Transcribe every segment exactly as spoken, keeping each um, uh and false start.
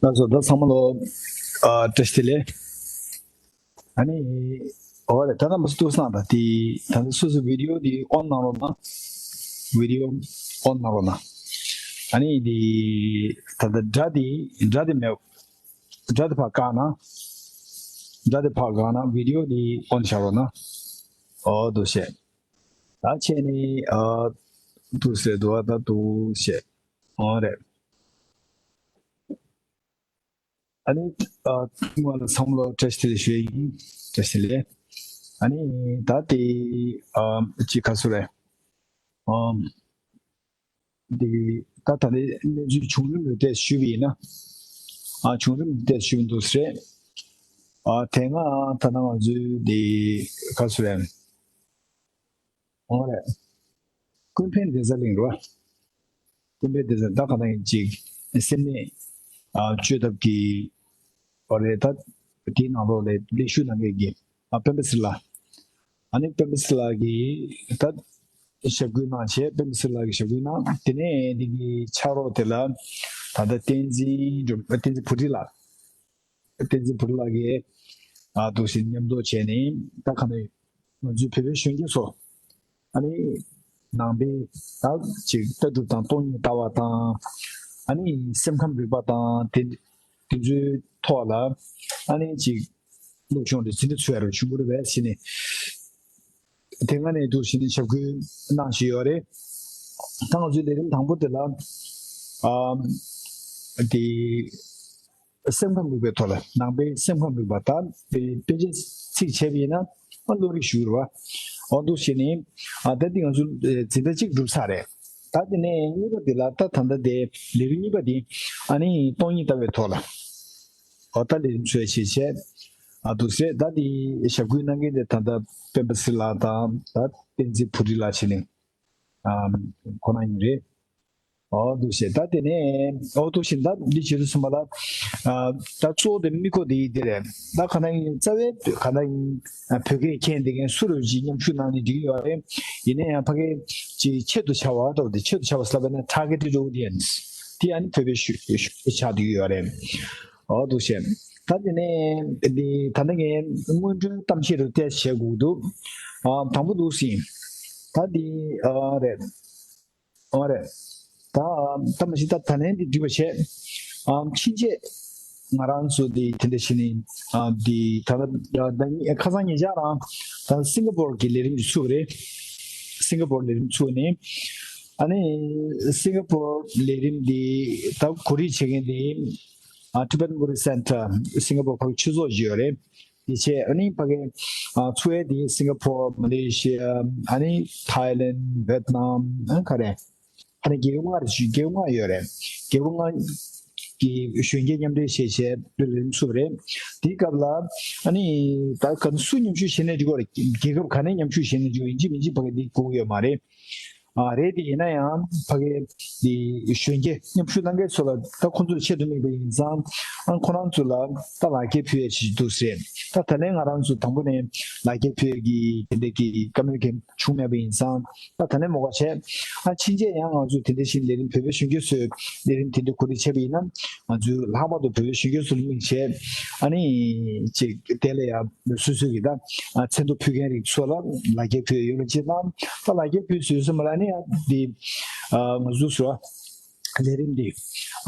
ལགས་སོ། ད་ཚང་མ་ལོ། ཨ། བཀྲ་ཤིས་བདེ་ལེགས། ཨ་ནི། འོ་རེད། ད་ལྟ་མ་སུ་ཏུ་སང་ད་དེ་ད་ལྟ་སོ་སོ་བི་ཌི་ཡོ་དེ་ཨོན་གནང་རོགས་གནང་། བི་ཌི་ཡོ་ཨོན་གནང་རོགས་གནང་། ཨ་ནི་དེ་ད་ལྟ་སྒྲ་དེ་སྒྲ་དེ་མེད། སྒྲ་དེ་ཕར་བཀག་ན། སྒྲ་དེ་ཕར་བཀག་ན་བི་ཌི་ཡོ་དེ་ཨོན་བཞག་རོགས་གནང་། འོ་འདུག་སེ། ད་བྱས་ནི། ཨ། འདུག་སེ་འདུག་ཨ། ད་འདུག་སེ། འོ་རེད། ཨ་ནི། ཨ། སྔོན་ལ་ཚང་མ་ལ་བཀྲ་ཤིས་བདེ་ལེགས་ཞུ་ཡ་ཡིན། བཀྲ་ཤིས་བདེ་ལེགས། ཨ་ནི། ད་དེ། ཨ། ཅིག་ག་ཟེར་རེད། ཨ། འདི། ད་ད་ལྟའི་གནས་ཚུལ་བྱུང་རིམ་ལ་བལྟས་ཞུས་པ་ཡིན་ན། ཨ། བྱུང་རིམ་ལ་བལྟས་ཞུས་པ་འདུག་ཟེར། ཨ། དེ་སྔ་ད་ལྟ་ང་ཚོའི་འདི་ག་ཟེར་རེད། འོ་རེད། ཀུན་ཕན་བདེ་རྩ་གླིང་རེད་བ། ཀུན་ཕན་བདེ་རྩ། ད་ག་ནང་ཡིན་ཅིག་སེམས་ནད། ཨ། བཅོས་ཐབས་ཀྱི། འོ་རེད། ད་དེའི་ནང་ལོགས་ལ་ལས་ཞུགས་གནང་མཁན་གྱི། ཨ། སྤེན་པ་ཚེ་ལགས། ཨ་ནི་སྤེན་པ་ཚེ་ལགས་ཀྱིས་ད་ཞབས་སྐུལ་གནང་བྱས། སྤེན་པ་ཚེ་ལགས་ཀྱིས་ཞབས་སྐུལ་གནང་། དེ་ནས་འདི་གི་ཕྱག་རོགས་དེ་ལ་ད་ལྟ་བསྟན་འཛིན་སྒྲོལ། བསྟན་འཛིན་བུ་ཁྲིད་ལགས། བསྟན་འཛིན་བུ་ཁྲིད་ལགས་ཀྱིས། ཨ། འདུག་སེ་མཉམ་དུ་བྱས་ནས། ད་ག་ནས་ང་ཚོའི་བོད་པའི་གཞོན་སྐྱེས་ཚོ། ཨ་ནི་ནང་པའི་ད་ཅིག་ལྟ་གྲུབ་དང་སྟོང་ཉིད་ལྟ་བ་དང་། ཨ་ནི་སེམས་ཁམས་རིག་པ་དང་དེ་དེ་ཚོའི་ཐོག་ལ། ཨ་ནི་ཅིག་སློབ་སྦྱོང་དེ་འཛིན་གྲྭ་ཚུད་ཡ་རུ་ཞུ་དགོས་རེད་པས་ཟེར་ནས། དེ་སྔ་ནས་འདུག་སེ་ནས་ཞབས་སྐུལ་གནང་བཞིན་ཡོད་རེད། ད་ང་ཚོའི་ལས་རིམ་དང་པོ་དེ་ལ། ཨ། དེ། སེམས་ཁམས་རིག་པའི་ཐོག་ལ། ནང་པའི་སེམས་ཁམས་རིག་པ་དང་དེ་དཔེ་ཆ་ཚིག་བྱས་པ་ཡིན་ན། ཨ། བློ་རིག་ཞུ་རུ་བ། འོ་འདུག་སེ་ནི། ཨ། ད་འདི་ང་ཚོ་འཛིན་གྲྭ་གཅིག་གྲུབ་ཚར་རེད། ད་དེ་ནས་གཉིས་པ་འདི་ལ། ད་ད་ལྟ་དེ་ལས་རིམ་གཉིས་པ་འདི། ཨ་ནི་སྟོང་ཉིད་ལྟ་བའི་ཐོག་ལ། འོ་ད་ལས་རིམ་ཚོས་བྱེད་བྱས། ཨ། འདུག་སེ། ད་འདི་ཞབས་སྐུལ་གནང་མཁན་དེ་ད་ལྟ་སྤེན་པ་ཚེ་ལགས་དང་། ད་བསྟན་འཛིན་བུ་ཁྲིད་ལགས་བྱས་ནས། ཨ། ཁོ་རང་ཡིན་རེད། འོ་འདུག་སེ། ད་དེ་ནས། འོ་འདུག་སེ། ད་འདི་བྱེད་དུས་ཙམ་པ་ལ། ཨ། ད་གཙོ་བོ་དེ་དམིགས་སྐོར་དེ་ཡིན་དེ་རེད། ད་ག་ནང་ཡིན་རྩ་བའི་ག་ནང་ཡིན། ཨ། བོད་སྐད་མཁྱེན་བསྡད་མཁན་སུ་རེད་ཅིག་མཉམ་ཞུགས་གནང་ནས་འགྲིག་གི་ཡོད་རེད། ཡིན་ན་ཡང་ཕ་གི་ཅིག་ཆེད་དུ་བྱ་བ་འདྲ་བོ་དེ། ཆེད་དུ་བྱ་བ་ཟེར་ལབ་པ་ན་targeted audience། དེ་ཨ་ནི་བོད་པའི་གཞོན་གཞོན་སྐྱེས་ཆགས་བསྡད་ཀྱི་ཡོད་རེད། འོ་འདུག་སེ། ད་དེ་ནས་འདི་ད་ལྟ་ངས་སྔོན་འགྲོའི་གཏམ་བཤད་རུ་ཏོག་ཙམ་བྱེད་དགོས་འདུག་ཨ། དང་པོ་འདུག་སེ། ད་འདི། ཨ། རེད། འོ་རེད། ད་ད་མ་གཞི་ད་ད་ལན་འདི་འགྲིག་པ་བྱས། ཨ། ཕྱིན་ཆད་ང་རང་ཚོ་འདི་དེ་འདྲ་བྱས་ནས། ཨ། འདི་ད་ལྟ་ད་ཉི་ཁ་སང་ཉེ་ཆར་རང་ད་སིང་ག་པོར་གྱི་ལས་རིམ་འདི་ཚུགས་པ་རེད། སིང་ག་པོར་ལས་རིམ་ཚུགས་ནས། ཨ་ནི་སིང་ག་པོར་ལས་རིམ་འདི་ད་གོ་སྒྲིག་བྱེད་མཁན་འདི། ཨ། Tibetan Buddhist Center སིང་ག་པོར་ཕ་གི་ཆོས་ཚོགས་ཅིག་ཡོད་རེད། དེ་བྱས། ཨ་ནི་ཕ་གི། ཨ། ཚུགས་ཡས་དེ་སིང་ག་པོར། མ་ལེ་ཤི་ཡ། ཨ་ནི་ཐའི་ལེན། ཝེད་ནམ། ཨ། ག་རེ། ཨ་ནི་རྒྱལ་ཁབ་ལྔ་རེ་ཞུ། རྒྱལ་ཁབ་ལྔ་ཡོད་རེད། རྒྱལ་ཁབ་ལྔ་གི་གཞོན་སྐྱེས་མཉམ་འབྲེལ་བྱས་བྱས་ལས་རིམ་ཚུགས་པ་རེད། དེའི་སྐབས་ལ། ཨ་ནི་ད་ག་སུ་མཉམ་ཞུགས་བྱས་ནས་འགྲིག་གི་རེད། རྒྱལ་ཁབ་ག་ནས་མཉམ་ཞུགས་བྱས་ནས་འགྲིག་གི་རེད། ཡིན་གཅིག་མིན་གཅིག་ཕ་གི་འདི་དགོས་ཀྱི་ཡོད་མ་རེད། ཨ། རེད་དེ། ཡིན་ན་ཡང་ཕ་གི་དེ་གཞོན་སྐྱེས་མཉམ་ཞུགས་གནང་མཁན་ཚོ་ལ་ད་ཁོང་ཚོར་ཆེད་དུ་དམིགས་པ་ཡིན་ཙང་། ཨ། ཁོ་རང་ཚོ་ལ་ད་ལག་འཁྱེར་ཕུལ་ཡས་ཅིག་འདུག་ཟེར། ད་ད་ལན་ང་རང་ཚོ་དང་པོ་ནས་ལག་འཁྱེར་ཕུལ་ཡས་ཀྱི་དེ་འདྲ་གི་བཀའ་མོལ་གང་བྱུང་མེད་པ་ཡིན་ཙང་། ད་ད་ལན་མོ་ག་བྱས། ཨ། ཕྱིན་ཆད་ཡང་ང་ཚོས་དེ་འདྲ་ཞིག་ལས་རིམ། བོད་པའི་གཞོན་སྐྱེས་ཚོས་ལས་རིམ་དེ་འདྲ་གོ་སྒྲིག་བྱས་པ་ཡིན་ན། ང་ཚོས་ལྷག་པར་དུ་བོད་པའི་གཞོན་སྐྱེས་ཚོ་ལ་དམིགས་བྱས། ཨ་ནི་ཅིག་དེ་ལ་ཡང་སོ་སོ་གི་ད། ཨ། མཚན་ཐོ་ཕུལ་མཁན་རིགས་ཚོ་ལ་ལག་འཁྱེར་ཕུལ་ཡོད་པ་ཅིག་དང་། ད་ལག་འཁྱེར་ཕུལ་ཟེར་དུས་ཙམ་པ་ལ་ནི། ཨ། འདི། ཨ། ང་ཚོ་ཚོ་ལས་རིམ་འདི།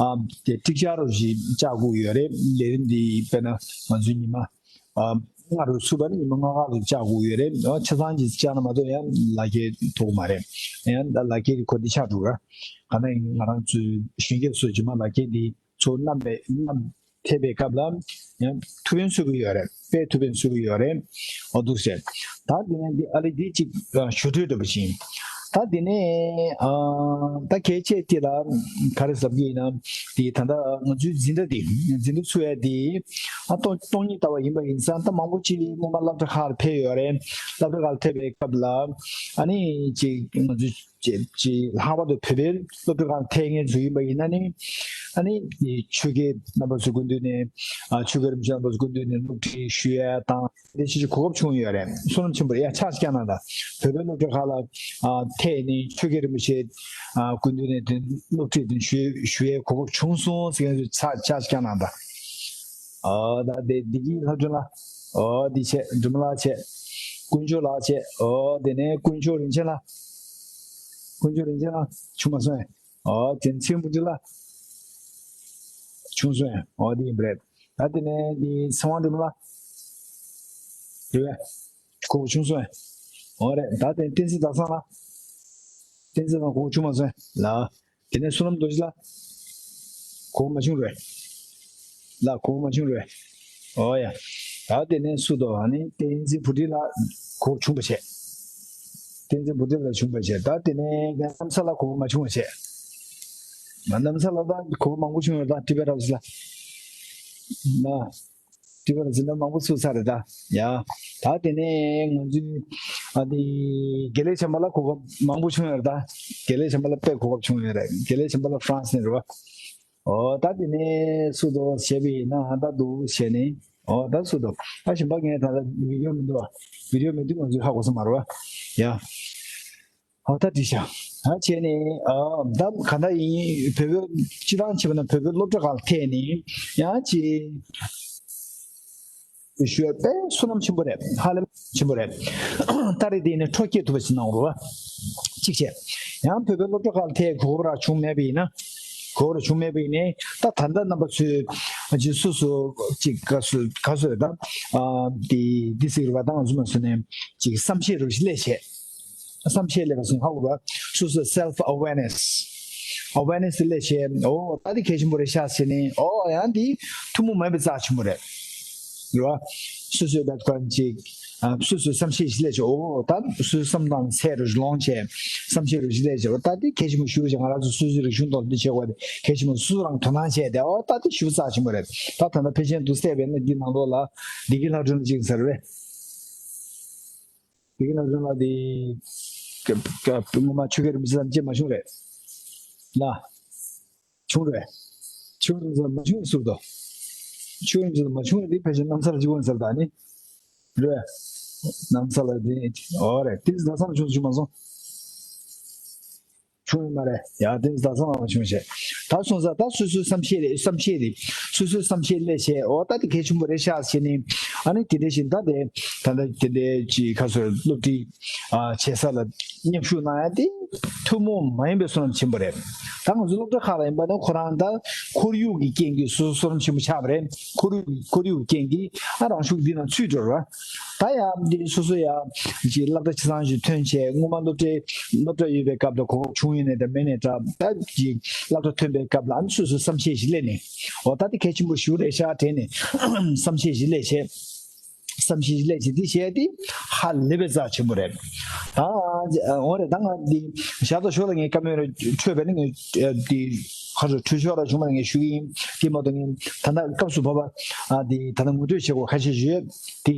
ཨ། དེ་ཀྲིག་ཅར་རོ་ཞིག་བཅག་དགོས་ཡོད་རེད། ལས་རིམ་འདི་དཔེར་ན་ང་ཚོའི་ཉི་མ། ཨ། ལྔ་རུ་ཚུགས་པ་ནི་ཉི་མ་ལྔ་ཁ་རུ་བཅག་དགོས་ཡོད་རེད། ཨ། ཆ་ཚང་ཅིག་བཅག་ན་མ་གཏོགས་ཡང་ལག་འཁྱེར་ཐོབ་ཀྱི་མ་རེད། ཡང་ད་ལག་འཁྱེར་གྱི་གོ་བདེ་ཆགས་འགྲོ་ག་ག་ནང་ཡིན། ང་རང་ཚོའི་གཞོན་སྐྱེས་ཚོ་རྗེས་མ་ལག་འཁྱེར་འདི་ཚུར་བསྣམས་པའི། བསྣམས་ཐེབས་པའི་སྐབས་ལ་ཡང་ཐུགས་ཕན་གསོས་ཀྱི་ཡོད་རེད། དཔེ་ཐུགས་ཕན་གསོས་ཀྱི་ཡོད་རེད། འོ་འདུག་ཟེར། ད་དེ་ནས་འདི་ཨ་ལེ་འདི་གཅིག་ཞུ་འཕྲོས་འདྲ་པོ་ཞིག་ད་དེ་ནས། ཨ། ད་གལ་ཆེ་དེ་ལ་ག་རེ་ཟེར་གྱི་ཡིན་ན། དེ་ད་ལྟ་ང་ཚོའི་འཛིན་གྲྭ་འདི། འཛིན་གྲྭ་ཚུགས་ཡས་དེ། ཨ། སྟོང་སྟོང་ཉིད་ལྟ་བ་ཡིན་པ་ཡིན་ཙང་། ད་མང་པོ་ཅིག་སྔོན་མ་སློབ་གྲྭ་ཁག་ལ་ཕེབས་ཡོད་རེད། སློབ་གྲྭ་ཁག་ལ་ཕེབས་པའི་སྐབས་ལ། ཨ་ནི་ཅིག་ང་ཚོའི་ཅིག་ཅིག་ལྷག་པར་དུ་བོད་པའི་སློབ་གྲྭ་ཁག་ལ་ཐེབས་མཁན་ཚོ་ཡིན་པ་ཡིན་ན་ནི། ཨ་ནི་ཆོས་དགེ་རྣམ་པ་ཚོའི་སྐུ་མདུན་ནས། ཨ། ཆོས་དགེ་རིན་པོ་ཆེ་རྣམ་པ་ཚོའི་སྐུ་མདུན་ནས་སློབ་ཁྲིད་ཞུ་ཡ་དང་། དེ་ཕྱིར་གོ་སྐབས་བྱུང་ཡོད་རེད། བསོད་ནམས་ཆེན་པོ་རེད། ཡ་ཕྱག་ཅིག་བརྐྱངས་གནང་དང་། བོད་པའི་སློབ་གྲྭ་ཁག་ལ་ཨ་ཐད་ནས་ཆོས་དགེ་རིན་པོ་ཆེ་ཨ་སྐུ་མདུན་ནས་དེ་སློབ་ཁྲིད་དེ་ཞུ་ཞུ་ཡའི་གོ་སྐབས་བྱུང་སོང་ཟེར་མཁན་ཚོས་ཕྱག་ཕྱག་ཅིག་བརྐྱངས་གནང་དང་། ཨ་ད་དེ་བདེ་སྐྱིད་ལྷ་སྒྲོན་ལགས། ཨོ་འདི་བྱས། སྒྲོལ་མ་ལགས་བྱས། དཀོན་མཆོག་ལགས་བྱས། ཨོ་དེ་ནས་དཀོན་མཆོག་རིན་ཆེན་ལགས། དཀོན་མཆོག་རིན་ཆེན་ལགས་བྱུང་མ་སོང་ངས། ཨོ་དེ་ནས་ཚེ་རིང་བུ་འདི་ལགས་བྱུང་སོང་ངས། ཨོ་འདི་ཡིན་པ་རེད། ད་དེ་ནས་འདི་ཚེ་དབང་སྒྲོལ་མ་ལགས། རེད་པས། གོ་སྐབས་བྱུང་སོང་ངས། ཨོ་རེད། ད་དེ་ནས་བསྟན་འཛིན་ཟླ་བཟང་ལགས། བསྟན་འཛིན་ལགས་གོ་སྐབས་བྱུང་མ་སོང་ངས་ལགས། དེ་ནས་བསོད་ནམས་རྡོ་རྗེ་ལགས། གོ་སྐབས་མ་བྱུང་རེད། ལགས་གོ་སྐབས་མ་བྱུང་རེད། ཨོ་ཡ། ད་དེ་ནས་སུ་དོ། ཨ་ནི་བསྟན་འཛིན་བུ་ཁྲིད་ལགས་གོ་སྐབས་བྱུང་བ་བྱས། བསྟན་འཛིན་བུ་ཁྲིད་ལགས་བྱུང་བ་བྱས། ད་དེ་ནས་རྣམ་གསལ་ལགས་གོ་སྐབས་མ་བྱུང་བ་བྱས། ང་རྣམ་གསལ་ལགས་ད་གོ་སྐབས་མང་པོ་བྱུང་ཡོད། ད་ཊི་བི་ར་བ་སི་ལགས། ན། ཊི་བི་ར་བ་སི་ལགས་མང་པོ་ཚུགས་ཚར་རེད་ད། ཡ། ད་དེ་ནས་ང་ཚོའི་ཨ་ནི་དགེ་ལེགས་བྱམས་པ་ལགས་གོ་སྐབས་མང་པོ་བྱུང་ཡོད་རེད་ད། དགེ་ལེགས་བྱམས་པ་ལགས་དཔེ་གོ་སྐབས་བྱུང་ཡོད་རེད། དགེ་ལེགས་བྱམས་པ་ལགས་ཧྥ་རན་སི་ནས་རེད་པ། ཨོ་ད་དེ་ནས་སུ་དོ་བྱས་པ་ཡིན་ན། ཨ་ད་འདུག་བྱས་ནས། ཨོ་ད་སུ་དོ། ད་གཞན་པ་ངས་ད་ལྟ་བི་ཌི་ཡོ་མི་འདུག་བ། བི་ཌི་ཡོ་མི་འདུག་ང་ཚོས་ཧ་གོ་ས་མ་རེད་པ། ཡ། ཨོ་ད་འགྲིག་ཤག་ཨ་བྱས་ནས་ཨ་ད་ག་འདྲ་ཡིན། བོད་པའི་སྤྱིར་བཏང་བྱས་པ་ན་བོད་པའི་སློབ་གྲྭ་ཁག་ལ་ཐད་ནས་ཡང་ཅིག་ཞུ་བ་དཔེ་བསོད་ནམས་ཆེན་པོ་རེད། ཧ་ལས་ཆེན་པོ་རེད། ད་རེས་དེ་ནས་འཕྲོ་སྐྱེད་ཐུབ་པ་ཞིག་གནང་རོགས། གཅིག་བྱས། ཡང་བོད་པའི་སློབ་གྲྭ་ཁག་ལ་ཐད་གོ་སྐབས་རག་བྱུང་མེད་པ་ཡིན་ན། གོ་སྐབས་རག་བྱུང་མེད་པ་ཡིན་ནའི། ད་ད་ལྟ་རྣམ་པ་ཚོས་ཅིག་སོ་སོ་ཅིག་ག་སུ་ག་སུ་རེད་ད། ཨ་འདི་འདི་ཟེར་བ་དང་ང་ཚོ་མ་སུ་ནས་ཅིག་བསམ་ཤེས་རོགས་ཞིག་སླེབས་བྱས། བསམ་ཤེས་ལས་ཀ་སོང་ཧ་གོ་བ། སོ་སོའི་self awareness, awareness དེ་ལས་བྱས། ཨོ་ད་འདི་གལ་ཆེན་པོ་རེད་ཤག་ཟེར་ནས། ཨོ་ཡང་འདི་ཐུན་མོང་མིན་པའི་རྩ་ཆེན་པོ་རེད། རེད་བ། སོ་སོའི་བེད་ཁོན་ཅིག་ཨ་སོ་སོའི་བསམ་ཤེས་ཤིག་ལས་བྱས། ཨོ་ད་སོ་སོའི་བསམ་སྟངས་ཚད་རུ་ལོངས་བྱས། བསམ་ཤེས་རུ་ཞིག་ལས་བྱས། ཨོ་ད་འདི་གལ་ཆེན་པོ་ཞུ་བྱས། ང་རང་ཚོ་སོ་སོའི་རིག་གཞུང་ཐོག་འདི་བྱེད་དགོས་དེ་གལ་ཆེན་པོ། སོ་སོ་རང་དོ་སྣང་བྱས་ཏེ། ཨོ་ད་འདི་ཞུ་རྩ་ཆེན་པོ་རེད། ད་ད་ལྟ་ཕལ་ཆེར་འདུག་བལྟས་པས་ན་འདི་ནང་ལོགས་ལ་བདེ་སྐྱིད་ལྷ་སྒྲོན་ལ་ཅིག་ཟེར་བས། དེ་གི་ནང་བཞིན་ལ་དེ་ཀ་ཀ་སྔོན་མ་ཆོས་རྒྱལ་རིན་པོ་ཆེ་ལ་མཇལ་མ་བྱུང་རེད། ལ། བྱུང་རེད། ཆོས་རྒྱལ་རིན་པོ་ཆེ་ལ་མ་བྱུང་ཟེར་དོ། ཆོས་རྒྱལ་རིན་པོ་ཆེ་ལ་མ་བྱུང་རེད། དེ་ཕལ་ཆེར་རྣམ་གསལ་ལ་གཅིག་པོ་ཡིན་ཟེར་ད་ནི། རེད། རྣམ་གསལ་ལ་དེ་ཨོ་རེད། དེ་ཟླ་བསམ་བྱུང་བྱུང་མ་སོང་། བྱུང་ཡོད་མ་རེད། ཡ་དེ་ཟླ་བསམ་ལ་མ་བྱུང་བྱས། ད་སོང་ཙང་ད་སོ་སོའི་བསམ་ཤེས་རེད། བསམ་ཤེས་རེད། སོ་སོའི་བསམ་ཤེས་ལས་བྱས། ཨོ་ད་དེ་གལ་ཆེན་པོ་རེད་ཤག་བྱས་ནས། ཨ་ནི་དེ་འདྲ་བཞིན་ད་དེ་ད་ལྟ་དེ་འདྲའི་ཅིག་ཁ་སོ་སློབ་ཁྲིད་ཨ་བྱེད་ས་ལ་མཉམ་ཞུགས་གནང་ཡ་དེ་ཐུན་མོང་མ་ཡིན་པའི་བསོད་ནམས་ཆེན་པོ་རེད། ད་ང་ཚོ་སློབ་གྲྭ་ཁག་ལ་ཡིན་པ་ན་ཁོ་རང་ད་ཁོར་ཡུག་གི་རྐྱེན་གྱིས་སོ་སོ་བསོད་ནམས་ཆེན་པོ་ཆགས་པ་རེད། ཁོར་ཡུག་ཁོར་ཡུག་གི་རྐྱེན་གྱིས་ཨ་རང་ཤུགས་འདི་ནང་ཚུད་འགྲོ་ར། ད་ཡང་འདི་སོ་སོ་ཡང་ཅིག་སློབ་གྲྭ་ཆ་ཚང་ཞིག་ཐོན་བྱས། སྔོན་མ་སློབ་གྲྭའི་སློབ་གྲྭ་ཡོད་པའི་སྐབས་ལ་གོ་སྐབས་བྱུང་ཡོད་ནའི་འདྲ་མེད་ནའི་འདྲ། ད་ཅིག་སློབ་གྲྭ་ཐོན་པའི་སྐབས་ལ་ཨ་ནི་སོ་སོའི་བསམ་ཤེས་ཤིག་སླེབས་ནས། འོ་ད་འདི་གལ་ཆེན་པོ་ཞིག་རེད་ཤག་དྲན་ནས་བསམ་ཤེས་ཤིག་སླེབས་བྱས། བསམ་ཤེས་ཤིག་སླེབས་བྱས། འདི་བྱས་འདི་ཧ་ལས་པའི་རྩ་ཆེན་པོ་རེད། ད་འོ་རེད། ད་ང་འདི་ཞག་ད་ཞོགས་ལ་ངས་བཀའ་མོལ་རེ་འཕྲོད་པས་ན། ངས་འདི་ཁ་རུ་འཕྲོད་ཤོག་ར་བྱུང་བ་ལ་ངས་ཞུ་གི་ཡིན། དེ་མ་གཏོགས་ངས་ད་ལྟ་སྐབས་སུ་བབ་པ་ཨ་འདི་ད་ལྟ་ངོ་སྤྲོད་བྱེད་དགོས་ཁ་ཤས་ཞིག་ཡོད། དེ་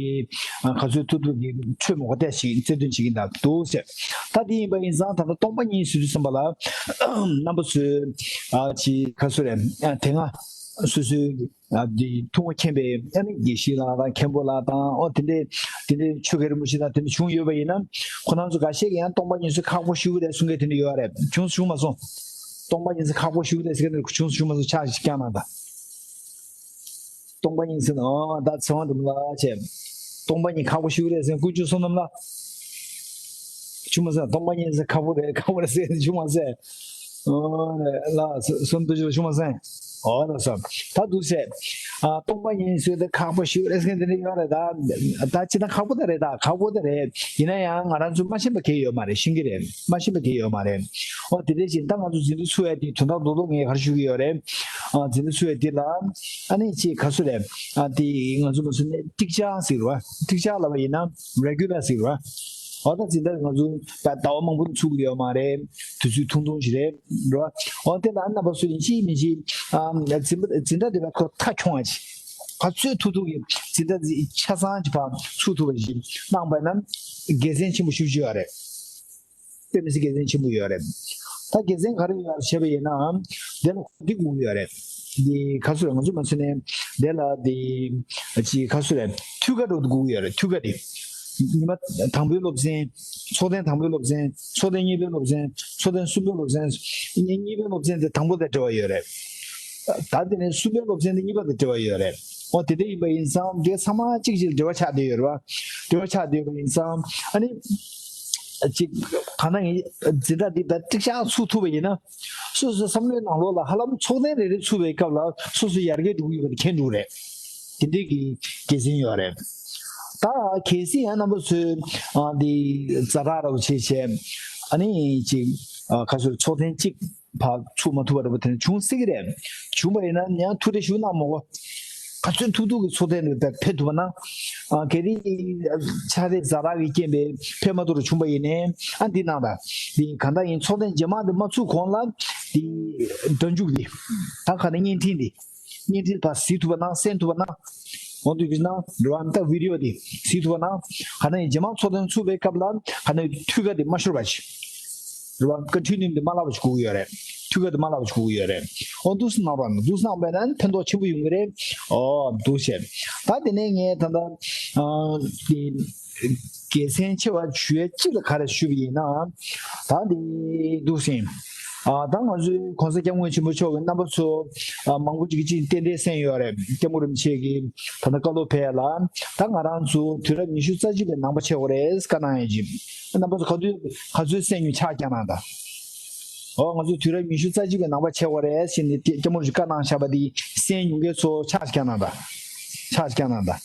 ཨ་ག་ཚོད་ཐུབ་ཐུབ་ཀྱིས་འཕྲོད་མོ་གོ་བལྟས་ཤིག་རྩལ་འདོན་བྱེད་ཀྱིན་གདའ་འདུག་ཟེར། ད་དེ་ཡིན་པ་ཡིན་ཙང་ད་ལྟ་སྟོང་པ་ཉིད་ཟེར་དུས་ཙམ་པ་ལ་རྣམ་པ་ཚོས་ཨ་ཅིག་ག་ཚོད་རེད། ཨ་དེ་སྔ་སོ་སོའི་ཨ་དེ་ཐུགས་མཁྱེན་པའི་ཨ་ནི་དགེ་བཤེས་ལགས་དང་མཁན་པོ་ལགས་དང་། ཨོ་དེ་འདྲའི་དེ་འདྲའི་ཆོས་རྒྱལ་རིན་པོ་ཆེ་དང་དེ་འདྲ་བྱུང་ཡོད་པ་ཡིན་ན། ཁོ་རང་ཚོ་འགའ་ཤས་ཀྱིས་ཡང་སྟོང་པ་ཉིད་ཟེར་ཁག་པོ་ཞེ་པོ་རེད་གསུང་མཁན་དེ་འདྲ་ཡོད་རེད། བྱུང་བྱུང་མ་སོང་། སྟོང་པ་ཉིད་ཟེར་ཁག་པོ་ཞེ་པོ་རེད་ཟེར་མཁན་དེ་འདྲ་བྱུང་བྱུང་མ་སོང་ཕྱག་ཞིག་བརྐྱངས་གནང་དང་། སྟོང་པ་ཉིད་ཟེར་ན། ཨོ་ད་ཚེ་དབང་སྒྲོལ་མ་ལགས་བྱས། སྟོང་པ་ཉིད་ཁག་པོ་ཞེ་པོ་རེད་ཟེར་དཀོན་མཆོག་བསོད་ནམས་ལགས། བྱུང་མ་སོང་། སྟོང་པ་ཉིད་ཟེར་ཁག་པོ་རེད་ཁག་པོ་རེད་ཟེར་བྱུང་མ་སོང་། ཨོ་རེད་ལགས་སོ། སོ་འདུ་བྱུང་མ་སོང་། ཨོ་ལགས་སོ། ད་འདུག་ཟེར། ཨ་སྟོང་པ་ཉིད་ཟེར་དེ་ཁག་པོ་ཞེ་པོ་རེད་ཟེར་མཁན་དེ་འདྲ་ཡོད་རེད་ད། ད་ཅི་ད་ཁག་པོ་ད་རེད། ད་ཁག་པོ་ད་རེད། ཡིན་ན་ཡང་ང་རང་ཚོ་མ་ཤེས་པ་གང་ཡང་ཡོད་མ་རེད། ཤེས་ཀྱི་རེད། མ་ཤེས་པ་གང་ཡང་ཡོད་མ་རེད། ཨོ་དེ་འདྲ་བཞིན་ད་ང་ཚོ་འཛིན་གྲྭ་ཚུགས་ཡ་དེ་དོན་དག་རྡོག་རྡོག་ངས་ག་རེ་ཞུ་གི་ཡོད་རེད། ཨ་འཛིན་གྲྭ་ཚུགས་ཡ་དེ་ལ་ཨ་ནི་ཅིག་ག་ཚོད་རེད། ཨ་དེ་ང་ཚོ་མ་སུ་ནས་ཀྲིག་ཅག་ཟེར་བ། ཀྲིག་ཅག་ལབ་པ་ཡིན་ན་རེ་གུ་ལར་ཟེར་བ། ཨོ་ད་འཛིན་གྲྭ་ང་ཚོ་ད་ཟླ་བ་མང་པོ་ཚུགས་ཀྱི་ཡོད་མ་རེད། དུས་ཚོད་ཐུང་ཐུང་ཞིག་རེད། རེད་བ། ཨོ་དེ་ལ་རྣམ་པ་ཚོས་ཡིན་གཅིག་མིན་གཅིག་ཨ་འཛིན་པ་འཛིན་གྲྭ་དེ་ལ་ཁོ་མཐའ་འཁྱོངས་ཡ་ཅིག་ག་ཚོད་ཐུབ་ཐུབ་ཀྱིས་འཛིན་གྲྭ་འདི་ཆ་ཚང་གི་བར་ཚུགས་ཐུབ་པ་ཞིག་གནང་པ་ན་དགེ་མཚན་ཆེན་པོ་ཞེ་པོ་ཅིག་ཡོད་རེད། དཔེ་མི་སྲིད་དགེ་མཚན་ཆེན་པོ་ཡོད་རེད། ད་དགེ་མཚན་ག་རེ་ཡོད་ཞེས་པ་ཡིན་ན། དེ་ལ་འདི་དགོས་ཀྱི་ཡོད་རེད། འདི་ག་ཚོད་རེད། ང་ཚོ་མ་ཚོད་ནས་དེ་ལ་འདི་ཅི་ག་ཚོད་རེད། མཐུད་ཀ་འགྲོ་དགོས་ཀྱི་ཡོད་རེད། མཐུད་ཀ་དེ། ཉི་མ་དང་པོའི་སློབ་ཚན། ཚོགས་ཐེངས་དང་པོའི་སློབ་ཚན། ཚོགས་ཐེངས་གཉིས་པའི་སློབ་ཚན། ཚོགས་ཐེངས་གསུམ་པའི་སློབ་ཚན། གཉིས་པའི་སློབ་ཚན་དེ་དང་པོ་དང་འབྲེལ་བ་ཡོད་རེད། ད་དེ་ནས་གསུམ་པའི་སློབ་ཚན་དེ་གཉིས་པ་དང་འབྲེལ་བ་ཡོད་རེད། འོ་དེ་འདྲ་ཡིན་པ་ཡིན་ཙང་དེ་ཚང་མ་གཅིག་གཅིག་འབྲེལ་བ་ཆགས་བསྡད་ཡོད་རེད་བ། འབྲེལ་བ་ཆགས་བསྡད་ཡོད་པ་ཡིན་ཙང་ཨ་ནི། ཅིག་གང་ན་ཡིན་འཛིན་གྲྭ་འདི་ད་ཀྲིག་ཆག་ཚུགས་ཐུབ་པ་ཡིན་ན། སོ་སོའི་བསམ་བློའི་ནང་ལོགས་ལ་ཧ་ལམ་ཚོགས་ཐེངས་རེ་རེ་ཚུགས་པའི་སྐབས་ལ་སོ་སོ་ཡར་རྒྱས་འགྲོ་གི་ཡོད་པ་དེ་མཁྱེན་འགྲོ་གི་རེད། དེ་འདྲའི་གི་དགེ་མཚན་ཡོད་རེད། ད་གལ་སྲིད་ཡང་རྣམ་པ་ཚོས་ཨ་འདི་ཛ་དྲག་ར་བ་བྱས་བྱས་ཨ་ནི་ཅིག་ཨ་ག་ཚོད་ཚོགས་ཐེངས་གཅིག་ཕར་ཚུགས་མ་ཐུབ་པ་འདྲ་པོ་དེ་འདྲ་བྱུང་སྲིད་ཀྱི་རེད། བྱུང་བ་ཡིན་ན་ཡང་ཐུགས་ཁྲལ་ཞུ་གནང་མ་དགོས། ག་ཚོད་ཐུབ་ཐུབ་ཀྱི་ཚོགས་ཐེངས་ལ་ཕེབས་ཐུབ་པ་ན། ཨ་གལ་ཏེ་ཕྱག་ལས་ཛ་དྲག་གི་རྐྱེན་པས་ཕེབས་མ་ཐུབ་པ་བྱུང་བ་ཡིན་ནའི་ཨ་འདི་གནང་དང་། འདི་གང་ལྟར་ཡིན་ཚོགས་ཐེངས་རྗེས་མ་འདི་མ་ཚུགས་གོང་ལ་འདི་མདའ་མཇུག་འདི་ད་ག་ནས་བརྙན་འཕྲིན་འདི། བརྙན་འཕྲིན་ཕར་གཟིགས་ཐུབ་པ་གནང་། གསན་ཐུབ་པ་གནང་། འོ་འདུག་གི་གནང་། རེད་བ། ད་བི་ཌི་ཡོ་འདི་གཟིགས་ཐུབ་པ་གནང་། ག་ནས་རྗེས་མ་ཚོགས་ཐེངས་ཚུགས་པའི་སྐབས་ལ་ག་ནས་མཐུད་ཀ་འདི་མ་ཤོར་བ་ཞིག་རེད་བ། ཀོན་ཊི་ནིའུ་འདི་མ་བརླག་པ་ཞིག་དགོས་ཀྱི་ཡོད་རེད། མཐུད་ཀ་འདི་མ་བརླག་པ་ཞིག་དགོས་ཀྱི་ཡོད་རེད། འོ་འདུག་སེ་གནང་རོགས་གནང་། འདུག་སེ་གནང་བས་ན་ཕན་ཐོགས་ཆེན་པོ་ཡོང་གི་རེད། འོ་འདུག་བྱས། ད་དེ་ནས་ངས་ད་ལྟ་ཨ་འདི། དགེ་མཚན་ཆེ་བ་ཞུ་ཡས་གཅིག་ལ་ག་རེ་ཞུས་པ་ཡིན་ན། ད་འདི་འདུག་སེ། ཨ་ད་ང་ཚོའི་གོང་ས་སྐྱབས་མགོན་ཆེན་པོ་མཆོག་གིས་རྣམ་པ་ཚོ་ཨ་མང་པོ་ཅིག་གིས་ཏན་ཏན་གསན་ཡོད་རེད། སྐྱབས་མགོན་རིན་པོ་ཆེ་གིས་ད་ལྟ་བཀའ་སློབ་ཕེབས་ལ། ད་ང་རང་ཚོ་དུས་རབས་ཉི་ཤུ་རྩ་གཅིག་པའི་ནང་པ་ཆགས་དགོས་རེད་བཀའ་གནང་ཡས་ཅིག་རྣམ་པ་ཚོ་ག་ཚོད་ག་ཚོད་གསན་མྱོང་ཕྱག་བརྐྱངས་གནང་དང་། ཨོ་ང་ཚོ་དུས་རབས་ཉི་ཤུ་རྩ་གཅིག་པའི་ནང་པ་ཆགས་དགོས་རེད་ཟེར་ནས་སྐྱབས་མགོན་རིན་པོ་ཆེས་བཀའ་གནང་བཞག་པ་འདི་གསན་མྱོང་མཁན་ཚོ་ཕྱག་བརྐྱངས་གནང་དང་། ཕྱག་བརྐྱངས་གནང་དང་།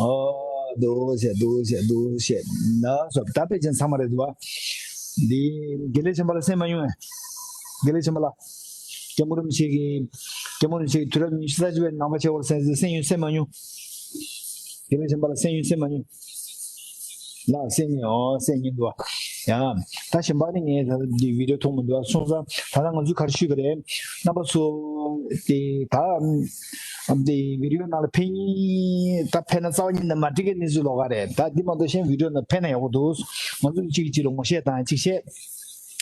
ཨོ། འདུག་སེ་འདུག་སེ་འདུག་སེ་ན་སོ་ད་དཔེ་ཅན་ཚང་མ་རེད་འདུག་བ། འདི་དགེ་ལེགས་ཆེན་པ་ལགས་གསན་མ་མྱོང་ངས། དགེ་ལེགས་ཆེན་པ་ལགས། སྐྱབས་མགོན་རིན་པོ་ཆེ་གིས། སྐྱབས་མགོན་རིན་པོ་ཆེ་གིས་དུས་རབས་ཉི་ཤུ་རྩ་གཅིག་པའི་ནང་པ་ཆགས་དགོས་རེད་ཟེར་གསན་ཡོང་གསན་མ་མྱོང་། དགེ་ལེགས་ཆེན་པ་ལགས་གསན་ཡོང་གསན་མ་མྱོང་། ལགས་གསན་མྱོང་། ཨོ་གསན་མྱོང་འདུག་བ། ཡ། ད་གཞན་པ་ནི་ངས་ད་འདི་བི་ཌི་ཡོ་མཐོང་མི་འདུག་བ། སོང་ཙང་ད་ལྟ་ང་ཚོས་ག་རེ་ཞུས་པ་རེད། རྣམ་པ་ཚོ་དེ་ད། ཨ་འདི་བི་ཌི་ཡོ་ནང་ལ་ཕན་ཡིན་ད་ཕན་ན་རྩ་བ་ཉིད་ནས་མ་འགྲིག་གི་གནས་ཚུལ་ལོགས་ཀ་རེད། ད་འདི་མ་གཏོགས་གཞན་བི་ཌི་ཡོ་ནང་ཕན་ན་ཡག་པོ་འདུག་ང་ཚོ་གཅིག་གིས་གཅིག་ལ་ངོ་ཤེས་དང་གཅིག་བཤད།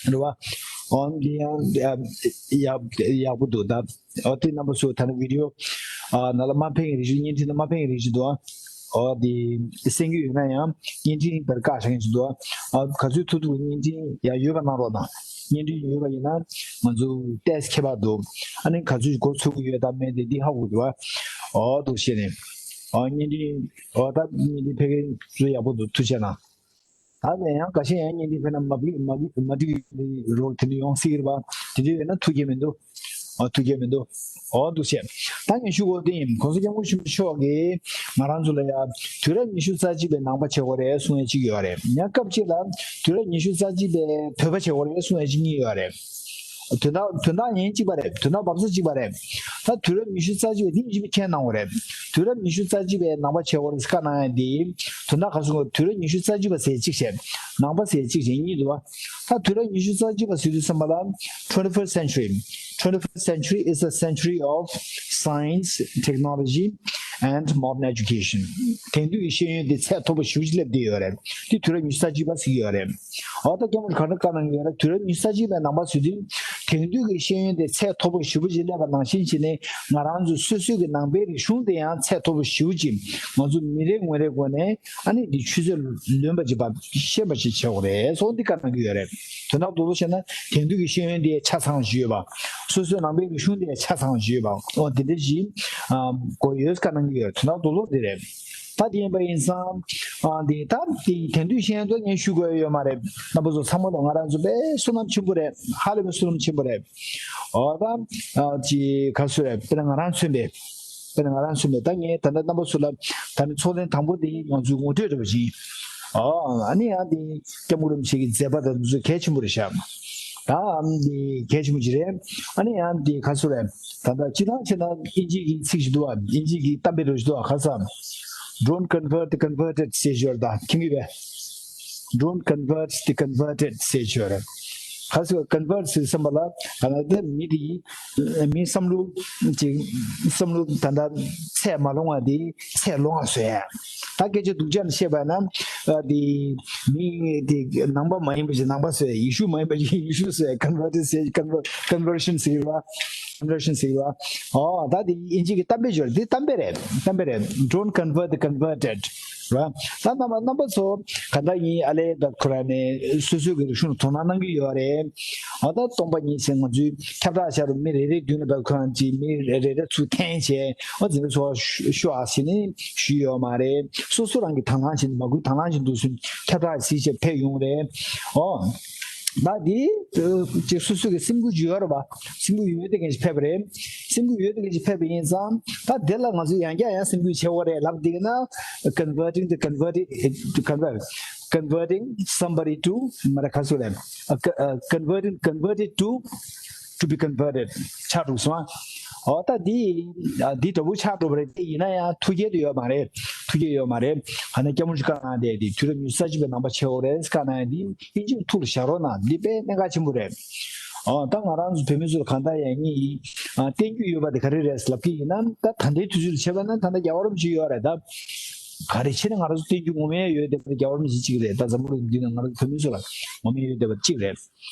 རེད་བ། ཨོ་འདི་ཡང་ཡག་ཡག་པོ་འདུག་ད་ཨོ་དེ་རྣམ་པ་ཚོ་ད་ནི་བི་ཌི་ཡོ་ཨ་ནང་ལ་མ་ཕན་གི་རིགས་ཤིག་བརྙན་འཕྲིན་ནང་མ་ཕན་གི་རིགས་ཤིག་འདུག་ཨོ་དེ་གསན་རྒྱུ་ཡོད་ན་ཡང་བརྙན་འཕྲིན་དེར་བཀག་བཞག་མཁན་ཞིག་འདུག་ཨོ་ག་ཚོད་ཐུབ་ཐུབ་བརྙན་འཕྲིན་ཡང་ཡོད་པ་གནང་རོགས་གནང་། བརྙན་འཕྲིན་ཡོད་པ་ཡིན་ན་ང་ཚོ་ཏོག་ཙམ་ཁྱད་པར་འདུག་ཨ་ནི་ག་ཚོད་འགོ་ཚུགས་ཀྱི་ཡོད་དམ་མེད་དེ་འདི་ཧ་གོ་དགོས་པ། ཨོ་འདུག་བཤད་ནས་ཨོ་བརྙན་འཕྲིན་ཨོ་ད་བརྙན་འཕྲིན་ཕ་གིར་ཚོ་ཡག་པོ་འདུག་ཐུགས་རྗེ་གནང་། ད་ནས་ཡང་འགའ་ཤས་ཡང་བརྙན་འཕྲིན་ཕེབས་ན་མ་འགྲིག་མ་འགྲིག་མ་འགྲིག་རོགས་དེ་འདྲ་ཡོང་སྲིད་ཀྱི་རེད་པ། དེ་འདྲ་ཡོད་ན་ཐུགས་དགྱེས་མི་འདུག་ཨོ་ཐུགས་དགྱེས་མི་འདུག་ཨོ་འདུག་བྱས། ད་ངས་ཞུ་དགོས་དེ་ཡིན། གོང་ས་སྐྱབས་མགོན་ཆེན་པོ་མཆོག་གིས་ང་རང་ཚོ་ལ་ཡ་དུས་རབས་ཉི་ཤུ་རྩ་གཅིག་པའི་ནང་པ་བྱེད་དགོས་རེད་གསུང་ཡ་གཅིག་ཡོད་རེད། ཡང་སྐབས་གཅིག་ལ་དུས་རབས་ཉི་ཤུ་རྩ་གཅིག་པའི་བོད་པ་བྱེད་དགོས་རེད་གསུང་ཡ་གཅིག་གཉིས་ཡོད་རེད། དོན་དག་དོན་དག་ཡིན་གཅིག་པ་རེད། དོན་དག་བབ་ས་གཅིག་པ་རེད། ད་དུས་རབས་ཉི་ཤུ་རྩ་གཅིག་པའི་དེ་ཡིན་གཅིག་པ་མཁྱེན་གནང་བ་རེད། དུས་རབས་ཉི་ཤུ་རྩ་གཅིག་པའི་ནང་པ་བྱེད་དགོས་རེད་བཀའ་གནང་ཡ་དེ། དོན་དག་ག་རེ་ཟེར་དགོས། དུས་རབས་ཉི་ཤུ་རྩ་གཅིག་པ་ཟེར་གཅིག་བྱས། ནང་པ་ཟེར་གཅིག་བྱས་གཉིས་འདུག་བ། ད་དུས་རབས་ཉི་ཤུ་རྩ་གཅིག་པ་ཟེར་དུས་ཙམ་པ་ལ། twenty-first century. Twenty-first century is a century of science, technology and modern education. དེང་དུས་ཀྱི་ཤེས་ཡོན་དེ་ཚད་མཐོ་པོ་ཞེ་པོ་ཅིག་སླེབས་བསྡད་ཡོད་རེད། དེ་དུས་རབས་ཉི་ཤུ་རྩ་གཅིག་པ་ཟེར་གྱི་ཡོད་རེད། འོ་ད་སྐྱབས་མགོན་ག་འདྲ་བཀའ་གནང་གི་ཡོད་རེད། དུས་རབས་ཉི་ཤུ་རྩ་གཅིག་པའི་ནང་པ་ཟེར་དུས། དེང་དུས་ཀྱི་ཤེས་ཡོན་དེ་ཚད་མཐོ་པོ་ཞེ་པོ་ཅིག་སླེབས་པ་ནང་བཞིན་བྱས་ནས་ང་རང་ཚོ་སོ་སོའི་གི་ནང་པའི་རིག་གཞུང་དེ་ཡང་ཚད་མཐོ་པོ་ཞེ་པོ་ཅིག་ང་ཚོ་མི་རེ་ངོ་རེའི་སྒོ་ནས་ཨ་ནི་འདི་ཆུ་ཚད་ལོན་པ་ཅིག་བབ་ཤེས་པ་ཅིག་བྱེད་དགོས་རེད་སོགས་འདི་བཀའ་གནང་གི་ཡོད་རེད། དོན་དག་རྡོག་རྡོག་བཤད་ན་དེང་དུས་ཀྱི་ཤེས་ཡོན་དེ་ཆ་ཚང་ཞིག་ཡོད་པ། སོ་སོའི་ནང་པའི་རིག་གཞུང་དེ་ཆ་ཚང་ཞིག་ཡོད་པ། འོ་དེ་འདྲ་ཞིག་ཨ་དགོས་ཡོད་བཀའ་གནང་གི་ཡོད་རེད། དོན་དག་རྡོག་རྡོག་འདི་རེད། ད་དེ་ཡིན་པ་ཡིན་ཙང་། ཨ་འདི་ད་དེ་དེང་དུས་ཤེས་ཡོན་དུ་ངས་ཞུ་དགོས་ཡོད་མ་རེད། རྣམ་པ་ཚོ་ཚང་མ་ལ་ང་རང་ཚོ་དཔེ་བསོད་ནམས་ཆེན་པོ་རེད། ཧ་ལས་པའི་བསོད་ནམས་ཆེན་པོ་རེད། འོ་ད་ཨ་ཅི་ག་སུ་རེད། དཔེར་ན་ང་རང་མཚོན་པས། དཔེར་ན་ང་རང་མཚོན་པས་ད་ངས་ད་ལྟ་རྣམ་པ་ཚོ་ལ་ད་ནི་ཚོགས་ཐེངས་དང་པོ་དེ་ང་ཚོའི་ངོ་སྤྲོད་རེད་པ་ཅིང་། ཨ་ཨ་ནི་ཡང་དེ་སྐྱབས་མགོན་རིན་པོ་ཆེ་གི་མཛད་པ་དང་འདི་ཚོ་གལ་ཆེན་པོ་རེད་ཤག་ད་ཨ་ནི་དེ་གལ་ཆེན་པོ་ཅིག་རེད། ཨ་ནི་ཡང་དེ་ག་སུ་རེད། ད་ལྟ་སྤྱིར་བཏང་བྱས་ན་ཨིན་ཇི་གི་ཚིག་ཞིག་འདུག་བ། ཨིན་ཇི་གི་གཏམ་དཔེ་རུ་ཞིག་འདུག་བ། ག་ས། Don't convert the converted ཟེར་ཞོར་ད་མཁྱེན་གྱི་བས། Don't convert the converted ཟེར་ཞོར། ག་ཟེར་convert་ཟེར་བསམ་པ་ལ་ག་ན་དེ་མི་དེ་ཡིས་མི་བསམ་བློ་ཅིག་བསམ་བློ་ད་ལྟ་ཚད་མ་ལོངས་པ་དེ་ཚད་ལོངས་པ་བཟོ་ཡ། ད་སྐད་ཆ་སྡུག་ཅག་ནས་བཤད་པ་ན་ཨ་དེ་མི་དེ་ནང་པ་མ་ཡིན་པ་ཞིག་ནང་པ་བཟོ་ཡ། ཡེ་ཤུ་མ་ཡིན་པ་ཞིག་ཡེ་ཤུ་བཟོ་ཡ། convert་ཟེར་convert conversion་ཟེར་བ། conversion་ཟེར་བ། ཨོ་ད་དེ་དབྱིན་ཇི་གི་གཏམ་དཔེ་ཅིག་ཡོད་རེད། དེ་གཏམ་དཔེ་རེད། གཏམ་དཔེ་རེད། Don't convert the converted། ར། ད་རྣམ་པ་རྣམ་པ་ཚོ་ག་འདྲ་ཡིན། ཨ་ལས་ད་ཁོ་རང་ནས་སོ་སོའི་གི་རིག་གཞུང་ལ་དོ་སྣང་གནང་གི་ཡོད་རེད། ཨ་ད་སྟོང་པ་ཉིད་ཟེར་ང་ཚོའི་ཁྱབ་བསྒྲགས་བྱ་རུ་མི་རེ་རེའི་མདུན་ལ་བབས་ཁོ་རང་ཅིག་མི་རེ་རེ་རེ་ཚུར་འཐེན་བྱས་ཨ་འཛིན་གྲྭ་ཚོ་ཞུ་ཨ་ཟེར་ནས་ཞུས་ཡོད་མ་རེད། སོ་སོ་རང་གི་དང་བླངས་བཞིན་མ་བསྐུལ་དང་བླངས་བཞིན་དུ་སུན་ཁྱབ་བསྒྲགས་ཟིག་བྱས་ཕེབས་ཡོང་རེད། ཨོ། ད་འདི་ཅིག་སོ་སོ་གི་སེམས་ཁུར་ཅིག་ཡོད་རེད་པ། སེམས་ཁུར་ཡོད་དེ་གན་ཞིག་ཕེབས་པ་རེད། སེམས་ཁུར་ཡོད་དེ་གན་ཞིག་ཕེབས་པ་ཡིན་ཙང་ད་དེ་ལ་ང་ཚོ་ཡང་བསྐྱར་ཡང་སེམས་ཁུར་བྱེད་དགོས་རེད་ལབ་འདི་ན། converting the converted to convert converting somebody to མ་རེད་ག་ཚོད་རེད། converting converted to to be converted ཆགས་འགྲོ་སོང་། ཨོ་ད་འདི་འདི་འདྲ་པོ་ཆགས་འགྲོ་བ་རེད། དེ་ཡིན་ན་ཡང་ཐུགས་བསྐྱེད་དུ་ཡོད་མ་རེད། ཐུགས་བསྐྱེད་ཡོད་མ་རེད། ཧ་ན་སྐྱབས་མགོན་ཞིག་བཀའ་གནང་དེ་དེ་དུས་རབས་ཉི་ཤུ་རྩ་གཅིག་པའི་ནང་པ་ཆེ་བོ་རེད་བཀའ་གནང་ཡ་འདི་ཨིན་ཇིའི་ཐུགས་ལ་བཞག་རོགས་གནང་། འདི་དཔེ་གནད་འགག་ཆེན་པོ་རེད། ཨོ་ད་ང་རང་ཚོ་བོད་མི་ཚོ་ལ་གང་ལྟར་ཡང་ངས་ཡིན་ཨ་བསྟན་རྒྱུ་ཡོད་པ་དེ་ག་རེ་རེད་ལབ་ཀྱི་ཡིན་ན་ད་ད་ལྟའི་དུས་ཚོད་ལ་བྱས་པ་ན་ད་ལྟ་རྒྱལ་བ་རིན་པོ་ཆེ་ཡོད་རེད་ད། ག་རེ་བྱས་ན་ང་རང་ཚོ་བསྟན་རྒྱུ་ངོ་མ་ཡོད་བསྡད་པ་རྒྱལ་བ་རིན་པོ་ཆེ་གཅིག་རེད། ད་འཛམ་བུ་གླིང་འདི་ན་ང་རང་ཚོ་བོད་མི་ཚོ་ལ་ངོ་མ་ཡོད་བསྡད་པ་གཅིག་རེད།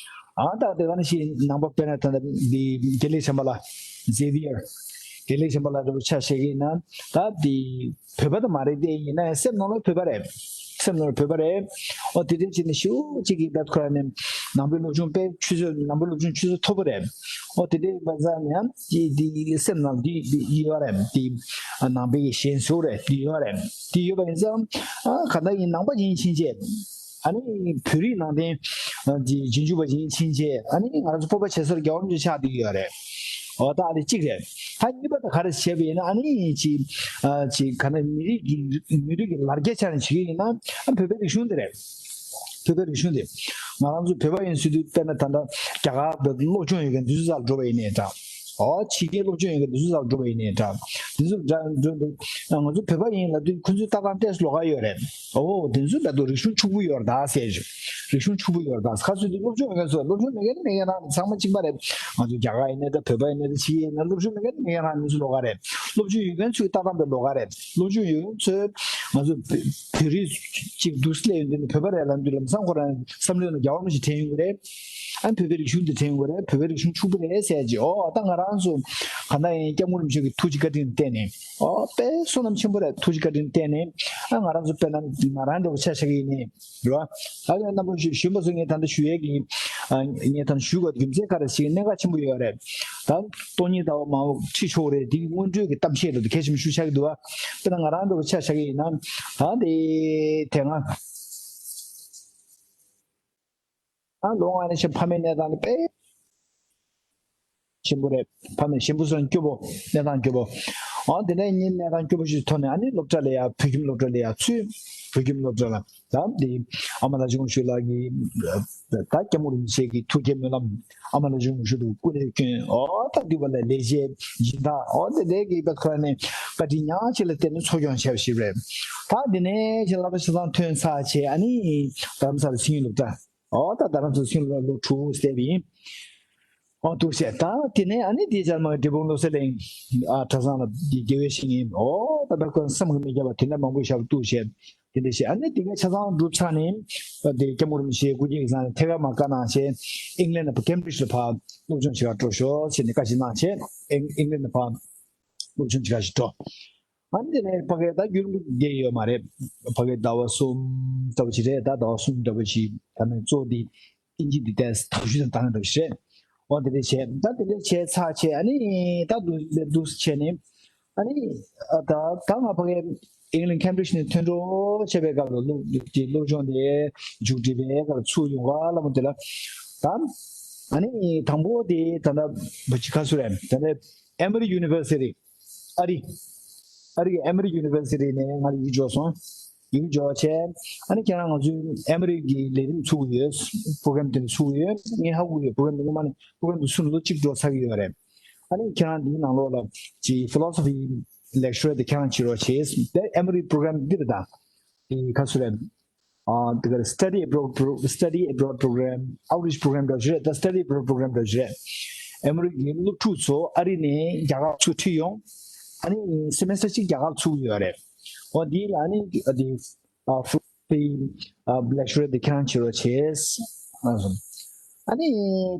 ཨ་ད་དེ་ག་ནང་བཞིན་ནང་པ་དཔེར་ན་ད་ལྟ་འདི་དགེ་ལེགས་བྱམས་པ་ལགས་Xavier། དགེ་ལེགས་བྱམས་པ་ལགས་འདྲ་པོ་ཆ་བཞག་གི་ཡིན་ན་ད་འདི་བོད་པ་དང་མ་རེད་དེ་ཡིན་ན་ཡང་སེམས་ནང་ལ་བོད་པ་རེད། སེམས་ནང་ལ་བོད་པ་རེད། ཨོ་དེ་འདྲའི་བྱས་ནས་ཞེ་པོ་ཅིག་གིས་ད་ཁོ་རང་ནས་ནང་པའི་སློབ་སྦྱོང་དཔེ་ཆུ་ཚོད་ནང་པའི་སློབ་སྦྱོང་ཆུ་ཚོད་མཐོ་པོ་རེད། ཨོ་དེ་འདྲའི་ཡིན་པ་ཙང་ཡང་འདི་འདི་སེམས་ནང་འདི་འདི་ཡོད་རེད། འདི་ནང་པའི་ཞེན་ཟུག་རེད་འདི་ཡོད་རེད། འདི་ཡོད་པ་ཡིན་ཙང་ཨ་ག་ད་ཡིན་ནང་པ་ཡིན་ཕྱིན་ཆད། ཨ་ནི་བོད་རིགས་ནང་བསྟན་ཨ་འདི་རྗེས་འཇུག་པ་ཡིན་ཕྱིན་ཆད་ཨ་ནི་ང་རང་ཚོ་སྤོབས་པ་བྱེད་སར་རྒྱལ་བ་རིན་པོ་ཆེ་ཆགས་བསྡད་ཀྱི་ཡོད་རེད། འོ་ད་ཨ་ནི་གཅིག་རེད། ད་གཉིས་པ་ད་ག་རེ་བྱས་པ་ཡིན་ན་ཨ་ནི་ཅིག་ཨ་ཅིག་ག་ན་མི་རིགས་ཀྱི་མི་རིགས་ཀྱི་ལར་རྒྱ་ཆ་ནས་བྱེད་ཀྱི་ཡིན་ན་ཨ་བོད་པའི་རིག་གཞུང་དེ་རེད། བོད་པའི་རིག་གཞུང་དེ་ང་རང་ཚོ་བོད་པ་ཡིན་ཟེར་དུས་དཔེར་ན་ད་ལྟ་རྒྱ་གར་བོད་སློབ་སྦྱོང་ཡོད་མཁན་དེ་ཚོ་སར་འགྲོ་བ་ཡིན་ནའི་འདྲ། ཨོ་ཕྱི་རྒྱལ་སློབ་སྦྱོང་ཡོད་མཁན་དེ་ཚོ་སར་འགྲོ་བ་ཡིན་ནའི་འདྲ། དེ་ཚོ་འདྲ་འགྲོ་འདུག་ང་ཚོ་བོད་པ་ཡིན་ལབ་དུས་ཁོ་ཚོའི་ལྟ་སྟངས་ཏོག་ཙམ་ལོགས་ཀ་ཡོད་རེད། ཨོ་དེ་ཚོ་ལབ་དུས་རིག་གཞུང་ཕྱུག་པོ་ཡོད་རེད་ད་ཟེར་ཞིག་རིག་གཞུང་ཕྱུག་པོ་ཡོད་རེད་ད། ཁ་སོ་དེ་སློབ་སྦྱོང་ཡོད་མཁན་ཚོ་སློབ་སྦྱོང་མེད་མཁན་མེད་མཁན་རང་ཚང་མ་གཅིག་པ་རེད། ང་ཚོ་རྒྱ་གར་ཡིན་ནའི་འདྲ་བོད་པ་ཡིན་ནའི་འདྲ་ཕྱི་རྒྱལ་ཡིན་ན་སློབ་སྦྱོང་མེད་མཁན་མེད་མཁན་རང་མི་ཚོ་ལོགས་ཀ་རེད། སློབ་སྦྱོང་ཡོད་མཁན་ཚོའི་ལྟ་སྟངས་དེ་ལོགས་ཀ་རེད། སློབ་སྦྱོང་ཡོད་མཁན་ཚོས་ང་ཚོ་བོད་བོད་རིགས་གཅིག་འདུག་སླེབས་ཡོང་དུས་ནས་བོད་པ་རེད་ལབ་དུས་ལམ་སང་ཁོ་རང་བསམ་བློའི་ནང་རྒྱལ་བ་རིན་པོ་ཆེ་དྲན་ཡོང་གི་རེད། ཨ་ནི་བོད་པའི་རིག་གཞུང་འདི་དྲན་ཡོང་གི་རེད། བོད་པའི་རིག་གཞུང་ཕྱུག་པོ་རེད་ཟེར་གྱི། ཨོ་ད་ང་རང་ཚོ་ག་ན་ཡིན་སྐྱབས་མགོན་རིན་པོ་ཆེ་གི་ཐུགས་རྗེ་བཀའ་དྲིན་བརྟེན་ནས་ཨོ་དཔེ་བསོད་ནམས་ཆེན་པོ་རེད། ཐུགས་རྗེ་བཀའ་དྲིན་བརྟེན་ནས་ཨ་ང་རང་ཚོ་དཔེར་ན་ང་རང་འདྲ་བོ་ཆ་བཞག་གི་ཡིན་ནའི་རེད་བ། ཨ་ནི་རྣམ་པ་གཞོན་པ་ཚོ་ངས་ད་ལྟ་ཞུ་ཡས་ཀྱི་ཨ་ངས་ད་ལྟ་ཞུ་དགོས་རྒྱུ་མཚན་ག་རེ་ཞིག་གནད་འགག་ཆེན་པོ་ཡོད་རེད། ད་སྟོང་ཉིད་ལྟ་བ་མང་པོ་ཁྲིད་ཆོག་རེད། འདི་གི་སྔོན་འགྲོའི་གི་གཏམ་བཤད་ལ་དེ་གལ་ཆེན་པོ་ཞིག་ཆགས་ཀྱི་འདུག་བ། དཔེར་ན་ང་རང་འདྲ་བོ་ཆ་བཞག་གི་ཡིན་ན་ད་དེ་དེ་སྔ་ཨ་ལོ་ལྔ་ནས་བྱས་ཕ་མའི་གནས་སྟངས་དེ་དཔེ་ཞིམ་པོ་རེད། ཕ་མའི་ཞིམ་པོ་སོང་སྐྱོ་པོ་གནས་སྟངས་སྐྱོ་པོ། ཨ་དེ་ནས་ངའི་གནས་སྟངས་སྐྱོ་པོ་ཞིག་ཐོག་ནས་ཨ་ནི་སློབ་གྲྭ་ལ་ཡ་བོད་ཁྱིམ་སློབ་གྲྭ་ལ་ཡ་ཚུད། བོད་ཁྱིམ་སློབ་གྲྭ་ལ་ད་དེ་ཨ་མ་ལགས་ཆུང་ཞུ་ལགས་ཀྱི་ད་སྐྱབས་མགོན་རིན་པོ་ཆེ་གི་ཐུགས་བསྐྱེད་སྨོན་ལམ། ཨ་མ་ལགས་ཆུང་ཞུ་དུ་སྐུ་ལས་བསྐྱོན། ཨོ་ད་འདི་བ་ལ་ལས་བྱེད་སྦྱིན་བདག་ཨོ་དེ་ལས་ཀྱི་པ་ཁ་ནས་བཀའ་དྲིན་ཉག་གཅིག་ལ་བརྟེན་ནས་འཚོ་སྐྱོང་བྱས་པ་ཞིག་རེད། ད་དེ་ནས་ཁྱེད་ལག་པ་ཆ་ཚང་ཐོན་ཚར་བྱས་ཨ་ནི་རྡ་རམ་ས་ལ་མཚན་ཉིད་སློབ་གྲྭ། ཨོ་ད་རྡ་རམ་ས་ལ་མཚན་ཉིད་སློབ་གྲྭ་ལོ་དྲུག་བསྡད་པ་ཡིན། ཨོ་འདུག་བྱས་ད་དེ་ནས་ཨ་ནི་དེའི་རྗེས་མ་འབྲས་སྤུངས་བློ་གསལ་གླིང་ཨ་གྲྭ་ཚང་ལ་དགེ་བའི་བཤེས་གཉེན་ཨོ་ད་བར་སྐོར་བསམ་གྱིས་མི་ཁྱབ་པ་དེ་འདྲ་མང་པོ་ཞབས་བཏུགས་བྱས། དེ་འདྲ་བྱས་ཨ་ནི་དེ་ག་ཆ་ཚང་གྲུབ་ཚར་ནས་དེ་སྐྱབས་མགོན་རིན་པོ་ཆེའི་སྐུ་སྐྱེ་གི་ཚང་ནས་ཐད་ཀར་མ་བཀའ་གནང་བྱས་ཨིང་ལན་ལ་ཕར་ཀེམ་བྷྲིཇ་ལ་ཕར་སློབ་སྦྱོང་བྱེད་གར་འགྲོ་ཤོག་ཟེར་ནས་བཀའ་ཅིག་གནང་བྱས་ཨིང་ཨིང་ལན་ལ་ཕར་སློབ་སྦྱོང་བྱེད་གར་ཞིག་འགྲོ། ཨ་ནི་དེ་ནས་ཕ་གིར་ད་རྒྱུན་རིང་པོ་བསྡད་ཡོད་མ་རེད། ཕ་གིར་ཟླ་བ་གསུམ་ལྟ་བུ་ཅིག་རེད། ད་ཟླ་བ་གསུམ་ལྟ་བུ་ཅིག་ད་ནི་གཙོ་བོ་དེ་ཨིན་ཇི་འདི་ཏོག་ཙམ་དག་ཤོས་དང་དག་ནི་འདྲ་བོ་ཞིག་རེད། འོ་དེ་འདྲ་བྱས་ད་དེ་འདྲ་བྱས་ཚར་བྱས་ཨ་ནི་ད་འདུག་འདུག་བྱས་ནས་ཨ་ནི་ཨ་ད་ད་ང་ཕ་གི་ཨིང་ལན་ཀེམ་བྷྲིཇ་ནས་ཐོན་འགྲོ་བྱས་པའི་སྐབས་ལ་སློབ་ཀྱི་སློབ་སྦྱོང་དེ་མཇུག་སྒྲིལ་བའི་སྐབས་ལ་ཚུར་ཡོང་ག་ལ་མོ་དེ་ལ་ད་ཨ་ནི་དང་པོ་དེ་ད་ལྟ་བ་ཅི་ཁ་སུ་རེད། ད་ལྟ་ཨེ་མོ་རི་ཡུ་ནི་ཝར་སི་ཊི་ཨ་རི། ཨ་རི་གི་ཨེ་མོ་རི་ཡུ་ནི་ཝར་སི་ཊི་ནས་ང་ལ་ཡིག་འཇོག་སོང་། ཡིག་འཇོག་བྱས། ཨ་ནི་ཁྱེད་རང་ང་ཚོའི་ཨེ་མོ་རི་གི་ལས་རིམ་ཚུགས་ཀྱི་ཡོད། པོ་རོ་གྷ་རམ་དེ་ཚུགས་ཀྱི་ཡོད། ངས་ཧ་གོ་ཡོད། པོ་རོ་གྷ་རམ་དེ་སྔོན་མ་ནས་པོ་རོ་གྷ་རམ་དེ་ཚུགས་ནས་ལོ་གཅིག་འགྲོ་ཚར་གྱི་ཡོད་རེད། ཨ་ནི་ཁྱེད་རང་འདིའི་ནང་ལོགས་ལ་ཅིག་ཕི་ལོ་སོ་ཕི་ལེག་ཤོར་དེ་ཁྱེད་རང་བྱེད་རོགས་བྱེད། དེ་ཨེ་མོ་རི་པོ་རོ་གྷ་རམ་འདི་རེད་ད། དེ་ག་ཚོད་རེད། ཨ་དེ་ག་study abroad pro- study abroad program, outreach program འདྲ་ཞིག་རེད། ད་study abroad program འདྲ་ཞིག་རེད། ཨ་མི་རི་ཀའི་སློབ་ཕྲུག་ཚོ་ཨ་རི་ནས་རྒྱ་གར་ཚུར་ཁྲིད་ཡོང་། ཨ་ནི་semester གཅིག་རྒྱ་གར་ཚུར་ཡོད་རེད། འོ་འདི་ལ་ཨ་ནི་ཨ་དེ་ཨ་free ཨ་lecture དེ་ཁྱེད་རང་བྱེད་རོགས་བྱས། ཨ་ཨ་ནི་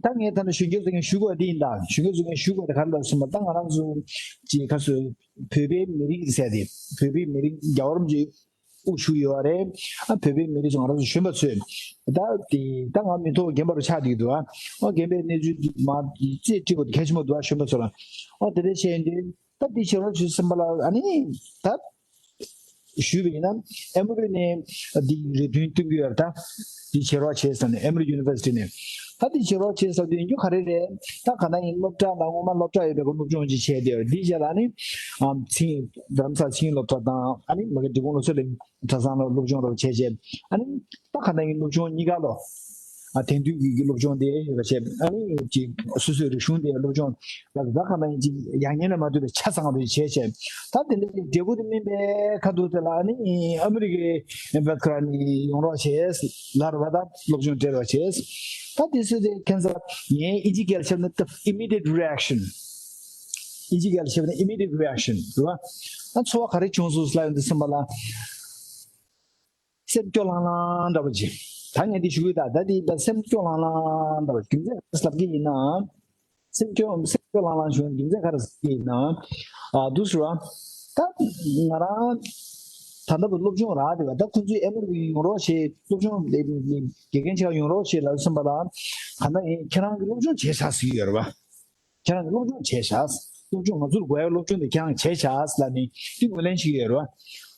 ད་ངས་ད་ནི་གཞོན་སྐྱེས་ཚོ་ངས་ཞུ་དགོས་དེ་ཡིན། ད་གཞོན་སྐྱེས་ཚོ་ངས་ཞུ་དགོས་དེ་ག་རེ་ལབ་སོང་བ། ད་ང་རང་ཚོ་ཅིག་ཁ་སོ་བོད་པའི་མི་རིགས་ཟེར་དེ་བོད་པའི་མི་རིགས་རྒྱལ་བ་རིན་པོ་ཆེ་དབུ་བཞུགས་ཡོད་རེད། ཨ་བོད་པའི་མི་རིགས་ང་རང་ཚོ་གཞོན་པ་ཚོས་ད་དེ་ད་ང་མི་ཐོག་རྒན་པ་རུ་ཆགས་བསྡད་འདུག་ཨ་རྒན་པའི་གནས་ཚུལ་མ་རྩིས་སྤྲད་དགོས་དེ་གལ་ཆེན་པོ་འདུག་ཨ་གཞོན་པ་ཚོ་ལ། ཨ་དེ་འདྲ་བཤད་ཡོང་དུས་ད་འདི་བྱེད་རོགས་བྱེད་བསམ་པ་ལ་ཨ་ནི་ད་ཞུས་པ་ཡིན་ན་ཨེ་མོ་རི་ནས་འདི་རེ་འདུན་བཏོན་གྱི་ཡོད་རེད། ད་འདི་བྱེད་རོགས་བྱེད་ཟེར་ནས་ཨེ་མོ་རི་ཡུ་ནི་ཝར་སི་ཊི་ནས་ད་འདི་བྱེད་རོགས་བྱེད་ཟེར་དུས་ཡིན་རྒྱུ་ག་རེ་རེད། ད་ག་ན་ཡིན་སློབ་གྲྭ་ལ་སྔོན་མ་སློབ་གྲྭ་ཡོད་པའི་སློབ་སྦྱོང་ཅིག་བྱས་ཏེ་འདི་རྗེས་ལ་ནི་ཨམ་ཚིག་རྡ་རམ་ས་ལ་ཚིག་སློབ་གྲྭ་དང་ཨ་ནི་མ་གི་འབྲི་གུང་བློ་གསལ་གླིང་གྲྭ་ཚང་ལ་སློབ་སྦྱོང་རོགས་བྱས་རྗེས་ཨ་ནི་ད་ག་ན་ཡིན་སློབ་སྦྱོང་གཉིས་ཀ་ལོ། ཨ་དེང་དུས་ཀྱི་སློབ་སྦྱོང་དེ་ཡོད་པ་བྱས་ཨ་ནི་ཅིག་སོ་སོའི་རིག་གཞུང་དེ་སློབ་སྦྱོང་ལ་ད་ག་ན་ཡིན་ཅིག་ཡག་ཉེས་ལ་མ་ལྟོས་པའི་ཆ་ཚང་རེ་བྱས་བྱས་ད་དེ་འདྲའི་འབྲས་བུ་དེ་སྨིན་པའི་ཁ་ཐུག་དེ་ལ་ཨ་ནི་ཨ་མི་རི་ཀའི་བེད་ཁ་ནི་ཡོང་རོགས་བྱས་ལར་བ་ད་སློབ་སྦྱོང་སྤྲད་རོགས་བྱས། ད་དེ་སུ་དེ་ཁྱེད་ཚོ་ངའི་ཨིན་ཇི་སྐད་ལ་བཤད་ན་the immediate reaction ཨིན་ཇི་སྐད་ལ་བཤད་ན་immediate reaction རེད་བ། ད་ཚོར་བ་ག་རེ་བྱུང་སོང་ལབ་ཡོང་དུས་ཙམ་པ་ལ། སེམས་སྐྱོ་ལྷང་ལྷང་འདྲ་པོ་ཅིག་ད་ངས་འདི་ཞུ་གི་ད་ད་འདི་ད་སེམས་སྐྱོ་ལྷང་ལྷང་འདྲ་པོ་རྒྱུ་མཚན་ག་རེ་ལབ་ཀྱི་ཡིན་ན། སེམས་སྐྱོ་སེམས་སྐྱོ་ལྷང་ལྷང་བྱུང་རྒྱུ་མཚན་ག་རེ་ཟེར་གྱི་ཡིན་ན། ཨ་འདུག་ཟེར་བ། ད་ང་རང་ད་ལྟ་བུ་སློབ་སྦྱོང་རག་བསྡད་པ་ད་ཁོང་ཚོས་ཨེ་མོ་རི་ཡོང་རོགས་བྱེད་སློབ་སྦྱོང་ལས་དགེ་རྒན་ཆགས་ཡོང་རོགས་བྱེད་ལབ་སོང་པ་ལ། ག་ན་ཡིན་ཁྱེད་རང་གི་སློབ་སྦྱོང་བྱས་ཤག་ཟེར་གྱི་ཡོད་རེད་བ། ཁྱེད་རང་གིས་སློབ་སྦྱོང་བྱས་ཤག་སློབ་སྦྱོང་ང་ཚོར་དགོས་ཡ་སློབ་སྦྱོང་དེ་ཁྱེད་རང་བྱས་ཤག་ལབ་ནས་འདི་ངོས་ལེན་བྱེད་ཀྱི་ཡོད་རེད་བ།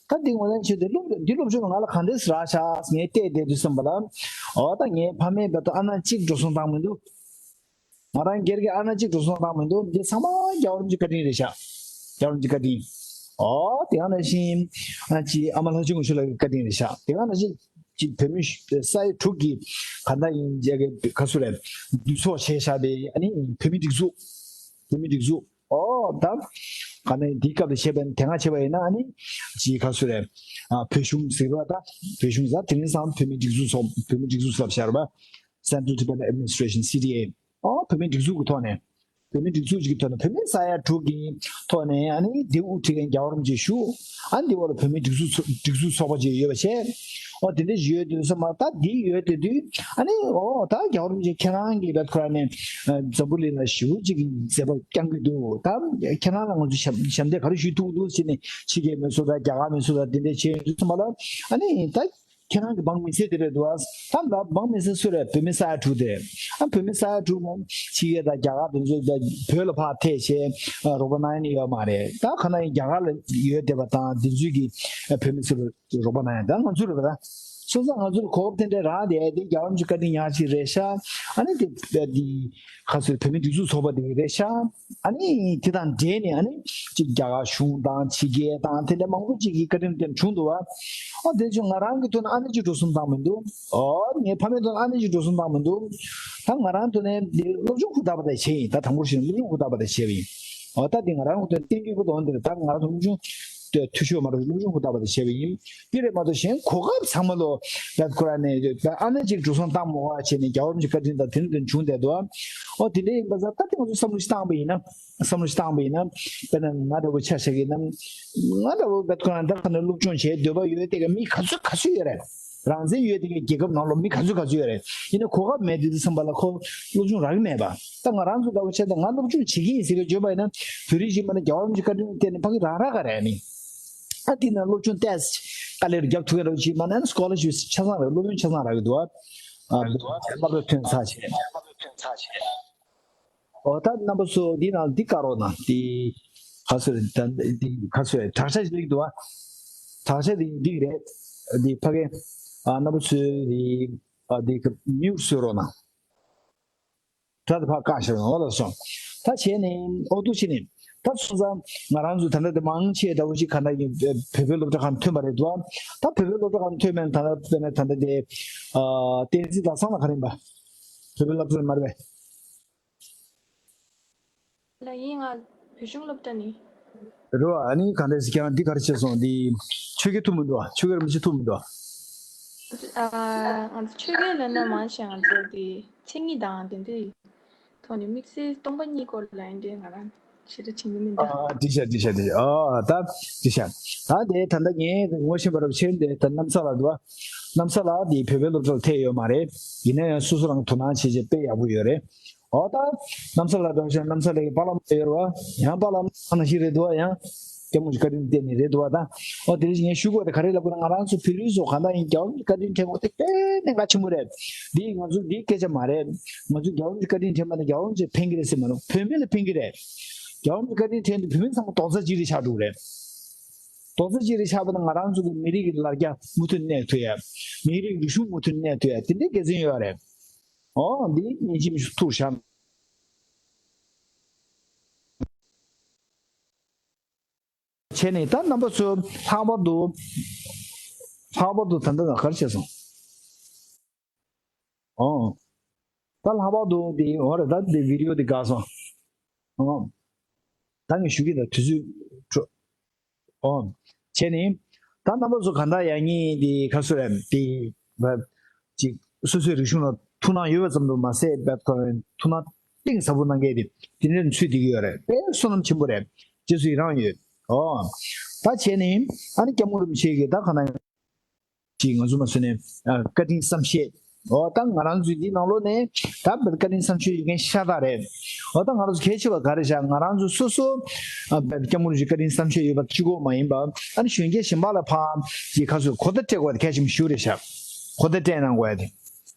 ད་འདི་ངོས་ལེན་བྱས་ཏེ་སློབ་འདི་སློབ་སྦྱོང་ང་ལ་གང་འདྲས་རག་ཤག་ངས་བལྟས་བསྡད་དུས་ཙམ་པ་ལ། འོ་ད་ངའི་ཕ་མས་བལྟས་ཏེ་ཨ་ན་གཅིག་འགྲོ་སོང་བཏང་མི་འདུག་ང་རང་སྒེར་གྱི་ཨ་ན་གཅིག་འགྲོ་སོང་བཏང་མི་འདུག་འདི་ཚང་མ་རྒྱལ་བ་རིན་པོ་ཆེའི་བཀའ་དྲིན་རེད་ཤག་རྒྱལ་བ་རིན་པོ་ཆེའི་བཀའ་དྲིན། འོ་དེ་ག་ནང་བཞིན་ཨ་ཅེ་ཨ་མ་ལྷ་ཆེན་དགུ་ཤོད་ལགས་ཀྱི་བཀའ་དྲིན་རེད་ཤག་དེ་ག་ནང་བཞིན། ཅིག་བོད་མི་ས་ཡ་དྲུག་གི་ག་འདྲ་ཡིན་རྒྱ་གི་ཁ་སུ་རེད། འདུ་ཚོགས་བྱས་བཞག་པའི་ཨ་ནི་བོད་མི་སྒྲིག་འཛུགས། བོད་མི་སྒྲིག་འཛུགས། ཨོ་ད་ག་ནས་འདི་སྐབས་ལ་བྱས་པ་ཡིན་དེ་སྔ་བྱས་པ་ཡིན་ན་ཨ་ནི་ཅིག་ཁ་སུ་རེད། ཨ་བོད་གཞུང་ཟེར་བ་ད་བོད་གཞུང་ཟེར་དེ་རིང་སང་བོད་མི་སྒྲིག་འཛུགས་སོགས་བོད་མི་སྒྲིག་འཛུགས་ཟེར་བཞག་རེད་པ། Central Tibet Administration C T A། ཨོ་བོད་མི་སྒྲིག་འཛུགས་ཀྱི་ཐོག་ནས། བོད་མི་སྒྲིག་འཛུགས་ཅིག་གི་ཐོག་ནས་བོད་མི་ས་ཡ་དྲུག་གི་ཐོག་ནས་ཨ་ནི་འདི་དབུ་ཁྲིད་མཁན་རྒྱལ་བ་རིན་པོ་ཆེ་བཞུགས། ཨ་ནི་འདི་བར་ལ་བོད་མི་སྒྲིག་འཛུགས་ཚོ་སྒྲིག་འཛུགས་ཚོགས་པ་ཅིག་ཡོད་པ་བྱས། ཨོ་དེ་འདྲ་ཞིག་ཡོད་དུས་ཙམ་པ་ད་འདི་ཡོད་དེ་དུས་ཨ་ནི་ཨོ་ད་རྒྱལ་བ་རིན་པོ་ཆེ་ཁྱེད་རང་གིས་བེད་ཁོ་ར་ནས་འཛམ་བུ་གླིང་ལ་ཞེ་པོ་ཅིག་གི་མཛད་པ་བསྐྱངས་ཀྱི་འདུག་ད་ཁྱེད་རང་ལ་ང་ཚོས་ཞབས་ཞབས་འདེགས་ག་རེ་ཞུ་ཐུབ་ཀྱི་འདུག་ཟེར་ནས་ཕྱི་རྒྱལ་མི་ཚོ་དང་རྒྱ་གར་མི་ཚོ་དང་དེ་འདྲ་བྱས་ཡོང་དུས་ཙམ་པ་ལ་ཨ་ནི་ད། ཁྱེད་རང་གི་འབངས་མི་སེར་དེ་རེད་འདུག་ཨ། ད་ལ་འབངས་མི་སེར་སུ་རེད། བོད་མི་ས་ཡ་དྲུག་དེ། ཨ་བོད་མི་ས་ཡ་དྲུག་ལ་ཕྱི་རྒྱལ་དང་རྒྱ་གར་དེ་ཚོ་ད་བོད་ལ་ཕར་ཐད་བྱས་རོགས་པ་གནང་ཡ་ནི་ཡོད་མ་རེད། ད་ག་ན་ཡིན་རྒྱ་གར་ལ་ཡོད་བསྡད་པ་དང་དེ་ཚོས་ཀྱི་བོད་མི་ཚོ་ལ་རོགས་པ་གནང་ཡ་ད་ང་ཚོ་རེད་པ། ད་སོང་ཙང་ང་ཚོ་ལ་གོ་སྐབས་དེ་འདྲ་རག་བསྡད་དེ་རྒྱལ་བ་རིན་པོ་ཆེ་བཀའ་དྲིན་ཡག་ཅིག་རེད་ཤག་ཨ་ནི་དེ་དེ་ཁ་སོའི་བོད་མི་སྒྲིག་འཛུགས་ཚོགས་པ་དེ་རེད་ཤག་ཨ་ནི་དེ་དང་འབྲེལ་ནས་ཨ་ནི་ཅིག་རྒྱ་གར་གཞུང་དང་ཕྱི་རྒྱལ་དང་དེ་འདྲ་མང་པོ་ཅིག་གི་བཀའ་དྲིན་དེ་བྱུང་འདུག་བ། ཨ་དེ་ཚོ་ང་རང་གི་ཐོག་ནས་ཨ་ནི་ཅིག་འགྲོ་སོང་བཏང་མི་འདུག་ཨོ་ངའི་ཕ་མའི་ཐོག་ནས་ཨ་ནི་ཅིག་འགྲོ་སོང་བཏང་མི་འདུག་ད་ང་རང་ཐོག་ནས་འདི་སློབ་སྦྱོང་ཧུར་ཐག་པ་དེ་བྱས་ཡིན། ད་དང་པོར་ཞིག་སློབ་སྦྱོང་ཧུར་ཐག་པ་དེ་བྱས་པ་ཡིན། ཨོ་ད་འདི་ང་རང་གི་ཐོག་ནས་བསྟན་རྒྱུ་ཀུན་དོན་འདིར་ད་ང་རང་ཚོ་སློབ་སྦྱོང་འཐུས་ཤོར་མ་རེད། སློབ་སྦྱོང་ཧུར་ཐག་པ་དེ་བྱས་པ་ཡིན། འདི་རེད་མ་གཏོགས་གཞན་གོ་སྐབས་ཚང་མ་ལོ་ད་ཁོ་རང་ནས་ད་ཨ་ནི་ཅིག་འགྲོ་སོང་བཏང་མ་བྱས་ནས་རྒྱལ་བ་རིན་པོ་ཆེ་བཀའ་དྲིན་དང་དེ་འདྲ་བྱུང་བསྡད་འདུག་ཨོ་དེ་འདྲ་ཡིན་པ་ས་ད་དེ་ང་ཚོ་བསམ་བློ་ཞིག་བཏང་པ་ཡིན་ན། བསམ་བློ་ཞིག་བཏང་པ་ཡིན་ན། དཔེར་ན་ང་འདྲ་བོ་ཆ་བཞག་གི་ན། ང་འདྲ་བོ་བེད་ཁོ་རང་ད་ག་ནས་སློབ་སྦྱོང་བྱེད་འདོད་པ་ཡོད་དེ་ག་མི་ག་ཚོད་ག་ཚོད་ཡོད་རེད། རང་བཙན་ཡོད་དེ་ག་རྒྱལ་ཁབ་ནང་ལོགས་མི་ག་ཚོད་ག་ཚོད་ཡོད་རེད། ཡིན་ན་གོ་སྐབས་མེད་དུས་ཙམ་པ་ལ་ཁོ་སློབ་སྦྱོང་རག་གི་མེད་པ། ད་ང་རང་ཚོ་འདྲ་བོ་བྱས་ད་ང་སློབ་སྦྱོང་བྱེད་ཀྱི་ཡིན་ཟེར་གི་བརྗོད་པ་ཡིན་ན་བོད་རིགས་ཤིག་མ་ན་རྒྱལ་བ་རིན་པོ་ཆེ་བཀའ་དྲིན་བརྟེན་ནས་ཕ་གི་རང་རག་ག་རེད་ནི། ཨ་དེ་ན་སློབ་སྦྱོང་ཏོག་ཙམ་དཀའ་ལས་རྒྱབ་ཐུབ་ཡ་འདྲ་བོ་ཅིག་མ་ན་སྐོ་ལར་ཤིབ་ཆ་ཚང་རག་སློབ་ཡོན་ཆ་ཚང་རག་གི་འདུག་ཨ། ཨ་སློབ་ཐོན་ཚར་བྱས། ཨོ་ད་རྣམ་པ་ཚོ་འདི་ནང་འདི་བཀའ་རོགས་གནང་། འདི་ག་ཚོད་རེད། ད་འདི་ག་ཚོད་རེད། དྲག་ཆ་ཞིག་འདུག་བ། དྲག་ཆ་འདི་འདི་རེད། འདི་ཕ་གི་ཨ་རྣམ་པ་ཚོས་འདི་ཨ་འདི་ག་མིའུ་བཟོས་རོགས་གནང་། ད་འདི་ཕ་བཀག་ཤར་ནང་ལ་སོང་། ད་བྱས་ནས་ཨོ་འདུག་བྱས་ནས་ད་སོང་ཙང་ང་རང་ཚོ་ད་ལྟ་འདི་མང་ཆེ་འདྲ་བོ་ཞིག་ག་ན་ཡིན་བོད་པའི་སློབ་གྲྭ་ཁག་ཐོན་པ་རེད་འདུག་ད་བོད་པའི་སློབ་གྲྭ་ཁག་ཐོན་མེད་ད་ལྟ་དཔེར་ན་ད་ལྟ་དེ་ཨ་བསྟན་འཛིན་ཟླ་བཟང་ལ་ག་རེ་ཡིན་པ། བོད་པའི་སློབ་གྲྭ་མ་རེད་པས། ལགས་ཡིན། ང་བོད་གཞུང་སློབ་གྲྭ་ནས། རེད་བ། ཨ་ནི་གང་འདྲ་ཟེར་ཁྱེད་རང་འདི་ག་རེ་བྱས་སོང་། འདི་ཆོས་རྒྱལ་ཐུབ་མི་འདུག་བ། ཆོས་རྒྱལ་རིན་པོ་ཆེ་ཐུབ་མི་འདུག་བ། ཨ། ང་ཚོ་ཆོས་རྒྱལ་ལབ་ན་མང་ཆེ་ང་ཚོ་དེ་མཚན་ཉིད་དང་དེ་འདྲའི་ཐོག་ནས་དམིགས་བསལ་སྟོང་པ་ཉིད་སྐོར་ལ་ཡིན་དུས་ང་རང་ཞེ་དྲག་དྲན་གྱི་མི་འདུག་ཨ། འགྲིག་ཤག་འགྲིག་ཤག་འགྲིག་ཤག་ཨ། ད་འགྲིག་ཤག་ད་དེ་ད་ལྟ་ངས་ངོ་ཤེས་པ་རབ་ཆེན་དེ་ད་གནམ་ས་ལ་འདུག་ཨ། གནམ་ས་ལ་དེ་བོད་པའི་སློབ་གྲྭ་ལ་ཐད་ཡོད་མ་རེད། ཡིན་ན་ཡང་སོ་སོ་རང་དོ་སྣང་བྱེད་བྱེད་དཔེ་ཡག་པོ་ཡོད་རེད། ཨོ་ད། གནམ་ས་ལ་འགྲོ་ཞིང་གནམ་ས་ལ་གི་པཱ་ལགས་མ་ཡོད་རེད་བ། ཡང་པཱ་ལགས་མ་ནང་བཞིན་རེད་འདུག་བ། ཡང་སྐྱབས་མགོན་གྱི་བཀའ་དྲིན་བརྟེན་ནས་རེད་འདུག་བ་ད། ཨོ་དེ་རིང་ངས་ཞུ་དགོས་དེ་ག་རེ་ལབ་དགོས་ན། ང་རང་ཚོ་བོད་རིགས་ཚོ་གང་ལྟར་ཡིན་རྒྱལ་བ་རིན་པོ་ཆེའི་བཀའ་དྲིན་དྲན་དགོས་དེ་དཔེ་གནད་འགག་ཆེན་པོ་རེད། འདི་ང་ཚོ་འདིའི་སྐད་ཆ་མ་རེད། ང་ཚོ་རྒྱལ་བ་རིན་པོ་ཆེའི་བཀའ་དྲིན་དྲན་པ་ནི་རྒྱལ་བ་རིན་པོ་ཆེ་ཕན་གྱི་རེད་ཟེར་མ་རེད། བོད་མི་ལ་ཕན་གྱི་རེད། རྒྱལ་བ་རིན་པོ་ཆེའི་བཀའ་དྲིན་དྲན་དུས་བོད་མི་ཚང་མ་རྡོག་རྩ་གཅིག་རེད་ཆགས་འགྲོ་གི་རེད། རྡོག་རྩ་གཅིག་རེད་ཆགས་པ་ན་ང་རང་ཚོ་གི་མི་རིགས་ཀྱི་ལ་རྒྱ་མུ་མཐུད་གནས་ཐུབ་ཡ། མི་རིགས་རིག་གཞུང་མུ་མཐུད་གནས་ཐུབ་ཡ་དེ་འདྲའི་དགེ་མཚན་ཡོད་རེད། ཨོ་འདི་སྙིང་རྗེ་མི་ཤུགས་ཐུག་བཞག་བྱས་ནས་ད་རྣམ་པ་ཚོ་ལྷག་པར་དུ་ལྷག་པར་དུ་ད་ལྟ་ན་ག་རེ་བྱས་སོང་། ཨོ། ད་ལྷག་པར་དུ་འདི་འོ་རེད། ད་འདི་བི་ཌི་ཡོ་འདི་འགག་སོང་། ཨོ། ད་ངས་ཞུ་གི་ད་དུས་ཚོད་འཕྲོ། ཨོ། བྱས་ནས། ད་རྣམ་པ་ཚོ་གང་ལྟར་ཡང་ངས་འདི་ག་ཚོད་རེད་འདི། ཅིག་སོ་སོའི་རིག་གཞུང་ལ་ཐུགས་སྣང་ཡོད་པ་ཙམ་དུ་མ་ཟད་བེད་ཁོ་རང་ཐུགས་སྣང་གཏིང་ཟབ་པོ་གནང་མཁན་དེ་དེ་འདྲ་ཚུད་བསྡད་ཀྱི་ཡོད་རེད། དཔེ་བསོད་ནམས་ཆེན་པོ་རེད། རྗེས་སུ་ཡི་རང་ཡོད། ཨོ། ད་བྱས་ནས་ཨ་ནི་སྐྱབས་མགོན་རིན་པོ་ཆེ་གིས་ད་ག་ན་ཅིག་ང་ཚོ་མ་སོ་ནས་བཀའ་དྲིན་བསམ་ཤེས། ཨོ་ད་ང་རང་ཚོའི་འདི་ནང་ལོགས་ནས་ད་བཀའ་དྲིན་བསམ་ཤེས་ཡོད་མཁན་ཤ་སྟག་རེད། ཨོ་ད་ང་རང་ཚོ་གལ་ཆེ་བ་ག་རེ་བྱ། ང་རང་ཚོ་སོ་སོ་སྐྱབས་མགོན་རིན་པོ་ཆེ་བཀའ་དྲིན་བསམ་ཤེས་ཡོད་པ་གཅིག་པོ་མ་ཡིན་པ། ཨ་ནི་གཞོན་སྐྱེས་གཞན་པ་ལ་ཕར་ཅིག་ཁ་སོ་གོ་བརྡ་སྤྲད་དགོས་དེ་གལ་ཆེན་པོ་ཞིག་རེད་ཤག་གོ་བརྡ་སྤྲད་གནང་དགོས་དེ།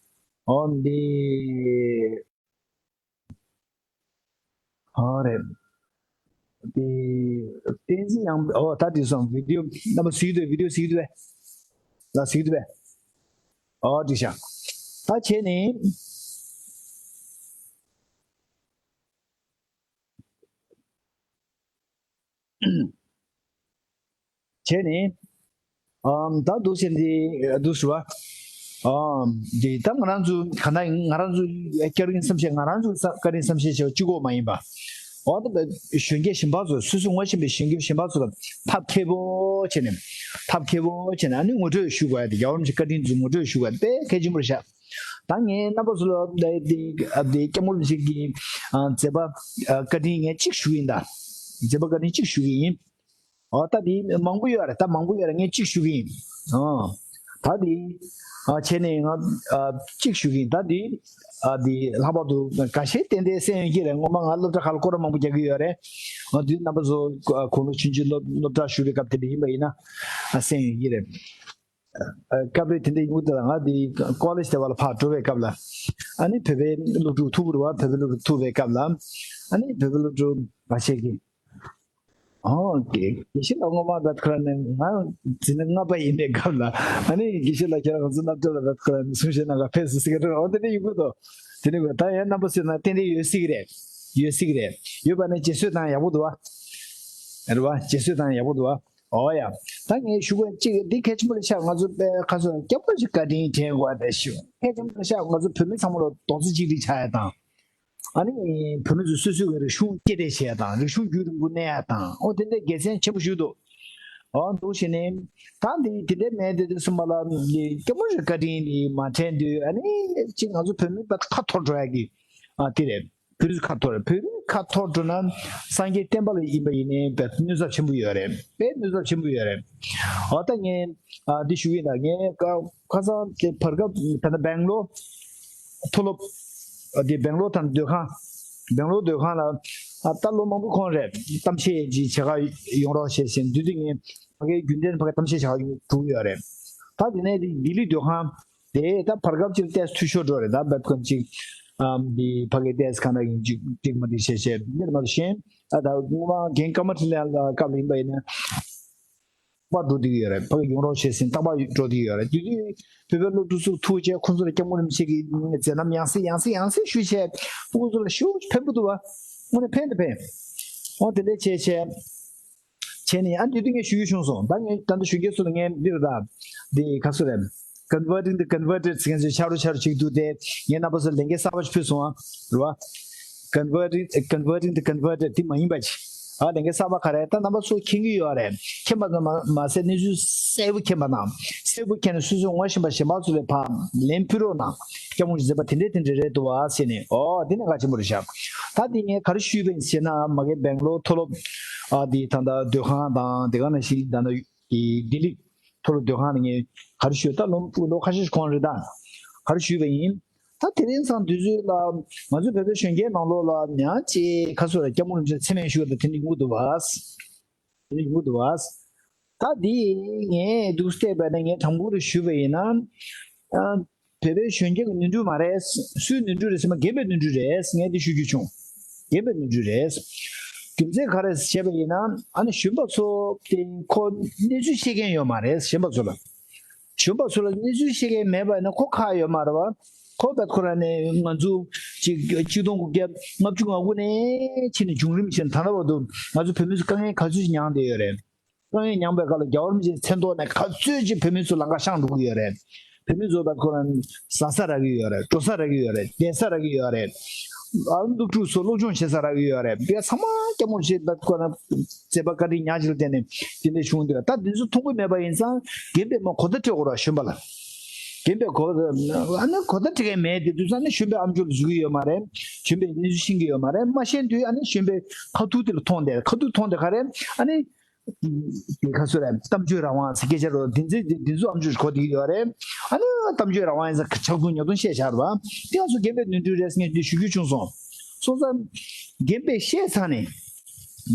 ཨོ་འདི། ཨོ་རེད། དེ། བསྟན་འཛིན་ཡང་ཨོ་ད་དེ་སོང་། བི་ཌི་ཡོ་རྣམ་པ་གཟིགས་འདུག་བི་ཌི་ཡོ་གཟིགས་འདུག་བས། ལ་གཟིགས་འདུག་བས། ཨོ་འགྲིག་ཤག་ད་བྱས་ནས། བྱས་ནས། ཨམ་ད་འདུག་ཟེར་འདི་འདུག་ཟེར་བ། ཨམ་འདི་ད་ང་རང་ཚོ་ག་ན་ང་རང་ཚོ་སྐྱབས་རིན་བསམ་ཤེས། ང་རང་ཚོ་བཀའ་དྲིན་བསམ་ཤེས་བྱས་པ་གཅིག་པོ་མ་ཡིན་པ། འོ་ད་གཞོན་སྐྱེས་གཞན་པ་ཚོ་སོ་སོ་ངོ་ཤེས་པའི་གཞོན་སྐྱེས་གཞན་པ་ཚོ་ལ་ཐབས་མཁས་པོ་བྱས་ནས་ཐབས་མཁས་པོ་བྱས་ནས་ཨ་ནི་ངོ་སྤྲོད་ཞུ་དགོས་ཡ་དེ། རྒྱལ་བ་རིན་པོ་ཆེ་བཀའ་དྲིན་ཚོ་ངོ་སྤྲོད་ཞུ་དགོས་ཡ་དཔེ་གལ་ཆེན་པོ་རེད་ཤག་ད་ངས་རྣམ་པ་ཚོ་ལ་དེ་དེ་སྐྱབས་མགོན་རིན་པོ་ཆེ་གི་མཛད་པ་བཀའ་དྲིན་ངས་གཅིག་ཞུ་གི་ཡིན་ད། མཛད་པ་བཀའ་དྲིན་གཅིག་ཞུ་གི་ཡིན། ཨོ་ད་དེ་མང་པོ་ཡོད་རེད། ད་མང་པོ་ཡོད་རེད། ངས་གཅིག་ཞུ་གི་ཡིན། ཨོ། ད་དེ་ཨ་བྱས་ནས་ང་ཨ་གཅིག་ཞུ་གི་ཡིན། ད་དེ་ཨ་དེ་ལྷག་པར་དུ་འགའ་ཤས་ཏན་ཏན་གསན་ཡོད་ཀྱི་རེད། སྔོན་མ་ང་སློབ་གྲྭ་ཁག་ལ་སྐོར་ར་མང་པོ་རྒྱག་གི་ཡོད་རེད། ཨ་དེ་རྣམ་པ་ཚོ་ཨ་གོང་ལོ་ཆུང་ཆུང་སློབ་སློབ་གྲྭ་ཞུགས་པའི་སྐབས་དེ་འདྲ་ཡིན་པ་ཡིན་ན་ཨ་གསན་ཡོད་ཀྱི་རེད། ཨ་སྐབས་རེ་དེ་འདྲ་ཡིན་དུས་ད་ང་དེ་ཀོ་ལེཇ་དེ་བ་ལ་ཕར་འགྲོ་བའི་སྐབས་ལ་ཨ་ནི་བོད་པའི་སློབ་ཕྲུག་ཐུག་གི་རེད་བ། བོད་པའི་སློབ་ཕྲུག་ཐུག་པའི་སྐབས་ལ་ཨ་ནི་བོད་པའི་སློབ་ཕྲུག་འགའ་ཤས་ཀྱིས། ཨོ་ཀེ། དགེ་བཤེས་ལགས་སྔོན་མ་བེད་ཁོ་རང་ནས་ང་འཛིན་གྲྭ་ལྔ་པ་ཡིན་པའི་སྐབས་ལ་ཨ་ནི་དགེ་བཤེས་ལགས་ཁྱེད་རང་ང་ཚོ་སློབ་གྲྭ་ལ་བེད་ཁོ་རང་ནས་གསུང་བཤད་གནང་ག་ཕེབས་སོང་ཟེར་གི་འདུག་ཨོ་དེ་འདྲ་ཡིན་དགོས་དོ། དེ་ནས་ད་ཡང་རྣམ་པ་ཚོས་ན་ཏན་ཏན་ཡོད་སྲིད་ཀྱི་རེད། ཡོད་སྲིད་ཀྱི་རེད། ཡོད་པ་ནས་རྗེས་བཟོ་བཏང་ཡག་པོ་འདུག་བ། རེད་བ། རྗེས་བཟོ་བཏང་ཡག་པོ་འདུག་བ། ཨོ་ཡ། ད་ངས་ཞུ་དགོས་གཅིག་འདི་གལ་ཆེན་པོ་རེད་ཤག་ང་ཚོ་དཔེ་ཁ་སོ་སྐྱབས་མགོན་གྱི་བཀའ་དྲིན་དྲན་དགོས་རེད་ཞུ། གལ་ཆེན་པོ་རེད་ཤག་ང་ཚོ་བོད་མི་ཚང་མ་ལ་རྡོག་རྩ་གཅིག་སྒྲིལ་ཆགས་ཡ་དང་། ཨ་ནི་བོད་མི་ཚོས་སོ་སོའི་རིག་གཞུང་སྐྱེད་སྤྲད་བྱེད་ཡ་དང་རིག་གཞུང་རྒྱུན་རིང་པོ་གནས་ཡ་དང་ཨོ་དེ་འདྲའི་དགེ་མཚན་ཆེན་པོ་ཞིག་འདུག་ཨོ་འདུག་བྱས་ནས་ད་འདི་དེ་འདྲའི་མེད་དེ་དུས་སུ་མ་ལ་འདི་སྐྱབས་མགོན་གྱི་བཀའ་དྲིན་འདི་མ་དྲན་དུས་ཨ་ནི་ཅིག་ང་ཚོ་བོད་མི་བ་ཁ་འཐོར་འགྲོ་ཡ་གི་ཨ་དེ་རེད། བོད་རིགས་ཁ་འཐོར་བོད་རིགས་ཁ་འཐོར་འགྲོ་ན་སངས་རྒྱས་བསྟན་པ་ལ་ཡིན་པ་ཡིན་ནའི་བས་གནོད་ཚབས་ཆེན་པོ་ཡོད་རེད། བས་གནོད་ཚབས་ཆེན་པོ་ཡོད་རེད། ཨོ་ད་ངས་ཨ་འདི་ཞུ་གི་ཡིན་ད། ངས་ཀ་ཁ་སང་དེ་བར་སྐབས་ད་ལྟ་སྦེང་ལོར་མཐོ་སློབ་ཨ་དེ་སྦེང་ལོར་དང་སྡོད་ཁང་སྦེང་ལོར་སྡོད་ཁང་ལ་ཨ་ད་ལོ་མང་པོ་གོང་རེད། གཏམ་བཤད་ཅིག་བྱེད་ག་ཡོང་རོགས་བྱས་ཟེར་འདུག་དུས་ངས་ཕ་གིའི་རྒྱུན་ལྡན་ཕ་གི་གཏམ་བཤད་བྱེད་ག་ཡོང་འགྲོ་གི་ཡོད་རེད། ད་དེ་ནས་དེ་ལྡི་ལི་སྡོད་ཁང་དེ་ད་བར་སྐབས་ཅིག་ཏོག་ཙམ་འཐུས་ཤོར་འགྲོ་རེད། ད་བེད་ཁོམ་ཅིག་ཨམ་དེ་ཕ་གིའི་ཏོག་ཙམ་གང་འདྲ་ཡིན་ཅིག་འགྲིག་མ་འགྲིག་བྱས་བྱས་འདིར་མ་གཏོགས་གཞན་ཨ་ད་སྔོན་མ་རྒན་ཀརྨ་ཁྲི་ལས་སྐབས་ལ་ཡིན་པ་ཡིན་ན། པར་འགྲོ་བསྡད་ཀྱི་ཡོད་རེད། ཕ་གི་ཡོང་རོགས་བྱས་ཟིན་རྟག་པར་འགྲོ་བསྡད་ཀྱི་ཡོད་རེད། དེ་དུས་བོད་པའི་སློབ་ཕྲུག་ཚོ་ཐུག་བྱས་ཁོང་ཚོ་ལ་སྐྱབས་མགོན་རིན་པོ་ཆེ་གི་མཛད་རྣམ་ཡང་སེ་ཡང་སེ་ཡང་སེ་ཞུས་བྱས་ཁོང་ཚོ་ལ་ཞེ་པོ་ཕན་པོ་འདུག་བ། དངོས་གནས་ཕན་དང་ཕན། འོ་དེ་འདྲས་བྱས་བྱས། བྱས་ནས་ཨ་འདི་དུས་ངས་ཞུ་རྒྱུ་བྱུང་སོང་། ད་ངས་ད་ལྟ་གཞོན་སྐྱེས་ཚོ་ལ་ངས་འདི་རེད་ད། འདི་ག་ཚོད་རེད། Converting the Converted ཟེར་མཁན་ཚོས་ཆ་རོགས་ཆ་རོགས་བྱེད་ཀྱི་འདུག་སྟེ། ངས་རྣམ་པ་ཚོར་ལས་འགན་གསར་པ་ཞིག་ཕུལ་སོང་ཨ། རེད་བ། Converting Converting the Converted དེ་མ་ཡིན་པ་ཅིག་ཨ་ལས་འགན་གསར་པ་ག་རེ་ད་རྣམ་པ་ཚོ་མཁྱེན་གྱི་ཡོད་རེད། མཁྱེན་པ་ཙམ་མ་མ་ཟད་གནས་ཚུལ་གསལ་པོ་མཁྱེན་པ་དང་། གསལ་པོ་མཁྱེན་ནས་སོ་སོས་ངོ་ཤེས་པ་གཞན་པ་ཚོ་ལ་ཕར་ལན་ཕུལ་རོགས་གནང་། སྐྱབས་མགོན་གྱི་མཛད་པ་དེ་འདྲས་དེ་འདྲས་རེད་འདུག་ཨ་ཟེར་ནས། ཨོ་དེ་ནས་གལ་ཆེན་པོ་རེད་ཤག་ད་དེ་ངས་ག་རེ་ཞུས་པ་ཡིན་ཟེར་ན། མ་གི་སྦེང་ལོར་མཐོ་སློབ་ཨ་དེ་ད་ལྟ་སྡོད་ཁང་དང་དེ་ག་ནང་བཞིན་ད་ལྟ་ལྡི་ལི་མཐོ་སློབ་སྡོད་ཁང་ནས་ངས་ག་རེ་ཞུས། ད་ལོ་ལོ་ཁ་ཤས་ཤིག་གོང་རེད། ད་ག་རེ་ཞུས་པ་ཡིན། ད་དེ་རིང་སང་དུས་ཚོད་ལ་ང་ཚོ་བོད་པའི་གཞོན་སྐྱེས་ནང་ལོགས་ལ་ཡང་ཅིག་ཁ་སོ་ར་སྐྱབས་མགོན་རིན་པོ་ཆེ་མཚན་སྨད་ཞུ་བ་དང་དེ་འདྲ་ཡོང་གི་འདུག་བ། དེ་འདྲ་ཡོང་གི་འདུག་བ། ད་འདི་ངས་འདུག་བལྟས་པ་ན་ངས་དང་པོ་རེ་ཞུས་པ་ཡིན་ན། ཨ། བོད་པའི་གཞོན་སྐྱེས་ཀྱི་ནོར་འཁྲུལ་མ་རེད། སུའི་ནོར་འཁྲུལ་རེད་ཟེར་ན་རྒན་པའི་ནོར་འཁྲུལ་རེད། ངས་འདི་ཞུ་རྒྱུ་བྱུང་། རྒན་པའི་ནོར་འཁྲུལ་རེད། རྒྱུ་མཚན་ག་རེ་བྱས་པ་ཡིན་ན། ཨ་ནི་གཞོན་པ་ཚོ་དེ་ཁོ་གནས་ཚུལ་ཤེས་མཁན་ཡོད་མ་རེད། གཞོན་པ་ཚོ་ལ། གཞོན་པ་ཚོ་ལ་གནས་ཚུལ་ཤེས་མཁན་མེད་པ་ཡིན་ན་ཁོ་ཁག་ཡོད་མ་རེད་བ། ཁོ་བད་ཁོ་ར་ནས་ང་ཚོ་གཅིག་གཅིག་སྟོང་དགུ་བརྒྱ་ལྔ་བཅུ་ང་དགུ་ནས་ཕྱིན་ནས་བྱུང་རིམ་བཞིན་ད་ལྟ་བར་དུ་ང་ཚོ་བོད་མི་ཚོ་དཀའ་ངལ་ག་ཚོད་ཅིག་མྱངས་བསྡད་ཡོད་རེད། དཀའ་ངལ་མྱངས་པའི་སྐབས་ལ་རྒྱལ་བ་རིན་པོ་ཆེའི་མཚན་ཐོག་ནས་ག་ཚོད་ཅིག་བོད་མི་ཚོ་ལམ་ཁ་བཤངས་འགྲོ་གི་ཡོད་རེད། བོད་མི་ཚོ་བད་ཁོ་ར་ཟ་ས་རག་གི་ཡོད་རེད། འགྲོ་ས་རག་གི་ཡོད་རེད། བསྡད་ས་རག་གི་ཡོད་རེད། ཨ། སློབ་ཕྲུག་ཚོ་སློབ་སྦྱོང་བྱེད་ས་རག་གི་ཡོད་རེད། དེ་ཚང་མ་སྐྱབས་མགོན་རིན་པོ་ཆེ་བད་ཁོ་ར་མཛད་པ་བཀའ་དྲིན་ཉག་གཅིག་ལ་བརྟེན་ནས་དེ་འདྲ་བྱུང་འདུག་ད་འདི་ཚོ་མཐོང་གི་མེད་པ་ཡིན་ཙང་རྒན་པས་མ་གོ་བརྡ་སྤྲད་དགོས་ར་གཞོན་པ་ལ། རྒན་པས་གོ། ཨ་ནི་གོ་བརྡ་སྤྲད་མཁན་མེད་དེ་དུས་ཙང་ནི་གཞོན་པའི་ཨམ་ཅོག་ལ་འཇུག་གི་ཡོད་མ་རེད། གཞོན་པས་གནས་ཚུལ་ཤེས་ཀྱི་ཡོད་མ་རེད། མ་ཤེས་དུས་ཨ་ནི་གཞོན་པའི་ཁ་ཐུག་དེ་ལ་མཐོང་དེ། ཁ་ཐུག་མཐོང་དེ་ག་རེད། ཨ་ནི། དེ་ག་ཚོད་རེད། གཏམ་བརྗོད་རང་དབང་ཟེར་སྐད་ཆ་རོ། དེ་ཚོ་དེ་ཚོ་ཨམ་ཅོག་གོ་བསྡད་ཀྱི་ཡོད་རེད། ཨ་ནི་གཏམ་བརྗོད་རང་དབང་ཡིན་ཙང་ཆག་ཐུང་ཉོག་ཐུང་བཤད་བཞག་རེད་བ། དེ་ང་ཚོ་རྒན་པའི་ནོར་འཁྲུལ་རེད་ངས་འདི་ཞུ་རྒྱུ་བྱུང་སོང་། སོང་ཙང་། རྒན་པས་བཤད་ཚར་ནས།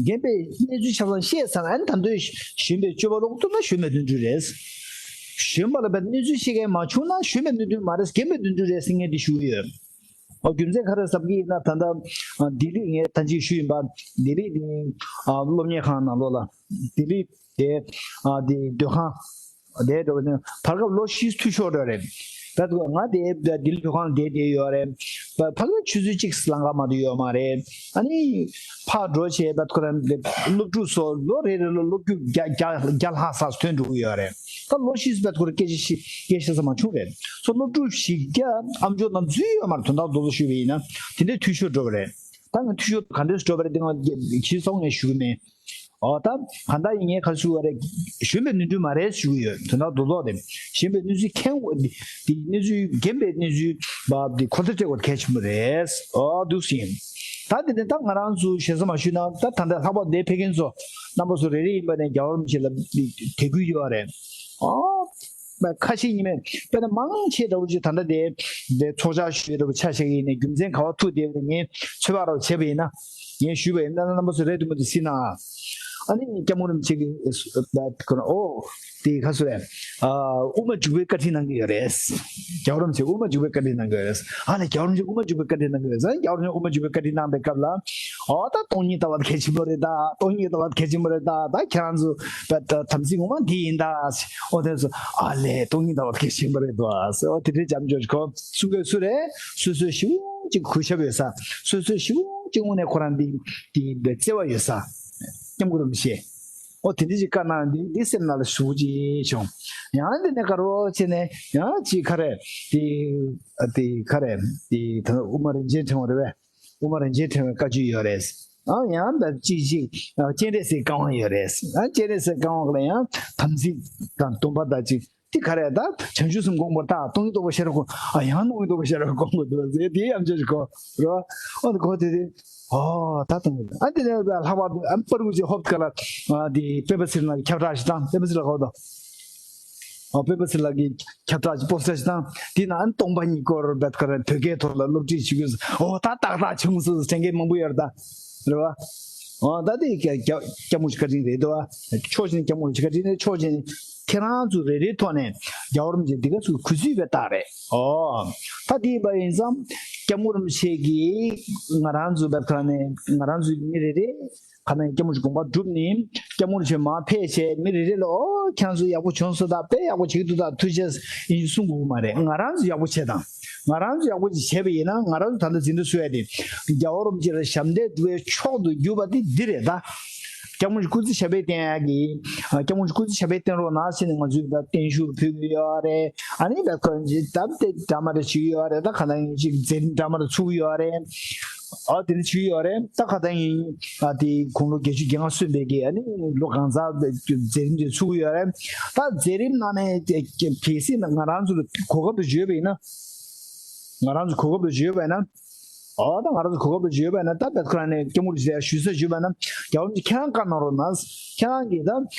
རྒན་པས་གནས་ཚུལ་ཆ་ཚང་བཤད་ཚར་ན་ཨ་ནི་ད་དུང་གཞོན་པས་སྤྱོད་པ་ལོག་ཐུབ་ན་གཞོན་པའི་ནོར་འཁྲུལ་རེད། གཞོན་པ་ལ་བས་གནས་ཚུལ་ཤེས་མཁན་མ་བྱུང་ན་གཞོན་པའི་ནོར་འཁྲུལ་མ་རེད། རྒན་པའི་ནོར་འཁྲུལ་རེད་ཟེར་ངས་འདི་ཞུ་གི་ཡོད། ཨོ་རྒྱུ་མཚན་ག་རེ་ཟེར་གྱི་ཡིན་ན། ད་ལྟ་ལྡི་ལི་ངས་ད་ཅིག་ཞུས་ཡིན་པ། ལྡི་ལི་དེ་སློབ་གཉེར་ཁང་ནང་ལོགས་ལ། ལྡི་ལི་དེ་དེ་སྡོད་ཁང་དེ་འགྲོ་བ་ནི་བར་སྐབས་ལོ་བཞི་འཐུས་ཤོར་འགྲོ་རེད། ད་དུང་ང་དེ་ལྡི་ལི་སྡོད་ཁང་ལ་བསྡད་བསྡད་ཡོད་རེད། ཕ་གི་ཆུ་ཚོད་གཅིག་ལམ་ཁ་མ་གཏོགས་ཡོད་མ་རེད། ཨ་ནི་ཕར་འགྲོ་བྱས་པ་ཁོ་རང་སློབ་ཕྲུག་ཚོ་ལོ་རེ་རེ་ལ་སློབ་ཕྲུག་བརྒྱ་བརྒྱ་བརྒྱ་ལྷག་ཙམ་ཐོན་འགྲོ་གི་ཡོད་རེད། ད་ལོ་བཞི་ཙམ་ཁོ་རང་སྐད་ཆ་ཤི་སྐད་ཆ་ས་མ་བྱུང་རེད། སོ་སློབ་ཕྲུག་བཞི་བརྒྱ་ཨམ་ཅོག་ནང་འཛུལ་ཡོད་མ་རེད། དོན་དག་རྡོག་རྡོག་ཞུས་པ་ཡིན་ན་དེ་འདྲའི་འཐུས་ཤོར་འགྲོ་བ་རེད། ད་ང་འཐུས་ཤོར་ག་འདྲས་སུ་འགྲོ་བ་རེད་དེ་ང་ཁྱེད་ཚོ་ངས་ཞུ་གི་མེད། ཨོ་ད་གང་ལྟར་ཡིན་ངས་ག་རེ་ཞུ་བ་རེད། གཞོན་པའི་ནོར་འཁྲུལ་མ་རེད་ཞུ་གི་ཡོད། དོན་དག་རྡོག་རྡོག་རེད། གཞོན་པའི་གནས་ཚུལ་མཁྱེན་དགོས་དེ་གནས་ཚུལ་རྒན་པའི་གནས་ཚུལ་བབ་དེ་གོ་བརྡ་སྤྲད་དགོས་གལ་ཆེན་པོ་རེད། ཨོ་འདུག་སེ་ཡིན། ད་དེ་ནས་ད་ང་རང་ཚོ་ཞེ་ས་མ་ཞུས་ན་ད་ད་ལྟ་ལྷག་པར་འདིར་ཕེབས་མཁན་ཚོ་རྣམ་པ་ཚོ་རེ་རེ་ཡིན་པ་ནས་རྒྱལ་བ་རིན་པོ་ཆེ་ལ་དད་གུས་ཡོད་རེད། ཨོ། ཁ་ཤས་ཉི་མས་དཔེར་ན་མང་ཆེ་འདྲ་བོ་ཅིག་ད་ལྟ་དེ་དེ་ཚོགས་བཅར་ཞུས་འདྲ་བོ་ཆ་བཞག་གི་ཡིན་ནའི་རྒྱུ་མཚན་ག་བ་ཐུག་བསྡད་པ་ངས་ཚོད་དཔག་རོགས་བྱས་པ་ཡིན་ན། ངས་ཞུས་པ་ཡིན་ན་རྣམ་པ་ཚོ་རེ་དུ་མ་དུ་སྲིད་ན། ཨ་ནི་སྐྱབས་མགོན་རིན་པོ་ཆེ་གི་ཁོ་ན་ཨོ། དེ་ག་སུ་རེད། ཨ། དབུ་མ་འཇུག་པའི་བཀའ་དྲིན་གནང་གི་ཡོད་རེད། རྒྱལ་བ་རིན་པོ་ཆེ་དབུ་མ་འཇུག་པའི་བཀའ་དྲིན་གནང་གི་ཡོད་རེད། ཨ་ལས་རྒྱལ་བ་རིན་པོ་ཆེ་དབུ་མ་འཇུག་པའི་བཀའ་དྲིན་གནང་གི་ཡོད་རེད། རྒྱལ་བ་རིན་པོ་ཆེ་དབུ་མ་འཇུག་པའི་བཀའ་དྲིན་གནང་པའི་སྐབས་ལ། ཨོ་ད་སྟོང་ཉིད་ལྟ་བ་གལ་ཆེན་པོ་རེད་ད། སྟོང་ཉིད་ལྟ་བ་གལ་ཆེན་པོ་རེད་ད། ད་ཁྱེད་རང་ཚོ་ད་དམ་ཚིག་ངོ་མ་འདི་ཡིན་ད། ཨོ་དེ་ཚོ་ཨ་ལས་སྟོང་ཉིད་ལྟ་བ་གལ་ཆེན་པོ་རེད་ད། ཨོ་དེ་འདྲའི་འཇམ་འཇོག་གོ་གསུང་གི་སུ་རེད། སོ་སོའི་ཞི་བོ་གཅིག་གུས་ཞབས་ཡོད་ས། སོ་སོའི་ཞི་བོ་གཅིག་དངོས་གནས་ཁོ་རང་འདི་འདི་བརྩེ་བ་ཡོད་ས། སྐྱབས་མགོན་རིན་པོ་ཆེ། ཨོ་དེ་འདྲ་ཅིག་བཀའ་གནང་འདི་འདི་སེམས་ནང་ལ་ཞུ་ཅིག་བྱུང་། ཡང་འདི་ནས་དགའ་རོགས་བྱས་ནས་ཡང་ཅིག་ག་རེ། དེ་དེ་ག་རེ། དེ་ད་དབུ་མ་རིན་ཆེན་ཕྲེང་བ་རེད་པས། དབུ་མ་རིན་ཆེན་ཕྲེང་བའི་བཀའ་བརྒྱུད་ཡོད་རེད། ཨ་ཡང་ད་ཅིག་ཅིག་སྤྱན་རས་གཟིགས་བཀའ་དབང་ཡོད་རེད། ཨ་སྤྱན་རས་གཟིགས་བཀའ་དབང་ལ་ཡང་དམ་ཚིག་དང་སྡོམ་པ་དང་ཅིག་དེ་ག་རེ་ད་བྱང་ཆུབ་སེམས་སྒོམ་དགོས་ད་སྟོང་ཉིད་རྟོགས་པ་ཤེས་རབ་སྒོམ། ཨ་ཡང་སྟོང་ཉིད་རྟོགས་པ་ཤེས་རབ་སྒོམ་དགོས་འདུག་ཟེར་དེ་ཡང་ཅིག་གོ་རོ། ཨ་ནི་གོ་དེ་དེ། ཨོ་ད་དང་ཨ་འདི་ནས་ལྷག་པར་ཨ་པར་བུ་ཅིག་ཧོབ་ཀ་ལ་ཨ་དེ་དཔལ་འབར་ཚེ་རིང་ལགས་ཀྱི་ཁྱབ་བསྒྲགས་ཤིག་དང་དཔལ་འབར་ཚེ་རིང་ལགས་གོ་དོ། ཨོ་དཔལ་འབར་ཚེ་རིང་ལགས་ཀྱི་ཁྱབ་བསྒྲགས་ཀྱི་པོ་སི་ཊར་ཞིག་དང་དེ་ན་ཨ་ནི་སྟོང་པ་ཉིད་སྐོར་བེད་ཀ་ར་བོད་སྐད་ཐོག་ལ་སློབ་ཁྲིད་བྱེད་དགོས། ཨོ་ད་ཏག་ཏག་བྱུང་སོང་དྲན་མཁན་མང་པོ་ཡོད་རེད་ད། རེད་བ། ཨོ་ད་དེ་སྐྱབས་སྐྱབས་མགོན་ཆེ་བཀའ་དྲིན་རེད་དོ། ཕྱོགས་གཅིག་ནས་སྐྱབས་མགོན་ཆེ་བཀའ་དྲིན་རེད། ཕྱོགས་གཅིག་ནས་ཁྱེད་རང་ཚོ་རེ་རེའི་ཐོག་ནས་རྒྱལ་བ་རིན་པོ་ཆེ་འདི་ག་ཚོད་གུས་བརྩི་བའི་རྟགས་རེད། ཨོ། ད་དེ་ཡིན་པ་ཡིན་ཙང་སྐྱབས་མགོན་རིན་པོ་ཆེ་གིས་ང་རང་ཚོ་བེད་ཀ་ནས་ང་རང་ཚོའི་མི་རེ་རེ། ཁ་ནས་སྐྱབས་མགོན་གྱི་དགོངས་པ་བསྒྲུབས་ནས་སྐྱབས་མགོན་ཆེ་མར་ཕེབས་བྱས་མི་རེ་རེ་ལ་ཨོ་ཁྱེད་ཚོ་ཡག་པོ་བྱུང་སོང་ད་དཔེ་ཡག་པོ་བྱེད་ཀྱི་འདུག་ད་ཐུགས་རྗེ་ཆེ་ཡིན་གསུང་དགོས་ཀྱི་མ་རེད། ང་རང་ཚོ་ཡག་པོ་བྱས་དང་། ང་རང་ཚོ་ཡག་པོ་ཅིག་བྱས་པ་ཡིན་ན་ང་རང་ཚོ་ད་ལྟ་འཛིན་གྲྭ་སུ་ཡ་དེ་རྒྱལ་བ་རིན་པོ་ཆེ་ལ་ཞབས་འདེགས་སྒྲུབ་པའི་མཆོག་ཏུ་གྱུར་པ་དེ་འདི་རེད་ད། སྐྱབས་མགོན་གྱི་སྐུ་ཚེ་ཞབས་པད་བརྟན་ཡག་གི། སྐྱབས་མགོན་གྱི་སྐུ་ཚེ་ཞབས་པད་བརྟན་རོགས་གནང་ཟེར་ནས་ང་ཚོས་ད་བརྟན་བཞུགས་ཕུལ་གྱི་ཡོད་རེད། ཨ་ནི་ད་ཁོ་ད་དེ་འདྲ་མ་འདྲ་བྱེད་ཀྱི་ཡོད་རེད། ད་ག་ནང་ཡིན་ཅིག་མཛད་རིམ་འདྲ་མ་འདྲ་ཚུགས་ཀྱི་ཡོད་རེད། ཨ་དེ་འདྲ་བྱེད་ཀྱི་ཡོད་རེད། ད་ཁ་སང་ཡིན། ཨ་དེ་དགུང་ལོ་བརྒྱད་ཅུ་གྱ་ལྔ་སོན་པའི་གི་ཨ་ནི་ལོ་གང་ཚ་མཛད་རིམ་དེ་ཚུགས་ཀྱི་ཡོད་རེད། ད་མཛད་རིམ་ནང་ནས་གལ་སྲིད་ང་རང་ཚོ་ལ་གོ་སྐབས་དེ་བརྗོད་པ་ཡིན་ན། ང་རང་ཚོ་གོ་སྐབས་དེ་བརྗོད་པ་ཡིན་ན། ཨོ་ད་ང་རང་ཚོ་གོ་སྐབས་དེ་བརྗོད་པ་ཡིན་ན། ད་བེད་ཁོ་རང་ནས་སྐྱབས་མགོན་རིན་པོ་ཆེ་ཞུ་ས་ཞུས་པ་ཡིན་ན། རྒྱལ་བ་རིན་པོ་ཆེ་ཁྱེད་རང་བཀའ་གནང་རོགས་གནང་། ཁྱེད་རང་གིས་ད་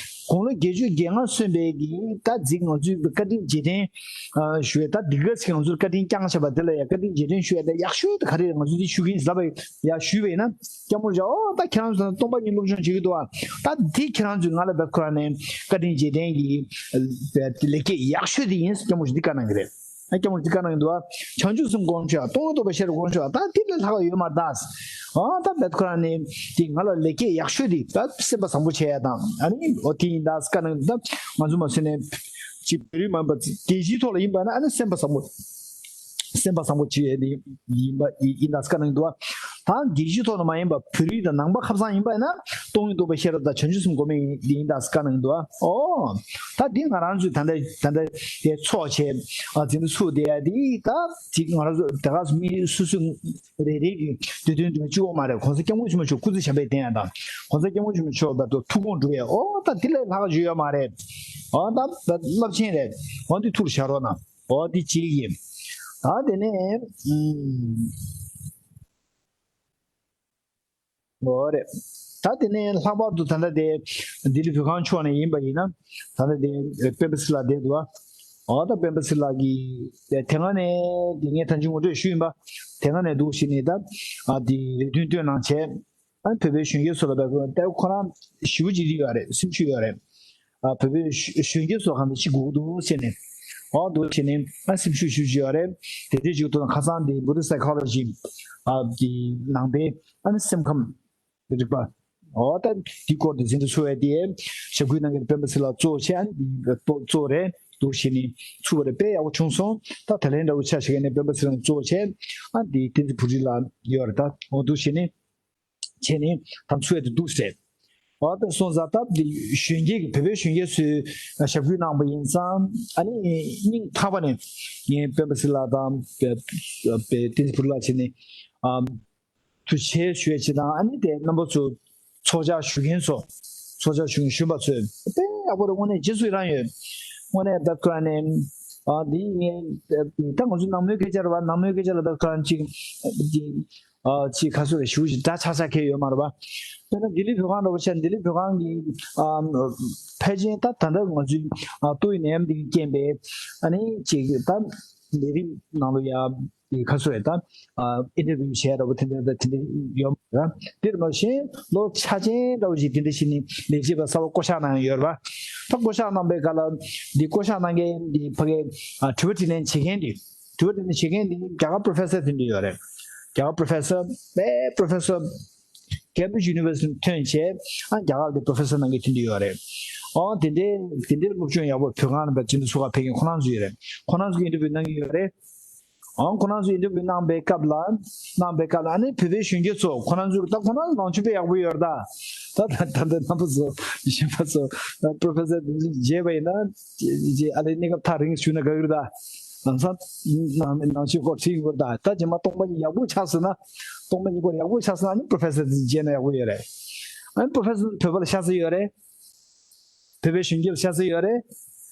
དགུང་ལོ་བརྒྱད་ཅུ་གྱ་ལྔ་སོན་པའི་གི་ད་ཅིག་ང་ཚོའི་བཀའ་དྲིན་རྗེས་དྲན་ཨ་ཞུ་བའི། ད་འདི་ག་ཅིག་ང་ཚོར་བཀའ་དྲིན་བསྐྱངས་བྱས་པ་དེ་ལ་ཡང་བཀའ་དྲིན་རྗེས་དྲན་ཞུ་ཡ་ད་ཡག་ཤོས་དེ་ག་རེ་རེད། ང་ཚོས་འདི་ཞུ་གི་ཡིན་ཟེར་ལབ་པ་ཡིན། ཡ་ཞུས་པ་ཡིན་ན་སྐྱབས་མགོན་རིན་པོ་ཆེ་ཨོ་ད་ཁྱེད་རང་ཚོ་སྟོང་པ་ཉིད་སློབ་སྦྱོང་བྱེད་ཀྱི་འདུག་ཨ། ད་འདི་ཁྱེད་རང་ཚོས་ང་ལ་བེད་ཁོ་རང་ནས་བཀའ་དྲིན་རྗེས་དྲན་གྱི་ཨ་ལེགས་སྐྱེས་ཡག་ཤོས་དེ་ཡིན། སྐྱབས་མགོན་རིན་པོ་ཆེ་འདི་བཀའ་གནང་གི་རེད། ཨ་སྐྱབས་མགོན་རིན་པོ་ཆེ་འདི་བཀའ་གནང་གི་འདུག་ཨ། བྱང་ཆུབ་སེམས་སྒོམ་ཤོག་སྟོང་ཉིད་རྟོགས་པའི་ཤེས་རབ་སྒོམ་ཤོག་ད་འདི་ལས་ལྷག་ཡོད་མ་རེད་ད། ཨ་ད་བེད་ཁོ་རང་ནས་འདི་ང་ལ་ལེགས་སྐྱེས་ཡག་ཤོས་འདི་ད་སེམས་པ་བཟང་པོ་བྱེད་ཡ་དང་ཨ་ནི་ཨོ་དེ་ཡིན་ད་བཀའ་གནང་གི་འདུག་ད་ང་ཚོ་མ་སོན་ནས་ཅིག་བོད་རིགས་མ་ཡིན་པ་རྒྱལ་སྤྱིའི་ཐོག་ལ་ཡིན་པ་ན་ཨ་ནི་སེམས་པ་བཟང་པོ། སེམས་པ་བཟང་པོ་བྱེད་ཡས་དེ་ཡིན་པ་ཡིན་ད་བཀའ་གནང་འདུག་ད་རྒྱལ་སྤྱིའི་ཐོག་ནས་མ་ཡིན་པ་བོད་རིགས་དང་ནང་པ་ཁ་སང་ཡིན་པ་ན་སྟོང་ཉིད་རྟོགས་པའི་ཤེས་རབ་དང་བྱང་ཆུབ་སེམས་སྒོམ་ཡས་དེ་ཡིན་ད་བཀའ་གནང་འདུག་ཨོ། ད་འདི་ང་རང་ཚོས་ད་ལྟ་ད་ལྟ་དེ་ཚོགས་བྱས་ཨ་འཛིན་གྲྭ་ཚུགས་བསྡད་ཡ་དེ་ད་ཅིག་ང་རང་ཚོ་ད་ག་སུ་མི་སུ་སུ་རེ་རེ་གི་འདོད་དོན་དོན་གཅིག་པོ་མ་རེད། གོང་ས་སྐྱབས་མགོན་ཆེན་པོ་མཆོག་སྐུ་ཚེ་ཞབས་པད་བརྟན་ཡ་དང་། གོང་ས་སྐྱབས་མགོན་ཆེན་པོ་མཆོག་ད་དུ་ཐུགས་དགོངས་འགྲུབ་ཡས་ཨོ་ད་འདི་ལས་ལྷག་ཡོད་ཡ་མ་རེད། ཨོ་ད་རླབས་ཆེན་རེད། ཨོ་འདི་ཐུགས་ལ་བཞག་རོགས་གནང་། ཨོ་འདི་གཅིག་ཡིན། ད་དེ་ནས་ཨུམ། ཨོ་རེད། ད་དེ་ནས་ལྷག་པར་དུ་ད་ལྟ་དེ་ལྡི་ལི་བོད་ཁང་ཕྱོགས་ནས་ཡིན་པ་ཡིན་ན། ད་ལྟ་དེ་སྤེན་པ་ཚེ་ལགས་བསྡད་འདུག་ཨ། ཨོ་ད་སྤེན་པ་ཚེ་ལགས་ཀྱིས་དེ་སྔ་ནས་དེ་ངས་ད་ཅི་ངོ་སྤྲོད་ཞུས་ཡིན་པ། དེ་སྔ་ནས་འདུག་བྱས་ནས་ད་ཨ་དེ་རེ་འདུན་བཏོན་གནང་བྱས། ཨ་བོད་པའི་གཞོན་སྐྱེས་ཚོ་ལ་བས་ཁོ་ད་ཁོ་རང་ཞེ་པོ་ཅིག་ཡོད་རེད། སེམས་ཤུགས་ཡོད་རེད། ཨ་བོད་པའི་གཞོན་སྐྱེས་ཚོ་གང་དུ་ཅིག་སྒུག་འདུག་ཟེར་ནས། ཨོ་འདུག་བྱས་ནས་ཨ་སེམས་ཤུགས་ཞུ་ཞུ་ཡོད་རེད། དེ་དུས་ཅིག་ཏུ་ཁ་སང་དེ་Buddhist psychology ཨ་གི་ནང་པའི་ཨ་ནི་སེམས་ཁམས་རིག་པ། ཨོ་ད་འདི་སྐོར་དེ་འཛིན་གྲྭ་ཚུགས་པའི་དེ་ཞབས་སྐུལ་གནང་མཁན་སྤེན་པ་ཚེ་ལགས་གཙོ་བྱས་ཨ་ནི་འདི་གཙོ་རེད་འདུག་བྱས་ནས་ཚུགས་པ་རེད། དཔེ་ཡག་པོ་བྱུང་སོང་། ད་ད་ལན་འདྲ་བོ་ཆ་བཞག་ནས་སྤེན་པ་ཚེ་ལགས་གཙོ་བྱས་ཨ་འདི་བསྟན་འཛིན་བུ་རིག་ལགས་ཡོད་རེད། ད་ཨོ་འདུག་བྱས་ནས། བྱས་ནས་དམ་ཚུགས་ཡ་དེ་འདུག་ཟེར། ཨ་ད་སོང་ཙང་སྟབས་བདེ་གཞོན་སྐྱེས་ཀྱི་བོད་པའི་གཞོན་སྐྱེས་ཚོས་ཞབས་སྐུལ་གནང་པ་ཡིན་ཙང་ཨ་ནི་སྙིང་ཐག་པ་ནས་ངས་སྤེན་པ་ཚེ་ལགས་དང་བསྟན་འཛིན་བུ་རིག་ལགས་བྱས་ནས་ཨམ་ཐུགས་རྗེ་ཆེ་ཞུ་ཡ་བྱེད་དང་ཨ་ནི་དེ་རྣམ་པ་ཚོ་ཚོགས་བཅར་ཞུ་མཁན་ཚོ་ཚོགས་བཅར་ཞུ་མཁན་གཞོན་པ་ཚོས་དཔེ་ཡག་པོ་རེད། དངོས་གནས་རྗེས་སུ་ཡི་རང་ཡོད། དངོས་གནས་ད་ཁོ་རང་ནས་ཨ་འདི་ངས་ད་ང་ཚོ་ནང་མོལ་སྐད་ཆ་རེད་བ། ནང་མོལ་སྐད་ཆ་ལ་ད་ཁོ་རང་ཅིག་འདི། ཨ་ཅིག་ཁ་སོ་རེ་ཞུ་ཞིག་འདྲ་ཆགས་ཆགས་ཁེལ་ཡོད་མ་རེད་པ། དཔེར་ན་ལྡི་ལི་བོད་ཁང་འདྲ་བོ་བྱས་ན་ལྡི་ལི་བོད་ཁང་གི་ཨ་ཕལ་ཆེར་ད་ད་ལྟ་ང་ཚོའི་ཨ་ཏོག་དབྱིབས་ནད་ཡམས་འདི་གི་རྐྱེན་པས་ཨ་ནི་ཅིག་ད་ལས་རིམ་ནང་ལ་ཡ་ཁ་སོ་རེ་ད་ཨ་ཨིན་ཊར་བིའུ་བྱས་འདྲ་བོ་དེ་འདྲ་ད་དེ་འདྲ་ཡོད་མ་རེད། དེར་མ་ཟད་ལོ་ཆ་ཆེན་འདྲ་བོ་ཞིག་དེ་འདྲ་ཞིག་ནི་ལས་བྱེད་པ་གསར་པ་བསྐོ་གཞག་གནང་ཡོད་རེད་པ། ད་བསྐོ་གཞག་གནང་པའི་སྐབས་ལ་འདི་བསྐོ་གཞག་གནང་མཁན་འདི་ཕ་གི་ཨ་དྲི་བ་དྲིས་ལན་བྱེད་མཁན་འདི། དྲི་བ་དེ་ནི་བྱེད་མཁན་དེ་རྒྱ་གར་པོ་རོ་ཕེ་སར་དེ་འདྲ་ཡོད་རེད། རྒྱ་གར་པོ་རོ་ཕེ་སར་དཔེ་པོ་རོ་ཕེ་སར་ཀེམ་བྷི་རིཇ་ཡུ་ནི་ཝར་སི་ཊི་ཐོན་བྱས་ཨ་རྒྱ་གར་དེ་པོ་རོ་ཕེ་སར་གནང་མཁན་དེ་འདྲ་ཡོད་རེད། ཨོ་དེ་འདྲའི་དེ་འདྲའི་སློབ་སྦྱོང་ཡག་པོ་བོད་ཁང་ནང་བ་ཅིན་དུ་སུ་ཁ་ཕེབས་མཁན་ཁོ་རང་ཚོ་ཡོད་རེད། ཁོ་རང་ཚོ་གི་ཨིན་ཊར་བིའུ་གནང་གི་ཡོད་རེད། ཨོ་ཁོ་རང་ཚོ་ཨིན་ཊར་བིའུ་གནང་པའི་སྐབས་ལ་གནང་པའི་སྐབས་ལ་ཨ་ནི་བོད་པའི་གཞོན་སྐྱེས་ཚོ་ཁོ་རང་ཚོ་ད་ཁོ་རང་ནང་ཆོས་དཔེ་ཡག་པོ་ཡོད་རེད་ད། ད་ད་ད་ད་རྣམ་པ་ཚོ་གཞོན་པ་ཚོ་པོ་རོ་ཕེ་སར་དེ་ཚོ་མཇལ་བ་ཡིན་ན་ཅེ་ཅེ་ཨ་ལས་གནས་སྐབས་ཐག་རིང་བཞུགས་ན་དགའ་གི་རེད་ད། ལམ་སང་ནང་ནང་ཆོས་སྐོར་ཁྲིད་ཡོང་གི་རེད་ད། ད་རྗེས་མ་སྟོང་པ་ཉིད་ཡག་པོ་ཆགས་སོང་ན། སྟོང་པ་ཉིད་སྐོར་ཡག་པོ་ཆགས་སོང་ན་ཨ་ནི་པོ་རོ་ཕེ་སར་དེ་མཇལ་ན་ཡག་པོ་ཡོད་རེད། ཨ་ནི་པོ་རོ་ཕེ་སར་བོད་པ་ལ་ཤ་ཚ་ཡོད་རེད། བོད་པའི་གཞོན་སྐྱེས་ལ་ཤ་ཚ་ཡོད་རེད།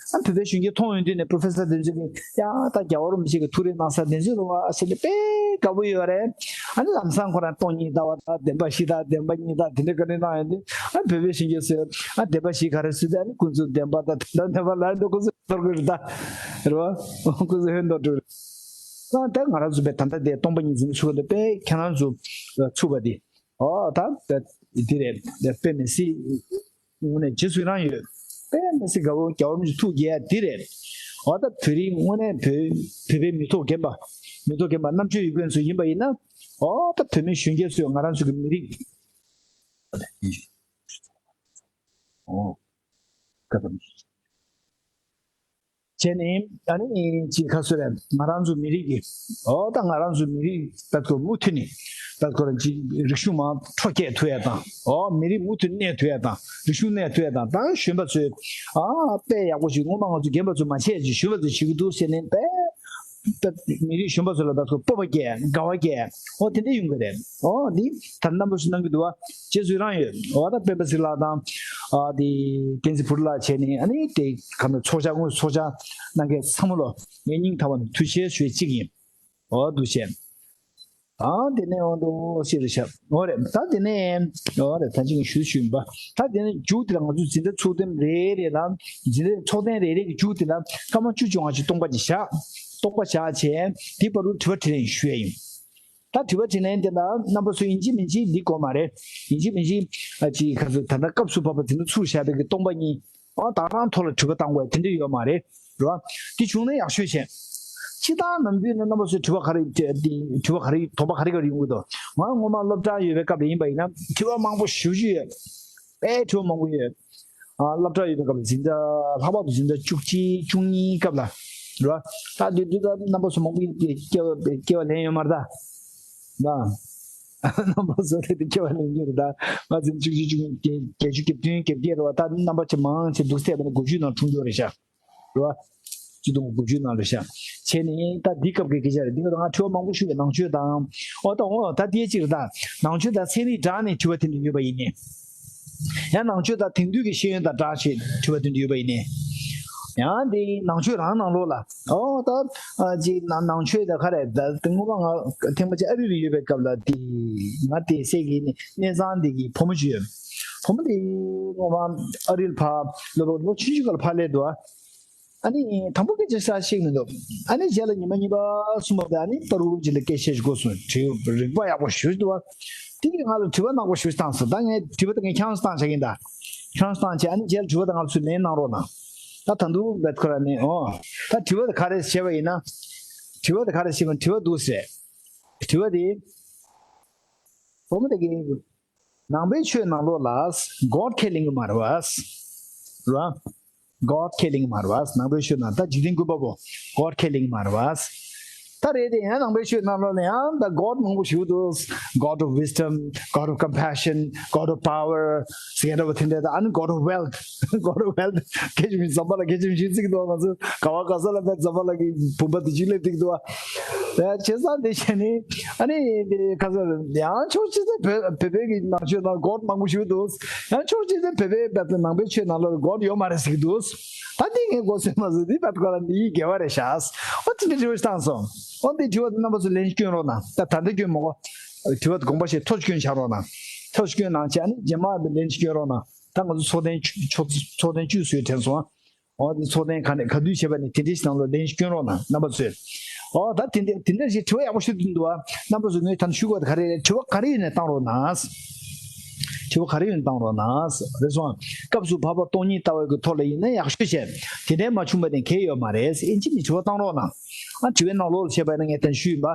ཨ་ནི་བོད་པའི་གཞོན་སྐྱེས་མཐོང་ཡོང་དུས་ནས་པོ་རོ་ཕེ་སར་དེ་ཚོ་གིས་ཡ་ད་རྒྱལ་བ་རིན་པོ་ཆེ་གི་ཐུགས་རེ་གནང་ས་དེ་ཚོ་རེད་བ་ཟེར་ནས་དཔེ་དགའ་པོ་ཡོད་རེད། ཨ་ནི་ལམ་སང་ཁོ་རང་སྟོང་ཉིད་ལྟ་བ་དང་བདེན་པ་བཞི་དང་བདེན་པ་གཉིས་དང་དེ་འདྲ་ག་ནས་གནང་ཡོང་དུས་ཨ་ནི་བོད་པའི་གཞོན་སྐྱེས་ཚོས་ཨ་བདེན་པ་བཞི་ག་རེ་ཟེར་དུས་ཨ་ནི་ཀུན་རྫོབ་བདེན་པ་དང་དོན་དམ་བདེན་པ་ལབ་འདུག་ཁོ་ཚོས་ཚོར་གི་རེད་ད། རེད་བ། ཁོ་ཚོས་ཧོན་འདོགས་འགྲོ་རེད། ད་ང་རང་ཚོ་དཔེ་ད་ལྟ་དེ་སྟོང་པ་ཉིད་འཛིན་ཚུགས་པ་དེ་དཔེ་ཁྱེད་རང་ཚོ་ཚུགས་པ་དེ། ཨོ་ད་དཔེ་འདི་རེད་དཔེ་མི་སྲིད། དངོས་གནས་རྗེས་སུ་ཡི་རང་ཡོད། དཔེ་མི་སྲིད་དགའ་བོ་རྒྱལ་བ་རིན་པོ་ཆེ་ཐུགས་དགྱེས་ཡ་འདི་རེད། ཨོ་ད་བོད་རིགས་དངོས་གནས་བོད་བོད་པའི་མི་ཐོག་རྒན་པ། མི་ཐོག་རྒན་པ་རྣམ་དཔྱོད་ཡོད་མཁན་ཚོ་ཡིན་པ་ཡིན་ན། ཨོ་ད་བོད་མི་གཞོན་སྐྱེས་ཚོས་ང་རང་ཚོ་གི་མི་རིགས། ཨོ། བྱས་ནས་ཨ་ནི་ཅིག་ཁ་སོ་རེད། ང་རང་ཚོ་མི་རིགས་ཀྱི་ཨོ་ད་ང་རང་ཚོ་མི་རིགས་ད་ཁོ་མུ་མཐུད་ནས་ད་ཁོ་རང་ཅིག་རིག་གཞུང་མ་འཕྲོ་སྐྱེད་ཐུབ་ཡ་དང་ཨོ་མི་རིགས་མུ་མཐུད་གནས་ཐུབ་ཡ་དང་རིག་གཞུང་གནས་ཐུབ་ཡ་དང་ད་གཞོན་པ་ཚོས་ཨ་དཔེ་ཡག་པོ་ཞིག་སྔོན་མ་ང་ཚོ་རྒན་པ་ཚོ་མ་བྱས་ཅིག་གཞོན་པ་ཚོས་བྱེད་ཀྱི་འདུག་ཟེར་ནས་དཔེ་ ད་མི་རིགས་གཞོན་པ་ཚོ་ལ་ད་ཚོ་སྤོབས་པ་སྐྱེ། དགའ་བ་སྐྱེ། འོ་དེ་འདྲ་ཡོང་གི་རེད། འོ་འདི་ད་རྣམ་པ་ཚོས་གནང་གི་འདུག་བ། རྗེས་སུ་ཡི་རང་ཡོད། འོ་ད་སྤེན་པ་ཚེ་རིང་ལགས་དང་། ཨ་དེ་བསྟན་འཛིན་ཕུར་བུ་ལགས་བྱས་ནས། ཨ་ནི་དེ་ག་ནས་ཚོགས་བཅར། དངོས་སུ་ཚོགས་བཅར་གནང་མཁན་ཚང་མ་ལ་ངས་སྙིང་ཐག་པ་ནས་ཐུགས་རྗེ་ཆེ་ཞུ་ཡས་གཅིག་ཡིན། འོ་འདུག་བྱས། ཨ་དེ་ནས་འོ་འདུག་ཤེས་རེད་ཤག་འོ་རེད། ད་དེ་ནས་འོ་རེད། ད་ཅིག་ཞུ་ཞུ་ཡིན་པ། ད་དེ་ནས་མཇུག་དེ་ལ་ང་ཚོས་འཛིན་གྲྭ་ཚོགས་ཐེངས་རེ་རེ་ལ། འཛིན་གྲྭ་ཚོགས་ཐེངས་རེ་རེ་གི་མཇུག་དེ་ལ་སྐར་མ་བཅུ་བཅོ་ལྔ་ཅིག་སྟོང་པ་ཅིག་བཞག་སྟོང་པ་བཞག་བྱས་དེའི་བར་དུ་དྲི་བ་དྲིས་ལན་ཞུ་ཡས་ཡིན། ད་དྲི་བ་དྲིས་ལན་དེ་ལ་རྣམ་པ་ཚོས་ཡིན་གཅིག་མིན་གཅིག་འདི་དགོས་མ་རེད། ཡིན་གཅིག་མིན་གཅིག་ཨ་ཅིག་ག་ཚོད་ད་ལྟ་སྐབས་སུ་བབ་པ་འཛིན་གྲྭ་ཚུགས་བཞག་པའི་གི་སྟོང་པ་གཉིས། ཨ་ད་རང་ཐོག་ལ་དྲི་བ་བཏང་དགོས་དེ་འདྲ་ཡོད་མ་རེད། རེད་བ། དེ་བྱུང་ན་ཡག་ཤོས་བྱས། སྤྱིར་བཏང་ནམ་རྒྱུན་ནི་རྣམ་པ་ཚོས་དྲི་བ་ག་རེ་དྲི་བ་ག་རེ་དོགས་པ་ག་རེ་ག་རེ་ཡོང་གི་འདུག་ང་ངོ་མ་སློབ་གྲྭ་ཡོད་པའི་སྐབས་ལ་ཡིན་པ་ཡིན་ན་དྲི་བ་མང་པོ་ཞེ་པོ་ཅིག་ཡོད། དཔེ་དྲི་བ་མང་པོ་ཡོད། ཨ་སློབ་གྲྭ་ཡོད་པའི་སྐབས་ལ་འཛིན་གྲྭ་ལྷག་པར་དུ་འཛིན་གྲྭ་བཅུ་གཅིག་བཅུ་གཉིས་སྐབས་ལ། རེད་བ། ད་དུས་དུས་ད་རྣམ་པ་ཚོ་མང་པོ་ཡིན་ཏེ་སྐྱེ་བ་སྐྱེ་བ་ལེན་ཡོད་མ་རེད་ད། ན། རྣམ་པ་ཚོ་དེ་དུས་སྐྱེ་བ་ལེན་གྱི་རེད་ད། ང་འཛིན་གྲྭ་བཅུ་གཅིག་བཅུ་གཉིས་བརྒྱད་ཅུ་གྱ་བདུན་གྱ་བརྒྱད་རེད་བ། ད་རྣམ་པ་ཚོ་མང་ཆེ་འདུག་སེ་བྱས་པ་ནི་དགུ་བཅུའི་ནང་འཁྲུངས་ཡོད་རེད་ཤག་རེད་བ། ཆིག་སྟོང་དགུ་བཅུའི་ནང་ལ་ཤག་བྱས་ནས་ད་འདི་སྐབས་ཀྱི་སྐད་ཆ་རེད། འདི་སྐབས་ང་དྲི་བ་མང་པོ་ཞུ་བའི་ནང་ཆོས་དང་། ཨོ་ད་ཨོ་ད་དེ་གཅིག་རེད་ད། ནང་ཆོས་དང་ཚན་རིག་སྦྲགས་ནས་དྲི་བ་དེ་འདྲ་ཡོད་པ་ཡིན་ནའི། ཡང་ནང་ཆོས་དང་དེང་དུས་ཀྱི་ཤེས་ཡོན་དང་སྦྲགས་བྱས་དྲི་བ་དེ་འདྲ་ཡོད་པ་ཡིན་ནའི། ཡང་དེ་ནང་ཆོས་རང་ནང་ལོགས་ལ། ཨོ་ད་ཨ་ཅིག་ནང་ནང་ཆོས་དང་ག་རེ་ད་དེ་སྔོན་མ་ང་ཐེངས་མ་གཅིག་ཨ་རི་ལ་ཡོད་པའི་སྐབས་ལ་དེ་ང་དེ་སའི་གི་གནས་ཚང་དེ་གི་བུ་མོ་ཅིག་ཡོད། བུ་མོ་དེ་སྔོན་མ་ཨ་རི་ལ་ཕར་ལོ་ལོ་ཆུང་ཆུང་སྐབས་ལ་ཕར་སླེབས་འདུག་ཨ། ཨ་ནི་དང་པོ་སྐད་ཆ་ཟ་ཤེས་མི་འདུག་ཨ་ནི་རྗེས་ལ་ཉི་མ་གཉིས་པ་གསུམ་པ་དེ་ཨ་ནི་ད་རུང་རྗེས་ལ་སྐད་ཆ་ཞིག་གོ་སོང་། དྲི་རིག་པ་ཡག་པོ་ཞེ་པོ་འདུག་བ། དེ་གིས་ང་ལ་དྲི་བ་ནག་པོ་ཞེ་པོ་བཏང་སོང་། ད་ངས་དྲི་བ་དེ་ངས་ཁྱེད་རང་ཚོ་བཏང་བྱ་གིན་ད། ཁྱེད་རང་ཚོ་བཏང་བྱས་ཨ་ནི་རྗེས་ལ་དྲི་བ་དེ་ང་ཚོས་ལན་གནང་རོགས་གནང་། ད་ད་དུང་བེད་ཁོ་ར་ནི་ཨོ། ད་དྲི་བ་དེ་ག་རེ་བྱས་པ་ཡིན་ན། དྲི་བ་དེ་ག་རེ་བྱས་པ་དྲི་བ་འདུག་ཟེར། དྲི་བ་དེ། བུ་མོ་དེ་གིས། ནང་པའི་ཆོས་ནང་ལོགས་ལ་གོཌ་ཁས་ལེན་གྱི་མ་རེད་བ། རེད་བ། གོཌ་ཁས་ལེན་གྱི་མ་རེད་བ། ནང་པའི་ཆོས་ནང་ད་འཇིག་རྟེན་ཀུན་པ་པོ་གོཌ་ཁས་ལེན་གྱི་མ་རེད་བ། ད་རེད་དེ་ཡང་ནང་པའི་ཆོས་ནང་ལོགས་ལ་ཡང་ད་གོཌ་མང་པོ་ཞིག་འདུག God of wisdom, God of compassion, God of power ཟེར་འདྲ་བོ་དེ་འདྲ་ད། ཨ་ནི་God of wealth, God of wealth སྐད་ཆ་མི་ཟམ་པ་ལ་སྐད་ཆ་མི་ཤེས་ཚིག་འདུག་ང་ཚོ་ག་བ་ག་ས་ལ་མེད་ཟམ་པ་ལ་གི་བུམ་པ་དེ་ཅིག་སླེབས་ཏིག་འདུག་བ། བྱས་ཙང་དེ་བྱས་ནི། ཨ་ནི་དེ་ག་ཚོད་ཡང་ཕྱོགས་གཅིག་ནས་བོད་བོད་པའི་གི་ནང་ཆོས་ནང་གོཌ་མང་པོ་ཞིག་འདུག་ཡང་ཕྱོགས་གཅིག་ནས་བོད་པའི་བོད་པའི་ནང་པའི་ཆོས་ནང་ལ་གོཌ་ཡོད་མ་རེད་ཟེར་གི་འདུག་ད་དེ་ངས་གོ་སོང་མ་སོང་། དེ་བད་ཁོ་ར་འདི་ཡི་དགེ་བ་རེད་ཤག་ཨོ་དེ་འདྲ་དྲི་བ་ཞིག་བཏང་སོང་། ཨོ་འདི་དྲི་བ་དེ་རྣམ་པ་ཚོ་ལན་ཞིག་སྐྱོན་རོགས་གནང་། ད་ད་ལྟ་སྐྱོན་མ་གོ། དྲི་བ་དེ་དགོངས་པ་བཞེས་ཐོ་ཞིག་སྐྱོན་བཞག་རོགས་གནང་། ཐོ་ཞིག་སྐྱོན་གནང་བྱས་ཨ་ནི་རྗེས་མ་ལན་ཞིག་སྐྱོན་རོགས་གནང་། ད་ང་ཚོ་ཚོགས་ཐེངས་བཅུ་ཚོགས་ཚོགས་ཐེངས་བཅུ་བཟོས་དྲན་སོང་ཨ། འོ་དེ་ཚོགས་ཐེངས་ག་ནས་ག་དུས་བྱས་པ་ནས་དེ་འདྲའི་ཞིག་ནང་ལོགས་ལན་ཞིག་སྐྱོན་རོགས་གནང་རྣམ་པ་ཚོས། འོ་ད་དེ་འདྲ་དེ་འདྲ་ཞིག་དྲི་བ་ཡག་པོ་ཞིག་འདུག་བ། རྣམ་པ་ཚོས་ངས་ད་ནི་ཞུ་དགོས་དེ་ག་རེ་རེད། དྲི་བ་ག་རེ་ཡིན་ནས་བཏང་རོགས་གནང་། དྲི་བ་ག་རེ་ཡིན་ནས་བཏང་རོགས་གནང་། རེད་སོང་། སྐབས་སུ་བབ་པ་སྟོང་ཉིད་ལྟ་བའི་གི་ཐོག་ལ་ཡིན་ན་ཡག་ཤོས་བྱས། དེ་འདྲའི་མ་བྱུང་བ་ནི་གལ་ཡོད་མ་རེད། ཨིན་ཇི་ནས་དྲི་བ་བཏང་རོགས་གནང་། ཨ་དྲི་བའི་ནང་ལོགས་ལ་བྱས་པ་ཡིན་ན་ངས་ད་ནི་ཞུས་ཡིན་པ།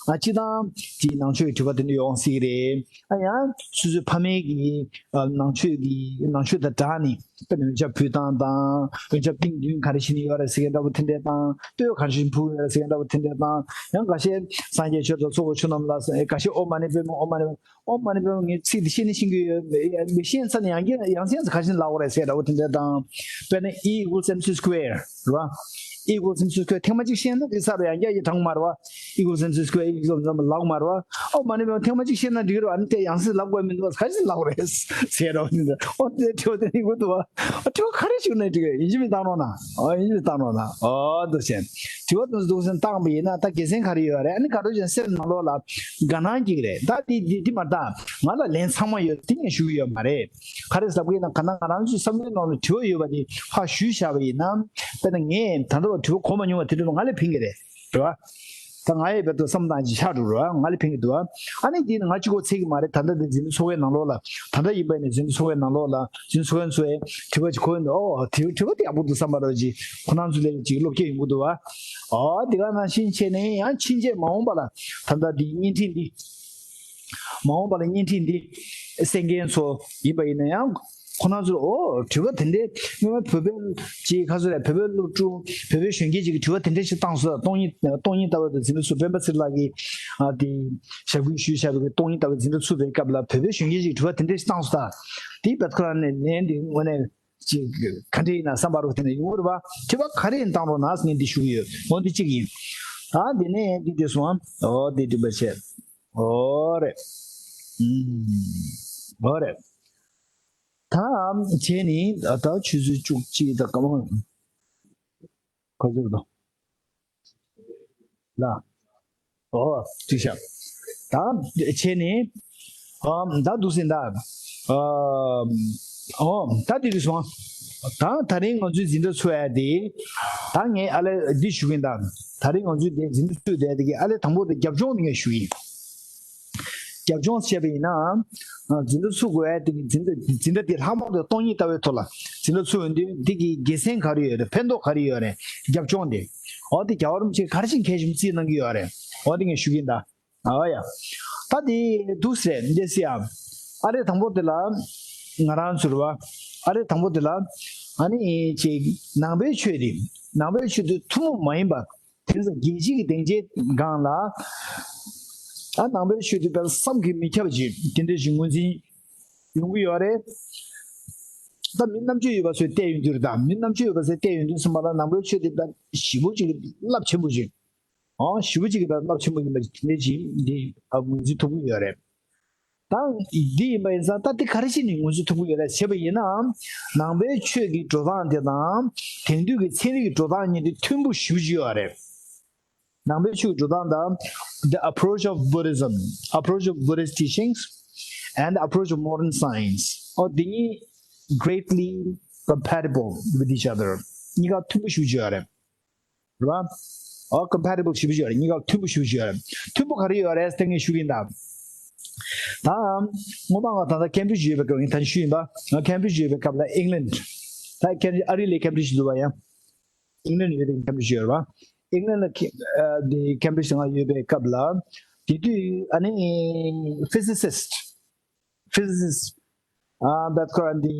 ཨ་སྤྱིར་བཏང་དེའི་ནང་ཆོས་ཀྱི་དྲི་བ་དེ་འདྲ་ཡོང་སྲིད་ཀྱི་རེད། ཨ་ཡང་སོ་སོའི་ཕ་མའི་གི་ཨ་ནང་ཆོས་ཀྱི་ནང་ཆོས་དང་སྦྲགས་ནས། དཔེར་ན་འོན་ཆ་ཕུལ་སྟངས་དང་། འོན་ཆ་ཏིང་བདུན་ག་རེ་བྱེད་ཀྱི་ཡོད་རེད་ཟེར་མཁན་འདྲ་པོ་དེ་འདྲས་དང་། སྟོད་ག་རེ་བྱེད་ཕུལ་ཡོད་རེད་ཟེར་མཁན་འདྲ་པོ་དེ་འདྲས་དང་། ཡང་འགའ་ཤས་སངས་རྒྱས་ཆོས་དང་ཚོགས་ཀྱི་མཆོག་རྣམས་ལ་ཟེར། འགའ་ཤས་ཨོཾ་མ་ཎི་པདྨེ་ཨོཾ་མ་ཎི་པདྨེ། ཨོཾ་མ་ཎི་པདྨེ་ངས་ཚིག་འདི་ཤེས་ནི་ཤེས་ཀྱི་ཡོད། མི་ཤེས་ས་ནས་ཡང་བསྐྱར་ཡང་སེ་ག་ཤེད་ལབ་དགོས་རེད་ཟེར་འདྲ་པོ་དེ་འདྲས་དང་། དཔེར་ན་E equals M C square རེད་བ། E equals M C square ཐེངས་མ་གཅིག་ཤེས་ན་འགྲིག་ས་རེད། ཡང་བསྐྱར་ཡི་དྲང་མ་རེད་བ། E equals M C square equals ལབ་མ་རེད་བ། ཨོཾ་མ་ཎི་པདྨེ་ཐེངས་མ་གཅིག་ཤེས་ན་འགྲིག་རེད་བ། ཨ་ནི་དེ་ཡང་སེ་ལབ་དགོས་མི་འདུག་བ། ག་ཤེད་ལབ་དགོས་རེད་ཟེར་འདྲ་པོ་དེ་འདྲས། ཨོ་དེ་དྲི་བ་དེ་ནི་ཡོད་འདུག་བ། ཨ་དྲི་བ་ག་རེ་ཞིག་ནས་འགྲིག་གི་ཡིན་གཅིག་མིན་བཏང་རོགས་གནང་། ཨོ་ཡིན་གཅིག་མིན་བཏང་རོགས་གནང་། ཨོ་འདུག་ཟེར། དྲི་བ་དེ་ཚོ་འདུག་སེ་བཏང་པ་ཡིན་ན་ད་དགེ་མཚན་ག་རེ་ཡོད་རེད། ཨ་ནི་ག་རེ་བྱས་སེམས་ནང་ལོགས་ལ་དགའ་སྣང་སྐྱེ་གི་རེད། ད་དེ་དེ་དེ་མ་ད་ང་ལ་ལན་ཚང་མ་ཡོད་དེ་ངས་ཞུ་གི་ཡོད་མ་རེད། ག་རེ་ཟེར་བ་ཡིན་ན་ག་ན་ང་རང་ཚོའི་བསམ་བློའི་ནང་ལ་དྲི་བ་ཡོད་པ་དེ་ཧ་ཞུས་བཞག་པ་ཡིན་ན། དཔེར་ན་ངས་ད་ལྟ་བར་དྲི་བ་གོ་མ་མྱོང་བ་དེ་འདྲ་ང་ལ་ཕན་གི་རེད། རེད་བ། ད་ང་ཡི་བར་དུ་བསམ་སྟངས་ཅིག་ཆགས་འགྲོ་རེད་བ། ང་ལ་ཕན་གི་འདུག་བ། ཨ་ནི་དེ་ནི་ང་གཅིག་པོ་ཚད་ཀྱི་མ་རེད། ད་ལྟ་འདི་འཛིན་གྲྭ་ཚོགས་པའི་ནང་ལོགས་ལ། ད་ལྟ་ཡིན་པ་ནི་འཛིན་གྲྭ་ཚོགས་པའི་ནང་ལོགས་ལ་འཛིན་གྲྭ་ཚོགས་པའི་ཚོས་དྲི་བ་ཅིག་གོ་ཡོང་དུས། ཨོ་དྲི་དྲི་བ་དེ་ཡག་པོ་འདུག་བསམ་པ་རེད་ཅིག་ཁོ་རང་ཚོ་ལས་ཅིག་བློ་སྐྱེད་ཡོང་གི་འདུག་བ། ཨོ་དེ་ག་ནང་བཞིན་བྱས་ནས་ཡང་ཕྱིན་ཆད་མ་འོངས་པ་ལ་ད་ལྟ་འདི་བརྙན་འཕྲིན་འདི། མ་འོངས་པ་ལ་བརྙན་འཕྲིན་འདི་གསན་མཁན་ཚོ་ཡིན་པ་ཡིན་ན་ཡང་། ཁོ་རང་ཚོར་ཨོ་དྲི་བ་དེ་འདྲའི་སྔོན་མ་བོད་པའི་ཅིག་ག་ཚོད་རེད། བོད་པའི་སློབ་ཕྲུག་བོད་པའི་གཞོན་སྐྱེས་ཅིག་གིས་དྲི་བ་དེ་འདྲ་ཞིག་བཏང་སོང་། སྟོང་ཉིད་སྟོང་ཉིད་ལྟ་བ་དང་འཛིན་གྲྭ་ཚོགས། སྤེན་པ་ཚེ་རིང་ལགས་ཀྱིས་ཨ་དེ་ཞབས་སྐུལ་ཞུས་བཞག་པའི་སྟོང་ཉིད་ལྟ་བའི་འཛིན་གྲྭ་ཚོགས་པའི་སྐབས་ལ་བོད་པའི་གཞོན་སྐྱེས་ཅིག་གིས་དྲི་བ་དེ་འདྲ་ཞིག་བཏང་སོང་། ད་དེའི་བར་ཁ་ནས་ལན་དེ་དངོས་གནས་ཅིག་ག་འདྲ་ཡིན་ན་བསམ་པ་རུ་དེ་འདྲ་ཡོང་གི་རེད་བ། དྲི་བ་ག་རེ་ཡིན་བཏང་རོགས་གནང་ངས་འདི་ཞུ་གི་ཡོད། འོ་འདི་གཅིག་ཡིན། ད་འདི་ནས་འདི་འདི་སོང་ཨ། འོ་འདི་འདི་པ་བྱས། འོ་རེད། ཨུམ། འོ་རེད། ད་བྱས་ནི་ད་ཆུ་ཚོད་བཅུ་གཅིག་དང་སྐར་མ་ག་ཚོད་དང་། ལ། ཨོ། ཅིག་ཤག་ད་བྱས་ནས། ཨམ། ད་འདུག་ཟིན་ད། ཨམ། ཨོ། ད་འདི་རེད་སོང་། ད་ད་རིང་ང་ཚོའི་འཛིན་གྲྭ་ཚུགས་ཡ་དེ། ད་ངས་ཨ་ལས་འདི་ཞུ་གིན་ད། ད་རིང་ང་ཚོའི་དེ་འཛིན་གྲྭ་ཚུགས་བསྡད་དེ་གི་ཨ་ལས་དང་པོ་དེ་རྒྱབ་ལྗོངས་དེ་ངས་ཞུ་ཡིན། རྒྱབ་ལྗོངས་བྱས་པ་ཡིན་ན། འཛིན་གྲྭ་ཚུགས་དགོས་ཡ་དེ་གི་འཛིན་གྲྭ་འཛིན་གྲྭ་དེ་ལྷག་པར་དུ་སྟོང་ཉིད་ལྟ་བའི་ཐོག་ལ་འཛིན་གྲྭ་ཚུགས་ཡོང་དུས་འདི་གི་དགེ་མཚན་ག་རེ་ཡོད་རེད། ཕན་ཐོགས་ག་རེ་ཡོད་རེད། རྒྱབ་ལྗོངས་དེ། འོ་དེ་རྒྱལ་བ་རིན་པོ་ཆེ་ག་རེ་བྱས་ནས་གལ་ཆེན་པོ་བརྩིས་གནང་གི་ཡོད་རེད། འོ་དེ་ངས་ཞུ་གིན་ད། ཨ་ཡ། ད་དེ་འདུག་ཟེར་འདི་སི་ཡ། ཨ་རེ་དང་པོ་དེ་ལ། ང་རང་ཚོར་བ། ཨ་རེ་དང་པོ་དེ་ལ། ཨ་ནི་ཅིག་ནང་པའི་ཆོས་དེ། ནང་པའི་ཆོས་དེ་ཐུན་མོང་མ་ཡིན་པ། དེ་ཚོ་རྒྱལ་སྤྱིའི་གི་སྡིངས་ཆའི་སྒང་ལ། ཨ་ནང་པའི་ཆོས་དེ་དཔེ་བསམ་གྱིས་མི་ཁྱབ་ཅིག་དེ་འདྲ་ཞིག་ངོས་འཛིན་ཡོང་གི་ཡོད་རེད། ད་མི་རྣམ་དཔྱོད་ཡོད་པ་ཚོས་བལྟས་ཡོང་དུས་རེད། ད་མི་རྣམ་དཔྱོད་ཡོད་པ་ཚོས་བལྟས་ཡོང་དུས་ཙམ་པ་ལ་ནང་པའི་ཆོས་དེ་དཔེ་ཞེ་པོ་ཅིག་རླབས་ཆེན་པོ་ཅིག་ཨང་། ཞེ་པོ་ཅིག་གི་ད་རླབས་ཆེན་པོ་ཡིན་པ་དེ་འདྲ་ཅིག་འདི་ཨ་ངོས་འཛིན་ཐུབ་ཀྱི་ཡོད་རེད། ད་འདི་ཡིན་པ་ཡིན་ཙང་ད་འདི་ག་རེ་བྱས་ནས་ངོས་འཛིན་ཐུབ་ཀྱི་ཡོད་རེད་ཟེར་བ་ཡིན་ན། ནང་པའི་ཆོས་ཀྱི་འགྲོ་སྟངས་དེ་དང་དེང་དུས་ཀྱི་ཚན་རིག་གི་འགྲོ་སྟངས་གཉིས་དེ་མཐུན་པོ་ཞེ་པོ་ཅིག་ཡོད་རེད། ནང་པའི་ཆོས་ཀྱི་འགྲོ་སྟངས་དང་། The approach of Buddhism, approach of Buddhist teachings, and the approach of modern science. ཨོ་འདི་གཉིས་greatly compatible with each other. གཉིས་ཀ་མཐུན་པོ་ཞེ་པོ་ཅིག་ཡོད་རེད། རེད་བ། ཨོ་compatible ཞེ་པོ་ཅིག་ཡོད་རེད། གཉིས་ཀ་མཐུན་པོ་ཞེ་པོ་ཅིག་ཡོད་རེད། མཐུན་པོ་ག་རེ་ཡོད་རེད་ཟེར་ངས་ཞུ་གི་ཡིན་ད། ད་སྔོན་མ་ང་ད་ལྟ་Cambridge ཡོད་པའི་སྐབས་ངས་ད་ཞུ་ཡིན་པ། ང་Cambridge ཡོད་པའི་སྐབས་ལ་England། ད་Cambridge ཨ་རི་ལ་Cambridge འདུག་བ་ཡང་། England ཡོད་པའི་Cambridge ཡོད་རེད་བ། England ལ་ཁེ- ཨ་དེ་Cambridge ང་ཡོད་པའི་སྐབས་ལ། དེ་དུས་ཨ་ནི་physicist physicist ཨ་བེད་ཁོ་རང་འདི་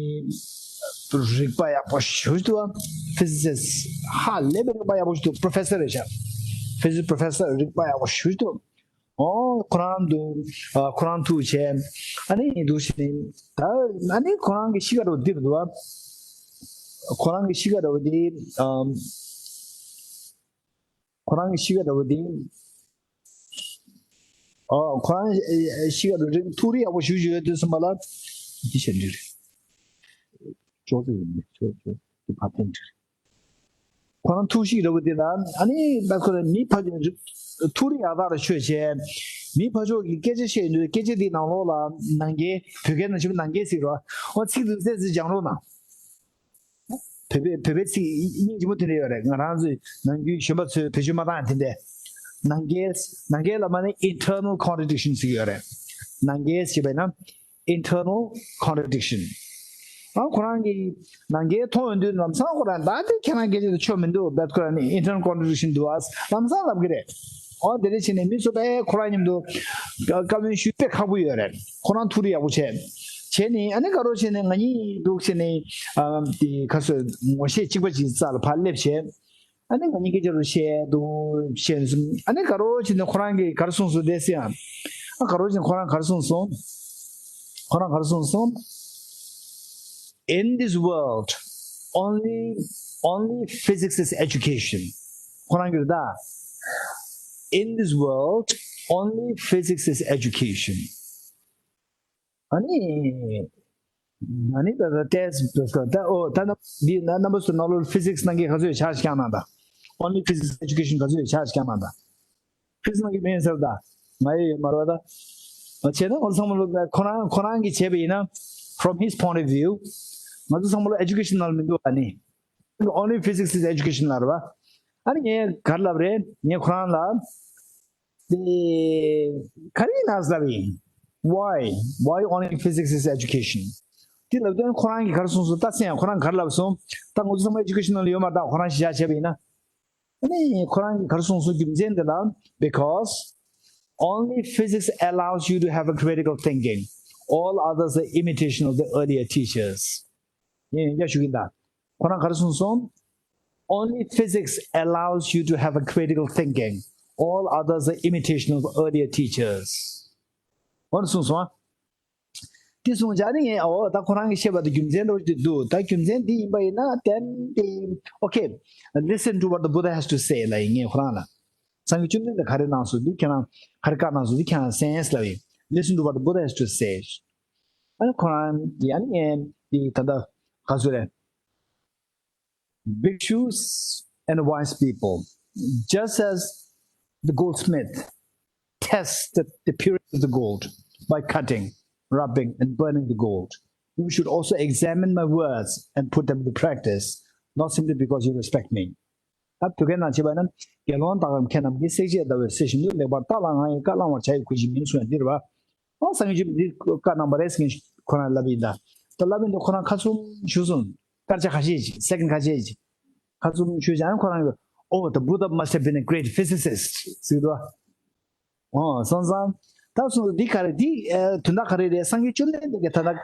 རིག་པ་ཡག་པོ་ཞེ་པོ་ཅིག་འདུག physicist ཧ་ལས་པའི་རིག་པ་ཡག་པོ་ཞིག་འདུག professor རེད་ཤག physics professor རིག་པ་ཡག་པོ་ཞེ་པོ་ཅིག་འདུག་ཨོ་ཁོ་རང་འདུག་ཨ་ཁོ་རང་ཐུག་བྱས། ཨ་ནི་འདུག་ཞེས་ནི་ད་ཨ་ནི་ཁོ་རང་གི་གཤིས་ཀ་འདྲ་པོ་འདི་རེད་འདུག་ཁོ་རང་གི་གཤིས་ཀ་འདྲ་པོ་འདི་ཨམ། ཁོ་རང་གི་གཤིས་ཀ་འདྲ་པོ་འདི། ཨོ་ཁོ་རང་གི་གཤིས་ཀ་འདྲ་པོ་འདི་ཐུགས་རིག་ཡག་པོ་ཞེ་པོ་ཅིག་ཡོད་དུས་ཙམ་པ་ལ། འདི་བྱས་འདི་རེད། ཅོག་ཙེ་ཡོད་མེད་ཅོག་ཅོག་འདི་ཕར་འཐེན་འདི་རེད། ཁོ་རང་ཐུགས་གཤིས་འདྲ་པོ་འདི་ལ་ཨ་ནི་ད་ཁོ་རང་མི་ཕར་ཕྱོགས་ཐུགས་རིག་ཡག་ཐག་ལ་ཆོད་བྱས། མི་ཕར་ཕྱོགས་ཀྱི་སྐད་ཆ་བཤད་ཡོང་དུས་སྐད་ཆ་འདི་ནང་ལོགས་ལ་ནང་འགལ་བོད་སྐད་ནང་བྱས་པ་ནང་འགལ་ཟེར་རོ། ཨོ་ཚིག་འདི་ཚོ་ཚིག་སྦྱང་རོགས་གནང་། བོད་པའི་བོད་པའི་ཚིག་སྙིང་རྗེ་མོ་དེ་འདྲ་ཡོད་རེད། ང་རང་ཚོའི་ནམ་རྒྱུན་གཞོན་པ་ཚོས་བེད་སྤྱོད་མ་བཏང་དེ་འདྲ། ནང་འགལ། ནང་འགལ་ལ་མ་ནི་internal contradiction ཟེར་གྱི་ཡོད་རེད། ནང་འགལ་ཞེས་པས་ན་internal contradiction ཨ་ཁོ་རང་གིས་ནང་འགལ་མཐོང་ཡོང་དུས་ལམ་སང་ཁོ་རང་ད་དེ་ཁྱེད་རང་སྐད་ཆ་དེ་ཆོ་མི་འདུག་བེད་ཁོ་རང་ནི་internal contradiction འདུག་ཨ་ལམ་སང་ལབ་གི་རེད། ཨོ་དེ་འདྲ་བྱས་ནས་མི་ཚོ་དཔེ་ཁོ་རང་མཉམ་དུ་བཀའ་མོལ་ཞུ་དཔེ་ཁག་པོ་ཡོད་རེད། ཁོ་རང་ཐུགས་རིག་ཡག་པོ་བྱས། བྱས་ནས་ཨ་ནི་དགའ་རོགས་བྱས་ནས་ང་གཉིས་འདུག་བྱས་ནས་ཨ་དེ་ཁ་སོ་ངོ་ཤེས་གཅིག་པ་གཅིག་རྩ་ལ་ཕར་སླེབས་བྱས། ཨ་ནི་ང་གཉིས་སྐད་ཆ་རུ་བཤད་འདུག་བཤད་སོང་། ཨ་ནི་དགའ་རོགས་བྱས་ནས་ཁོ་རང་གིས་ག་རེ་གསུངས་སོང་བསྡད་སྲིད་ཨ། ཨ་དགའ་རོགས་བྱས་ནས་ཁོ་རང་ག་རེ་གསུངས་སོང་། ཁོ་རང་ག་རེ་གསུངས་སོང་། In this world, only only physics is education. ཁོ་རང་གིས་ད། In this world, only physics is education. ཨ་ནི། ཨ་ནི་ད་ད་ཏེས་ཏེས་ད་ཨོ་ད་ན་འདི་ན་རྣམ་པ་ཚོ་ནང་ལོགས་ཕི་ཟིག་སི་གནང་མཁན་ག་ཚོད་ཆ་ཞིག་བསྐྱངས་གནང་དང་། Only physics education ག་ཚོད་ཆ་ཞིག་བསྐྱངས་གནང་དང་། ཕི་ཟིག་སི་གནང་མཁན་མེད་ཟེར་ད། ང་ཡོད་ཡོད་མ་རེད་པ་ད། བྱས་ན་ང་ཚོ་ཚང་མ་ལོ་ཁོ་རང་ཁོ་རང་གིས་བྱས་པ་ཡིན་ན། From his point of view ང་ཚོ་ཚང་མ་ལོ་ཨེ་ཇུ་ཀེ་ཤན་ནང་ལ་མི་འདུག་ཨ་ནི། Only physics is education ལབ་རེད་པ། ཨ་ནི་ངས་ག་རེ་ལབ་རེད། ངས་ཁོ་རང་ལ། དེ་ག་རེ་ཡིན་ན་ཟེར་བ་ཡིན། Why? Why only physics is education? དེ་ལབ་དུས་ཁོ་རང་གིས་ག་རེ་གསུངས་སོང་ལྟ་སེ་ཡང་ཁོ་རང་ག་རེ་ལབ་སོང་། ད་ང་ཚོ་ཚང་མ་ཨེ་ཇུ་ཀེ་ཤན་ནང་ལ་ཡོད་མ་རེད་ད་ཁོ་རང་གཞི་བཞག་བྱས་པ་ཡིན་ན། ཨ་ནི་ཁོ་རང་གིས་ག་རེ་གསུངས་སོང་རྒྱུ་མཚན་དེ་ལ། Because only physics allows you to have a critical thinking. All others are imitation of the earlier teachers. ཡིན་ཡིན་ཡ་ཞུ་གིན་ད། ཁོ་རང་ག་རེ་གསུངས་སོང་། Only physics allows you to have a critical thinking. All others are imitation of earlier teachers. འོ་ན་གསུངས་སོང་ཨ། དེ་གསུངས་བྱས་ནི་ངས་ཨོ་ད་ཁོ་རང་གིས་བཤད་པ་དེ་རྒྱུ་མཚན་འདྲ་བོ་ཅིག་འདུག་ད་རྒྱུ་མཚན་འདི་ཡིན་པ་ཡིན་ན་then the okay, listen to what the Buddha has to say ལབ་ཡིན་ངས་ཁོ་རང་ལ། སངས་རྒྱས་བཅོམ་ལྡན་འདས་ག་རེ་གནང་སོང་འདི་ཁྱེད་རང་ག་རེ་བཀའ་གནང་སོང་འདི་ཁྱེད་རང་གསན་ལབ་ཡིན། Listen to what the Buddha has to say. ཨ་ནི་ཁོ་རང་གིས་ཨ་ནི་ངས་འདི་ད་ལྟ་ག་ཚོད་རེད། Bhikshus and wise people, just as the goldsmith tests the, the purity of the gold by cutting, rubbing, and burning the gold, you should also examine my words and put them into practice, not simply because you respect me. ད་བོད་སྐད་ནང་བྱས་པ་ན་དགེ་སློང་དག་གམ་མཁས་རྣམས་ཀྱིས་བསྲེག་བཅད་ཟླ་བས་བསྲེ་བཞིན་དུ་ལེགས་པར་བརྟགས་ལ་ང་ཡིས་བཀའ་བླང་བར་བྱ་ཡི་གུས་ཕྱིར་མིན་གསུངས་ཡང་འདིར་བ། ཨོ་སངས་རྒྱས་བཅོམ་ལྡན་འདས་བཀའ་གནང་བ་རེད་ཟེར་མཁན་ཁོ་རང་ལབ་ཡིན་ད། ད་ལབ་ཡིན་ད་ཁོ་རང་ཁ་ཚུམ་ཞུ་སོང་། སྐར་ཆ་ཁ་ཤས་ཅིག་སེ་ཀེན་ཁ་ཤས་ཅིག་ཁ་ཚུམ་ཞུས་ཀྱང་ཁོ་རང་གིས། Oh, the Buddha must have been a great physicist ཟེར་འདུག་ཨོ་སོང་ཙང་། ད་སོང་ཙང་འདི་ག་རེ་འདི་དོན་དག་ག་རེ་རེད། སངས་རྒྱས་བཅོམ་ལྡན་འདས་ཀྱིས་ད་ལྟ་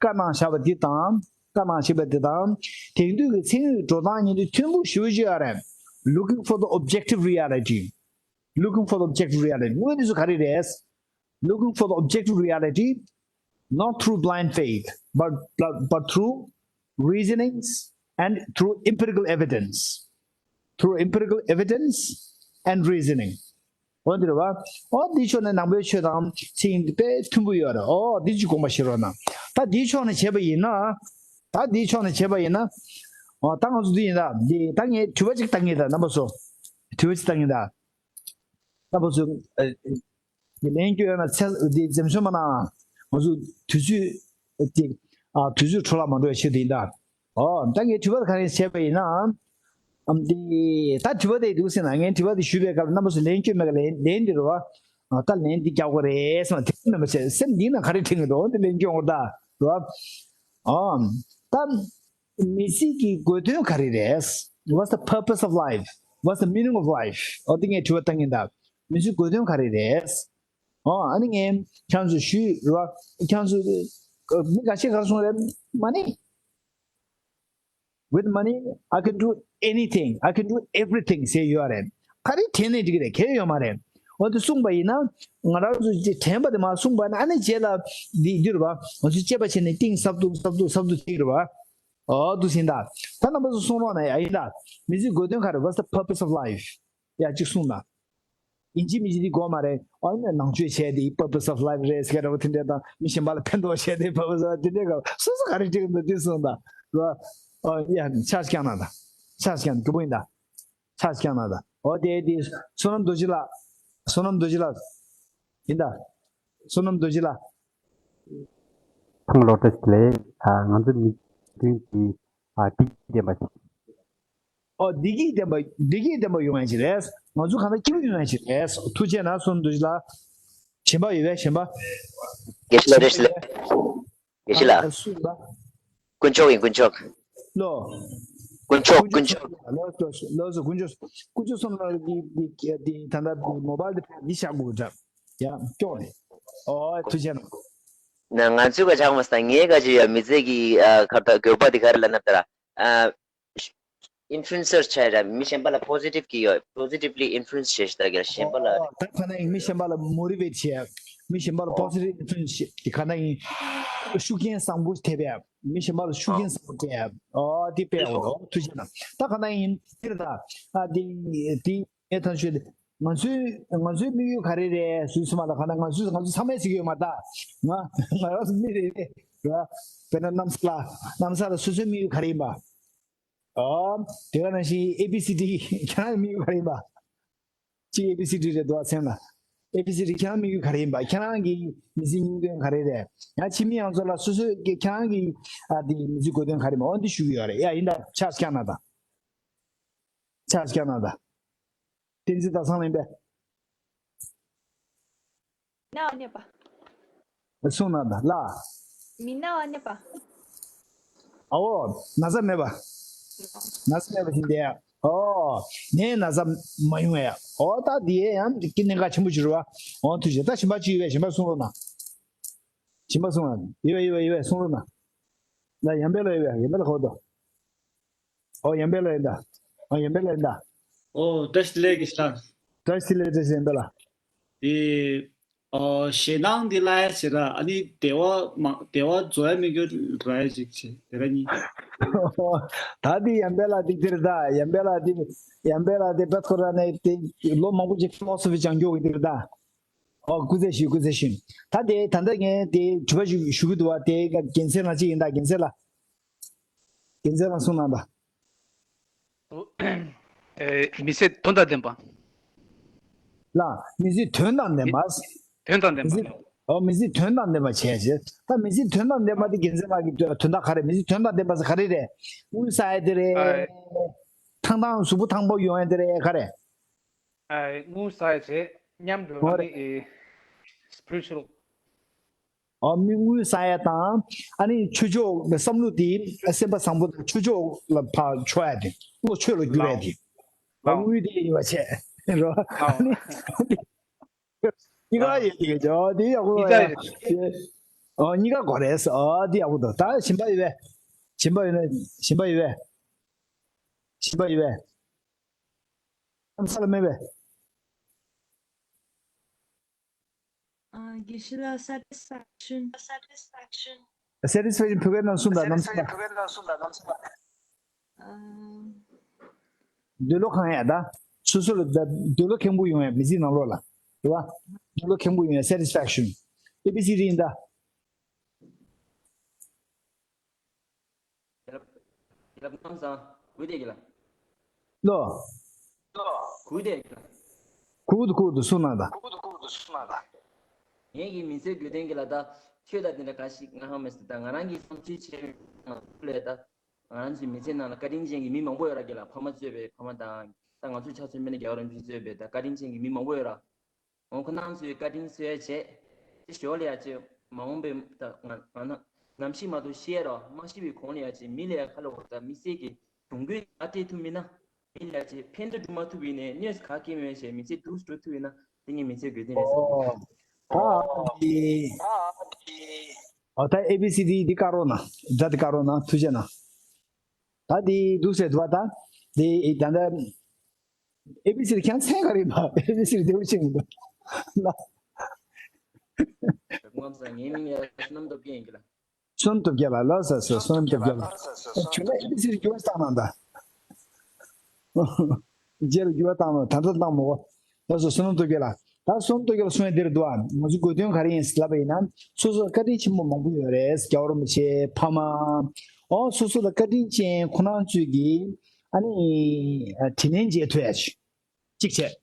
བཀའ་གནང་བཞག་པ་འདི་དང་བཀའ་གནང་བཞག་པ་འདི་དང་དེང་དུས་ཀྱི་ཚན་རིག་འགྲོ་སྟངས་གཉིས་འདི་མཐུན་པོ་ཞེ་པོ་ཅིག་ཡོད་རེད། Looking for the objective reality. Looking for the objective reality. དངོས་གནས་སུ་ག་རེ་རེད། Looking for the objective reality, not through blind faith, but, but, but through reasonings and through empirical evidence. Through empirical evidence and reasoning. འོ་འདི་རེད་བ། འོ་འདི་ཕྱོགས་ནས་ནང་པའི་ཆོས་དང་ཚིག་འདི་དཔེ་མཐུན་པོ་ཡོད་རེད། འོ་འདི་ཅིག་དགོངས་པ་བཞེས་རོགས་གནང་། ད་འདིའི་ཕྱོགས་ནས་བྱས་པ་ཡིན་ན། ད་འདིའི་ཕྱོགས་ནས་བྱས་པ་ཡིན་ན། འོ་ད་ང་ཚོ་འདི་ཡིན་ད། འདི་ད་ངས་དྲི་བ་ཅིག་བཏང་གི་ད་རྣམ་པ་ཚོ། དྲི་བ་ཅིག་བཏང་གི་ད། རྣམ་པ་ཚོས་ཨ་ལན་སྐྱོན་ཡོད་ན་ཚེ་འདི་འཛེམ་ཟོན་མ་གནང་། ང་ཚོ་དུས་ཚོད་དེ་ཨ་དུས་ཚོད་འཕྲོ་བརླག་མ་འགྲོ་བའི་ཆེད་དུ་ཡིན་ད། ཨོ་ད་ངས་དྲི་བ་ག་རེ་བྱས་པ་ཡིན་ན། ཨམ་དེ་ད་དྲི་བ་དེ་འདུག་ཟེར་ན་ངས་དྲི་བ་དེ་ཞུས་པའི་སྐབས་རྣམ་པ་ཚོས་ལན་སྐྱོན་མེད་ག་ལན་ལན་འདི་རེད་བ། ཨ་ད་ལན་འདི་རྒྱག་དགོས་རེད་ཟེར་ན་དེ་མེད་པ་བྱས་སེམས་འདི་ན་ག་རེ་དྲན་གི་འདུག་འོ་འདི་ལན་སྐྱོན་དགོས་ད་རེད་བ། ཨམ་ད། མི་ཚེ་གི་དགོས་དོན་ག་རེ་རེད། What's the purpose of life? What's the meaning of life? ཨོ་དེ་ངས་དྲི་བ་བཏང་གིན་གདའ། མི་ཚེ་དགོས་དོན་ག་རེ་རེད། ཨོ་ཨ་ནི་ངས་ཁྱང་ཚོ་ཞུས་ར། ཁྱང་ཚོ་མི་འགའ་ཤས་ག་རེ་གསུངས་རེད། Money. With money, I can do anything. I can do everything. ཟེར་ཡོད་རེད། ག་རེ་དྲན་ནས་འགྲིག་གི་རེད། གལ་ཡོད་མ་རེད། འོ་དེ་གསུངས་པ་ཡིན་ན། ང་རང་ཚོ་དྲན་པ་དེ་མ་གསུངས་པ་ན་ཨ་ནི་རྗེས་ལ་འདི་འདི་རུ་བ་ང་ཚོ་དཔྱད་པ་བྱས་ནས་གཏིང་ཟབ་ཏུ་ཟབ་ཏུ་ཟབ་ཏུ་འཁྱེར་རུ་བ། ཨོ་འདུག་ཟིན་ད། ད་རྣམ་པ་ཚོ་གསུང་རོགས་གནང་ཡ་ཡིན་ད། མི་ཚེའི་དགོས་དོན་ག་རེ། What's the purpose of life? ཡ་གཅིག་གསུང་ད། ཡིན་གཅིག་མིན་གཅིག་འདི་དགོས་མ་རེད། ཨོ་ཡིན་ན་ནང་ཆོས་བྱས་ཏེ་purpose of life རེད་ཟེར་ག་རེ་བ་དེ་འདྲས་དང་མི་གཞན་པ་ལ་ཕན་ཐོགས་བྱས་ཏེ་purpose of life དེ་འདྲས་ག་སོ་སོ་ག་རེ་འགྲིག་འདུག་འདི་གསུང་ད། ར། ཨོ་ཡ་ཆ་རྐྱང་ན་ད། ཆ་རྐྱང་ན་གི་པོ་ཡིན་ད། ཆ་རྐྱང་ན་ད། ཨོ་དེ་དེ་བསོད་ནམས་རྡོ་རྗེ་ལགས། བསོད་ནམས་རྡོ་རྗེ་ལགས། ཡིན་ད། བསོད་ནམས་རྡོ་རྗེ་ལགས། ཐང་ལོ་ཏོ་ལས་ང་ཚོ་མི་མཐུན་གྱི་བདེ་སྐྱིད་ལྡན་པ་ཞིག་ཨོ་བདེ་སྐྱིད་ལྡན་པ་བདེ་སྐྱིད་ལྡན་པ་ཡོང་ཡ་ཞིག་རེད། ང་ཚོ་གང་ལྟར་སྐྱིད་པོ་ཡོང་ཡ་ཞིག་རེད། ཐུགས་རྗེ་གནང་སོང་འདུག་ལ། གཞན་པ་ཡོད་པས་གཞན་པ། དགེ་བཤེས་ལགས་དགེ་བཤེས་ལགས། དགེ་བཤེས་ལགས། ཨ་སུ་ལ། དཀོན་མཆོག་ཡིན་དཀོན་མཆོག་ལོ། དཀོན་མཆོག་དཀོན་མཆོག་ལོ་ལོ་ལོ་སོ་དཀོན་མཆོག་དཀོན་མཆོག་གསུམ་ལ་འདི་འདི་འདི་ད་ལྟ་མོ་བལ་དེ་འདི་བཞག་དགོས་འདྲ། ཡ་སྐྱོ་རེད། ཨོ་ཐུགས་རྗེ་གནང་། ན་ང་ཚོས་ག་ཆགས་མ་སྟངས་ངའི་ག་ཅི་ཡ་མི་ཚེ་གི་ཨ་ཁར་ད་དགོས་པ་དེ་ག་རེ་ལ་ན་ད་ར་ཨ་ཨིན་ཕུ་ལུ་ཨེན་སར་ཆགས་ར་མི་གཞན་པ་ལ་པོ་ཟི་ཊིབ་གི་ཡོད། པོ་ཟི་ཊིབ་ལི་ཨིན་ཕུ་ལུ་ཨེན་སི་བྱེད་ཤེས་ད་གལ་གཞན་པ་ལ་ཨོ་ད་ག་ན་ཡིན་མི་གཞན་པ་ལ་མོ་ཊི་ཝེ་ཊི་བྱེད། མི་གཞན་པ་ལ་པོ་ཟི་ཊིབ་ཨིན་ཕུ་ལུ་ཨེན་སི་བྱེད་དེ་ག་ན་ཡིན་ཤུགས་རྐྱེན་བཟང་པོ་ཐེབས་ཡ། མི་གཞན་པ་ལ་ཤུགས་རྐྱེན་བཟང་པོ་སྤྲད་ཡ། ཨོ་དེ་སྤེལ་ཡ་འོ་ཐུགས་རྗེ་གནང་། ད་ག་ན་ཡིན་དེ་རེད་ད། ཨ་དེ་དེ། ངས་ཐང་ཆོད་དེ། ང་ཚོའི་ང་ཚོའི་དམིགས་ཡུལ་ག་རེ་རེད་ཟེར་སོང་མ་ལ་ག་ན་ང་ཚོས་ང་ཚོ་ཚང་མས་ཟེར་གྱི་ཡོད་མ་ད། ང་ང་རང་ཚོ་མི་རེ་རེ་ར། དཔེར་ན་གནམ་ས་ལ་གནམ་ས་ལ་སོ་སོའི་དམིགས་ཡུལ་ག་རེ་ཡིན་པ། ཨོ། དེ་ག་ནང་བཞིན་ཨེ་བི་སི་ཌི་ཁྱེད་རང་གི་དམིགས་ཡུལ་ག་རེ་ཡིན་པ། གཅིག་ཨེ་བི་སི་ཌི་རེད་འདུག་ཨ་སེམས་ལ། ཨེ་བི་སི་ཌི་ཁྱེད་རང་དམིགས་ཡུལ་ག་རེ་ཡིན་པ། ཁྱེད་རང་གི་མི་ཚེའི་སྙིང་དོན་ག་རེ་རེད། ཡང་ཕྱི་མི་ཡང་ཚོ་ལ་སོ་སོའི་ཁྱེད་རང་གི་ཨ་དེ་མི་ཚེའི་དགོས་དོན་ག་རེ་ཡིན་པ་འོ་འདི་ཞུ་གི་ཡོད་རེད་ཡ་ཡིན་ད་ཆ་རྐྱང་ན་ད། ཆ་རྐྱང་ན་ད། བསྟན་འཛིན་ཟླ་བཟང་ལེན་པས། ན་བ་ནེ་པ། སོང་ན་ད་ལ། མི་ན་བ་ནེ་པ། ཨའོ། ན་ཚ་མེད་པ། ན་ཚ་མེད་པ་ཞིག་འདས། ཨོ། ནས་ན་ཚ་མ་ཡོང་ཡ། ཨོ་ད་དེ་ཡང་ཀི་གནད་འགག་ཆེན་པོ་ཞིག་རེད་བ། ཨོ་ཐུགས་རྗེ་ཆེ། ད་གཞན་པ་ཅི་ཡོད་པས་གཞན་པ་གསུང་རོགས་གནང་། གཞན་པ་གསུང་རོགས་གནང་། ཡོད་པས་ཡོད་པས་ཡོད་པས་གསུང་རོགས་གནང་། ལ་ཡང་པེ་ལ་ཡོད་པས་ཡང་པེ་ལ་གོ་དོ། ཨོ་ཡང་པེ་ལ་ཡིན་ད། ཨོ་ཡང་པེ་ལ་ཡིན་ད། ཨོ་བཀྲ་ཤིས་བདེ་ལེགས་དགེ་བཤེས་ལགས། བཀྲ་ཤིས་བདེ་ལེགས་བཀྲ་ཤིས་ཡང་པེ་ལ། དེ། ཨོ། ཞེད་སྣང་འདི་སླ་ཡ་བྱེད་ར། ཨ་ནི་བདེ་བ་མ་བདེ་བ་འཛོམས་ཡ་མི་འགྱུར་ར་ཡ་ཅིག་བྱེད་དེ་ར་གཉིས། ད་འདི་ཡམ་པའི་ལ་འདི་འདིར་ད་ཡམ་པའི་ལ་འདི་ཡམ་པའི་ལ་འདི་བེད་ཁོ་ར་ནས་དེ་ལོ་མང་པོ་ཅིག་ཕི་ལོ་སོ་ཕི་སྦྱང་རྒྱུ་གི་འདིར་ད། ཨོ་སྐུ་ཚེ་ཞུ་སྐུ་ཚེ་ཞུ། ད་དེ་ད་ལྟ་ངས་དེ་དྲི་བ་ཞུ་ཞུ་གི་འདུག་བ། དེ་རྒྱལ་མཚན་ལ་ཅིག་ཡིན་ད་རྒྱལ་མཚན་ལ། རྒྱལ་མཚན་ལ་གསུང་གནང་ད། ཨེ། མི་ཚེ་དོན་དང་ལྡན་པ། ལ། མི་ཚེ་དོན་དང་ལྡན་པ། དོན་དང་ལྡན་པ། མི་ཚེ། ཨོ་མི་ཚེ་དོན་དང་ལྡན་པ་བྱས་ཞེས། ད་མི་ཚེ་དོན་དང་ལྡན་པ་དེ་རྒྱལ་མཚན་ལགས་ཀྱི་དོན་དག་ག་རེ། མི་ཚེ་དོན་དང་ལྡན་པ་ཟེར་ག་རེ་རེད། དངུལ་ཟ་ཡ་དེ་རེད། ཨ། ཐང་ཐང་གཟུགས་པོ་ཐང་པོ་ཡོང་ཡ་དེ་རེད་ག་རེ། ཨ། དངུལ་ཟ་ཡ་བྱས་མཉམ་དུ་ཨོ་ཨ་རེད། ནི་ཨེ། spiritual། ཨ། མི་དངུལ་ཟ་ཡ་དང་། ཨ་ནི་ཆོས་ཕྱོགས་བསམ་བློ་དེ་སེམས་པ་བཟང་པོ་དང་ཆོས་ཕྱོགས་ལ་ཕར་ཕྱོགས་ཡ་དེ། བློ་ཆོས་ལ་བསྒྱུར་ཡ་ལའོ། དེ། ཨ། ལའོ། དངུལ་དེ་ཡིན་པ་བྱས་རོ། ཨ་ལའོ། ནི་གཉིས་ཀ་ཡོད་དེ་ག་ཅོ་དེ་ཡག་པོ་ཡོད། ཨ། གཉིས་ཀ་གོ་རེད། ཨ། དེ་ཡག་པོ་འདུག་ད་ཞིམ་པ་ཡོད་པས། ཞིམ་པ་ཡོད་ན་ཞིམ་པ་ཡོད་པས། ཞིམ་པ་ཡོད་པས། ཨམ་ས་ལ་མེད་པས། ཨ། དགེ་བཤེས་ལགས། satisfaction satisfaction ཕུལ་མཁན་རྣམས་གསུངས་དང་རྣམ་གསུངས་དང་། ཨ། འདོད་བློ་ཁེངས་ཡ་ད། སོ་སོ་ལ་ད་འདོད་བློ་ཁེངས་པོ་ཡོང་ཡ་མི་ཚེ་ནང་ལོགས་ལ། རེད་བ། འདོད་བློ་ཁེངས་པོ་ཡོང་ཡ་satisfaction། ཨེ་བི་སི་ཌི་ཡིན་ད། རྒྱལ་རབས་རྣམ་བཟང་། གུས་བཏུད་ཀྱི་ལ། ལོ། གུས་བཏུད་ཀྱི་ལ། གུས་བཏུད་གུས་བཏུད་གསུང་གནང་དང་། ངེད་ཀྱི་མི་ཚེ་དགོས་དོན་གྱི་ལ་ད། ཆོས་དང་དེ་འདྲ་ག་ཞིག་ང་ཧ་མ་སི་ད་ང་རང་གི་བསམ་ཚུལ་བྱས་ང་ཚོ་ལས་ད། ང་རང་ཚོའི་མི་ཚེ་ནང་ལ་བཀའ་དྲིན་ཅན་གྱི་མི་མང་པོ་ཡོད་ར་གི་ལ། ཕ་མ་གཙོས་པའི་ཕ་མ་དང་། ད་ང་ཚོ་ཆ་མཚོན་པ་ཡིན་ན་རྒྱལ་བ་རིན་པོ་ཆེ་གཙོས་པའི་ད་བཀའ་དྲིན་ཅན་གྱི་མི་མང་པོ་ཡོད་ར། འོ་ཁོ་རང་ཚོའི་བཀའ་དྲིན་གསོས་བྱས། དེ་ཞོར་ལ་ཡ་ཅེ་མ་འོངས་པའི་ད་ང་ང་ན་ནམ་ཞིག་མ་གཏོགས་ཤི་ཡ་རོ། མ་ཤི་བའི་གོང་ལ་ཡ་ཅེ་མི་ལ་ཡ་ཁ་ལ་འོ་ད་མི་ཚེ་གི་གྱོང་གུད་ཨ་སྤྲད་ཐུབ་མིན་ན། མི་ལ་ཡ་ཅེ་ཕན་བདེ་སྒྲུབ་མ་ཐུབ་པ་ཡིན་ནའི་གནོད་ས་ག་གེ་མེད་བྱས་མི་ཚེ་སྡུག་སྒྲུབ་ཐུབ་ཡིན་ན་དེ་ངའི་མི་ཚེ་དགོས་དོན་རེད་བསམ་གི་འདུག་ཨོ། ད་འདི། ཨོ་ད་ཨེ་བི་སི་ཌི་འདི་བཀག་རོགས་གནང་། སྒྲ་འདི་བཀག་རོགས་གནང་། ཐུགས་རྗེ་གནང་། ད་འདི་འདུག་ཟེར་འདུག་བ། ད་འདི་ད་ལྟ། ཨེ་བི་སི་ཌི་ཁྱང་མཚན་ག་རེ་ཡིན་པ། ཨེ་བི་སི་ཌི་བདེ་པོ་ཅིག་མི་འདུག་ལ། ངོམ་ས་ངའི་མིང་ཡ་བསོད་ནམས་སྟོབས་རྒྱལ་ཡིན་གི་ལ། བསོད་ནམས་སྟོབས་རྒྱལ་ལགས། ལགས་སོ་སོ། བསོད་ནམས་སྟོབས་རྒྱལ་ལགས། བྱུང་ན་ཨེ་བི་སི་ཌི་འགྱུར་བ་བཏང་གནང་དང་། རྗེས་ལ་འགྱུར་བ་བཏང་གནང་། ད་ལྟ་བཏང་མོ། ལགས་སོ་བསོད་ནམས་སྟོབས་རྒྱལ་ལགས། ད་བསོད་ནམས་སྟོབས་རྒྱལ་ལགས་གསུང་ཡ་འདིར་འདུག་ཨ། ང་ཚོ་དགོས་དོན་ག་རེ་ཡིན་ལབ་པ་ཡིན་ན། སོ་སོར་བཀའ་དྲིན་ཆེན་པོ་མང་པོ་ཡོད་རེད། རྒྱལ་བ་རིན་པོ་ཆེ། ཕ་མ། ཨོ་སོ་སོ་ལ་བཀའ་དྲིན་ཅན་ཁོ་རང་ཚོས་ཀྱིས། ཨ་ནི། དྲིན་ལན་འཇལ་ཐུབ་ཡ་ཅིག་བྱས།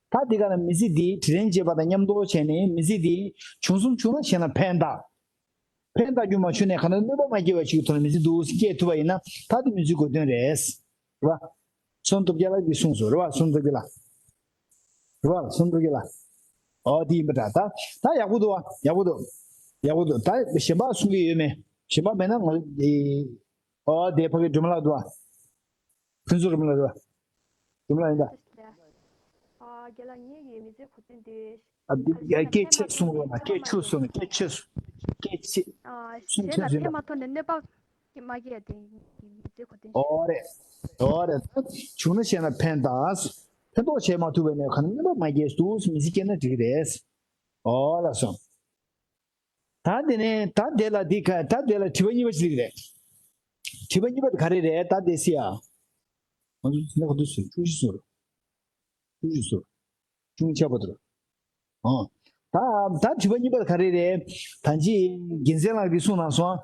ད་དེ་ག་ལ་མི་ཚེ་འདི་དྲིན་ལན་འཇལ་བ་དང་མཉམ་དུ་བྱས་ནས་མི་ཚེ་འདི་བྱུང་སོང་བྱུང་ན་གཞན་ལ་ཕན་བཏགས། ཕན་བཏགས་རྒྱུ་མ་བྱུང་ནས་ག་ན་གནོད་པ་མ་སྐྱེལ་བ་ཞིག་གི་ཐོག་ནས་མི་ཚེ་འདུག་སྐྱེལ་ཐུབ་པ་ཡིན་ན་ད་དེ་མི་ཚེ་དགོས་དོན་རེད། རེད་བ། བསོད་ནམས་སྟོབས་རྒྱལ་ལགས་ཀྱིས་གསུངས་སོང་། རེད་བ། བསོད་ནམས་སྟོབས་རྒྱལ་ལགས། རེད་བ། བསོད་ནམས་སྟོབས་རྒྱལ་ལགས། ཨོ་དེ་ཡིན་པ་འདྲ། ད་ད་ཡག་པོ་འདུག་བ། ཡག་པོ་འདུག་ཡག་པོ་འདུག་ད་གཞན་པ་གསུང་གི་ཡོད་མེད། གཞན་པ་མེད་ན་ང་ཨོ་དེ་ཕ་གི་སྒྲོལ་མ་ལགས་འདུག་བ། ཕུན་ཚོགས་རིན་པོ་ཆེ་རེད་བ། རིན་པོ་ཆེ་ལགས་ཡིན་ད། ཨ། རྒན་ལགས་ངེད་ཀྱི་མི་ཚེ་གོ་དོན་དེ། ཨ་འདི་ཨ་སྐད་ཆེ་གསུང་རོགས་གནང་། སྐད་ཆེ་གསུང་། སྐད་ཆེ་གསུང་། སྐད་ཆེ་ཨ། གསུང་གཞན་ལ་ཕན་མ་ཐོགས་ནས་གནོད་པ་མ་སྐྱེལ་ཡ་དེ་ངེད་ཀྱི་མི་ཚེ་གོ་དོན་ཞིག་ཨོ་རེད། ཨོ་རེད། བྱུང་ན་གཞན་ལ་ཕན་བཏགས། ཕན་ཐོགས་བྱེད་མ་ཐུབ་པ་ཡིན་ན་ག་ན་གནོད་པ་མ་སྐྱེལ་འདུག་མི་ཚེ་སྐྱེལ་ན་འགྲིག་གི་རེད། ཨོ་ལགས་སོ། ད་དེ་ནས་ད་དེ་ལ་འདི་ག་ད་དེ་ལ་དྲི་བ་གཉིས་པ་ཞིག་རེད། དྲི་བ་གཉིས་པ་དེ་ག་རེ་རེད། ད་དེ་སི་ཡ། ང་ཚོ་ནག་དུ་སུ་ཀྲུ་ཞི་སུ་རུ། ཀྲུ་ཞི་སུ་རུ། ཀྲུང་ཆེ་བ་དུ་རུ། ཨོ། ད་ད་དྲི་བ་གཉིས་པ་དེ་ག་རེ་རེད། ད་ཅི་རྒྱལ་མཚན་ལགས་ཀྱིས་གསུངས་གནང་སོང་།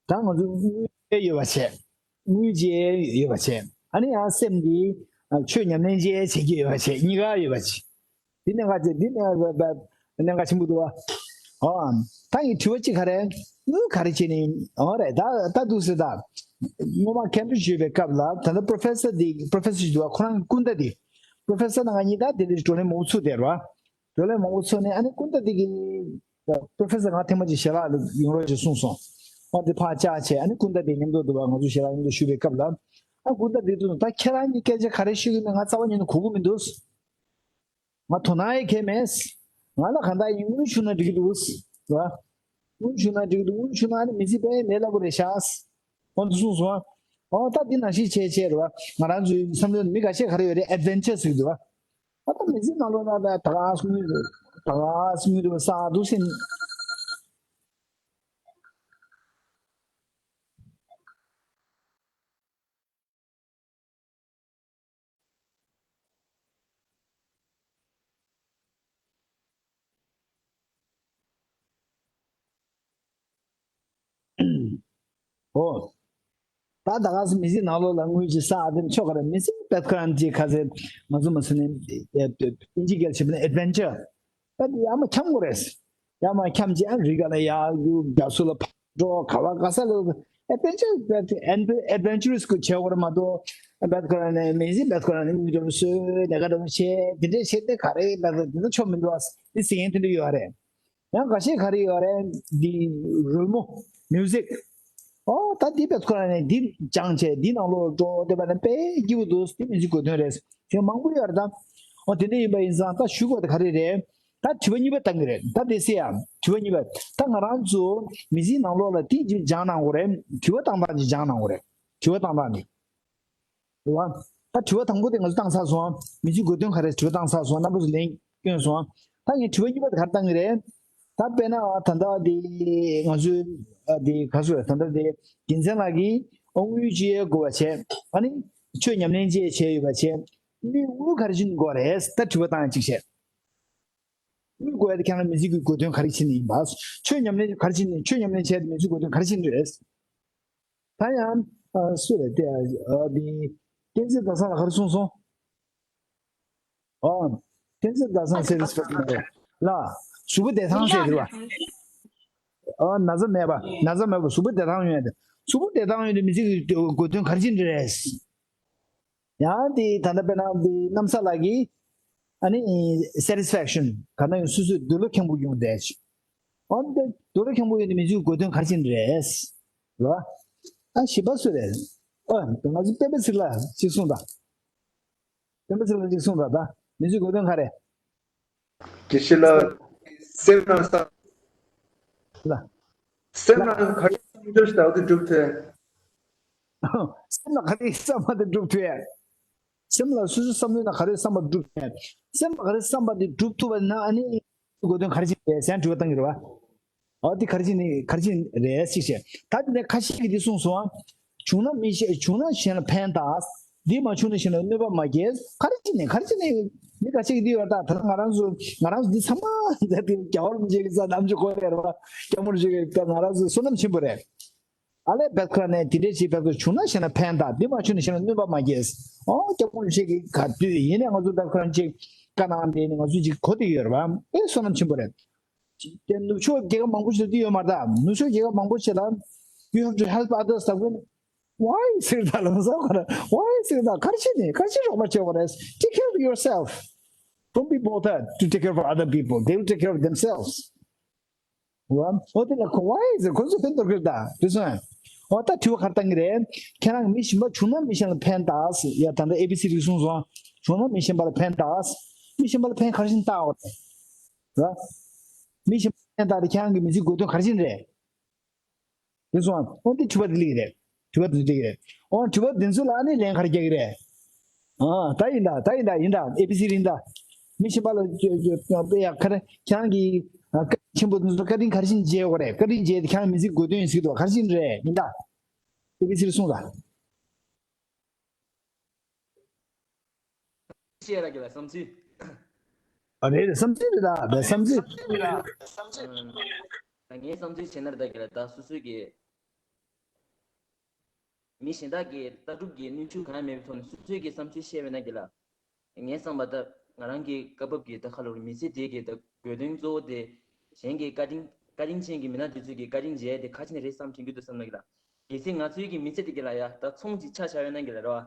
ད་ང་ཚོ་དངུལ་ཡོད་པ་བྱས། དངུལ་ཅན་ཡོད་པ་བྱས། ཨ་ནི་ཡང་སེམས་འདི་ཆོས་ཉམས་ལེན་ཅན་བྱེད་ཀྱི་ཡོད་པ་བྱས། གཉིས་ཀ་ཡོད་པ་བྱས། འདི་གནད་འགག་ཅན། འདི་གནད་འགག་གནད་འགག་ཆེན་པོ་འདུག་བ། ཨོ། ད་ཡིན་དྲི་བ་གཅིག་ག་རེ། དངུལ་ག་རེ་བྱས་ནས། ཨོ་རེད། ད་ད་འདུག་ཟེར་ད། སྔོན་མ་ཁེམ་བྷི་རིཇ་བརྗོད་པའི་སྐབས་ལ་ད་ལྟ་པོ་རོ་ཕེ་སར་འདི་པོ་རོ་ཕེ་སར་ཞིག་འདུག་བ། ཁོ་རང་གི་སྐུ་ཟླ་འདི། པོ་རོ་ཕེ་སར་ནང་གཉིས་ད་དེ་འདྲའི་བགྲོ་གླེང་མང་པོ་ཚུགས་བསྡད་རེད་བ། བགྲོ་གླེང་མང་པོ་ཚོགས་ནས་ཨ་ནི་སྐུ་ཟླ་དེ་གི་པོ་རོ་ཕེ་སར་ང་ཐེངས་མ་གཅིག་ཞལ་ལག་ལ་ཡོང་རོགས་ཞེས་གསུངས་སོང་། ཨ་དེ་ཕར་བཅར་བྱས། ཨ་ནི་སྐུ་ཟླ་དེ་མཉམ་དུ་འདུག་བ། ང་ཚོ་ཞལ་ལག་མཉམ་དུ་ཞུ་བའི་སྐབས་ལ། ཨ་སྐུ་ཟླ་དེ་དུས་ད་ཁྱེད་རང་གཉིས་སྐད་ཆ་ག་རེ་ཤོད་ཀྱི་མེད་ང་རྩ་བ་ཉིད་ནས་གོ་གི་མི་འདུག་ང་དོ་སྣང་ཡེ་གེ་མེད། ང་ལ་གང་ལྟར་ཡིན་དངུལ་བྱུང་ན་འགྲིག་གི་འདུག་བ། དངུལ་བྱུང་ན་འགྲིག་གི་འདུག་དངུལ་བྱུང་ན་ཨ་ནི་མི་ཚེ་དཔེ་ལས་སླ་པོ་རེད་ཤག་ཁོང་ཚོས་གསུངས་སོང་། ཨོ་ད་འདི་ནང་བཞིན་བྱས་བྱས་རེད་བ། ང་རང་ཚོའི་བསམ་བློའི་མི་འགའ་ཤས་ག་རེ་ཡོད་རེད། ཨེ་ཌི་ཝེན་ཅར་ཟེར་གྱི་འདུག་བ། ཨ་ད་མི་ཚེ་ནང་ལོགས་ན་ད་ད་ག་སོང་ནི་རེད། ག་ལ་སྨྱུ་དུ་ས་དུ་སིན། ཨོ། ད་ད་ག་སེ་མི་ཚེ་ནང་ལོགས་ལ་དངུལ་གྱི་ས་དེ་ཆོག་ག་རེ་མི་ཚེ་བེད་ཁོ་རང་གི་ཁ་སེ་ང་ཚོ་མ་སུ་ནས་ཨིན་ཇི་སྐད་ཆ་བྱས་པ་ན་ཨེ་ཌི་ཝེན་ཅར། ད་དེ་ཡ་མ་འཁྱམ་དགོས་རེད། ཡ་མ་འཁྱམ་རྗེས་རི་ག་ལ་ཡར་རྒྱུག་རྒྱ་མཚོ་ལ་འགྲོ་ག་བ་ག་ས་ལ་ཨེ་ཌི་ཝེན་ཅར་ཨེ་ཌི་ཝེན་ཅར་རི་སི་ཀི་བྱེད་དགོས་རེད་མ་གཏོགས་བེད་ཁོ་རང་ནས་མི་ཚེ་བེད་ཁོ་རང་ནས་དངུལ་འབྱོར་བཟོས་ལས་ཀ་འདྲ་བོ་བྱས་དེ་འདྲས་བྱས་ཏེ་ག་རེ་བེད་དེ་ཚོ་ཆོག་མི་འདུག་ཨ། དེ་ཟེར་མཁན་དེ་འདྲ་ཡོད་རེད། ཡང་འགའ་ཤས་ག་རེ་ཡོད་རེད། འདི་རོལ་མོ། མིའུ་ཟིག་ཨོ་ད་འདི་བེད་ཁོ་རང་ནས་འདི་སྦྱངས་བྱས་འདི་ནང་ལོགས་འགྲོ་བསྡད་པ་ན་དཔེ་སྐྱིད་པོ་འདུག་འདི་མི་ཚེ་དགོས་དོན་རེད་ཟེར་མང་པོ་ཡོད་རེད་ད། ཨོ་དེ་འདྲ་ཡིན་པ་ཡིན་ཙང་ད་ཞུ་དགོས་དེ་ག་རེ་རེད། ད་དྲི་བ་གཉིས་པ་བཏང་གི་རེད་ད་དེ་སེ་ཡ། དྲི་བ་གཉིས་པ། ད་ང་རང་ཚོ་མི་ཚེའི་ནང་ལོགས་ལ་དེ་ཅིག་སྦྱངས་གནང་དགོས་རེད། དྲི་བ་བཏང་སྟངས་ཅིག་སྦྱངས་གནང་དགོས་རེད། དྲི་བ་བཏང་སྟངས་ནི། རེད་བ། ད་དྲི་བ་དང་པོ་དེ་ང་ཚོ་བཏང་ཚར་སོང་ཨ། མི་ཚེའི་དགོས་དོན་ག་རེ་དྲི་བ་བཏང་ཚར་སོང་ཨ། རྣམ་པ་ཚོ་ལན་སྐྱོན་སོང་ཨ། ད་ངས་དྲི་བ་གཉིས་པ་དེ་ག་རེ་བཏང་གི་རེད། ད་དཔེར་ན་ད་ལྟ་དེ་ང་ཚོའི་ཨ་དེ་ག་ཚོད་ད་ལྟ་དེ་རྒྱལ་མཚན་ལགས་ཀྱིས་ཨོ་དངུལ་ཅི་ཡས་དགོས་པ་བྱས། ཨ་ནི་ཆོས་ཉམས་ལེན་ཅི་ཡས་བྱས་ཡོད་པ་བྱས། དངུལ་དངུལ་ག་རེ་བྱེད་དགོས་རེད། ད་དྲི་བ་བཏང་ཡ་གཅིག་བྱས། དངུལ་དགོས་ཡ་དེ་ཁྱེད་རང་མི་ཚེ་གི་དགོས་དོན་ག་རེ་བྱེད་ནི་ཡིན་པ། ཆོས་ཉམས་ལེན་ག་རེ་བྱེད་ནི། ཆོས་ཉམས་ལེན་བྱས་ཏེ་མི་ཚེ་དགོས་དོན་ག་རེ་བྱེད་ནི་རེད། ད་ཡང་ཨ་སུ་རེད་དེ་ཨ་འདི་བསྟན་འཛིན་ཟླ་བཟང་ལ་ག་རེ་གསུངས་སོང་། ཨ་བསྟན་འཛིན་ཟླ་བཟང་ཟེར་རེད་ལ་གཟུགས་པོ་བདེ་ཐང་ཟེར་རེད་བ། ཨ་ན་ཚ་མེད་པ་ན་ཚ་མེད་པ་གཟུགས་པོ་བདེ་ཐང་ཡོད་དེ། གཟུགས་པོ་བདེ་ཐང་ཡོད་དེ་མི་ཚེ་གི་དགོས་དོན་ག་རེ་བྱེད་ནི་རེད། ཡང་དེ་ད་ལྟ་དཔེར་ན་དེ་གནམ་ས་ལགས་ཀྱིས་ཨ་ནི་satisfaction ག་ན་ཡང་སོ་སོའི་འདོད་བློ་ཁེངས་པོ་ཡོང་བསྡད་ཅིག་ཨོ་འདི་འདོད་བློ་ཁེངས་པོ་ཡོད་ནི་མི་ཚེའི་དགོས་དོན་ག་རེ་བྱེད་ནི་རེད། རེད་བ། ཨ་བཞི་པ་སུ་རེད། ཨོ་ང་ཚོ་སྤེན་པ་ཚེ་རིང་ལགས་གཅིག་གསུངས་དང་། སྤེན་པ་ཚེ་རིང་ལགས་གཅིག་གསུངས་དང་ད་མི་ཚེའི་དགོས་དོན་ག་རེ། དགེ་བཤེས་ལགས། སེམས་ནང་བསམ། ལ། སེམས་ལ། ནང་ག་རེ་བསམ་འདོད་ཞིག་ད་འོ་དེ་འགྲུབ་ཐུབ། སེམས་ལ་ག་རེ་བསམ་པ་དེ་འགྲུབ་ཐུབ་ཡ། སེམས་ལ་སོ་སོའི་བསམ་འདོད་ན་ག་རེ་བསམ་པ་འགྲུབ་ཐུབ་ཡ། སེམས་ལ་ག་རེ་བསམ་པ་དེ་འགྲུབ་ཐུབ་པ་ན་ཨ་ནི་དགོས་དོན་ག་རེ་བྱེད་ཟེར་དྲི་བ་བཏང་གི་རེད་བ། འོ་དེ་ག་རེ་བྱེད་ནི་ག་རེ་བྱེད་རེད་ཟེར་བཤད། ད་དེ་ནས་ཁ་ཤས་ཀྱིས་དེ་གསུངས་སོང་ཨ། བྱུང་ན་མི་ཤེས། བྱུང་ན་གཞན་ལ་ཕན་ཐོགས། འདི་མ་བྱུང་ན་གཞན་ལ་གནོད་པ་མ་སྐྱེལ། ག་རེ་བྱེད་ནས་ག་རེ་བྱེད་ནས་མི་ཁ་ཤས་ཀྱིས་འདི་ཡོད་ད། ད་ང་རང་ཚོ་ང་རང་ཚོ་འདི་ཚང་མ་ད་དེ་རྒྱལ་བ་རིན་པོ་ཆེ་གི་ས་ནམ་ཆུ་ཁོ་རེ་རེད་བ། སྐྱབས་མགོན་རིན་པོ་ཆེ་གི་ད་ང་རང་ཚོ་བསོད་ནམས་ཆེན་པོ་རེད། ཨ་ལས་བེད་ཁོ་ནས་དེ་འདྲས་བྱེད་བེད་ཁོ་བྱུང་ན་གཞན་ལ་ཕན་ཐོགས། འདི་མ་བྱུང་ན་གཞན་ལ་གནོད་པ་མ་སྐྱེལ། ཨོ་སྐྱབས་མགོན་རིན་པོ་ཆེ་གི་ག་དུས་ཡིན་ནས་ང་ཚོ་བེད་ཁོ་རང་ཅིག་བཀའ་གནང་དེ་ནི་ང་ཚོ་ཅིག་གོ་དེ་ཡོད་རེད་བ། ཨེ་བསོད་ནམས་ཆེན་པོ་རེད། དེ་ནུབ་ཕྱོགས་རྒྱལ་ཁབ་མང་པོ་ཞིག་ལ་དེ་ཡོད་མ་རེད་ད། ནུབ་ཕྱོགས་རྒྱལ་ཁབ་མང་པོ་ཞིག་ལ་you have to help others ད་དགོས་ནི། Why ཟེར་ད་ལམ་སང་ཁོ་ར་Why ཟེར་ད་ག་རེ་བྱེད་ནི་ག་རེ་བྱེད་རོགས་པ་བྱེད་དགོས་རེད། Take care of yourself. Don't be bothered to take care of other people. They will take care of themselves. Why ཨོ་དེ་ལ་ཁོ་Why ཟེར་ཁོ་ཚོ་ཕན་ཐོགས་ཀྱི་རེད་ད་དེ་སོང་ཨ། ཨོ་ད་དྲི་བ་ག་རེ་བཏང་གི་རེད། ཁྱེད་རང་གི་མི་གཞན་པ་བྱུང་ན་མི་གཞན་ལ་ཕན་ཐོགས་ཟེར་ཡ། ད་ལྟ་ཨེ་བི་སི་རིགས་གསུངས་སོང་ཨ། བྱུང་ན་མི་གཞན་པ་ལ་ཕན་ཐོགས། མི་གཞན་པ་ལ་ཕན་ག་རེ་བྱེད་ནི་ཐོགས་རེད། ར། མི་གཞན་པ་ལ་ཕན་ཐོགས་དེ་ཁྱེད་རང་གི་མི་ཚེའི་དགོས་དོན་ག་རེ་བྱེད་ནི་རེད། དེ་སོང་ཨ། ཨོ་དེ་དྲི་བ་དེ་སླེབས་ཀྱི་རེད། དྲི་བ་དེ་ཚོ་སླེབས་ཀྱི་རེད། ཨོ་དྲི་བ་དེ་ཚོ་ལ་ཨ་ནི་ལན་ག་རེ་རྒྱག་གི་རེད། ཨ་ད་ཡིན་ད་ད་ཡིན་ད་ཡིན་ད་ཨེ་བི་སི་ཡིན་ད། མི་གཞན་པ་ལ་ཅོ་ཅོ་ཅོ་དཔེ་ཡ་ཁ་རེ་ཁྱེད་རང་གི་ཨ་བཀའ་ཆེན་པོ་དེ་ཚོ་བཀའ་དྲིན་ག་རེ་བྱེད་ནི་བྱེད་དགོས་རེད། བཀའ་དྲིན་བྱས་ཏེ་ཁྱེད་རང་མི་ཚེ་དགོས་དོན་ཡིན་ཟེར་གྱི་འདུག་ག་རེ་བྱེད་ནི་རེད་ཡིན་ད། ཨེ་བི་སི་གསུངས་ད། བཤད་ར་གི་ལ་བསམ་ཚུལ། ཨ་རེད་རེད་བསམ་ཚུལ་རེད་ད་བསམ་ཚུལ། ད་ངའི་བསམ་ཚུལ་བྱས་ན་རེད་ད་གི་ལ་ད་སོ་སོའི་གི་མི་གཞན་དག་གི་ལྟ་གྲུབ་ཀྱི་གནོན་ཤུགས་གང་ཡང་མེད་པའི་ཐོག་ནས་སོ་སོའི་གི་བསམ་ཚུལ་བཤད་པ་ན་གི་ལ། ངའི་བསམ་པ་ད་ང་རང་གི་སྐབས་བབ་ཀྱི་ད་ཁ་ལོ་རུ་མི་ཚེ་དེ་གི་ད་དགོས་དོན་གཙོ་བོ་དེ་གཞན་གྱི་བཀའ་དྲིན་བཀའ་དྲིན་ཅན་གྱི་མི་སྣ་དེ་ཚོས་གི་བཀའ་དྲིན་འཇལ་དེ་ཁ་ཆེ་ནས་རེད་བསམ་དྲན་གྱི་འདུག་བསམ་ན་གི་ལ། གལ་སྲིད་ང་ཚོའི་གི་མི་ཚེ་དེ་གི་ལ་ཡ་ད་ཚོང་ཅིག་ཆ་བཞག་ཡོད་ན་གི་ལ་རེད་བ།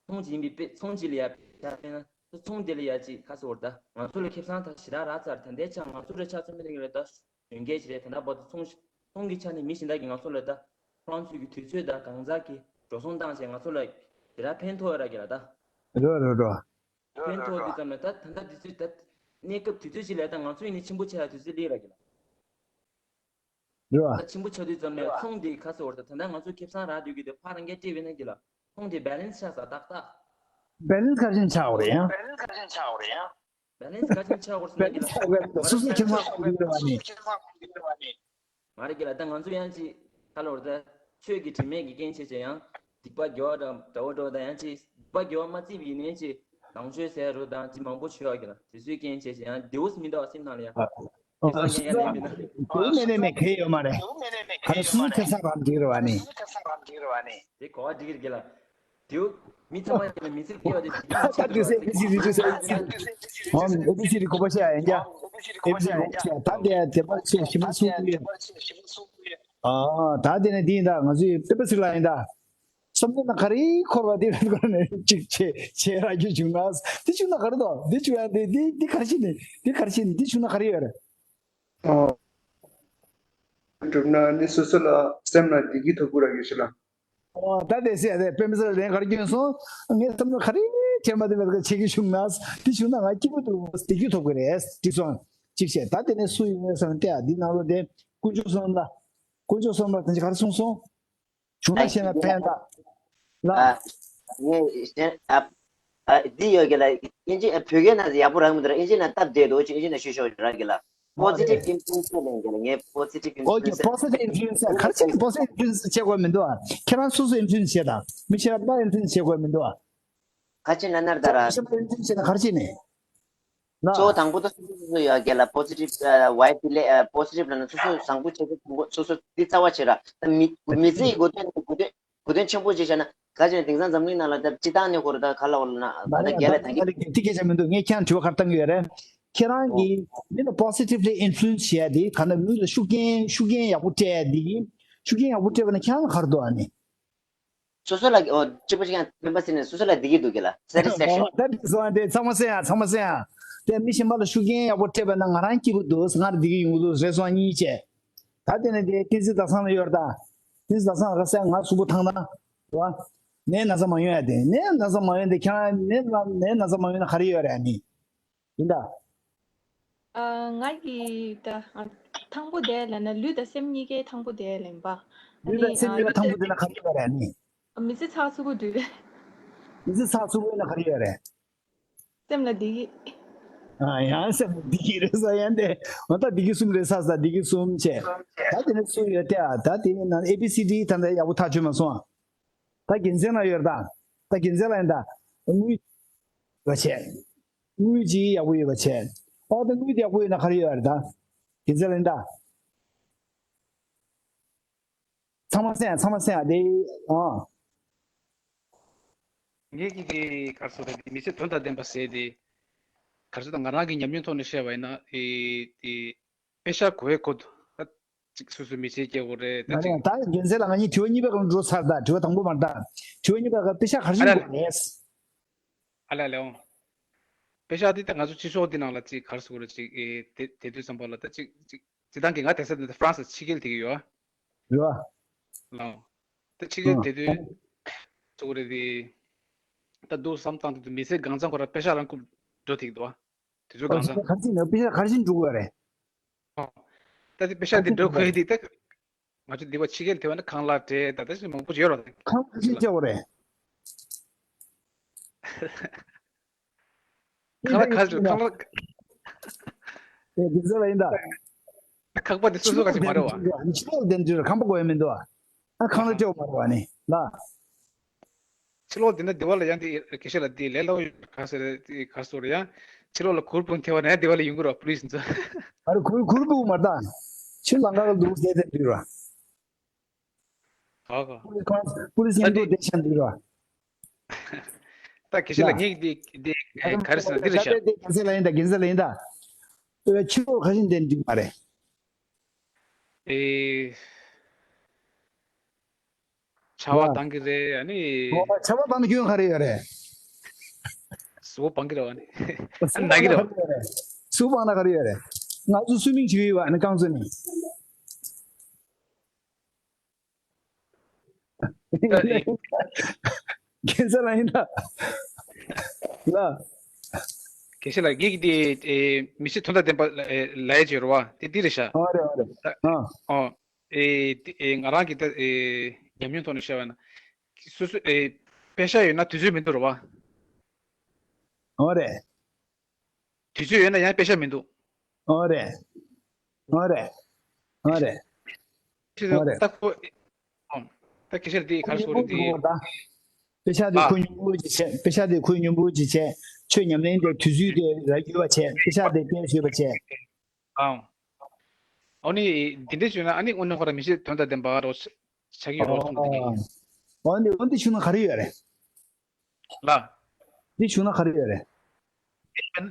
ཚོང་ཅིག་ཡིན་པའི་དཔེ་ཚོང་ཅིག་ལ་ཡ་ཆ་བཞག་ན་ད་ཚོང་དེ་ལ་ཡ་ཅིག་ཁ་སོར་ད་ང་ཚོ་ལ་ཁེ་བཟང་ད་ཞེ་དྲག་རག་ཚར། ད་ལྟའི་ཆ་ང་ཚོ་ལ་ཆ་ཚང་མི་དེ་གི་ལ་ད་གཞོན་སྐྱེས་ཅིག་རེད། ད་ལྟ་བར་དུ་ཚོང་ཚོང་གི་ཆ་ནས་མི་གཞན་དག་གིས་ང་ཚོ་ལ་ད་ཁོ་རང་ཚོའི་གི་དུས་ཚོད་དང་གང་ཟག་གི་འགྲོ་སོང་བཏང་བྱས་ང་ཚོ་ལ་དེ་ར་ཕན་ཐོགས་ཡོད་ར་གི་ལ་ད། རོ་རོ་རོ། ཕན་ཐོགས་དུས་ཙམ་ལ་ད་ད་ལྟ་དུས་ཚོད་ད་གནས་སྐབས་དུས་ཚོད་ཅིག་ལ་ད་ང་ཚོ་ཡིན་ནི་ཆེན་པོ་ཆགས་ཡ་དུས་ཚོད་སླེབས་ར་གི་ལ། རོ། ད་ཆེན་པོ་ཆགས་དུས་ཙམ་ལ་ཚོང་དེ་ཁ་སོར་ད་ད་ལྟ་ང་ཚོ་ཁེ་བཟང་རག་དུས་གི་དེ་ཕར་རང་རྒྱ་སྤྲད་བས་ན་གི་ལ་ཚོང་དེ་བེ་ལེན་སི་ཆགས་ས་ཏག་ཏག་བེ་ལེན་སི་ག་རེ་བྱས་ནས་ཆགས་ཡོད་རེད་ཡང་། བེ་ལེན་སི་ག་རེ་བྱས་ནས་ཆགས་ཡོད་རེད་ཡང་། བེ་ལེན་སི་ག་ཅིག་ཆགས་དགོས་སོང་ན་གི་ལ། སོ་སོ་ཁྱེད་མ་ཁོ་ཡོད་པ་ནི། མ་རེད་གི་ལ། ད་ང་ཚོ་ཡང་ཅིག་ཧ་ལོ་རེད། ད་ཆོས་ཀྱི་དྲི་མེད་ཀྱི་རྐྱེན་བྱས་བྱས་ཡང་སྡིག་པ་དགེ་བ་འདྲ་འདྲ་བོ་འདྲ་བོ་དང་ཡང་ཅིག་སྡིག་པ་དགེ་བ་མ་བརྩིས་པ་ཡིན་ནའི་ཅིག་ནང་ཆོས་ཟེར་རོ་དང་ཅིག་མང་པོ་ཆོས་ཡོད་གི་ལ། དེ་ཚོའི་རྐྱེན་བྱས་བྱས་ཡང་བདེ་བོ་མི་འདུག་སེམས་ནང་ལ་ཡང་། དེ་ཚོ་ཡང་ཡང་ལེན་མི་འདུག་དེ་མེད་ནས་མེད་གལ་ཡོད་མ་རེད། ག་རེ་སུ་ཁེ་ས་རང་འགྲིག་རེད་བ་ནི། དེ་གོ་བ་འགྲིག་གི་རེད་གི་ལ། དེའུ་མི་ཚང་མ་ཡིན་ན་མི་ཚེ་སྐྱེལ་བ་དེ་ད་ད་དུས་སེ་ཨེ་བི་སི་ཌི་དུས་སེ་ཨེ་བི་སི་ཌི་ཨོ་ཨེ་བི་སི་ཌི་གོ་པ་ཤ་ཡིན་ཀྱ། ཨེ་བི་སི་ཌི་གོ་པ་ཤ་ད་དེ་དེ་པར་ཆེ་ཞིམ་པོ་སུ་ཡོད། ཨ་ད་དེ་ནས་དེ་ཡིན་ད། ང་ཚོའི་པེ་པ་སི་ལ་ཡིན་ད། བསམ་བློ་ན་ག་རེ་འཁོར་བ་དེ་ར་ནས་ཅིག་བྱེད་བྱེད་ར་རྒྱུ་བྱུང་ན། དེ་བྱུང་ན་ག་རེ་དོ། དེ་བྱུང་ཡ་དེ་དེ་དེ་ག་རེ་བྱེད་ནས་དེ་ག་རེ་བྱེད་ནས་དེ་བྱུང་ན་ག་རེ་ཡོད་རེད། ཨོ། གྲུབ་ན་ནི་སོ་སོ་ལ་སེམས་ལ་བདེ་སྐྱིད་ཐོབ་དགོས་ར་གི་ཞིག་ལ། ཨོ་ད་དེ་སེ་དེ་པེ་མི་སར་ལན་གར་སྐྱོན་སོང་། ངས་བསམ་བློ་ག་རེ་བྱས་མ་དེ་བས་ཀ་བྱེད་ཀྱི་བྱུང་ན། དེ་བྱུང་ན་ང་སྐྱིད་པོ་འདུག་བདེ་སྐྱིད་ཐོབ་ཀྱི་རེད་དེ་སོང་། ཅིག་བྱས་ད་དེ་ནས་སུ་ཡིན་ངས་བསམ་བློ་བལྟས་ཨ། འདི་ནང་ལོ་དེ་དཀོན་མཆོག་གསུམ་ལ། དཀོན་མཆོག་གསུམ་ལ་དེ་ག་རེ་གསུངས་སོང་། བྱུང་ན་ཤེས་ན་ཕན་ད། ལ། ཨ། ངས་གཞན་ཨ། ཨ། འདི་ཡོད་གི་ལ། ཨིན་ཇི་ཨ། བོད་སྐད་ནང་ཡག་པོ་རག་མི་འདུག་ར། ཨིན་ཇི་ནང་སྟབས་བདེ་འདུག་ཅིག་ཨིན་ཇི་ནང་ཤོད་ཤོག་རག་གི་ལ། མ་རེད། Positive influence ལབ་ཡིན་གི་ལ། ངས་positive མ་རེད། Influence positive influence ག་རེ་བྱས་ནས་positive influence བྱེད་དགོས་མི་འདུག་ཨ། ཁྱེད་རང་སོ་སོ་influence བྱེད་དང་མི་ཤེས་པ་influence བྱེད་དགོས་མི་འདུག་ཨ། ག་ཅི་ན་ནར་ད་ར། ཁྱེད་རང་influence བྱེད་ན་ག་རེ་བྱས་ནས། ན། གཙོ་བོ་དང་པོ་ད་སོ་སོ་སོ་སོ་ཡོད་གི་ལ། positive ཨ། vibe དེ་ལས་ཨ། positive ལབ་ན་སོ་སོ་བཟང་པོ་བྱེད་ཀྱི་དང་པོ་སོ་སོ་འདི་རྩ་བ་བྱེད་ར། ད་མི་མི་ཚེ་ཡི་གོ་དོན་གོ་དོན་གོ་དོན་ཆེན་པོ་ཅིག་བྱས་ན་ག་ཅི་ན་དེང་སང་འཛམ་གླིང་ནང་ལ་ད་སྤྱི་བཏང་ནས་ཧོར་ད་ག་ལ་ཧོར་ན་ད་ད་རྒྱལ་ལ་ད་གི་དེ་སྐད་ཆ་མི་འདུག་ངས་ཁྱེད་རང་དྲི་བ་ག་རེ་བཏང་གི་ཡོད་རེད། ཁྱེད་རང་གིས་མི་ལ་positively influence བྱེད་ཡ་དེ་ག་ན་མི་ལ་ཤུགས་རྐྱེན་ཤུགས་རྐྱེན་ཡག་པོ་སྤྲད་ཡ་དེ་ཡིན། ཤུགས་རྐྱེན་ཡག་པོ་སྤྲད་པ་ན་ཁྱེད་རང་ལ་ག་རེ་འདུག་ཨ་ནི། སོ་སོ་ལ་ཨོ་གཅིག་པ་གཅིག་ཡང་སྤེན་པ་ཟེར་ནས་སོ་སོ་ལ་བདེ་སྐྱིད་འདུག་གི་ལ། Satisfaction ད་དེ་སོང་དེ་ཚང་མ་སེ་ཡ་ཚང་མ་སེ་ཡ། དེ་མི་གཞན་པ་ལ་ཤུགས་རྐྱེན་ཡག་པོ་སྤྲད་པ་ན་ང་རང་སྐྱིད་པོ་འདུག་ང་བདེ་སྐྱིད་ཡོང་གི་འདུག་རེ་ཟུང་གཉིས་བྱས། ད་དེ་ནས་དེ་བསྟན་འཛིན་ཟླ་བཟང་ལ་ཡོད་རེད་ད། བསྟན་འཛིན་ཟླ་བཟང་ལ་ག་ཟེ་ང་གཟུགས་པོ་ཐང་ཐང་། རེད་བ། ནད་ན་ཚ་མ་ཡོང་ཡ་དེ་ནད་ན་ཚ་མ་ཡོང་དེ་ཁྱེད་རང་ནད་ན་ནད་ན་ཚ་མ་ཡོང་ན་ག་རེ་ཡོད་རེད་ཨ་ནི། ཡིན་ད། ཨ། ང་གི་ད་ཨ། ཐང་པོ་དེ་ལབ་ན་ལུས་དང་སེམས་གཉིས་ཀའི་ཐང་པོ་དེ་ལབ་པ། ཨ་ལུས་དང་ནི་སེམས་ཨ། གཉིས་ཀའི་ཐང་པོ་དེ་ལ་ག་རེ་ཡོད་རེད་ནི། མི་ཚེ་ཚགས་ཚུད་པོ་འདུག་མི་ཚེ་ཚགས་ཚུད་པོ་ཡིན་ན་ག་རེ་ཡོད་རེད། སེམས་ལ་བདེ་སྐྱིད། ཨ། ཡང་སེམས་ལ་བདེ་སྐྱིད་རེད་ས་ཡང་དེ། འོ་ད་བདེ་སྐྱིད་གསུམ་རེད་ས་ས་བདེ་སྐྱིད་གསུམ་བྱས། ད་དེ་ནས་གསུམ་ཡོད་དེ་ཨ། ད་དེ་ནས་ནང་ཨེ་བི་སི་ཌི་ད་ལྟ་ཡག་པོ་ཐག་ཆོད་མ་སོང་ཨ། ད་རྒྱལ་མཚན་ལ་ཡོད་རེད་ད། ད་རྒྱལ་མཚན་ལ་ཡིན་ད། དངུལ་ཡོད་པ་བྱས། དངུལ་ཅིག་ཡག་པོ་ཡོད་པ་བྱས། ཨོ་ད་དངུལ་དེ་ཡག་པོ་ཡོད་ན་ག་རེ་ཡོད་རེད་ད། རྒྱལ་མཚན་ལ་ཡིན་ད། ཚང་མ་གསན་ཡ་ཚང་མ་གསན་ཡ་དེ། ཨ། ངེད་ཀྱི་དེ་གར་སོ་དེ་མི་ཚེ་དོན་དང་ལྡན་པ་ཟེར་དེ། གར་སོ་དང་ང་རང་གི་ཉམས་མྱོང་ཐོག་ནས་བཤད་པ་ཡིན་ན་ཨེ་དེ། པེ་ཤ་གོ་བའི་སྐོར་དུ་ད་ཅིག་སོ་སོའི་མི་ཚེ་སྐྱེལ་དགོས་རེད་ད། ང་ཅིག་ད་རྒྱལ་མཚན་ལ་ང་གཉིས་དྲི་བ་གཉིས་པའི་སྒང་འགྲོ་ཚར། ད་དྲི་བ་དང་པོ་མ་ད། དྲི་བ་གཉིས་པའི་སྒང་པེ་ཤ་ག་རེ་བྱེད་དགོས་རེད། ཨ་ལ་ལེའོ། པེ་ཤ་དེ་ད་ང་ཚོ་ཕྱི་ཕྱོགས་འདི་ནང་ལ་ཅིག་གར་སོ་རེད་ཅིག་ཨེ་དེ་དེ་དུས་ཙམ་པ་ལ་ད་ཅིག་ཅིག་སྤྱི་བཏང་གི་ང་དེང་སང་འདི་ཧྥ་རན་སི་ཕྱི་རྒྱལ་དེ་གི་ཡོད་ཨ། ཡོད་ཨ། ལའོ། ད་ཕྱི་རྒྱལ་ཨ། དེ་དུས་ཚོ་རེད་དེ། ད་འདུག་བསམ་སྟངས་དེ་དུས་མི་ཚེ་གང་ཚང་ཁོ་ར་པེ་ཤ་རང་རྐུབ་འགྲོ་ཐིག་འདུག་ཨ། དེ་ཚོ་གང་ཚང་། གར་སོ་གར་སོ་ན་པེ་ཤ་གར་སོ་ན་འགྲོ་དགོས་རེད། ད་དེ་པེ་ཤ་དེ་འགྲོ་དགོས་དེ་ད། ང་ཚོ་འདི་བ་ཕྱི་རྒྱལ་དེ་བ་ན་ཁང་གླ་སྤྲད་ད་ད་ཞིག་མང་པོ་ཡོད་རོགས། ཁང་གླ་ཅིག་སྤྲད་དགོས་རེད། ཁང་གླ་ཁ་ཁང་གླ། དེ་ཚོ་ལ་ཡིན་ད། ཁང་པ་དེ་སོ་སོ་ག་ཅིག་མ་རེད་བ། ཕྱི་ལོགས་དེ་འདྲ་ཁང་པ་དགོས་ཡ་མི་འདུག་ཨ། ཁང་གླ་སྤྲད་དགོས་མ་རེད་བ་ནི་ལ། ཕྱི་ལོགས་འདི་ན་འདི་བ་ལ་ཡང་འདི་སྐད་ཆ་ལ་འདི་ལས་སླ་བོ་ཡོད་ག་ཟེར་འདི་ག་ཟེར་ཡང་ཕྱི་ལོགས་ལ་གུར་སྤུངས་ཐེ་བ་ན་འདི་བ་ལ་ཡོང་གི་རོགས་པུ་ལིས་ཚོ། ཨ་རེ་གུར་གུར་སྤུངས་མ་ད། ཕྱི་ལང་ཀ་ལ་འདུག་ཟེར་ཏེ་འདུག་ར། ག་ག་པུ་ལིས་ཁང་པུ་ལིས་མཉམ་དུ་བསྡད་ཤག་འདུག་ར། ད་སྐད་ཆ་ལ་ངས་འདི་འདི་ག་རེ་ཟེར་ན་འདི་རེད་ཤག་ད་དེ་རྒྱལ་སྲས་ལ་ཡིན་ད་རྒྱལ་སྲས་ལ་ཡིན་ད། ཨེ་ཕྱི་ལོགས་ཁ་ཤས་འདི་འདུག་མ་རེད། ཨེ། ཆར་པ་བཏང་གི་རེད་ཨ་ནི། ཨོ་ཆར་པ་བཏང་ན་སྐྱོན་ག་རེ་ཡོད་རེད། གཟུགས་པོ་སྤང་གི་རེད་བ་ནི། ཨ་ནི་ན་གི་རེད་བ། གཟུགས་པོ་སྤང་ན་ག་རེ་ཡོད་རེད། ང་ཚོ་སུའི་མིང་བྱེད་ཀྱི་ཡོད་བ་ཨ་ནི་རྐང་བཙུགས་ནས། ད་ཨེ། རྒྱལ་ས་ལ་ཡིན་ད། ལ། དགེ་བཤེས་ལགས་ངེད་ཀྱི་དེ་ཨེ་མི་ཚེ་དོན་དང་ལྡན་པ་ལ་ཨེ་ལ་ཡ་བྱེད་རོགས་བ་དེ་འདི་རེད་ཤག་ཨོ་རེད་ཨོ་རེད། ད་ཨ། ཨོ། ཨེ་དེ་ཨེ་ང་རང་གི་ད་ཨེ་ཉམས་མྱོང་ཐོག་ནས་བཤད་པ་ན། སོ་སོ་ཨེ་པེ་ཤ་ཡོད་ན་དུས་ཚོད་མི་འདུག་རོགས་བ། ཨོ་རེད། དུས་ཚོད་ཡོད་ན་ཡང་དཔེ་ཆ་མི་འདུག་ཨོ་རེད། ཨོ་རེད། ཨོ་རེད། ཁྱེད་ཨོ་རེད། ད་ཁོ། ཨོ། ད་སྐད་ཆ་འདི་ག་རེ་ཟེར་དགོས་རེད་འདི། ད་དཔེ་ཆ་འདི་ཨ། ཁོ་སྙོམས་པོ་ཅིག་བྱས། དཔེ་ཆ་འདི་ཁོ་སྙོམས་པོ་ཅིག་བྱས། ཆོས་ཉམས་ལེན་དེ་དུས་ཚོད་དེ་རག་ཡོད་པ་བྱས། དཔེ་ཆ་དེ་སྤེལ་ཡོད་པ་བྱས། ཨང་། ཨོ་ནི་འདི་འདྲ་བྱུང་ན་ཨ་ནི་དངོས་གནས་ཁོ་རང་མི་ཚེ་དོན་དང་ལྡན་པ་རོ་ཆགས་ཀྱི་ཡོད་རོ་གསུངས་འདི་འདྲ་གི། ཨོ་འདི་ཨོ་འདི་བྱུང་ན་ག་རེ་ཡོད་རེད། ལ། འདི་བྱུང་ན་ག་རེ་ཡོད་རེད།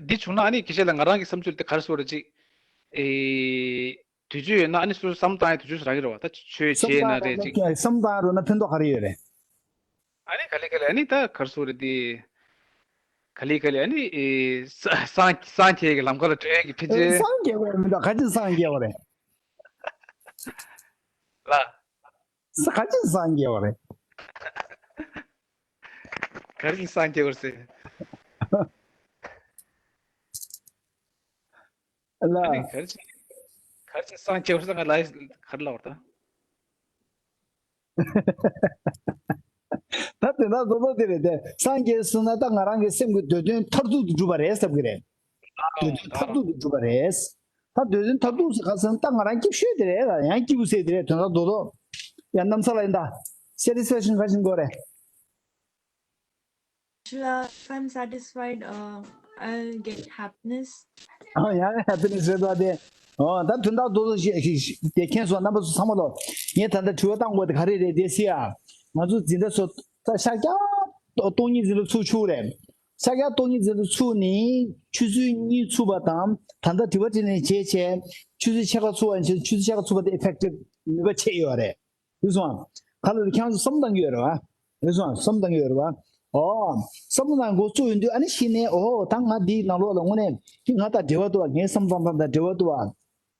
འདི་བྱུང་ན་ཨ་ནི་སྐད་ཆ་ལ་ང་རང་གི་བསམ་ཚུལ་དེ་ག་རེ་ཟེར་དགོས་རེད་ཅིག་ཨེ། དུས་ཚོད་ཡོད་ན་ཨ་ནི་སོ་སོ་བསམ་བཏང་ཡ་དུས་ཚོད་རག་གི་རེད་བ། ད་ཆོས་བྱས་ན་རེད་ཅིག་བསམ་བཏང་རོགས་ན་ཕན་ཐོགས་ག་རེ་ཡོད་རེད། ཨ་ནི་ག་ལེ་ག་ལེ་ཨ་ནི་ད་ག་རེ་ཟེར་དགོས་རེད་དེ། ག་ལེ་ག་ལེ་ཨ་ནི་ཨེ། ས་སངས་སངས་རྒྱས་ཀྱི་ལམ་ཁ་ལ་འགྲོ་ཡ་གི་ཕན་ཆད། སངས་རྒྱས་པ་རེད་མི་འདུག་ག་ཅི་སངས་རྒྱས་པ་རེད། ལ། ས་ག་ཅི་སངས་རྒྱས་པ་རེད། ག་རེ་སངས་རྒྱས་པ་རེད་ཟེར། ལ། ཨ་ནི་ག་རེ་བྱས། ག་རེ་བྱས་སངས་རྒྱས་པ་ཟེར་ང་ལ་ག་རེ་ལབ་པ་རེད་ད། ད་དེ་འདྲ་རྡོག་རྡོག་དེ་རེད་དེ། སངས་རྒྱས་ཟེར་ན་ད་ང་རང་གི་སེམས་ཀྱི་འདོད་དོན་མཐར་ཐུག་ཏུ་འགྲུབ་པ་རེད་བསམ་གི་རེད། འདོད་དོན་མཐར་ཐུག་ཏུ་འགྲུབ་པ་རེད། ད་འདོད་དོན་མཐར་ཐུག་ཟེར་ག་ཟེར་ན་ད་ང་རང་སྐྱིད་ཤོས་དེ་རེད་ལ། ཡང་སྐྱིད་པོ་ཟེར་དེ་རེད། དོན་དག་རྡོག་རྡོག་ཡང་གནམ་ས་ལ་ཡིན་ད། སེ་ཊི་སི་ཕེག་ཤན་ག་ཞིག་དགོས་རེད། Shila, if I'm satisfied, uh, I'll get happiness. ཨ་ཡང་ཧེ་པི་ནེ་སི་རེད་དོ་དེ། ཨོ་ད་དོན་དག་རྡོག་རྡོག་ཞིག་ཞིག་དེ་མཁྱེན་སོང་། རྣམ་པ་ཚོ་ཚང་མ་ལོ། ངས་ད་ལྟ་དྲི་བ་བཏང་དགོས་དེ་ག་རེ་རེད་དེ་སི་ཡ། ང་ཚོ་འཛིན་གྲྭ་ཚོ་ད་ཤར་རྒྱག་སྟོང་ཉིད་འཛིན་གྲྭ་ཚུགས་ཆོག་རེད། ཤར་རྒྱག་སྟོང་ཉིད་འཛིན་གྲྭ་ཚུགས་ནི་ཆུ་ཚོད་གཉིས་ཚུགས་པ་དང་ད་ལྟ་དྲི་བ་དྲིས་ལན་བྱས་བྱས་ཆུ་ཚོད་ཕྱེད་ཀ་ཚུགས་པ་ཡིན་ཕྱིན་ཆུ་ཚོད་ཕྱེད་ཀ་ཚུགས་པ་དེ་ཨི་ཕེག་ཊིབ་ནུས་པ་ཆེ་ཡོད་རེད། རེད་སོང་། ག་ལ་རེད། ཁྱེད་རང་ཚོ་བསམ་བློ་བཏང་གི་ཡོད་རེད་བ། རེད་སོང་། བསམ་བློ་བཏང་གི་ཡོད་རེད་བ། ཨོ། བསམ་བློ་བཏང་འགོ་བཙུགས་ཡོང་དུས་ཨ་ནི་གཞི་ནས་ཨོ་ད་ང་འདིའི་ནང་ལོགས་ལ་དངོས་གནས་ཀྱི་ང་དང་འབྲེལ་བ་འདུག་བ། ངའི་བསམ་བློ་བཏང་སྟངས་དང་འབྲེལ་བ་འདུག་བ།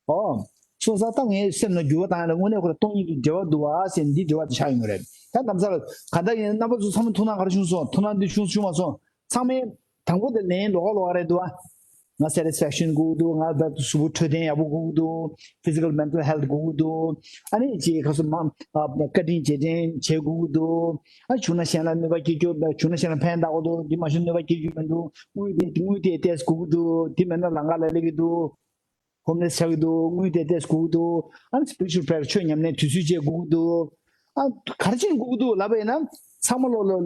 ཨོ། སོང་ཙང་ད་ངའི་སེམས་ལ་འགྱུར་བ་བཏང་ཡ་ལ་དངོས་གནས་ཁོ་ལ་སྟོང་ཉིད་ཀྱི་འབྲེལ་བ་འདུག་བ་ཟེར་འདིའི་འབྲེལ་བ་དེ་ཆགས་ཡོང་གི་རེད། ད་ནམ་ས་ལ་ག་འདྲ་ཡིན་རྣམ་པ་ཚོ་ཚང་མ་ཐུགས་སྣང་ག་རེ་བྱུང་སོང་། ཐུགས་སྣང་འདི་བྱུང་བྱུང་མ་སོང་། ཚང་མས་དང་པོ་དེ་ལན་ལོགས་ཀ་ལོགས་ཀ་རེད་འདུག་ཨ། ང་སེ་ཊི་སི་ཕེག་ཤན་དགོས་ཀྱི་འདུག་ང་ད་གཟུགས་པོ་འཕྲོད་བསྟེན་ཡག་པོ་དགོས་ཀྱི་འདུག་ཕི་ཛི་ཀལ་མེན་ཊལ་ཧེལ་ཐི་དགོས་ཀྱི་འདུག་ཨ་ནི་ཅིག་ཁ་སོ་མ་ཨ་བཀའ་དྲིན་རྗེས་དྲན་བྱེད་དགོས་ཀྱི་འདུག་ཨ་བྱུང་ན་གཞན་ལ་གནོད་པ་སྐྱེལ་རྒྱུ། བྱུང་ན་གཞན་ལ་ཕན་བཏགས་དགོས་འདུག་འདི་མ་བྱུང་གནོད་པ་སྐྱེལ་རྒྱུ་མི་འདུག་དངུལ་དེ་དངུལ་དེ་ཏོག་ཙམ་དགོས་ཀྱི་འདུག་འདི་མེད་ན་ལམ་ཁ་ལ་སླེབས་ཀྱི་འདུག་ཧོམ་ལེ་སི་ཆགས་ཀྱི་འདུག་དངུལ་དེ་ཏོག་ཙམ་དགོས་ཀྱི་འདུག་ཨ་ནི་སི་པི་རི་ཅུ་ཨལ་པེ་རེ་ཡར་ཆོས་ཉམས་ལེན་དུས་ཚོད་བཅད་དགོས་ཀྱི་འདུག་ཨ་ག་རེ་བྱས་ནས་དགོས་ཀྱི་འདུག་ལབ་པ་ཡིན་ན་ཚང་མ་ལོ་ལོ་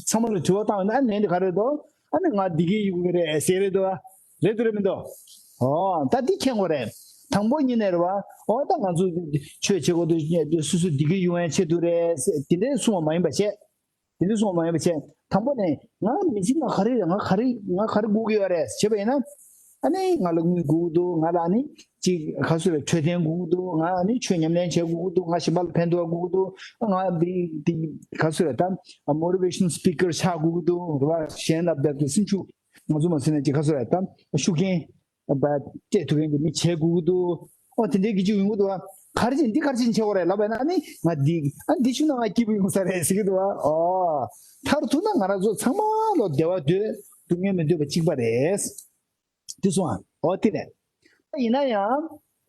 ཚང་མ་ལ་དྲི་བ་བཏང་ཡོང་ན་ཨ་ནི་ལན་དེ་ག་རེ་འདུག་ཨ་ནི་ང་བདེ་སྐྱིད་ཡོང་གི་རེད་ཟེར་རེད་འདུག་ཨ་རེད་འདུག་རེད་མི་འདུག་ཨོ་ད་འདི་མཁྱེན་དགོས་རེད། དང་པོ་ཉིད་ནས་རེད་བ། ཨོ་ད་ང་ཚོ་ཆོས་བྱེད་དགོས་འདུག་སོ་སོ་བདེ་སྐྱིད་ཡོང་ཡ་ཆེད་དུ་རེད་ཟེར་དེ་འདྲའི་གསུངས་པ་མ་ཡིན་པ་བྱས། དེ་འདྲ་སོང་མ་ཡིན་པ་བྱས། དང་པོ་ནས་ང་མི་ཚེ་ནང་ག་རེ་རེད། ང་ག་རེ་ང་ག་རེ་དགོས་ཀྱི་ཡོད་རེད་བྱས་པ་ཡིན་ན། ཨ་ནི་ང་ལ་དངུལ་དགོས་ཀྱི་འདུག་ང་ལ་ཨ་ནི་ཅིག་ག་ཚོད་རེད། འཕྲོད་བསྟེན་དགོས་ཀྱི་འདུག་ང་ཨ་ནི་ཆོས་ཉམས་ལེན་བྱེད་དགོས་ཀྱི་འདུག་ང་གཞན་པ་ལ་ཕན་ཐོགས་དགོས་ཀྱི་འདུག་ང་འདི་འདི་ག་ཚོད་རེད་ད། མོ་ཊི་ཝེ་ཤན་སི་པི་ཀར་ཆགས་དགོས་ཀྱི་འདུག་རེད་བ། གཞན་ལ་བསྡད་དུ་སེམས་ཤུགས་ང་ཚོ་མ་ཟིན་ན་ཅིག་ག་ཚོད་རེད་ད་ཤུགས་རྐྱེན། བ་སྤྲད་ཐུབ་མཁན་གྱི་མི་བྱེད་དགོས་ཀྱི་འདུག་ཨོ་དེ་འདྲའི་གི་ཅིག་ཡོང་གི་འདུག་ཨ་ག་རེ་བྱས་འདི་ག་རེ་བྱས་བྱེད་དགོས་རེད་ལབ་པ་ཡིན་ན་ཨ་ནི་ང་འདི་ཨ་འདི་བྱུང་ན་ང་སྐྱིད་པོ་ཡོང་ས་རེད་ཟེར་གྱི་འདུག་ཨ། ཨོ་མཐར་ཐུག་ན་ང་རང་ཚོ་ཚང་མ་ལོ་བདེ་བ་འདོད་སྡུག་བསྔལ་མི་འདོད་པ་གཅིག་པ་རེད། འདི་སོང་ཨ་ཨོ་དེ་རེད། ད་ཡིན་ན་ཡང་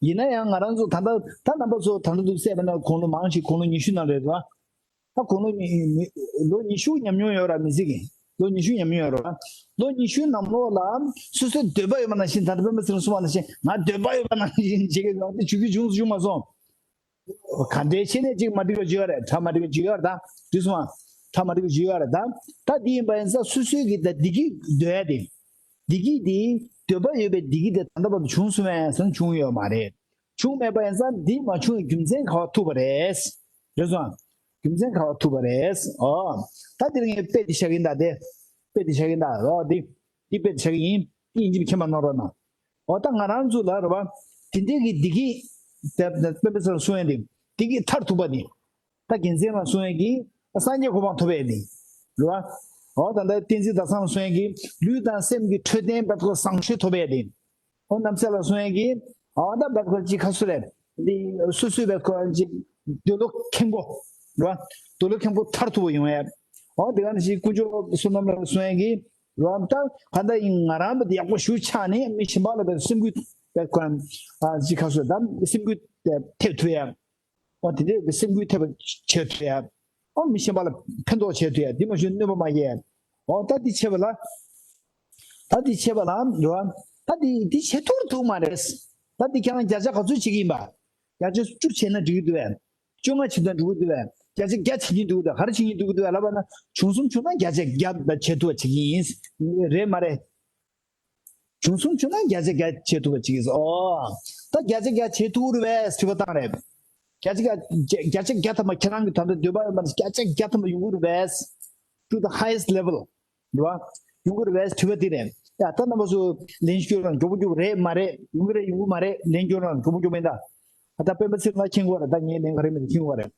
ཡིན་ན་ཡང་ང་རང་ཚོ་ད་ལྟ་ད་རྣམ་པ་ཚོ་ད་ལྟ་འདུག་བསད་པ་ན་དགུང་ལོ་མང་ཞིག་དགུང་ལོ་ཉི་ཤུ་ནང་རེད་འདུག་ཨ། ད་དགུང་ལོ་ཉི་ཉི་ལོ་ཉི་ཤུ་ཉམས་མྱོང་ཡོད་ར་མི་ཟིག་གི་ལོ་ཉི་ཤུ་ཉམས་མྱོང་ཡོད་ར། ལོ་ཉི་ཤུ་ནང་ལོགས་ལ་སོ་སོའི་འདོད་པ་ཡོད་པ་ནང་བཞིན་ད་ལྟ་སྤེན་པ་ཚེ་རིང་གསུངས་པ་ནང་བཞིན་ང་འདོད་པ་ཡོད་པ་ནང་བཞིན་བྱེད་ཀྱི་ཡོད་དེ་བྱུང་གི་བྱུང་སུ་བྱུང་མ་སོང་། ག་འདྲའི་ཆེ་ནས་ཅིག་མ་འགྲིག་པ་ཅིག་ཡོད་རེད། གྲ་མ་འགྲིག་པ་ཅིག་ཡོད་རེད་ད། འགྲིག་སོང་ཨ། གྲ་མ་འགྲིག་པ་ཅིག་ཡོད་རེད་ད། ད་འདི་ཡིན་པ་ཡིན་ཙང་སོ་སོའི་གི་ད་བདེ་སྐྱིད་འདོད་ཡ་དེ། བདེ་སྐྱིད་དེ་འདོད་པ་ཡོད་པའི་བདེ་སྐྱིད་དེ་ད་ལྟ་བར་དུ་བྱུང་སོང་ངམ་ཟེར་ན་བྱུང་ཡོད་མ་རེད། བྱུང་མེད་པ་ཡིན་ཙང་འདི་མ་བྱུང་བའི་རྒྱུ་མཚན་ག་པར་ཐུག་པ་རེད། རེད་སོང་། རྒྱུ་མཚན་ག་པར་ཐུག་པ་རེད། ཨོ། ད་འདིར་ངས་དཔེ་འདི་བཞག་གིན་ད་དེ། དཔེ་འདི་བཞག་གིན་ད་ཨོ་འདི། འདི་དཔེ་འདི་བཞག་གི་ཡིན། འདི་ཡིན་གཅིག་མཁྱེན་པ་གནང་རོགས་གནང་། ཨོ་ད་ང་རང་ཚོ་ལ་རེད་བ། དེ་འདྲའི་གི་བདེ་སྐྱིད། དེ་དཔེ་མི་སྲིད་གསུང་ཡ་འདི། བདེ་སྐྱིད་མཐར་ཐུག་པ་འདི། ད་རྒྱལ་མཚན་ལ་གསུང་ཡ་གི། སངས་རྒྱས་གོ་འཕང་ཐོབ་ཡ་འདི། རེད་བ། ཨོ་ད་ལྟ་བསྟན་འཛིན་ཟླ་བཟང་ལ་གསུང་ཡ་གི། ལུས་དང་སེམས་ཀྱི་འཕྲོད་བསྟེན་བར་དུ་བཟང་སྤྱོད་ཐོབ་ཡ་དེ། ཨོ་རྣམ་སྲས་ལ་གསུང་ཡ་གི། ཨོ་ད་བར་སྐོར་ཅིག་ཁ་སུ་རེད། འདི་སུ་སུའི་བར་སྐོར་ཅིག་འདོད་བློ་ཁེངས་པོ། རེད་བ། འདོད་བློ་ཁེངས་པོ་མཐར་ཐུག་པ་ཡོང་ཡ། ཨོ་དེ་ག་ནང་བཞིན་དཀོན་མཆོག་བསོད་ནམས་ལ་གསུང་ཡ་གི། རེད་བ། ད་ག་ད་ཡིན་ང་རང་བ་དེ་ཡག་པོ་ཞུ་ཆགས་ནས་མི་གཞན་པ་ལ་བར་སེམས་འགུལ་བར་སྐོར་ཅིག་ཁ་སུ་ད་སེམས་འགུལ་ཐེབས་ཐུབ་ཡ། ཨོ་དེ་འདྲའི་སེམས་འགུལ་ཐེབས་པ་བྱེད་ཐུབ་ཡ། ཨོ་མི་གཞན་པ་ལ་ཕན་ཐོགས་བྱེད་ཐུབ་ཡ། འདི་མ་གཞི་གནོད་པ་མ་སྐྱེལ་ཡ། ཨོ་ད་འདི་བྱེད་པ་ལ། ད་འདི་བྱེད་པ་ལ་རེད་བ། ད་འདི་འདི་བྱེད་ཐུབ་ཐུབ་མ་རེད། ད་འདི་ཁྱེད་རང་བརྒྱ་ཆ་ག་ཚོད་བྱེད་ཀྱི་ཡིན་པ། བརྒྱ་ཆ་བཅུ་བྱས་ན་འགྲིག་གི་འདུག་བས། བཅོ་ལྔ་བྱེད་དང་འགྲིག་གི་འདུག་བས། བརྒྱ་ཆ་བརྒྱ་བྱེད་ཀྱི་འདུག་འདུག་བས། ག་རེ་བྱེད་ཀྱི་འདུག་འདུག་བས་ལབ་པ་ན། བྱུང་སོང་བྱུང་ན་བརྒྱ་ཆ་བརྒྱ་ད་བྱེད་ཐུབ་པ་བྱེད་ཀྱི་ཡིན། རེད་མ་རེད། བྱུང་སོང་བྱུང་ན་བརྒྱ་ཆ་བརྒྱ་བྱེད་ཐུབ་པ་བྱེད་ཀྱི་ཡིན། ཨོ། ད་བརྒྱ་ཆ་བརྒྱ་བྱེད་ཐུབ་རེད་བས་དྲི་བ་བཏང་རེད། བརྒྱ་ཆ་བརྒྱ་བརྒྱ་ཆ་བརྒྱ་ཐམ་པ་ཁྱེད་རང་གི་ད་ལྟ་འདོད་པ་ཡོད་པ་ན་བརྒྱ་ཆ་བརྒྱ་ཐམ་པ་ཡོང་གི་རེད་བས། To the highest level. རེད་བ། ཡོང་གི་རེད་བས་དྲི་བ་དེ་རེད། ཡ་ད་རྣམ་པ་ཚོ་ལན་སྐྱོན་རང་མགྱོགས་པོ་མགྱོགས་པོ་རེད་མ་རེད། ཡོང་གི་རེད་ཡོང་གི་མ་རེད། ལན་སྐྱོན་རང་མགྱོགས་པོ་མགྱོགས་པོ་ཡིན་ད། ད་སྤེན་པ་ཚེ་རིང་ལགས་མཁྱེན་གྱི་ཡོད་རེད། ད་ངའི་ལན་ག་རེ་མེད་མཁྱེན་གྱི་ཡོད་རེད།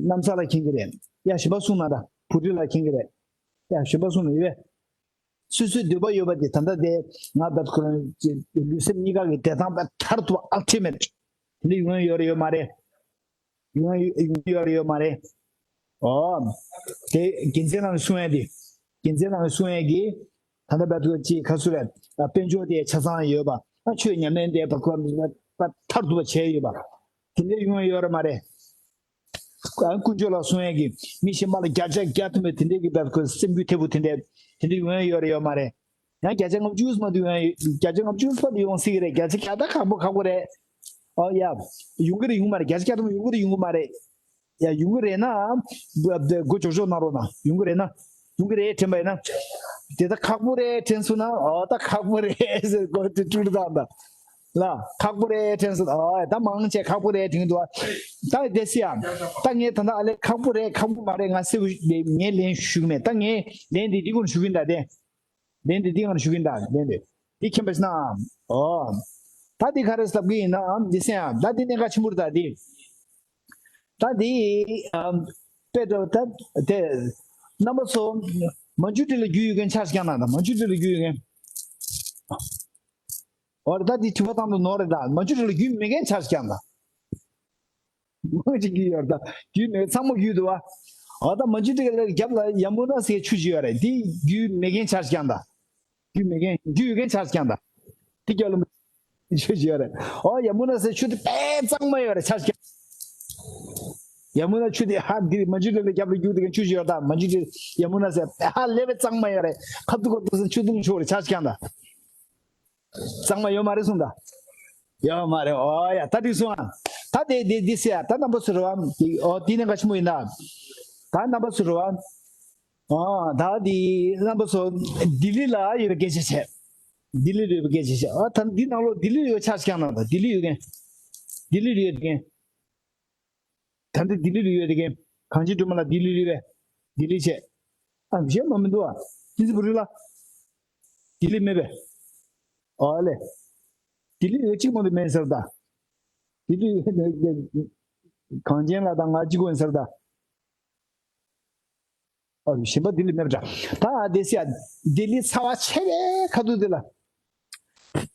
གནམ་ས་ལ་མཁྱེན་གྱི་རེད། ཡ་གཞན་པ་གསུང་ན་ད་བུ་ཁྲིད་ལགས་མཁྱེན་གྱི་རེད། ཡ་གཞན་པ་གསུང་ན་ཡོད་པས། སོ་སོའི་འདོད་པ་ཡོད་པ་དེ་ད་ལྟ་དེ་ང་ད་ཁོ་རང་ལུས་སེམས་གཉིས་ཀ་གི་བདེ་ཐང་དཔེ་མཐར་ཐུག་པ་ultimate དེ་འདྲ་ཡོང་ཡ་ཡོད་རེད་ཡོད་མ་རེད། ཡོང་ཡ་ཡོང་ཡ་ཡོད་རེད་ཡོད་མ་རེད། ཨོ། དེ་རྒྱལ་མཚན་ནང་གསུང་ཡ་དེ། རྒྱལ་མཚན་ནང་གསུང་ཡ་གི་ད་ལྟ་བར་དུ་ཅིག་ཁ་སུ་རེད། དཔལ་འབྱོར་དེ་ཆ་ཚང་ཡོད་པ། ཆོས་ཉམས་ལེན་དེ་མཐར་ཐུག་པ་བྱས་ཡོད་པ། དེ་འདྲ་ཡོང་ཡ་ཡོད་རེད་མ་རེད། དཀོན་མཆོག་ལ་གསུང་ཡས་ཀྱི་མི་གཞན་པ་ལ་བརྒྱ་ཆ་བརྒྱ་ཐམ་པའི་དེ་འདྲས་ཀྱི་བར་ཁོའི་སེམས་རྒྱུད་ཐེ་བོ་དེ་འདྲས་དེ་འདྲས་ཡོང་ཡས་ཡོད་རེད་ཡོད་མ་རེད། ཡང་བརྒྱ་ཆ་ལྔ་བཅུ་མ་གཏོགས་ཡོང་ཡས་བརྒྱ་ཆ་ལྔ་བཅུ་ཕར་དུ་ཡོང་སྲིད་ཀྱི་རེད། བརྒྱ་ཆ་བརྒྱ་ད་ཁག་པོ་ཁག་པོ་རེད། ཨོ་ཡ། ཡོང་གི་རེད་ཡོང་གི་མ་རེད། བརྒྱ་ཆ་བརྒྱ་ཐམ་པ་ཡོང་གི་རེད་ཡོང་གི་མ་རེད། ཡ་ཡོང་གི་རེད་ན། སྒོ་ཅོག་ཅོག་གནང་རོགས་གནང་། ཡོང་གི་རེད་ན། ཡོང་གི་རེད་དྲན་པ་ཡིན་ན། དེ་ད་ཁག་པོ་རེད་དྲན་སོང་ན་ཨོ་ད་ཁག་པོ་རེད་ཟེར་སྒོ་དེ་ཀྲུག་ཀྲུག་བཏང་ད། ལ། ཁག་པོ་རེད་དྲན་སོང་ཨོ་ད་མང་ཆེ་ཁག་པོ་རེད་དྲན་འདུག་ད་དེ་སི་ཡ། ད་ངས་ད་ད་ཨ་ལེ་ཁག་པོ་རེད་ཁག་པོ་མ་རེད་ང་སེ་བུ་ངས་ལན་ཞུ་གི་མེད། ད་ངས་ལན་དེ་འདི་ཀུན་ཞུ་གི་ད་དེ། ལན་དེ་འདི་ཀུན་ཞུ་གི་ད་ལན་དེ། འདི་མཁྱེན་པ་ཞིག་ན། ཨོ། ད་འདི་ག་རེ་ཟབ་གི་ཡིན་ན་འདི་སེ་ཡ་ད་འདི་གནད་འགག་ཆེན་པོ་རེད་ད་འདི། ད་འདི། ཨམ། དཔེ་འདྲ་ད་དེ། རྣམ་པ་ཚོ། མ་འཇུ་འདྲི་ལ་རྒྱུས་ཡོད་མཁན་ཆ་ཞིག་ཀྱང་ན་ད་མ་འཇུ་འདྲི་ལ་རྒྱུས་ཡོད་མཁན། འོ་རེད་ད་འདི་དྲི་བ་བཏང་དུ་ནོར་རེད་ད་མ་འཇུ་འདྲི་ལ་རྒྱུས་མེད་མཁན་ཆ་ཞིག་ཀྱང་ད། མང་ཅིག་རྒྱུས་ཡོད་རེད་ད་རྒྱུས་མེད་ཚང་མ་རྒྱུས་འདུག་བ། འོ་ད་མ་འཇུ་འདྲི་ལ་རྒྱབ་ལ་ཡ་མུ་ན་ཟེར་ཆུ་ཞིག་ཡོད་རེད་འདི་རྒྱུས་མེད་མཁན་ཆ་ཞིག་ཀྱང་ད། རྒྱུས་མེད་མཁན་རྒྱུས་ཡོད་མཁན་ཆ་ཞིག་ཀྱང་ད། འདི་རྒྱབ་ལ་མ། ཆུ་ཞིག་ཡོད་རེད། ཨོ་ཡ་མུ་ན་ཟེར་ཆུ་དེ་དཔེ་གཙང་མ་ཡོད་རེད་ཆ་ཞིག་ཡ་མུ་ན་ཆུ་དེ་ཧ་འདིར་མ་འཇུ་འདྲི་ལ་རྒྱབ་ལ་རྒྱུག་དེ་ག་ཆུ་ཞིག་ཡོད་ད་མ་འཇུ་འདྲི་ཡ་མུ་ན་ཟེར་དཔེ་ཧ་ལས་པའི་གཙང་མ་ཡོད་རེད། ཁ་ཐུག་ཁ་ཐུག་ཟེར་ཆུ་འཐུང་ཆོག་རེད་ཆ་ཞིག་ཀྱང་ད། གཙང་མ་ཡོད་མ་རེད་གསུངས་ད། ཡོད་མ་རེད་ཨོ་ཡ་ད་འགྲིག་སོང་ཨ། ད་དེ་དེ་དེ་ཟེར་ཡ་ད་རྣམ་པ་ཚོ་རེད་བ། ཨོ་དེ་ནས་ག་ཆི་མོ་ཡིན་ད། ད་རྣམ་པ་ཚོ་རེད་བ། ཨ་ད་འདི་རྣམ་པ་ཚོ་ལྡི་ལི་ལ་ཡོད་པའི་སྐད་ཆ་བྱས། ལྡི་ལི་ལ་ཡོད་པའི་སྐད་ཆ་བྱས། ཨ་ད་འདི་ནང་ལོགས་ལྡི་ལི་ཡོད་ཆ་ཞིག་ཀྱང་ན་ད་ལྡི་ལི་ཡོད་མཁན། ལྡི་ལི་ཡོད་མཁན། ད་འདི་ལྡི་ལི་ལ་ཡོད་མཁན། གངས་ཅན་སྒྲོལ་མ་ལགས་ལྡི་ལི་ལ་ཡོད་པས། ལྡི་ལི་བྱས། ཨ་གཞན་མ་མི་འདུག་ཨ། ཏི་སི་བུ་རི་ལ། ལྡི་ལི་མེད་པས། ཨོ་ལེ། ལྡི་ལི་ཡོད་གཅིག་མ་གཏོགས་མེད་ཟེར་ད། ལྡི་ལི་ཡོད་གངས་ཅན་ལགས་དང་ང་གཅིག་པོ་ཡིན་ཟེར་ད། ཨ་གཞན་པ་ལྡི་ལི་མེད་པ་འདྲ། ད་ལྡི་སི་ཡ། ལྡི་ལི་ཚ་བ་ཆེ་བའི་ཁ་ཐུག་དེ་ལ།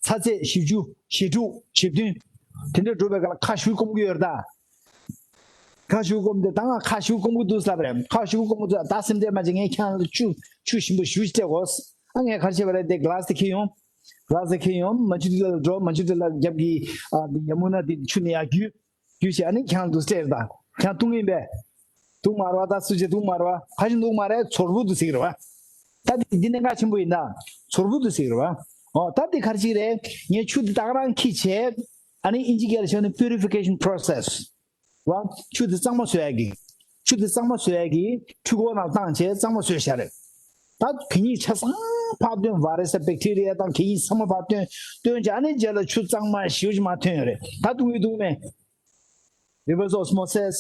ཚ་ཚད་བཞི་བཅུ། ཞེ་དྲུག་ཞེ་བདུན། དེ་འདྲ་འགྲོ་བའི་སྐབས་ལ་ཁ་ཤུ་སྐོམ་གྱི་ཡོད་རེད་ད། ཁ་ཤུ་སྐོམ་དེ་ད་ང་ཁ་ཤུ་སྐོམ་གྱི་འདུག་ཟེར་བ་རེད། ཁ་ཤུ་སྐོམ་གྱི་འདུག་ད་སེམས་ཁྲལ་མ་བྱེད། ངས་ཁྱེད་རང་ལ་ཆུ་ཆུ་ཞིམ་པོ་ཞེ་པོ་ཅིག་སྤྲད་དགོས། ཨ་ངས་ག་རེ་བྱས་པ་རེད་དེ་ག་ལ་སི་དེ་འཁྱེར་ཡོང་། ག་ལ་སི་དེ་འཁྱེར་ཡོང་མ་ཆུ་དེ་ལ་འགྲོ། མ་ཆུ་དེ་ལ་རྒྱབ་ཀྱི་ཨ་ཡ་མུ་ན་དེ་ཆུ་ནས་ཡར་རྒྱུག་རྒྱུ་བྱས་ཨ་ནི་ཁྱེད་རང་འདུག་སྤྲད་རེད་ད། ཁྱེད་རང་བཏུང་གི་ཡིན་པས། བཏུང་མ་རེད་བ། ད་སུ་བྱས་བཏུང་མ་རེད་བ། ག་ཞིག་འདུག་མ་རེད། ཚོར་བུ་འདུག་ཟེར་གི་རེད་བ། ད་འདི་འདི་གནད་འགག་ཆེན་པོ་ཡིན་ད། ཚོར་བུ་འདུག་ཟེར་གི་རེད་བ། ཨོ་ད་འདི་ག་རེ་ཞིག་རེད། ངས་ཆུ་འདི་ད་ག་རང་འཁྱེར་བྱས། ཨ་ནི་ཨིན་ཇི་སྐད་ལ་བྱས་ན་purification process བ། ཆུ་འདི་གཙང་མ་བཟོ་ཡ་གི། ཆུ་འདི་གཙང་མ་བཟོ་ཡ་གི་འཕྲུལ་འཁོར་ནང་བཏང་བྱས་གཙང་མ་བཟོས་བཞག་རེད། ད་གད་སྙིགས་ཆ་ཚང་ཕར་བཏོན། virus དང་bacteria དང་གད་སྙིགས་ཚང་མ་ཕར་བཏོན། བཏོན་བྱས་ཨ་ནི་རྗེས་ལ་ཆུ་གཙང་མ་ཞེ་པོ་ཅིག་མར་ཐོན་ཡོད་རེད། ད་བཏུང་གི་འདུག་མེད། Reverse osmosis,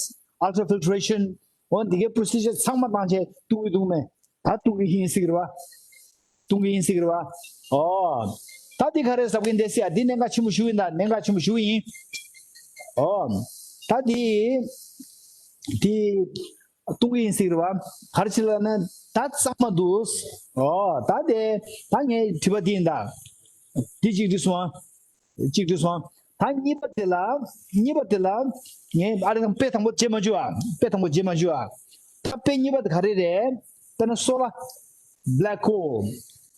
ultrafiltration འོ་འདི་གའི་procedure ཚང་མ་བཏང་བྱས་བཏུང་གི་འདུག་མེད། ད་བཏུང་གི་ཡིན་ཟེར་གི་རེད་བ། བཏུང་གི་ཡིན་ཟེར་གི་རེད་བ། ཨོ། ད་འདི་ག་རེ་ཟེར་གི་འདི་ཟེར་ཡ་འདི་གནད་འགག་ཆེན་པོ་ཞེ་པོ་ཡིན་ད། གནད་འགག་ཆེན་པོ་ཞེ་པོ་ཡིན། ཨོ། ད་འདི། འདི། བཏུང་གི་ཡིན་ཟེར་གི་རེད་བ། ག་རེ་བྱས་ལབ་ན་ད་གཙང་མ་འདུག་ཨོ་ད་དེ་ད་ངའི་དྲི་བ་འདི་ཡིན་ད། འདི་གཅིག་འགྲིག་སོང་ཨ། གཅིག་འགྲིག་སོང་ཨ། ད་གཉིས་པ་དེ་ལ། གཉིས་པ་དེ་ལ། ངས་ཨ་རེ་དང་དཔེ་དང་པོ་བརྗེ་མ་བཅུག་ཨ། དཔེ་དང་པོ་བརྗེ་མ་བཅུག་ཨ། ད་དཔེ་གཉིས་པ་དེ་ག་རེ་རེད། དཔེར་ན་སོལ་བ། black coal,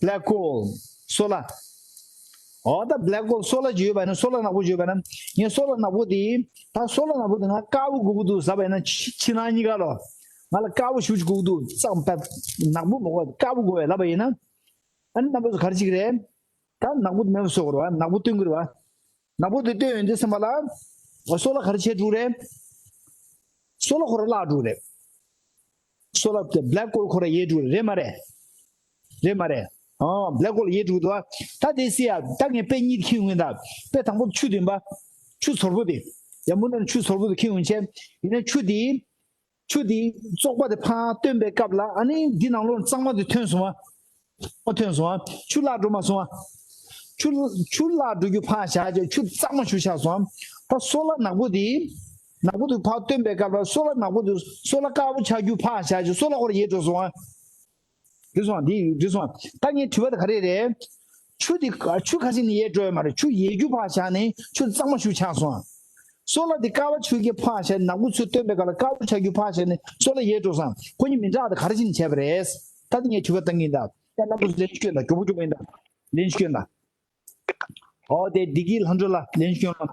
black coal, སོལ་བ། ཨོ་ད་black coal སོལ་བ་ཅིག་ཡོད་པ་ན་སོལ་བ་ནག་པོ་ཅིག་ཡོད་པ་ན། ངས་སོལ་བ་ནག་པོ་དེ། ད་སོལ་བ་ནག་པོ་དེ་ང་དཀར་པོ་དགོས་ཀྱི་འདུག་ཟེར་བ་ཡིན་ན་ཕྱི་ཕྱི་ནང་གཉིས་ཀ་ལོ། ང་ལ་དཀར་པོ་ཞེ་པོ་ཅིག་དགོས་ཀྱི་འདུག་གཙང་པ་ནག་པོ་མ་དགོས་དཀར་པོ་དགོས་པས་ལབ་པ་ཡིན་ན། ཨ་ནི་རྣམ་པ་ཚོ་ག་རེ་བྱེད་ཀྱི་རེད། ད་ནག་པོ་དེ་མེད་པ་བཟོ་དགོས་རེད་བ། ནག་པོ་སྟོན་གྱི་རེད་བ། ནག་པོ་དེ་སྟོན་ཡོང་དུས་ཙམ་པ་ལ། སོ་ལ་ག་རེ་བྱས་འགྲོ་གི་རེད། སོ་ལ་ཁོ་རང་བརླག་འགྲོ་གི་རེད། སོ་ལ་དེ་black hole ཁོ་རང་ཡལ་འགྲོ་གི་རེད། རེད་མ་རེད། རེད་མ་རེད། ཨ། black hole ཡལ་འགྲོ་གི་འདུག་བ། ད་དེ་སྲིད་ཡ། ད་ངས་དཔེ་གཉིས་ཁྱེར་ཡོང་གི་ཡིན་ད། དཔེ་དང་པོ་ཆུ་དེ་ཡིན་པ། ཆུ་ཟོར་པོ་དེ། ཡ་མུ་ནར་ཆུ་ཟོར་པོ་དེ་ཁྱེར་ཡོང་བྱས། ཡིན་ན་ཆུ་དེ། ཆུ་དེ་བཙོག་པ་དེ་ཕར་བཏོན་པའི་སྐབས་ལ། ཨ་ནི་འདི་ནང་ལོགས་གཙང་མ་དེ་ཐོན་སོང་བ། ཨ། ཐོན་སོང་བ། ཆུ་བརླག་འགྲོ་མ་སོང་བ། ཆུ། ཆུ་བརླག་འགྲོ་རྒྱུ་ཕར་བཞག་བྱས། ཆུ་གཙང་མ་ཞིག་ཆགས་སོང་བ། ད་སོ་ལ་ནག་པོ་དེ། ནག་པོ་དེ་ཕར་བཏོན་པའི་སྐབས་ལ། སོ་ལ་ནག་པོ་དེ། སོ་ལ་དཀར་པོ་ཆགས་རྒྱུ་ཕར་བཞག་བྱས། སོ་ལ་ཁོ་རང་ཡལ་འགྲོ་སོང་བ། འགྲིག་སོང་བ། འདི་འགྲིག་སོང་བ། ད་ངའི་དྲི་བ་དེ་ག་རེ་རེད། ཆུ་དེ། ཆུ་ཁ་ཤས་ནི་ཡལ་འགྲོ་ཡོད་མ་རེད། ཆུ་ཡལ་རྒྱུ་ཕར་བཞག་ནས་ཆུ་གཙང་མ་ཞིག་ཆགས་སོང་བ། སོ་ལ་དེ་དཀར་པོ་ཆགས་རྒྱུ་ཕར་བཞག་ནས། ནག་པོ་ཚུར་བཏོན་པའི་སྐབས་ལ་དཀར་པོ་ཆགས་རྒྱུ་ཕར་བཞག་ནས་སོ་ལ་ཡལ་འགྲོ་སོང་། ཁོ་གཉིས་མི་འདྲ་བ་དེ་ག་རེ་བྱས་ནས་བྱས་པ་རེད། ད་དེ་ངས་དྲི་བ་བཏང་གི་ཡིན་ད། ཡ། རྣམ་པ་ཚོ་ལན་ཞིག་སྐྱོན་དང་། མགྱོགས་པོ་མགྱོགས་པོ་ཡིན་ད། ལན་ཞིག་སྐྱོན་དང་། ཨོ་དེ་བདེ་སྐྱིད་ལྷ་སྒྲོན་ལགས་ལན་ཞིག་སྐྱོན་ལ།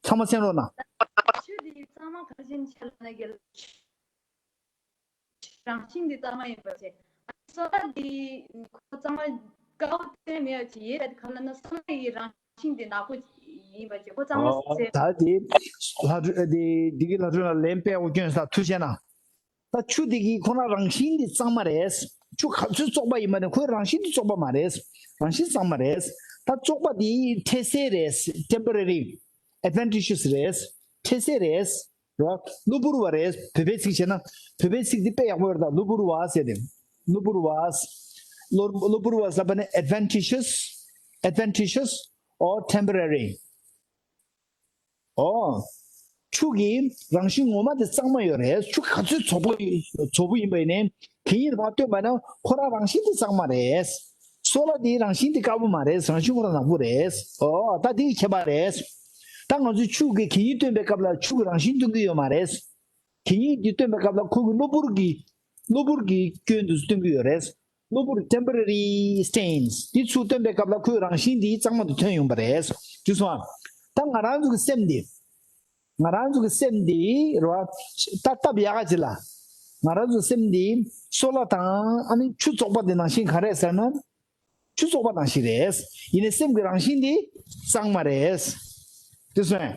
ཚང་མ་གསན་རོགས་གནང་། ཆུ་དེ་གཙང་མ་ག་རེ་བྱས་ནས་ཆགས་ལབ་ན། རྒན་ལགས། རང་བཞིན་དེ་གཙང་མ་ཡིན་པ་བྱས། སོ་ལ་དེ་ཁོ་གཙང་མ་དཀར་པོ་དེ་མེད་པ་བྱས། ཡལ་བ་དེ་ག་ལབ་ན། སོ་ལ་ཡི་རང་བཞིན་དེ་ནག་པོ་ཡིན་པ་བྱས། ཁོ་གཙང་མ་ཨོ་ཟེར། ད་དེ་ལྷ་སྒྲོན། དེ་བདེ་སྐྱིད་ལྷ་སྒྲོན་ལགས་ལན་དཔེ་ཡག་པོ་སྐྱོན་སོང་། ཐུགས་རྗེ་གནང་། ད་ཆུ་དེ་གི་ཁོ་རང་རང་བཞིན་དེ་གཙང་མ་རེད། ཆུ་ག་ཚོད་བཙོག་པ་ཡིན་པ་ནི་ཁོའི་རང་བཞིན་དེ་བཙོག་པ་མ་རེད། རང་བཞིན་གཙང་མ་རེད། ད་བཙོག་པ་དེ་འཕྲལ་སེལ་རེད། temporary advantageous རེད། འཕྲལ་སེལ་རེད། རེད་བ། གློ་བུར་བ་རེད། བོད་པའི་ཚིག་བྱས་ན། བོད་པའི་ཚིག་འདི་དཔེ་ཡག་པོ་ཡོད་རེད་ད། གློ་བུར་བ་ཟེར་ཏེ། གློ་བུར་བ། གློ། གློ་བུར་བ་ཟེར་བ་ནི་advantageous, advantageous or temporary། ཨོ། ཆུ་གི་རང་བཞིན་ངོ་མ་དེ་གཙང་མ་ཡོད་རེད། ཆུ་ག་ཚོད་བཙོག་པོ་ཡིན། བཙོག་པོ་ཡིན་པ་ཡིན་ནའི་གད་སྙིགས་དེ་ཕར་བཏོན་པ་ན་ཁོ་རང་རང་བཞིན་དེ་གཙང་མ་རེད། སོ་ལ་དེའི་རང་བཞིན་དེ་དཀར་པོ་མ་རེད། རང་བཞིན་ཁོ་རང་ནག་པོ་རེད། ཨོ། ད་དེ་གི་ཁྱད་པར་རེད། ད་ང་ཚོས་ཆུ་གི་གད་སྙིགས་བཏོན་པའི་སྐབས་ལ་ཆུ་གི་རང་བཞིན་སྟོན་གྱི་ཡོད་མ་རེད། གད་སྙིགས་འདི་བཏོན་པའི་སྐབས་ལ་ཁོ་གི་གློ་བུར་གྱི། གློ་བུར་གྱི་སྐྱོན་དེ་ཚོ་སྟོན་གྱི་ཡོད་རེད། གློ་བུར་temporary stains འདི་ཚུར་བཏོན་པའི་སྐབས་ལ་ཁོའི་རང་བཞིན་འདི་གཙང་མ་དུ་ཐོན་ཡོང་པ་རེད། འགྲིག་སོང་ཨ། ད་ང་རང་ཚོ་གི་སེམས་འདི། ང་རང་ཚོ་གི་སེམས་འདི་རེད་བ། ད་སྟབས་ཡག་ག་ཅིག་ལ། ང་རང་ཚོ་སེམས་འདི་སོ་ལ་དང་ཨ་ནི་ཆུ་བཙོག་པ་འདི་ནང་བཞིན་ག་རེ་ཟེར་ན། ཆུ་བཙོག་པ་ནང་བཞིན་རེད། ཡིན་ནའི་སེམས་ཀྱི་རང་བཞིན་འདི་གཙང་མ་རེད། འགྲིག་སོང་ཨ།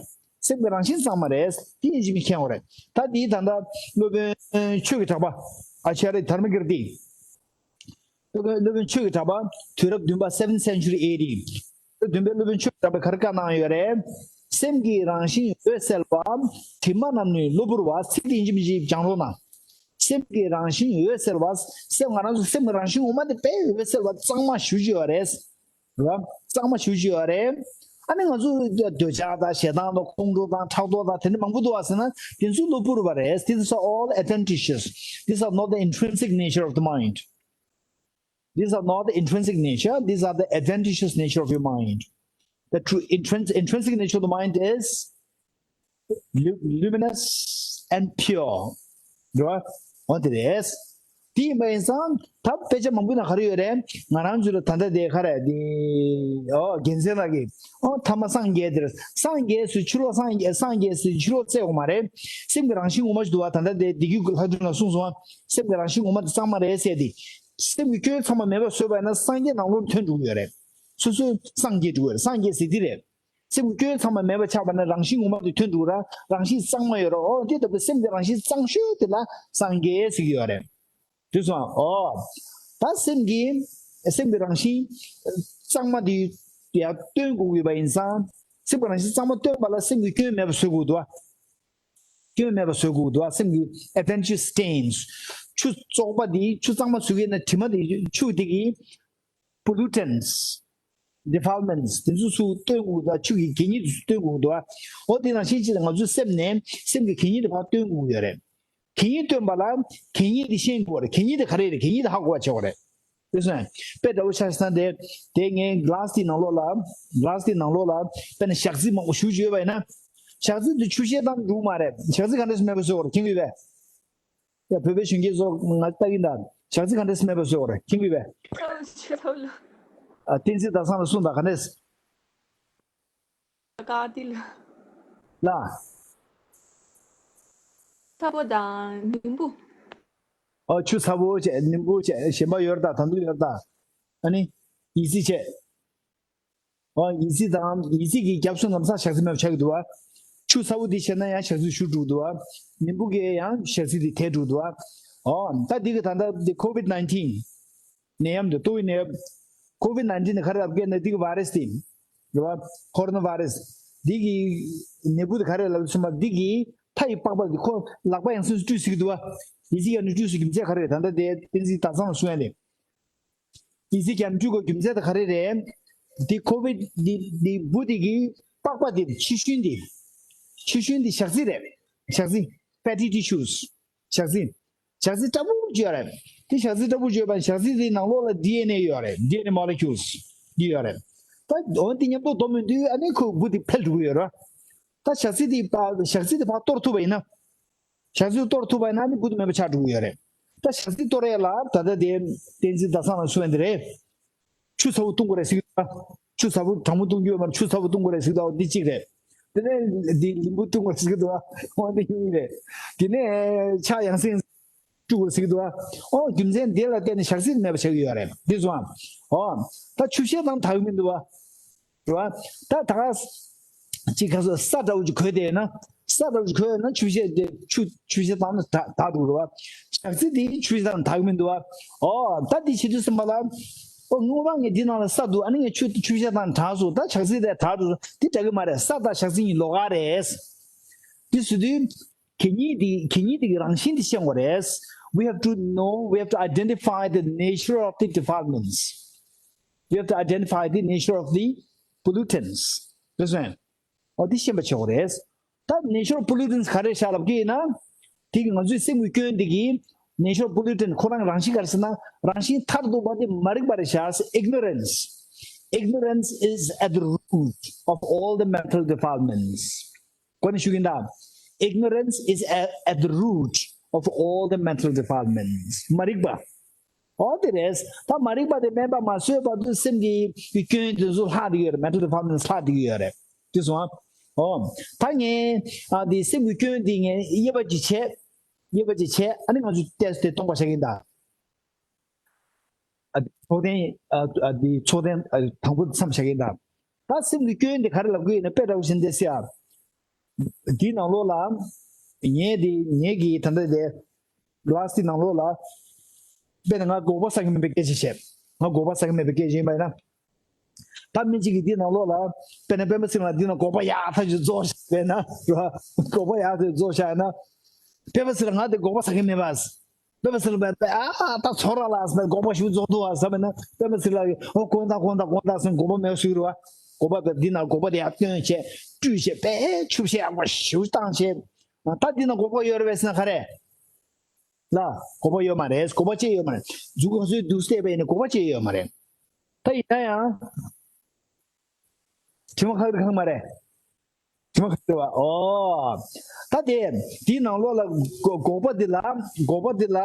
སེམས་ཀྱི་རང་བཞིན་གཙང་མ་རེད། དེ་ཡིན་གཅིག་མིན་མཁྱེན་དགོས་རེད། ད་འདི་ད་ལྟ་སློབ་དཔོན་ཆོས་ཀྱི་གྲགས་པ། ཨ་ཅཱརྱ་དྷརྨ་ཀིརྟི། སློབ་དཔོན། སློབ་དཔོན་ཆོས་ཀྱི་གྲགས་པ། དུས་རབས་བདུན་པ། seventh century A D། བདུན་པའི་སློབ་དཔོན་ཆོས་ཀྱི་གྲགས་པས་ག་རེ་བཀའ་གནང་ཡོད་རེད། སེམས་ཀྱི་རང་བཞིན་འོད་གསལ་བ། དྲི་མ་རྣམས་ནི་གློ་བུར་བ། ཚིག་དེ་ཡིན་གཅིག་མིན་གཅིག་སྦྱང་རོགས་གནང་། སེམས་ཀྱི་རང་བཞིན་འོད་གསལ་བ། སེམས་ང་རང་ཚོ་སེམས་ཀྱི་རང་བཞིན་ངོ་མ་དེ་དཔེ་འོད་གསལ་བ་གཙང་མ་ཞེ་པོ་ཅིག་ཡོད་རེད། རེད་བ། གཙང་མ་ཞེ་པོ་ཅིག་ཡོད་རེད། ཨ་ནི་ང་ཚོ་འདོད་ཆགས་དང་ཞེ་སྡང་དང་ཁོང་ཁྲོ་དང་ཕྲག་དོག་དང་དེ་འདྲ་མང་པོ་འདུག་བ་ཟེར་ན། དེ་ཚོ་གློ་བུར་བ་རེད། These are all adventitious. These are not the intrinsic nature of the mind. These are not the intrinsic nature. These are the adventitious nature of your mind. The true intrins- intrinsic nature of the mind is lu- luminous and pure. རེད་བ། འོ་དེ་རེད། དེ་ཡིན་པ་ཡིན་ཙང་ད་དཔེ་ཆ་མང་པོའི་ནང་ག་རེ་ཡོད་རེད། ང་རང་ཚོ་ལ་ད་ལྟ་དེ་ག་རེ་དེ། ཨོ་རྒྱལ་མཚན་ལགས་ཀྱིས། ཨོ་ཐ་མ་སངས་རྒྱས་དེར། སངས་རྒྱས་སུ་ཕྱི་ལོགས་སངས་རྒྱས། སངས་རྒྱས་སུ་ཕྱི་ལོགས་བཙལ་དགོས་མ་རེད། སེམས་ཀྱི་རང་བཞིན་ངོ་མ་ཞིག་འདུག་བ། ད་ལྟ་དེ་བདེ་སྐྱིད་ལྷ་སྒྲོན་ལགས་གསུངས་སོང་བ། སེམས་ཀྱི་རང་བཞིན་ངོ་མ་དེ་གཙང་མ་རེད་ཟེར་ཏེ། སེམས་ཀྱི་སྐྱོན་ཚང་མ་མེད་པ་བཟོས་པ་ཡིན་ན་སངས་རྒྱས་ནང་ལོགས་ཐོན་འགྲོ་གི་ཡོད་རེད། སོ་སོས་སངས་རྒྱས་འགྲོ་གི་ཡོད་རེད། སངས་རྒྱས་ཟེར་དེ་རེད། སེམས་ཀྱི་སྐྱོན་ཚང་མ་མེད་པ་ཆགས་པ་ན་རང་བཞིན་ངོ་མ་དེ་ཐོན་འགྲོ་ར། རང་བཞིན་གཙང་མ་ཡོད་ར། ཨོ་དེ་ལྟ་བུའི་སེམས་ཀྱི་རང་བཞིན་གཙང་ཤོས་དེ་ལ་སངས་རྒྱས་ཟེར་གྱི་ཡོད་རེད། དེ་སོང་། ཨོ། ད་སེམས་ཀྱི། སེམས་ཀྱི་རང་བཞིན་གཙང་མ་དེ་ཡར་སྟོན་དགོས་ཀྱི་ཡོད་པ་ཡིན་ཙང་། སེམས་ཀྱི་རང་བཞིན་གཙང་མ་སྟོན་པ་ལ་སེམས་ཀྱི་སྐྱོན་མེད་པ་བཟོ་དགོས་འདུག་བ། སྐྱོན་མེད་པ་བཟོ་དགོས་འདུག་བ། སེམས་ཀྱི་adventitious stains། ཆུ་བཙོག་པ་དེ་ཆུ་གཙང་མ་བཟོ་གི་ཡིན་ན་དྲི་མ་དེ་ཆུ་དེ་གི་pollutants, defilements དེ་ཚོ་ཚུར་སྟོན་དགོས་འདུག་ཆུ་གི་གད་སྙིགས་དེ་ཚོ་སྟོན་དགོས་འདུག་ཨོ་དེ་ནང་བཞིན་ཅིག་ང་ཚོའི་སེམས་ནས་སེམས་ཀྱི་གད་སྙིགས་དེ་ཕར་སྟོན་དགོས་ཀྱི་ཡོད་རེད། གད་སྙིགས་སྟོན་པ་ལ་གད་སྙིགས་དེ་ཤེས་དགོས་རེད། གད་སྙིགས་དེ་ག་རེ་རེད། གད་སྙིགས་དེ་ཧ་གོ་བ་བྱེད་དགོས་རེད། དེ་སོང་། དཔེ་འདྲ་བོ་ཆ་བཞག་ན་དེ། དེ་ངའི་glass དེའི་ནང་ལོགས་ལ། glass དེའི་ནང་ལོགས་ལ་དཔེར་ན་ཞག་རྩི་མང་པོ་ཞེ་པོ་ཅིག་ཡོད་པ་ཡིན་ན། ཞག་རྩི་དེ་ཆུ་བཤལ་བཏང་འགྲིག་མ་རེད། ཞག་རྩི་ག་འདྲས་སེ་མེད་པ་བཟོ་དགོས་རེད། མཁྱེན་གྱི་ཡོད་པས། ཡ། བོད་པའི་གཞོན་སྐྱེས་ཚོ་ང་ལྟ་གིན་ད། ཞག་རྩི་ག་འདྲས་སེ་མེད་པ་བཟོ་དགོས་རེད། མཁྱེན་གྱི་ཡོད་པས། ཚ་བོ་ཆེ་ཚ་བོ་ལ། ཨ། བསྟན་འཛིན་ཟླ་བཟང་ལ་གསུངས་དང་། ག་འདྲས། ཀ་ཏི་ལ། ལ། ཚ་པོ་དང་ནིམ་བུ། ཨོ་ཆུ་ཚ་པོ་བྱས། ནིམ་བུ་བྱས། གཞན་པ་ཡོད་རེད་ད། ད་དུང་ཡོད་རེད་ད། ཨ་ནི་ཡི་ཙི་བྱས། ཨོ་ཡིན་སྲིད་དང་ཡིན་སྲིད་ཀྱི་རྒྱབ་སུ་ལམ་སང་ཞག་རྩི་མེད་པ་ཆགས་ཀྱི་འདུག་བ། ཆུ་ཚ་བོ་འདི་བཞེས་ན་ཡང་ཞག་རྩི་ཞུ་འགྲོ་འདུག་བ། ནིམ་བུ་གི་ཡང་ཞག་རྩི་འདི་དེད་འགྲོ་འདུག་བ། ཨོ་ད་འདི་གི་ད་ལྟ་འདི་ཀོ་བིད་ནའིན་ཊིན་ནད་ཡམས་འདི་ཏོག་དབྱིབས་ནད་ཡམས། ཀོ་བིད་ནའིན་ཊིན་ནི་ག་རེ་ལབ་ཀྱི་ན་འདི་གི་བྷའི་རེས་འདི། རེད་བ། ཁོ་རོ་ན་བྷའི་རེས། འདི་གི་ནད་འབུ་འདི་ག་རེ་ལབ་སོང་བ་འདི་གི་མཐའ་ཡི་པགས་པ་འདི་ཁོ་ལག་པ་ཡང་སེ་སྤྲུལ་སྲིད་ཀྱི་འདུག་བ། ཡིན་སྲིད་ཡང་ནི་སྤྲུལ་སྲིད་རྒྱུ་མཚན་ག་རེ་རེད། ད་ལྟ་དེ་བསྟན་འཛིན་ཟླ་བཟང་ལ་གསུང་ཡ་ལས། ཡིན་སྲིད་ཀྱང་སྤྲུལ་དགོས་རྒྱུ་མཚན་དེ་ག་རེ་རེད། འདི་ཀོ་བིད་འདི་འདི་འབུ་འདི་གི་པགས་པ་འདི་ཕྱི་ཤུན་འདི། ཕྱི་ཤུན་འདི་ཞག་རྩི་རེད། ཞག་རྩི། fatty tissues། ཞག་རྩི། ཞག་རྩི་ལྟ་བུ་ཅིག་ཡོད་རེད། དེ་ཞག་རྩི་ལྟ་བུ་ཅིག་ཡོད་པ་ཞག་རྩི་དེའི་ནང་ལོགས་ལ་ཌི་ཨེན་ཨེ་ཡོད་རེད། ཌི་ཨེན་ཨེ་མོ་ལེ་ཀུལ་སི་འདི་ཡོད་རེད། ད་འོ་དེ་མཉམ་དུ་སྡོམ་ཡོང་དུས་ཨ་ནི་ཁོ་འབུ་འདི་འཕེལ་འགྲོ་གི་ཡོད་རེད། ད་ཞག་རྩི་དེ་ཕ་ཞག་རྩི་དེ་ཕར་གཏོར་ཐུབ་པ་ཡིན་ན། ཞག་རྩི་གཏོར་ཐུབ་པ་ཡིན་ན་ནི་འབུ་དེ་མེད་པ་ཆགས་འགྲོ་གི་ཡོད་རེད། ད་ཞག་རྩི་གཏོར་ཡས་ལ་ད་ལྟ་དེ་བསྟན་འཛིན་ཟླ་བཟང་ལ་གསུངས་ཡ་འདི་རེད། ཆུ་ཚ་བོ་བཏུང་དགོས་རེད་ཟེར་གྱི་འདུག་བ། ཆུ་ཚ་བོ་གྲང་མོ་བཏུང་རྒྱུ་ཡོད་མ་རེད། ཆུ་ཚ་བོ་བཏུང་དགོས་རེད་ཟེར་གྱི་འདུག་བ། འདི་གཅིག་རེད། དེ་ནས་འདི་ལིམ་བུ་བཏུང་དགོས་རེད་ཟེར་གྱི་འདུག་བ། འོ་འདི་གཉིས་རེད། དེ་ནས་ཕྱག་ཡང་སེ་བཅུག་དགོས་རེད་ཟེར་གྱི་འདུག་བ། འོ་རྒྱུ་མཚན་འདི་ལ་བརྟེན་ནས་ཞག་རྩི་མེད་པ་ཆགས་ཀྱི་ཡོད་རེད། འདི་སོང་ཨ། འོ། ད་ཆུ་བཤལ་བཏང་དག་གི་མི་འདུག་བ། རེད་བ། ད་ད་ག་ཅིག་ག་ས་ས་འདྲ་བོ་ཅིག་གོས་དེ་ན། ས་འདྲ་བོ་ཅིག་གོས་ན་ཆུ་བཤལ་དེ་ཆུ་ཆུ་བཤལ་བཏང་ན་ད་ད་འདུག་རེད་བ། ཞག་རྩི་དེ་ཆུ་བཤལ་བཏང་ན་དག་མི་འདུག་བ། ཨོ་ད་དེ་བྱེད་དུས་ཙམ་པ་ལ། ཨོ་སྔོན་མ་ངས་འདི་ནང་ལ་ས་འདུག་ཨ་ནི་ངས་ཆུ་ཆུ་བཤལ་བཏང་ན་དྲག་སོང་། ད་ཞག་རྩི་དེ་དག་འདུག་དེ་འདྲ་གི་མ་རེད། ས་དང་ཞག་རྩི་གཉིས་ལོགས་ཀ་རེད། དེ་ཟེར་དུས། གད་སྙིགས་དེ་གད་སྙིགས་དེ་གི་རང་བཞིན་དེ་ཤེས་དགོས་རེད། We have to know, we have to identify the nature of the defilements. We have to identify the nature of the pollutants. རེད་སོང་། ཨོ་དེ་ཤེས་པ་བྱེད་དགོས་རེད། ད་nature of pollutants ག་རེ་ཤག་ལབ་ཀྱི་ཡིན་ན། དེ་གི་ང་ཚོའི་སེམས་ཀྱི་སྐྱོན་དེ་གི་nature of pollutant ཁོ་རང་རང་བཞིན་ག་རེ་ཟེར་ན། རང་བཞིན་མཐར་ཐུག་པ་དེ་མ་རིག་པ་རེད་ཤག Ignorance. Ignorance is at the root of all the mental defilements. གོ་ནས་ཞུ་གིན་ད། Ignorance is at, at the root of all the mental defilements. མ་རིག་པ། ཨོ་དེ་རེད། ད་མ་རིག་པ་དེ་མེད་པ་མ་བཟོས་བར་དུ་སེམས་ཀྱི་སྐྱོན་དེ་ཚོ་ལྷག་བསྡད་ཡོད་རེད། mental defilements ལྷག་བསྡད་ཡོད་རེད། དེ་སོང་ཨ། ཨོ། ད་ངས་ཨ་དེ་སེམས་ཀྱི་སྐྱོན་དེ་ངས་དབྱེ་བ་ཅིག་བྱས། དབྱེ་བ་ཅིག་བྱས་ཨ་ནི་ང་ཚོ་ཏོག་ཙམ་དེ་སྟོང་པ་བྱ་གིན་ད། ཨ་ཚོགས་ཐེངས་ཨ་ཨ་དེ་ཚོགས་ཐེངས་ཨ་དང་པོ་མཚམས་བཞག་གི་ཡིན་ད། ད་སེམས་ཀྱི་སྐྱོན་དེ་ག་རེ་ལབ་ཀྱི་ཡིན་ན་དཔེ་འདྲ་བོ་ཞིག་འདི་སེ་ཨ། དེའི་ནང་ལོགས་ལ་ངས་དེ་ངས་ཀྱི་ད་ལྟ་དེ་གླ་སི་དེ་ནང་ལོགས་ལ་དཔེར་ན་ང་སྒོག་པ་ཟ་གི་མེད་པའི་སྐད་ཆ་བཤད། ང་སྒོག་པ་ཟ་གི་མེད་པའི་སྐད་ཆ་ཡིན་པ་ཡིན་ན། ད་མི་གཅིག་གིས་དེའི་ནང་ལོགས་ལ་དཔེར་ན་སྤེན་པ་ཚེ་རིང་ལགས་དེའི་ནང་སྒོག་པ་ཡག་ཐག་ཆོད་རྫོགས་བཤད་པས་ན་ར། སྒོག་པ་ཡག་ཐག་ཆོད་རྫོགས་བཤད་ན། སྤེན་པ་ཚེ་རིང་ལགས་ང་དེ་སྒོག་པ་ཟ་གི་མེད་པ། སྤེན་པ་ཚེ་རིང་ལགས་ཨ་ད་ཚོར་ར་ལ་སྤེན་སྒོག་པ་ཞིག་རྫོགས་འདུག་བ་ཟེར་བས་ན་སྤེན་པ་ཚེ་རིང་ལགས་ཨོ་དགོངས་དག་དགོངས་དག་དགོངས་དག་ཟེར་སྒོག་པ་མེད་ཞུ་རུ་བ། སྒོག་པ་བས་འདི་ན་སྒོག་པ་དེ་ཡར་བཏོན་བྱས་སྤྲུལ་བྱས་པས་ཆུ་བཤལ་ཡག་པོ་ཞིག་བཏང་བྱས། ད་འདི་ན་སྒོག་པ་ཡོད་རེད་བས་ཟེར་ན་ག་རེ་ལ་སྒོག་པ་ཡོད་མ་རེད། སྒོག་པ་ཅི་ཡོད་མ་རེད། མཛུབ་གུ་ག་ཚོད་འདུག་བལྟས་པས་ཡིན་ན་སྒོག་པ་ཅི་ཡོད་མ་རེད། ད་ཡིན་ན་ཡང་། དྲི་མ་ཁ་ཁ་མ་རེད། དྲི་མ་ཁ་རེད་བ། ཨོ། ད་དེ་དེའི་ནང་ལོགས་ལ་སྒོ་སྒོག་པ་འདི་ལ་སྒོག་པ་འདི་ལ་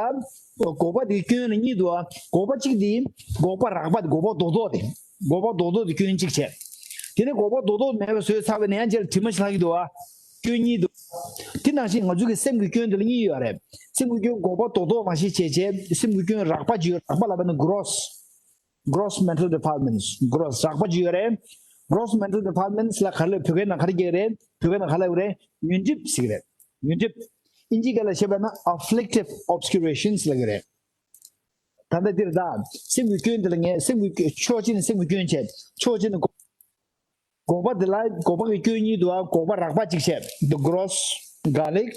སྒོག་པ་འདི་སྐྱོན་ནི་གཉིས་འདུག་ཨ། སྒོག་པ་གཅིག་འདི་སྒོག་པ་རགས་པ་འདི་སྒོག་པ་རྡོག་རྡོག་དེ་སྒོག་པ་རྡོག་རྡོག་དེ་སྐྱོན་གཅིག་བྱས། དེ་ནས་སྒོག་པ་རྡོག་རྡོག་མེད་པ་བཟོས་ཚར་བའི་ནས་ཡང་རྗེས་ལ་དྲི་མ་ཞིག་ལྷག་གི་འདུག་ཨ། སྐྱོན་གཉིས་འདུག་དེ་ནང་བཞིན་ང་ཚོ་གི་སེམས་ཀྱི་སྐྱོན་འདི་ལ་གཉིས་ཡོད་རེད། སེམས་ཀྱི་སྐྱོན་སྒོག་པ་རྡོག་རྡོག་ནང་བཞིན་བྱས་བྱས་སེམས་ཀྱི་སྐྱོན་རགས་པ་ཅིག་ཡོད། རགས་པ་ལབ་པ་ནི་gross gross mental defilements gross རགས་པ་ཅིག་ཡོད་རེད། gross mental defilements ལ་ག་རེ་ལབ་བོད་སྐད་ནང་ག་རེ་རྒྱག་རེད། བོད་སྐད་ནང་ག་རེ་ལབ་རེད། ཉོན་སྒྲིབ་ཟེར་གི་རེད། ཉོན་སྒྲིབ། ཨིན་ཇི་སྐད་ལ་བཤད་པ་ན་afflictive obscurations ལབ་གི་རེད། ད་ལྟ་འདིར་ད་སེམས་ཀྱི་སྐྱོན་འདི་ལ་ངས་སེམས་ཀྱི་སྐྱོན་ཕྱོགས་གཅིག་ནས་སེམས་ཀྱི་སྐྱོན་བྱས་ཕྱོགས་གཅིག་ནས་སྒོག་པ་འདི་ལ་སྒོག་པ་གི་སྐྱོན་གཉིས་འདུག་ཨ། སྒོག་པ་རགས་པ་གཅིག་བྱས། The gross garlic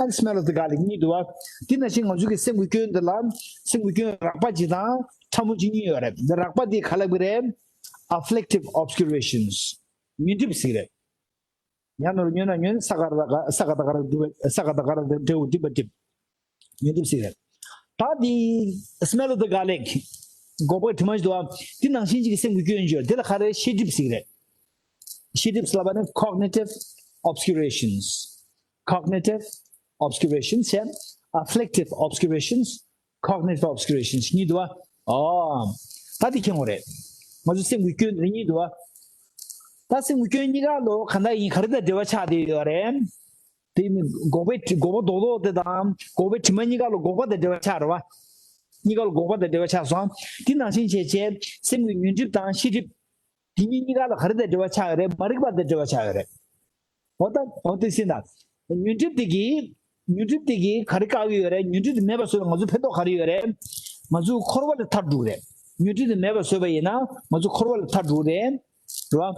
and smell of the garlic གཉིས་འདུག་ཨ། འདི་ནང་བཞིན་ང་ཚོ་གི་སེམས་ཀྱི་སྐྱོན་འདི་ལ་སེམས་ཀྱི་སྐྱོན་རགས་པ་གཅིག་དང་ཕྲ་མོ་གཅིག་གཉིས་ཡོད་རེད། འདི་རགས་པ་འདི་ག་ལབ་ཀྱི་རེད། Afflictive obscurations ཉོན་སྒྲིབ་ཟེར་གྱི་རེད། ཉ་ནོར་ཉོན་ན་ཉོན། ས་ག་ར་ད་ག་ས་ག་ད་ག་ར་འགྲུབ་པ་ས་ག་ད་ག་ར་འགྲུབ་པ་འགྲིབ་པ་འགྲིབ། ཉོན་སྒྲིབ་ཟེར་གྱི་རེད། ད་འདི་smell of the garlic སྒོག་པའི་དྲི་མ་ཞིག་འདུག་ཨ། འདི་ནང་བཞིན་གཅིག་གི་སེམས་ཀྱི་སྐྱོན་ཡོད། འདི་ལ་ག་རེ་ཤེས་སྒྲིབ་ཟེར་གྱི་རེད། ཤེས་སྒྲིབ་ཟེར་ལབ་པ་ནི་cognitive obscurations cognitive obscurations བྱས། Afflictive obscurations cognitive obscurations གཉིས་འདུག་བ། ཨོ། ད་འདི་མཁྱེན་དགོས་རེད། ང་ཚོ་སེམས་ཀྱི་སྐྱོན་འདི་གཉིས་འདུག་བ། ད་སེམས་ཀྱི་སྐྱོན་གཉིས་ཀ་ལོ་ག་འདྲ་ཡིན། ག་རེ་དང་འབྲེལ་བ་ཆགས་བསྡད་ཡོད་རེད། དེ་ནི་སྒོག་པའི་དྲི་སྒོག་པ་རྡོག་རྡོག་དེ་དང་སྒོག་པའི་དྲི་མ་གཉིས་ཀ་ལོ་སྒོག་པ་དང་འབྲེལ་བ་ཆགས་རེད་བ། གཉིས་ཀ་ལོ་སྒོག་པ་དང་འབྲེལ་བ་ཆགས་སོང་། དེ་ནང་བཞིན་བྱས་བྱས་སེམས་ཀྱི་ཉོན་སྒྲིབ་དང་ཤེས་སྒྲིབ། དེ་གཉིས་གཉིས་ཀ་ལ་ག་རེ་དང་འབྲེལ་བ་ཆགས་ཡོད་རེད། མ་རིག་པ་དང་འབྲེལ་བ་ཆགས་ཡོད་རེད། འོ་ད་འོ་དེ་སྲིད་ན། ཉོན་སྒྲིབ་དེ་གིས་ཉོན་སྒྲིབ་དེ་གིས་ག་རེ་བཀག་གི་ཡོད་རེད། ཉོན་སྒྲིབ་དེ་མེད་པ་བཟོས་ན་ང་ཚོ་ཕན་ཐོགས་ག་རེ་ཡོད་རེད། ང་ཚོ་འཁོར་བ་ལས་ཐར་འགྲོ་གི་རེད། ཉོན་སྒྲིབ་དེ་མེད་པ་བཟོས་པ་ཡིན་ན་ང་ཚོ་འཁོར་བ་ལས་ཐར་འགྲོ་གི་རེད། རེད་བ།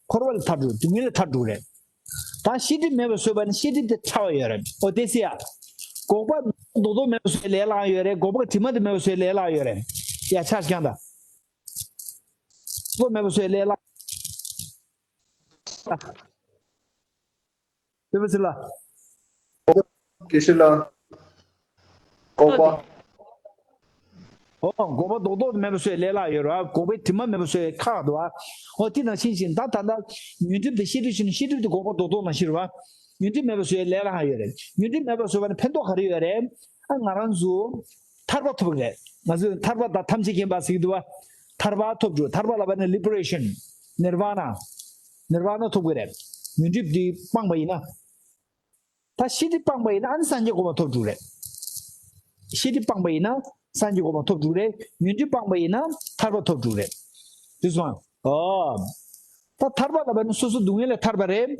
འཁོར་བ་ལས་ཐར་འགྲོ། སྡུག་བསྔལ་ལས་ཐར་འགྲོ་གི་རེད། ད་ཤེས་སྒྲིབ་མེད་པ་བཟོས་པ་ནི་ཤེས་སྒྲིབ་དེ་ཕྲ་བ་ཡོད་རེད། འོ་དེ་སྲིད་ཡ། འགོག་པ་རྡོག་རྡོག་མེད་པ་བཟོས་ལས་སླ་ཡོད་རེད། འགོག་པ་གི་དྲི་མ་དེ་མེད་པ་བཟོས་ལས་སླ་ཡོད་རེད། ཡ་ཆ་ཞིག་ཀྱང་ད། རྡོག་རྡོག་མེད་པ་བཟོས་ལས་སླ། དེ་བས་ལ། དགེ་བཤེས་ལགས། འགོག་པ། ཨོ། འགོག་པ་རྡོག་རྡོག་མེད་པ་བཟོས་ལས་སླ་ཡོད་རེད་བ། འགོག་པའི་དྲི་མ་མེད་པ་བཟོས་ཁག་འདུག་བ། ཨོ་དེ་ནང་བཞིན་བཞིན་ད་ད་ལྟ་ཉོན་སྒྲིབ་དེ་ཤེས་སྒྲིབ་བྱས་ན་ཤེས་སྒྲིབ་དེ་འགོག་པ་རྡོག་རྡོག་ནང་བཞིན་རེད་བ། ཉོན་སྒྲིབ་མེད་པ་བཟོས་ལས་སླ་ཡོད་རེད། ཉོན་སྒྲིབ་མེད་པ་བཟོས་པ་ནི་ཕན་ཐོགས་ག་རེ་ཡོད་རེད། ཨ་ང་རང་ཚོ་ཐར་པ་ཐོབ་ཀྱི་རེད། ང་ཚོས་ཐར་པ་དང་ཐམས་ཅད་མཁྱེན་པ་ཟེར་གྱི་འདུག་བ། ཐར་པ་ཐོབ་འགྲོ། ཐར་པ་ལབ་པ་ནི་liberation། ནིར་ཝཱ་ན། ནིར་ཝཱ་ན་ཐོབ་ཀྱི་རེད། ཉོན་སྒྲིབ་འདི་སྤངས་པ་ཡིན་ན། ད་ཤེས་སྒྲིབ་སྤངས་པ་ཡིན་ན་ཨ་ནི་སངས་རྒྱས་གོ་འཕང་ཐོབ་འགྲོ་རེད། ཤེས་སྒྲིབ་སྤངས་པ་ཡིན་ན་སངས་རྒྱས་གོ་འཕང་ཐོབ་འགྲོ་རེད། ཉོན་སྒྲིབ་སྤངས་པ་ཡིན་ན་ཐར་པ་ཐོབ་འགྲོ་རེད། དེ་སོང་། ཨོ། ད་ཐར་པ་ལབ་པ་ནི་སོ་སོ་སྡུག་བསྔལ་ལས་ཐར་པ་རེད།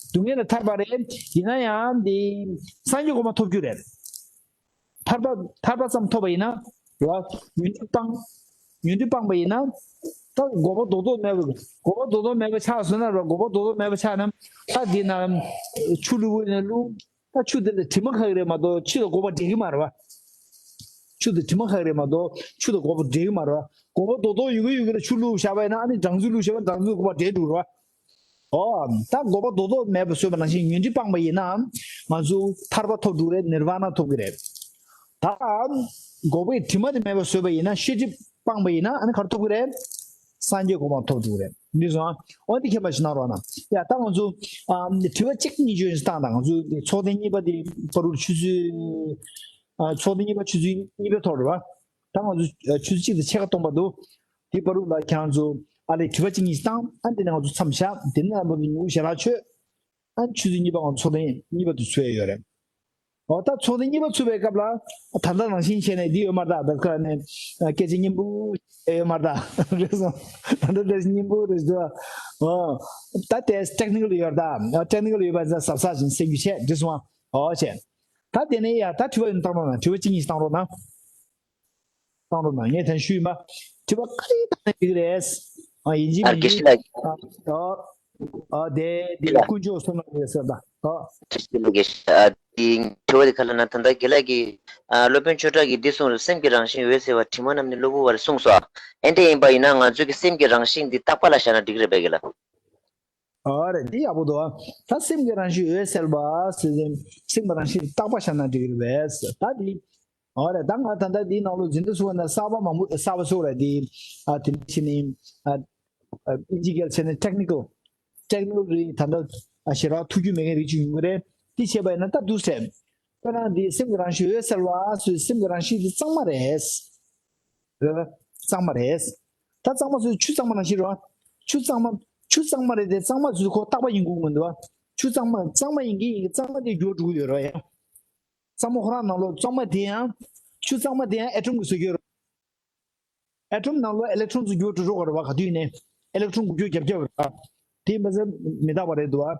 སྡུག་བསྔལ་ལས་ཐར་པ་རེད། ཡིན་ན་ཡང་འདི་སངས་རྒྱས་གོ་འཕང་ཐོབ་རྒྱུ་རེད། ཐར་པ་ཐར་པ་ཙམ་ཐོབ་པ་ཡིན་ན། རེད་བ། ཉོན་སྒྲིབ་སྤངས། ཉོན་སྒྲིབ་སྤངས་པ་ཡིན་ན། ད་འགོག་པ་རྡོག་རྡོག་མེད་པ། འགོག་པ་རྡོག་རྡོག་མེད་པ་ཆགས་སོང་ན་རེད་བ། འགོག་པ་རྡོག་རྡོག་མེད་པ་ཆགས་ན། ད་འདི་ན་ཆུ་བླུགས་ནས་བླུགས། ད་ཆུ་དེ་ལ་དྲི་མ་ཁ་གི་རེད་མ་གཏོགས་ཆུ་དང་འགོག་པ་འདྲེས་གི་མ་རེད་བ། ཆུ་དང་དྲི་མ་ཁ་གི་རེད་མ་གཏོགས་ཆུ་དང་འགོག་པ་འདྲེས་གི་མ་རེད་བ། འགོག་པ་རྡོག་རྡོག་ཡོད་གི་ཡོད་གི་ལ་ཆུ་བླུགས་བཞག་པ་ཡིན་ན་ཨ་ནི་སྦྲང་རྩི་བླུགས་བཞག་པ་སྦྲང་རྩི་འགོག་པ་འདྲེས་འགྲོ་རེད་བ། ཨོ། ད་འགོག་པ་རྡོག་རྡོག་མེད་པ་བཟོས་པ་ནང་བཞིན་ཉོན་སྒྲིབ་སྤངས་པ་ཡིན་ན་ང་ཚོ་ཐར་པ་ཐོབ་འགྲོ་གི་རེད། ནིར་ཝཱ་ན་ཐོབ་ཀྱི་རེད། ད་འགོག་པའི་དྲི་མ་དེ་མེད་པ་བཟོས་པ་ཡིན་ན་ཤེས་སྒྲིབ་སྤངས་པ་ཡིན་ན་ཨ་ནི་ག་རེ་ཐོབ་ཀྱི་རེད། སངས་རྒྱས་གོ་འཕང་ཐོབ་འགྲོ་གི་རེད། འདི་སོང་ཨ། འོ་འདི་མཁྱེན་པ་ཞིག་གནང་རོགས་གནང་། ཡ་ད་ང་ཚོ་ཨ་དྲི་བ་གཅིག་གཉིས་ཅིག་བཏང་དང་། ང་ཚོ་འདི་ཚོགས་ཐེངས་གཉིས་པ་འདི་བར་དུ་ཆུ་ཚོད་ཨ་ཚོགས་ཐེངས་གཉིས་པ་ཆུ་ཚོད་གཉིས་པའི་ཐོག་རེད་བ། ད་ང་ཚོ་ཨ་ཆུ་ཚོད་གཅིག་དང་ཕྱེད་ཀ་སྟོང་པ་འདུག་དེ་བར་དུ་ལ་ཁྱེད་རང་ཚོ་ཨ་ལས་དྲི་བ་གཅིག་གཉིས་བཏང་། ཨ་འདི་ནས་ང་ཚོ་མཚམས་བཞག་དེ་ནས་ང་ཚོ་ཉི་ཤར་ལ་ཆོད། ཨ་ཆུ་ཚོད་གཉིས་པ་ང་ཚོ་ཚོགས་ཐེངས་གཉིས་པ་དེ་ཚུགས་ཡ་ཡོད་རེད། འོ་ད་ཚོགས་ཐེངས་གཉིས་པ་ཚུགས་པའི་སྐབས་ལ་ད་ལྟ་ནང་བཞིན་བྱས་ནས་འདི་ཡོད་མ་རེད་ད། ད་ཁ་ནས་སྐད་ཆ་སྙན་པོ་ཡོད་མ་རེད་ད། རེད་སོང་། ད་ལྟ་སྐད་ཆ་སྙན་པོ་རེད་འདུག་འོ་ད་དེ་ཊེག་ནི་ཀལ་ཡོད་རེད་ད། ཊེག་ནི་ཀལ་ཡོད་པ་ཟ་ཟབ་ས་ཞིག་སེམས་རྒྱུ་བྱས་འགྲིག་སོང་ཨ། འོ་བྱས། ད་དེ་ནས་ཡ་ད་དྲི་བ་ཡིན་བཏང་རོགས་གནང་། དྲི་བ་གཅིག་གཉིས་བཏང་རོགས་གནང་། བཏང་རོགས་གནང་། ངས་དེ་ཞུས་ཡིན་པ། དྲི་བ་ག་རེ་བཏང་ན་འགྲིག་གི་རེད། ཨ་ཡིན་གཅིག་ཨ་མིན་དགེ་བཤེས་གཅིག་ལགས། ཨ་ཨ་དེ་དེ་ལགས། དཀོན་མཆོག་གསུམ་ལ་ཡོད་ཟེར་ད། ཨ་དགེ་བཤེས་ལགས། དགེ་བཤེས་ཨ་དེ་དྲི་བ་དེ་ག་ལ་ན་ད་ལྟ་དགེ་ལགས་ཀྱིས་ཨ་སློབ་དཔོན་ཆོས་གྲགས་ཀྱིས་འདི་གསུངས་རེད། སེམས་ཀྱི་རང་བཞིན་འོད་གསལ་བ་དྲི་མ་རྣམས་ནི་གློ་བུར་བར་གསུངས་སོ། ཨ་འདྲ་ཡིན་པ་ཡིན་ན་ང་ཚོ་གི་སེམས་ཀྱི་རང་བཞིན་འདི་རྟག་པ་ལ་བཞག་ན་འགྲིག་གི་རེད་པས་དགེ་ལགས། ཨ་རེད། འདི་ཡག་པོ་འདུག་ད་སེམས་ཀྱི་རང་བཞིན་འོད་གསལ་བ་ཟེར་ཏེ་སེམས་ཀྱི་རང་བཞིན་རྟག་པ་བཞག་ན་འགྲིག་གི་རེད་པས། ད་འདི། ཨ་རེད། ད་ང་ད་ལྟ་འདིའི་ནང་ལོགས་འཛིན་གྲྭ་ཚུགས་པ་ན་གསར་པ་མང་པོ་གསར་པ་ཚུགས་རེད་དེ། ཨ་དེ་འདྲ་བྱས་ནས་ཨ་ཨ་ཨིན་ཇི་སྐད་བྱས་ན་ཊེག་ནི་ཀལ། ཊེག་ནི་ཀལ་རེད། ད་ལྟ་ཨ་ཞེ་དྲག་ཐུགས་རྒྱུས་མེད་མཁན་རིགས་ཅིག་ཡོང་གི་རེད། དེ་བྱས་པ་ཡིན་ན་ད་འདུག་ཟེར། དཔེར་ན་འདི་སེམས་ཀྱི་རང་བཞིན་འོད་གསལ་བ་ཟེར། སེམས་ཀྱི་རང་བཞིན་འདི་གཙང་མ་རེད། རེད་པ། གཙང་མ་རེད། ད་གཙང་མ་ཟེར་ཆུ་གཙང་མ་ནང་བཞིན་རེད་པ། ཆུ་གཙང་མ། ཆུ་གཙང་མ་རེད་དེ་གཙང་མ་ཟེར་ཁོ་རྟག་པ་ཡིན་དགོས་མི་འདུག་པ། ཆུ་གཙང་མ་གཙང་མ་ཡིན་གྱི་ཡིན་གྱི་གཙང་མ་དེ་འགྱུར་འགྲོ་གི་ཡོད་རེད་པ། ཡང་། གཙང་མ་ཁོ་རང་ནང་ལོགས་གཙང་མ་དེ་ཡང་། ཆུ་གཙང་མ་དེ་ཡང་ཨེ་ཊོམ་གྱིས་བཟོས་ཀྱི་ཡོད་རེད། ཨེ་ཊོམ་ནང་ལོགས་ཨི་ལེག་ཊོན་ཚོ་འགྱུར་འགྲོ་འགྲོ་གི་རེད་པ། ག་དུས་ནས་ཨི་ལེག་ཊོན་འགུལ་སྐྱོད་རྒྱབ་རྒྱབ་རེད་པ། དེ་མ་ཟད་མི་རྟག་པ་རེད་འདུག་པ།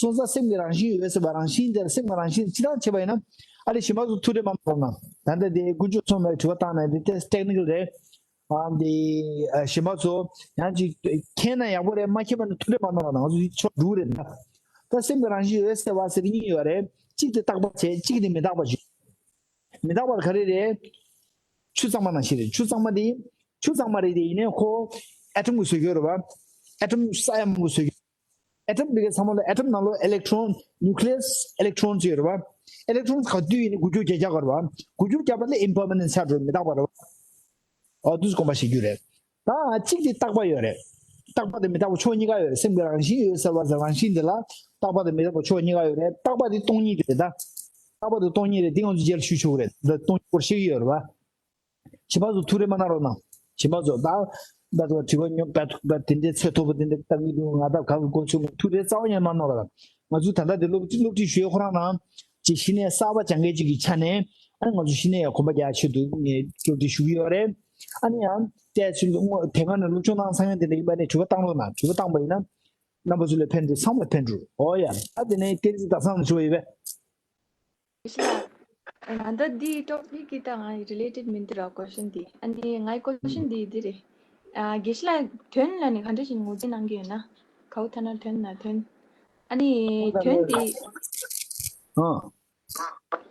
སོང་ཙང་སེམས་ཀྱི་རང་བཞིན་འོད་གསལ་བ་རང་བཞིན་དེ་ལ་སེམས་ཀྱི་རང་བཞིན་སྤྱི་བཏང་བྱས་པ་ཡིན་ན། ཨ་ལས་གཞན་པ་ཚོ་ཐུགས་ཁྲལ་མ་གནང་རོགས་གནང་། ད་ལྟ་དེ་དཀོན་མཆོག་གསུམ་ལ་དྲི་བ་བཏང་ནས་དེ་ཏོག་ཙམ་ཊེག་ནི་ཀལ་རེད། ཨ་འདི་ཨ་གཞན་པ་ཚོ་ཡང་ཅིག་མཁྱེན་ན་ཡག་པོ་རེད། མ་མཁྱེན་པ་ན་ཐུགས་ཁྲལ་མ་གནང་རོགས་གནང་། ང་ཚོ་ཕྱོགས་དྲུག་རེད་ད། ད་སེམས་ཀྱི་རང་བཞིན་འོད་གསལ་བ་ཟེར་གྱི་གཉིས་ཡོད་རེད། གཅིག་དེ་རྟག་པ་བྱས། གཅིག་དེ་མི་རྟག་པ་བྱས། མི་རྟག་པ་ག་རེ་རེད། ཆུ་གཙང་མ་ནང་བཞིན་རེད། ཆུ་གཙང་མ་དེ་ཆུ་གཙང་མ་རེད་དེ་ཡིན་ནའི་ཁོ་ཨེ་ཊོམ་གྱིས་བཟོས་ཀྱི་ཡོད་རེད་པ། ཨེ་ཊོམ་ས་ཡ་མང་པོ་བཟོས་ཀྱི་ཡོད། ཨེ་ཊོམ་དེ་གའི་ཚང་མ་ལ་ཨེ་ཊོམ་ནང་ལོགས་ཨི་ལེག་ཊོན། ནིའུ་ཀི་ལི་ཡས་ཨི་ལེག་ཊོན་ཟེར་ཡོད་རེད་པ། ཨི་ལེག་ཊོན་ག་དུས་ཡིན་ནའི་འགུལ་སྐྱོད་རྒྱག་རྒྱག་གི་རེད་པ། འགུལ་སྐྱོད་རྒྱག་པ་ལས་ཨིམ་པར་མ་ནེན་ཊི་ཆགས་འགྲོ། མི་རྟག་པ་རེད་པ། ཨོ་དུས་དགོངས་པ་བཞེས་རྒྱུ་རེད། ད་གཅིག་དེ་རྟག་པ་ཡོད་རེད། རྟག་པ་དང་མི་རྟག་པ་ཕྱོགས་གཉིས་ཀ་ཡོད་རེད། སེམས་ཀྱི་རང་བཞིན་འོད་གསལ་བ་ཟེར་རང་བཞིན་དེ་ལ་རྟག་པ་དང་མི་རྟག་པ་ཕྱོགས་གཉིས་ཀ་ཡོད་རེད། རྟག་པ་དེ་སྟོང་ཉིད་དེ་རེད་ད། རྟག་པ་དང་སྟོང་ཉིད་རེད། དེ་ང་ཚོ་རྗེས་ལ་ཞུ་ཆོག་གི་རེད། འདི་སྟོང་ཉིད་སྐོར་བཤད་ཀྱི་ཡོད་རེད་པ། གཞན་པ་ཚོ་ཐུགས་ཁྲལ་མ་གནང་རོགས་གནང་། གཞན་པ་ཚོ་ད་ད་དྲི་བ་ཉོབ་པ་དེ་འདྲའི་ཚད་མཐོ་པོ་དེ་འདྲ་བཏང་གི་འདུག་ང་ད་ག་གི་གོ་ཆོད་མ། ཐུགས་ཁྲལ་རྩ་བ་ཉིད་མ་གནང་རོགས་གནང་། ང་ཚོ་ད་ལྟ་དེ་སློབ་ཁྲིད་སློབ་ཁྲིད་ཞུ་ཡས་ཁོ་རང་ནང་ཅིག་གཞི་ནས་གསར་པ་སྦྱང་མཁན་ཅིག་གི་ཆ་ནས། ཨ་ང་ཚོ་གཞི་ནས་ཡང་གོམ་པ་རྒྱག་ཆེད་དུ་ངས་སློབ་ཁྲིད་ཞུ་གི་ཡོད་རེད། ཨ་ནི་ཡང་བལྟས་ཚུལ་དེ་སྔ་ནས་སློབ་སྦྱོང་གནང་ཚར་མཁན་དེ་འདྲ་ཡིན་པ་ནི་དྲི་བ་བཏང་རོགས་གནང་། དྲི་བ་བཏང་པ་ཡིན་ན་རྣམ་པ་ཚོ་ལ་ཕན་འགྲོ། ཚང་མ་ལ་ཕན་འགྲོ། ཨོ་ཡ། ཨ་དེ་ནས་བསྟན་འཛིན་ཟླ་བཟང་ལ་དྲི་བ་ཡོད་པས། དགེ་བཤེས་ལགས། ད་ལྟ་འདི་ཊོ་པིག་གི་ད་ང་རི་ལེ་ཊེཌ་མིན་འདི་ར། ཀོ་ཤན་འདི། ཨ་ནི་ངའི་ཀོ་ཤན་འདི་འདི་རེད། ཨ་དགེ་བཤེས་ལགས་དོན་ལ་ནི་ག་འདྲ་ཞིག་ངོས་འཛིན་གནང་གི་ཡོད་ན། གའུ་ཐ་ན་དོན་ན་དོན། ཨ་ནི་དོན་འདི། ཨ་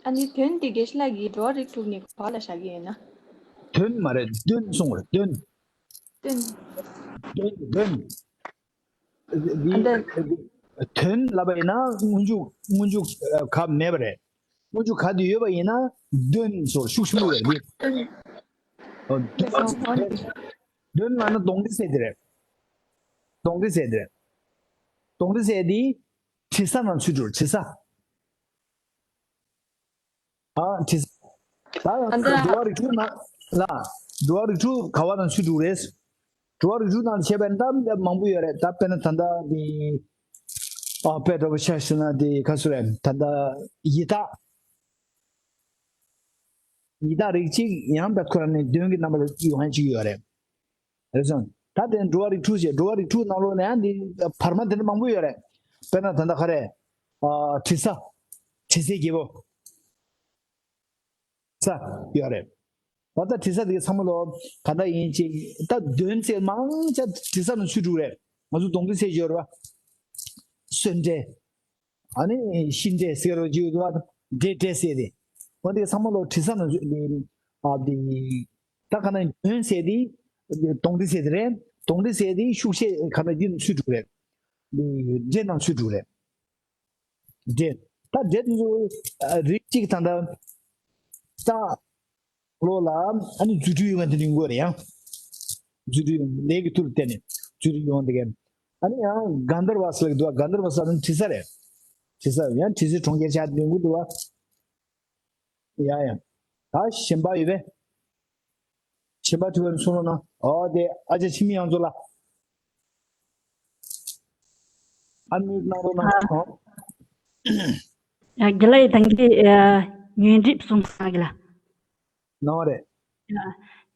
ཨ་ནི་དོན་འདི་དགེ་བཤེས་ལགས་ཀྱིས་འགྲོ་བ་རིགས་དྲུག་ནི་ག་པ་ལ་བཞག་གི་ཡོད་ན། དོན་མ་རེད། དོན་གསུངས་རེད། དོན། དོན། དོན། དོན། འདི་ཨ་འདི། དོན་ལབ་པ་ཡིན་ན་སྔོན་འཇུག་སྔོན་འཇུག་ག་མེད་པ་རེད། སྔོན་འཇུག་ག་དེ་ཡོད་པ་ཡིན་ན་དོན་སོགས་ཤུགས་ཆེན་པོ་རེད། འདི་ཨ་དོན། དོན་ལབ་ན་གདོང་འདྲེ་ཟེར་དེ་རེད། གདོང་འདྲེ་ཟེར་དེ་རེད། གདོང་འདྲེ་ཟེར་དེ་དྲི་ཟ་ནང་ཚུད་འགྲོ། དྲི་ཟ། ཨ་དྲི་ཟ། ད་ཨ་འདི། འགྲོ་བ་རིགས་དྲུག་ནང་ལ། འགྲོ་བ་རིགས་དྲུག་ག་བ་ནང་ཚུད་འགྲོ་རེད། འགྲོ་བ་རིགས་དྲུག་ནང་བྱས་པའི་ད་མང་པོ་ཡོད་རེད། ད་དཔེར་ན་ད་ལྟ་འདི། ཨ་དཔེ་འདྲ་པོ་ཆ་བཞག་ན་འདི་ག་སུ་རེད། ད་ལྟ་ཡི་དྭགས། ཡི་དྭགས་རིགས་གཅིག་ཡང་བད་ཁོ་ར་ནས་གདོན་གྱི་རྣམ་པ་ལ་ཡོང་མཁན་གཅིག་ཡོད་རེད། རེད་སོང་། ད་དེ་འགྲོ་བ་རིགས་དྲུག་བྱས། འགྲོ་བ་རིགས་དྲུག་ནང་ལོགས་ནས་ཡང་འདི་བར་མ་དེ་འདྲ་མང་པོ་ཡོད་རེད། དཔེར་ན་ད་ལྟ་ག་རེ། ཨ་དྲི་ཟ། དྲི་ཟའི་རྒྱལ་པོ། ས་ཡོད་རེད། ད་ལྟ་དྲི་ཟ་དེ་ཚང་མ་ལོ་ག་འདྲ་ཡིན་ཅིག་ད་དོན་ཚན་མང་ཆེ་དྲི་ཟ་ནང་ཚུད་འགྲོ་རེད། ང་ཚོ་གདོང་འདྲེ་ཟེར་གྱི་ཡོད་རེད་པ། གསོན་འདྲེ། ཨ་ནི་ཤི་འདྲེ་ཟེར་རོ་ཅིག་ཡོད་པ། འདྲེ་འདྲེ་ཟེར་དེ། འོ་དེ་ཚང་མ་ལོ་དྲི་ཟ་ནང་ཚུད་དེ། ཨ་དེ། ད་ག་ན་དོན་ཟེར་དེ། གདོང་འདྲེ་ཟེར་དེ་རེད། གདོང་འདྲེ་ཟེར་དེ་ཤུགས་ཆེ་ག་ན་འདི་ནང་ཚུད་འགྲོ་རེད། འདྲེ་ནང་ཚུད་འགྲོ་རེད། འདྲེ། ད་འདྲེ་དེ་ཚོ་རིགས་གཅིག་ད་ལྟ་ས་ལོ་ལ་ཨ་ནི་རྫུ་འཕྲུལ་ཡོང་མཁན་དེ་ཡོང་གི་རེད་ཡང་། རྫུ་འཕྲུལ་ཡོང་། ལས་ཀྱི་མཐུ་ལ་བརྟེན་ནས་རྫུ་འཕྲུལ་ཡོང་དེ་གས། ཨ་ནི་ཡང་གན་དྷར་བ་ཟེར་གྱི་འདུག་བ། གན་དྷར་བ་ཟེར་ན་དྲི་ཟ་རེད། དྲི་ཟ་ཡང་དྲི་ཟའི་གྲོང་ཁྱེར་ཆགས་ཡོང་གི་འདུག་བ། ཡ་ཡ། ད་གཞན་པ་ཡོད་པས། གཞན་པ་དྲི་བ་གསུང་རོགས་གནང་། ཨོ་དེ་ཨ་ཅག་འཆི་མེད་གཡང་འཛོམས་ལགས། ཨ་མྱུར་གནང་རོགས་གནང་། ཨ། ཨོ། ཡ་དགེ་ལགས་ཡིན་ད་གིན་ཨ་ཉོན་སྒྲིབ་གསུངས་སོང་དགེ་ལགས། གནང་བ་རེད།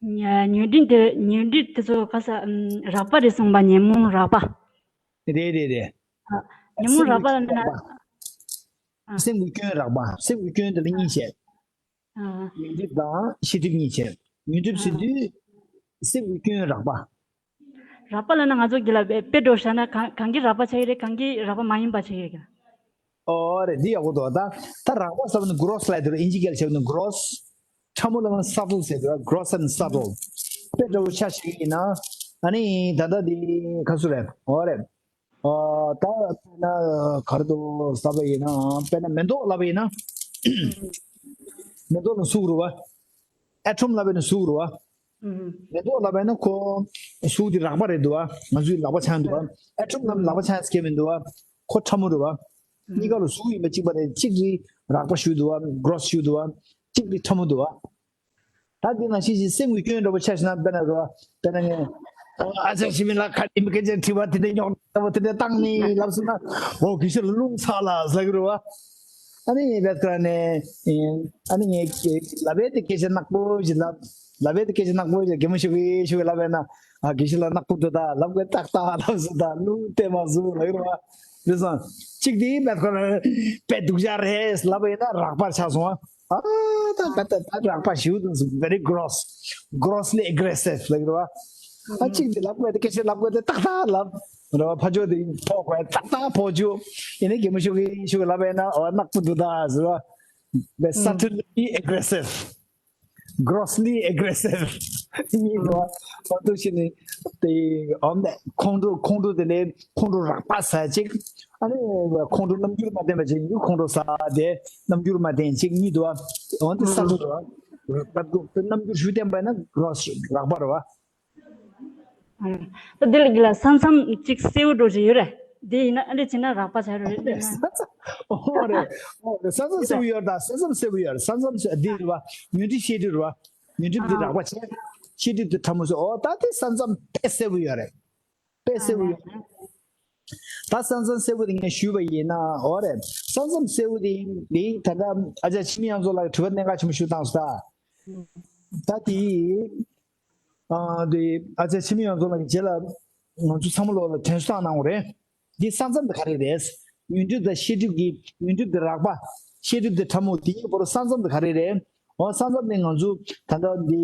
ཡ་ཉོན་སྒྲིབ་དེ་ཉོན་སྒྲིབ་དེ་ཚོ་ག་ས་ཨམ་རགས་པ་རེད་གསུངས་པ། ཉོན་མོངས་རགས་པ། རེད་རེད་རེད། ཨ་ཉོན་མོངས་རགས་པ་ལ་ན། ཨ། སེམས་ཀྱི་སྐྱོན་རགས་པ། སེམས་ཀྱི་སྐྱོན་དེ་ལ་གཉིས་བཤད། ཨ། ཉོན་སྒྲིབ་དང་ཤེས་སྒྲིབ་གཉིས་བྱས། ཉོན་སྒྲིབ་ཟེར་དུས་སེམས་ཀྱི་སྐྱོན་རགས་པ། རགས་པ་ལབ་ན་ང་ཚོ་དགེ་ལགས་དཔེ་དཔེ་འགྲོ་བཞག་ན་གང་གང་གི་རགས་པ་ཆགས་ཀྱི་རེད། གང་གི་རགས་པ་མ་ཡིན་པ་ཆགས་ཀྱི་རེད་ག་ཨོ་རེད། འདི་ཡག་པོ་འདུག་ད་ད་རགས་པ་ཟེར་བ་ནི་གྷོ་རོ་སི་ལབ་དེ་རེད། ཨིན་ཇི་སྐད་ལ་བྱས་པ་ནི་གྷོ་རོ་སི། ཕྲ་མོ་ལབ་ན་སབ་ཊལ་ཟེར་དེ་རེད། གྷོ་རོ་སི་ཨེན་སབ་ཊལ། དཔེ་འདྲ་པོ་ཆ་བཞག་གི་ཡིན་ན། ཨ་ནི་ད་ལྟ་འདི་ག་སུ་རེད། ཨོ་རེད། ཨ་ད་དཔེར་ན་ག་རེ་འདུག་ཟེར་བ་ཡིན་ན། དཔེར་ན་མེ་ཏོག་ལབ་པ་ཡིན་ན། མེ་ཏོག་ནི་གཟུགས་རེད་པ། ཨེ་ཊོམ་ལབ་པ་ཡིན་ན་གཟུགས་རེད་པ། ཨུམ། མེ་ཏོག་ལབ་པ་ཡིན་ན་ཁོ་གཟུགས་དེ་རགས་པ་རེད་འདུག་པ། ང་ཚོའི་ལག་པ་འཆང་འདུག་པ། ཨེ་ཊོམ་ལབ་ན་ལག་པ་འཆང་ཡ་སྐད་མི་འདུག་པ། ཁོ་ཕྲ་མོ་རེད་པ། གཉིས་ཀ་ལ་གཟུགས་ཡིན་པ་གཅིག་པ་རེད། གཅིག་དེ་རགས་པ་ཞིག་འདུག་པ། གྷོ་རོ་སི་ཞིག་འདུག་པ། གཅིག་དེ་ཕྲ་མོ་འདུག་པ། ད་འདི་ནང་བཞིན་ཅིག་སེམས་ཀྱི་སྐྱོན་འདྲ་པོ་ཆ་བཞག་ན། དཔེར་ན་རོ། དཔེར་ན་ངས་ཨ་ཅག་འཆི་མེད་ལགས་ག་དེ་མི་སྐད་ཆ་དྲི་བ་དེ་འདྲ་རྙོག་དྲ་པོ་དེ་འདྲ་བཏང་ནི་ལབ་སོང་ན། འོ་དགེ་བཤེས་ལ་རླུང་ཚ་ལ་ཟེར་གི་རེད་པ། ཨ་ནི་ངས་བེད་ཁ་ནས་ཨ་ནི་ངས་ལབ་པའི་དེ་སྐད་ཆ་ནག་པོ་ཞིག་ལབ། ལབ་པའི་དེ་སྐད་ཆ་ནག་པོ་ཞིག་གད་མོ་ཤོར་གི་ཤོར་གི་ལབ་པ་ཡིན་ན། ཨ་དགེ་བཤེས་ལགས་ནག་པོ་འདུག་ད་ལབ་དགོས། ཏག་ཏག་ལབ་སོང་ད། རླུང་བསྟན་མ་བཟོ་ལབ་གི་རེད་པ། རེད་སོང་། གཅིག་དེ་བེད་ཁ་ནས་དཔེ་སྡུག་ཅག་རེད་ལབ་པ་ཡིན་ན་རགས་པ་ཆགས་སོང་། ཨ། ཨ་ད་ད་ད་ད་རགས་པ་ཞེ་པོ་འདུག very gross, grossly aggressive ལབ་ཀྱི་རེད་པ། ཨ་གཅིག་དེ་ལབ་དགོས་དེ་སྐད་ཆ་ལབ་དགོས་དེ་ཏག་ཏག་ལབ་རེད་པ། ཕར་ཕྱོགས་དེ་ཕོག་དགོས་ཏག་ཏག་ཕོག་རྒྱུ། ཡིན་ནའི་གད་མོ་ཤོར་གི་ཤོར་གི་ལབ་པ་ཡིན་ན། འོ་ནག་པོ་འདུག་ད་ཟེར་བ། Subtly aggressive, grossly aggressive གཉིས་རེད་པ། ཨ་ཐུག་ཤི་ནི་དེ་ཨོམ་ནས་ཁོང་ཁྲོ་ཁོང་ཁྲོ་དེ་ནས་ཁོང་ཁྲོ་རགས་པ་ཟེར་གཅིག་ཨ་ནི་ཁོང་ཁྲོ་རྣམ་འགྱུར་མ་བསྟན་པ་ཅིག་ཡིན་རྒྱུ། ཁོང་ཁྲོ་ཟ་དེ་རྣམ་འགྱུར་མ་བསྟན་གཅིག་གཉིས་འདུག་པ། འོན་ཏེ་ས་ཁྲོ་རེད་པ། རྣམ་འགྱུར་ཞུ་བསྟན་པ་ན་གྷོ་རོ་སི་རགས་པ་རེད་པ། ད་འདི་ལ་གི་ལ་ས་མཚམས་གཅིག་སེར་པོ་འདྲ་ཅིག་ཡོད་རེད། འདི་ཡིན་ན་ཨ་འདྲ་བྱས་ན་རགས་པ་ཆགས་རེད་ཟེར་ན། ཨོ་རེད། ཨོ་རེད། ས་མཚམས་སེར་པོ་ཡོད་རེད། ད་ས་མཚམས་སེར་པོ་ཡོད་རེད། ས་མཚམས་འདི་རེད་པ། ཉོན་སྒྲིབ་ཤེས་སྒྲིབ་རེད་པ། ཉོན་སྒྲིབ་འདི་རགས་པ་བྱས། ཤེས་སྒྲིབ་འདི་ཕྲ་མོ་བཟོས། ཨོ་ད་དེ་ས་མཚམས་དཔེ་སེར་པོ་ཡོད་རེད། དཔེ་སེར་པོ་ཡོད་རེད། ད་ས་མཚམས་སེར་པོ་དེ་ངས་ཞུས་པ་ཡིན་ན། ཨོ་རེད། ས་མཚམས་སེར་པོ་དེ་དེ་ད་ལྟ་ཨ་ཅག་འཆི་མེད་གཡང་འཛོམས་ལགས་དྲི་བ་གནད་འགག་ཆེན་པོ་ཞིག་བཏང་སོང་ད། ད་དེ། ཨ་དེ་ཨ་ཅག་འཆི་མེད་ཡོངས་རྫོགས་ལགས་ཀྱི་རྗེས་ལ་ང་ཚོ་ཚང་མ་ལོག་ལ་དྲན་གསོ་བཏང་གནང་བ་རེད། འདི་ས་མཚམས་དེ་ག་རེ་རེད། ཡོན་ཏན་དང་ཤེས་སྒྲིབ་ཀྱི་ཡོན་ཏན་དེ་རགས་པ། ཤེས་སྒྲིབ་དེ་ཕྲ་མོ། དེ་གཉིས་བར་ས་མཚམས་དེ་ག་རེ་རེད། འོ་ས་མཚམས་དེ་ང་ཚོ་ད་ལྟ་འདི་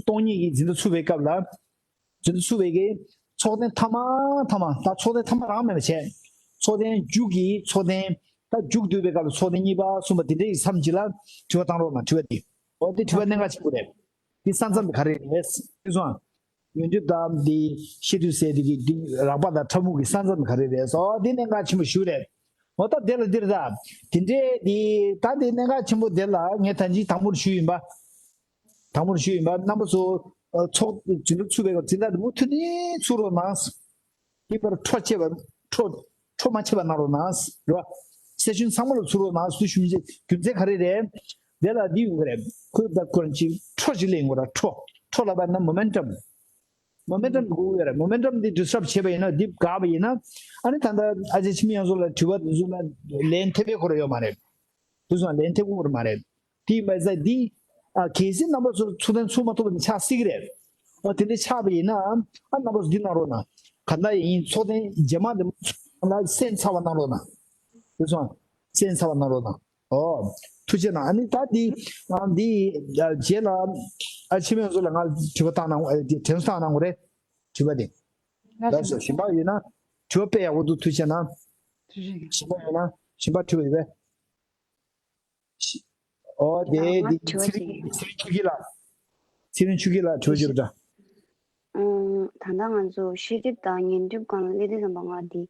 སྟོང་ཉིད་ཀྱི་འཛིན་གྲྭ་ཚུགས་པའི་སྐབས་ལ། འཛིན་གྲྭ་ཚུགས་པའི་གི་ཚོགས་ཐེངས་ཐ་མ་ཐ་མ། ད་ཚོགས་ཐེངས་ཐ་མ་རང་མེད་པ་བྱས། ཚོགས་ཐེངས་མཇུག་གི་ཚོགས་ཐེངས། ད་མཇུག་བསྡུ་བའི་སྐབས་ལ་ཚོགས་ཐེངས་གཉིས་པ་གསུམ་པ་དེ་འདྲའི་མཚམས་ཅིག་ལ་དྲི་བ་བཏང་རོགས་གནང་། དྲི་བ་འདི། འོ་དེ་དྲི་བ་གནད་འགག་ཆེན་པོ་རེད། འདི་ས་མཚམས་དེ་ག་རེ་རེད། ཤེས་སོང་། ཡོན་ཏན་དང་འདི་ཤེས་སྒྲིབ་ཟེར་དེ་གི་འདི་རགས་པ་དང་ཕྲ་མོ་གི་ས་མཚམས་ག་རེ་རེད་ཟེར། འོ་འདི་གནད་འགག་ཆེན་པོ་ཞིག་རེད། འོ་ད་དེ་ལ་འདིར་ད་དེ་འདྲའི་འདི་ད་འདི་གནད་འགག་ཆེན་པོ་དེ་ལ་ངས་ད་ཅི་དང་པོར་ཞུས་ཡིན་པ། དང་པོར་ཞུས་ཡིན་པ། རྣམ་པ་ཚོ་ཨ་ཚོགས་འཛིན་གྲྭ་ཚུགས་པའི་སྐབས་འཛིན་གྲྭ་དེ་མུ་མཐུད་ནས་ཚུགས་རོགས་གནང་། དེ་བར་འཕྲོ་བཅད་པ། འཕྲོ་འཕྲོ་མ་ཆད་པ་གནང་རོགས་གནང་། རེད་བ། སེ་ཤན་ཚང་མ་ལ་ཚུགས་རོགས་གནང་ཟེར་ཞུ་མི་བྱེད། རྒྱུ་མཚན་ག་རེ་རེད། དེ་ལ་འདི་ཡོང་གི་རེད། ཁོས་ད་ཁོ་རང་ཅིག་འཕྲོ་ཞིག་ལེན་དགོས་ར། འཕྲོ། འཕྲོ་ལབ་པ་ན་མོ་མེན་ཊམ། མོ་མེན་ཊམ་དགོས་ཀྱི་ཡོད་རེད། མོ་མེན་ཊམ་འདི་ཌི་སི་ཊབ་བྱས་པ་ཡིན་ན། འདི་འགག་པ་ཡིན་ན། ཨ་ནི་ད་ལྟ་ཨ་ཅེ་འཆི་མེད་ཡོངས་རྫོགས་ལ་དྲི་བ་འདི་ཚོ་ལ་ལན་ཐེབས་ཡས་ཁོ་རང་ཡོད་མ་རེད། དེ་ཚོ་ལན་ཐེབས་ཁོ་རང་མ་རེད། དེ་མ་ཟད་འདི། ཨ་གལ་སྲིད་རྣམ་པ་ཚོ་ཚོགས་ཐེངས་ཚུགས་མ་ཐུབ་པ་ནི་ཆགས་སྲིད་ཀྱི་རེད། ཨ་དེ་འདྲ་ཆགས་པ་ཡིན་ན། ཨ་རྣམ་པ་ཚོ་འདི་གནང་རོགས་གནང་། ག་འདྲ་ཡིན། ཚོགས་ཐེངས་རྗེས་མ་འདི་ལ་སེམས་ཚ་བ་གནང་རོགས་གནང་། དེ་ཚོ་སེམས་ཚ་བ་གནང་རོགས་གནང་། ཨོ། ཐུགས་རྗེ་གནང་། ཨ་ནི་ད་འདི། ཨ་འདི་རྗེས་ལ་ཨ་འཆི་མེད་ཚོ་ལ་ང་དྲི་བ་བཏང་གནང་། ཨ་དྲན་གསོ་བཏང་གནང་དགོས་རེད། དྲི་བ་དེ། ལགས་སོ། གཞན་པ་ཡོད་ན། དྲི་བ་དཔེ་ཡག་པོ་འདུག་ཐུགས་རྗེ་གནང་། ཐུགས་རྗེ་གནང་། གཞན་པ་ཡོད་ན། གཞན་པ་དྲི་བ་ཡོད་པས། ཨོ་དེ་ང་འདི་དྲི་བ་ཚེ་རིང་ཅིག་ཚེ་རིང་ཆོས་སྐྱིད་ལགས། ཚེ་རིང་ཆོས་སྐྱིད་ལགས་དྲི་བ་ཅིག་ཡོད་པ་འདྲ། ཨང་། ད་ལྟ་ང་ཚོ་ཤེས་སྒྲིབ་དང་ཉོན་སྒྲིབ་སྒང་ལ་སླེབས་དུས་ཙམ་པ་ང་འདི་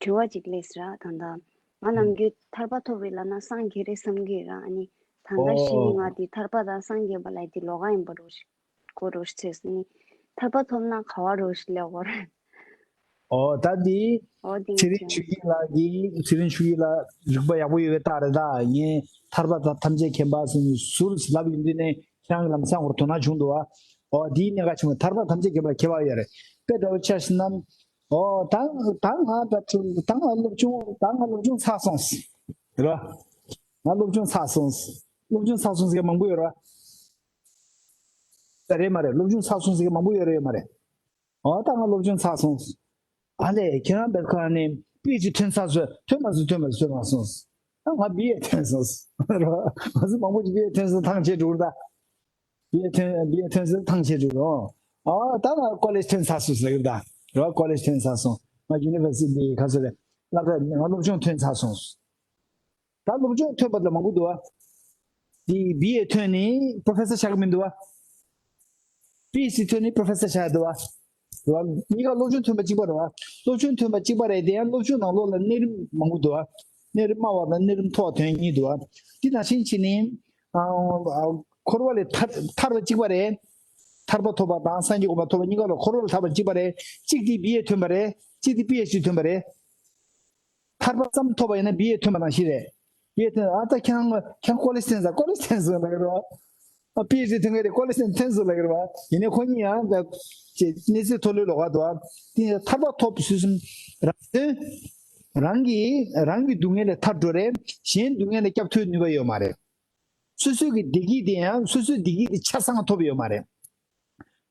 དྲི་བ་ཅིག་སླེབས་ར། ད་ལྟ་ང་ནམ་རྒྱུན་ཐར་པ་ཐོབ་པའི་ལ་ན་སངས་རྒྱས་རེད་བསམ་གྱི་ར། ཨ་ནི་ད་ལྟ་ཤི་ནི་ང་འདི་ཐར་པ་དང་སངས་རྒྱས་པ་ལ་འདི་ལོགས་ཀ་ཡིན་པ་རོ་ཞིག་གོ་རོ་ཟེར་ནི། ཐར་པ་ཐོབ་ན་ག་བ་རོ་ཞིག་ལེགས་གོ་རེད། ཨོ་ད་འདི། ཨོ་དེ་ཚེ་རིང་ཆོས་སྐྱིད་ལགས་ཀྱིས། ཚེ་རིང་ཆོས་སྐྱིད་ལགས་རིག་པ་ཡག་པོ་ཡོད་པའི་རྟགས་རེད་ད། ངས་ཐར་པ་དང་ཐམས་ཅད་མཁྱེན་པ་ཟེར་ནས་ཟུར་ལབ་ཡོང་དུས་ནས་ཁྱེད་རང་གི་ལམ་སང་བར་དོ་སྣང་བྱུང་འདུག་ཨ། ཨོ་འདིའི་གནད་འགག་ཆེན་པོ། ཐར་པ་ཐམས་ཅད་མཁྱེན་པ་ལ་མཁས་པ་ཡོད་རེད། དཔེ་འདྲ་བོ་ཆ་བཞག་ན། ཨོ་ད་ད་ང་ད་ད་ང་སློབ་སྦྱོང་། ད་ང་སློབ་སྦྱོང་ཚར་སོང་། རེད་བ། ང་སློབ་སྦྱོང་ཚར་སོང་། སློབ་སྦྱོང་ཚར་སོང་ཟེར་མཁན་མང་པོ་ཡོད་རེད་བ། རེད་མ་རེད། སློབ་སྦྱོང་ཚར་སོང་ཟེར་མཁན་མང་པོ་ཡོད་རེད་ཡོད་མ་རེད། ཨོ་ད་ང་སློབ་སྦྱོང་ཚར་སོང་། ཨ་ལས་ཁྱེད་རང་བེད་ཁ་ནས་པི་ཨེཆ་ཌི་ཐོན་ཚར་སོང་། ཐོན་མ་སོང་། ཐོན་མ་སོང་། ཐོན་མ་སོང་། ཨ་ང་བི་ཨེ་ཐོན་སོང་། རོ། ང་ཚོ་མང་པོ་ཅིག་བི་ཨེ་ཐོན་སོང་། ཐང་ཆད་འགྲོ་གི་རེད་ད། བི་ཨེ་ཐོན། བི་ཨེ་ཐོན་སོང་། ཐང་ཆད་འགྲོ་གི་རེད། ཨོ་ད་ང་ཀོ་ལེཇ་ཐོན་ཚར་སོང་ཟེར་གི་རེད་ད། རོ། ཀོ་ལེཇ་ཐོན་ཚར་སོང་། ང་ཡུ་ནི་ཝར་སི་ཊི་ག་ཚོད་རེད། སློབ་གྲྭ། ང་སློབ་སྦྱོང་ཐོན་ཚར་སོང་། ད་སློབ་སྦྱོང་ཐོན་པ་ལ་མང་པོ་འདུག་བ། དེ་བི་ཨེ་ཐོན་ནས་པྲོ་ཕེ་སར་ཆགས་ཀྱི་མི་འདུག་བ། པི་ཨེཆ་ཌི་ཐོན་ནས་པྲོ་ཕེ་སར་ཆགས་ཡ་འདུག་བ། རེད་བ། གཉིས་ཀ་སློབ་སྦྱོང་ཐོན་པ་གཅིག་པ་རེད་བ། སློབ་སྦྱོང་ཐོན་པ་གཅིག་པ་རེད་དེ། ཡང་སློབ་སྦྱོང་ནང་ལོགས་ལ་གནས་རིམ་མང་པོ་འདུག་བ། གནས་རིམ་དམའ་བ་དང་གནས་རིམ་མཐོ་བ་ཐོན་གཉིས་འདུག་བ། དེ་ནང་བཞིན་བྱས་ནས། ཨ། འཁོར་བ་ལས་ཐར་ཐར་བ་གཅིག་པ་རེད། ཐར་པ་ཐོབ་པ་དང་སངས་རྒྱས་གོ་འཕང་ཐོབ་པ་གཉིས་ཀ་ལ་འཁོར་བ་ལས་ཐར་བ་གཅིག་པ་རེད། གཅིག་དེ་བི་ཨེ་ཐོན་པ་རེད། གཅིག་དེ་པི་ཨེཆ་ཌི་ཐོན་པ་རེད། ཐར་པ་ཙམ་ཐོབ་པ་ཡིན་ན་བི་ཨེ་ཐོན་པ་ནང་བཞིན་རེད། བི་ཨེ་ཐོན། ཨ་ད་ཁྱེད་རང་ཁྱེད་རང་ཀོ་ལེཇ་ཐོན་ས། ཀོ་ལེཇ་ཐོན་སོང་ལབ་ཀྱི་རེད་བ། ཨ་པི་ཨེཆ་ཌི་ཐོན་གྱི་རེད། ཀོ་ལེཇ་ཐོན་ཐོན་སོང་ལབ་ཀྱི་རེད་བ། ཡིན་ནའི་ཁོ་གཉིས་ཡང་ད་ཅེ་གནས་ཚུལ་མཐོ་ལོས་ལོགས་ཀ་འདུག་བ། དེ་ཐར་པ་ཐོབ་ཟེར་གསུམ་རང་དོན། རང་གི་རང་གི་སྡུག་བསྔལ་ལས་ཐར་འགྲོ་རེད། གཞན་སྡུག་བསྔལ་ལ་སྐྱབས་ཐུབ་ནུས་པ་ཡོད་མ་རེད། སོ་སོའི་གི་བདེ་སྐྱིད་དེ་ཡང་སོ་སོའི་བདེ་སྐྱིད་དེ་ཆ་ཚང་ཐོབ་ཡོད་མ་རེད།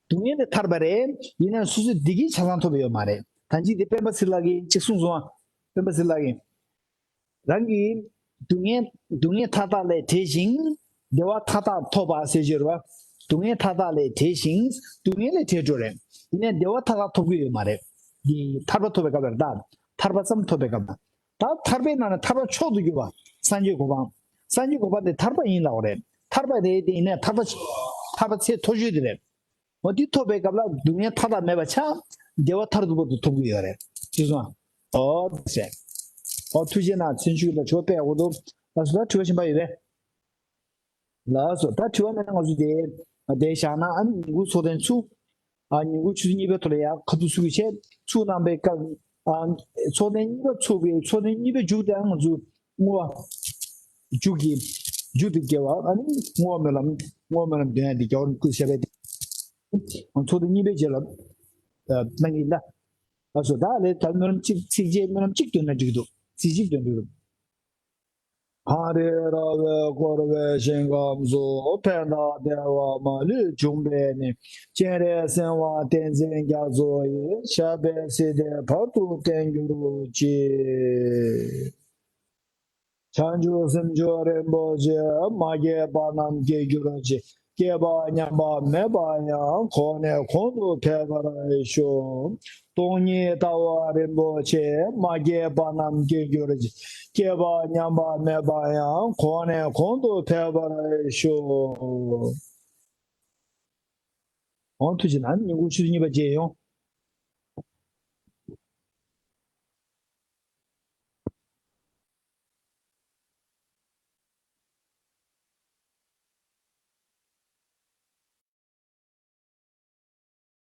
སྡུག་བསྔལ་ལས་ཐར་པ་རེད། ཡིན་ནའང་སོ་སོའི་བདེ་སྐྱིད་ཆ་ཚང་ཐོབ་ཡོད་མ་རེད། ད་ཅི་དེ་སྤེན་པ་ཚེ་རིང་ལགས་ཀྱིས་གཅིག་གསུངས་སོང་ཨ། སྤེན་པ་ཚེ་རིང་ལགས་ཀྱིས། རང་གི་སྡུག་བསྔལ། སྡུག་བསྔལ་མཐའ་དག་ལས་བྲལ་ཞིང་བདེ་བ་མཐའ་དག་ཐོབ་པ་ཟེར་གྱི་ཡོད་རེད་བ། སྡུག་བསྔལ་མཐའ་དག་ལས་བྲལ་ཞིང་སྡུག་བསྔལ་ལས་བྲལ་འགྲོ་རེད། ཡིན་ནའི་བདེ་བ་མཐའ་དག་ཐོབ་ཀྱི་ཡོད་མ་རེད། འདི་ཐར་པ་ཐོབ་པའི་སྐབས་ལ་རེད་ད། ཐར་པ་ཙམ་ཐོབ་པའི་སྐབས་ལ། ད་ཐར་པའི་ནང་ནས་ཐར་པ་མཆོག་ཏུ་གྱུར་པ་སངས་རྒྱས་གོ་འཕང་། སངས་རྒྱས་གོ་འཕང་དེ་ཐར་པ་ཡིན་ལབ་པ་རེད། ཐར་པ་རེད་དེ། ཡིན་ནའི་ཐར་པ། ཐར་པ་ཚད་མཐོ་ཤོས་དེ་རེད། འོ་འདི་ཐོབ་པའི་སྐབས་ལ་སྡུག་བསྔལ་མཐའ་དག་མེད་པ་ཆགས། བདེ་བ་མཐར་ཐུག་པ་དེ་ཐོབ་ཀྱི་ཡོད་རེད། ཅེས་གསུངས། འོ་ཟེར། འོ་ཐུགས་རྗེ་གནང་། ཚེ་རིང་ཆོས་སྐྱིད་ལགས་དྲི་བ་དཔེ་ཡག་པོ་འདུག་ལགས་སོ། ད་དྲི་བ་གཞན་པ་ཡོད་པས། ལགས་སོ། ད་དྲི་བ་མེད་ན་ང་ཚོ་དེ་དེ་བཞག་ན། ཨ་ནི་ཉིན་གུང་ཚོགས་ཐེངས་ཚུགས། ཨ་ཉིན་གུང་ཆུ་ཚོད་གཉིས་པའི་ཐོག་ལ་ཡང་ཁ་ཐུག་ཚུགས་ཀྱི་བྱས། ཚུགས་གནང་པའི་སྐབས། ཨ་ཚོགས་ཐེངས་གཉིས་པ་ཚུགས་པའི། ཚོགས་ཐེངས་གཉིས་པའི་མཇུག་དེ་ང་ཚོ་བསྔོ་བ། མཇུག་གི་མཇུག་ཏུ་དགེ་བ། ཨ་ནི་བསྔོ་བ་སྨོན་ལམ། བསྔོ་བ་སྨོན་ལམ་འདོན་ཡ་དེ་རྒྱལ་བ་རིན་པོ་ཆེས་བཤད་པའི་དེ། ཚོགས་ཐེངས་གཉིས་པའི་རྗེས་ལ་གནང་གི་ཡིན་ད། ལགས་སོ། ད་ལས་ད་སྨོན་ལམ་གཅིག་ཚིགས་བཅད་སྨོན་ལམ་གཅིག་འདོན་ན་འགྲིག་གི་འདུག་ཚིག་གཅིག་འདོན་འགྲིག་གི་འདུག་གངས་རི་ར་བས་བསྐོར་བའི་ཞིང་ཁམས་སུ། ཕན་དང་བདེ་བ་མ་ལུས་འབྱུང་བའི་གནས། སྤྱན་རས་གཟིགས་དབང་བསྟན་འཛིན་རྒྱ་མཚོ་ཡི། ཞབས་པད་སྲིད་མཐའི་བར་དུ་བརྟན་གྱུར་ཅིག། བྱང་ཆུབ་སེམས་མཆོག་རིན་པོ་ཆེ། མ་སྐྱེས་པ་རྣམས་སྐྱེ་གྱུར་ཅིག། སྐྱེས་པ་ཉམས་པ་མེད་པ་ཡང་། གོང་ནས་གོང་དུ་འཕེལ་བར་ཤོག། སྟོང་ཉིད་ལྟ་བ་རིན་པོ་ཆེ། མ་སྐྱེས་པ་རྣམས་སྐྱེ་གྱུར་ཅིག། སྐྱེས་པ་ཉམས་པ་མེད་པ་ཡང་། གོང་ནས་གོང་དུ་འཕེལ་བར་ཤོག། འོང་ཐུགས་རྗེ་གནང་། སྙིང་ཁུང་ཆུ་ཚོད་གཉིས་པ་མཇལ་ཡོང་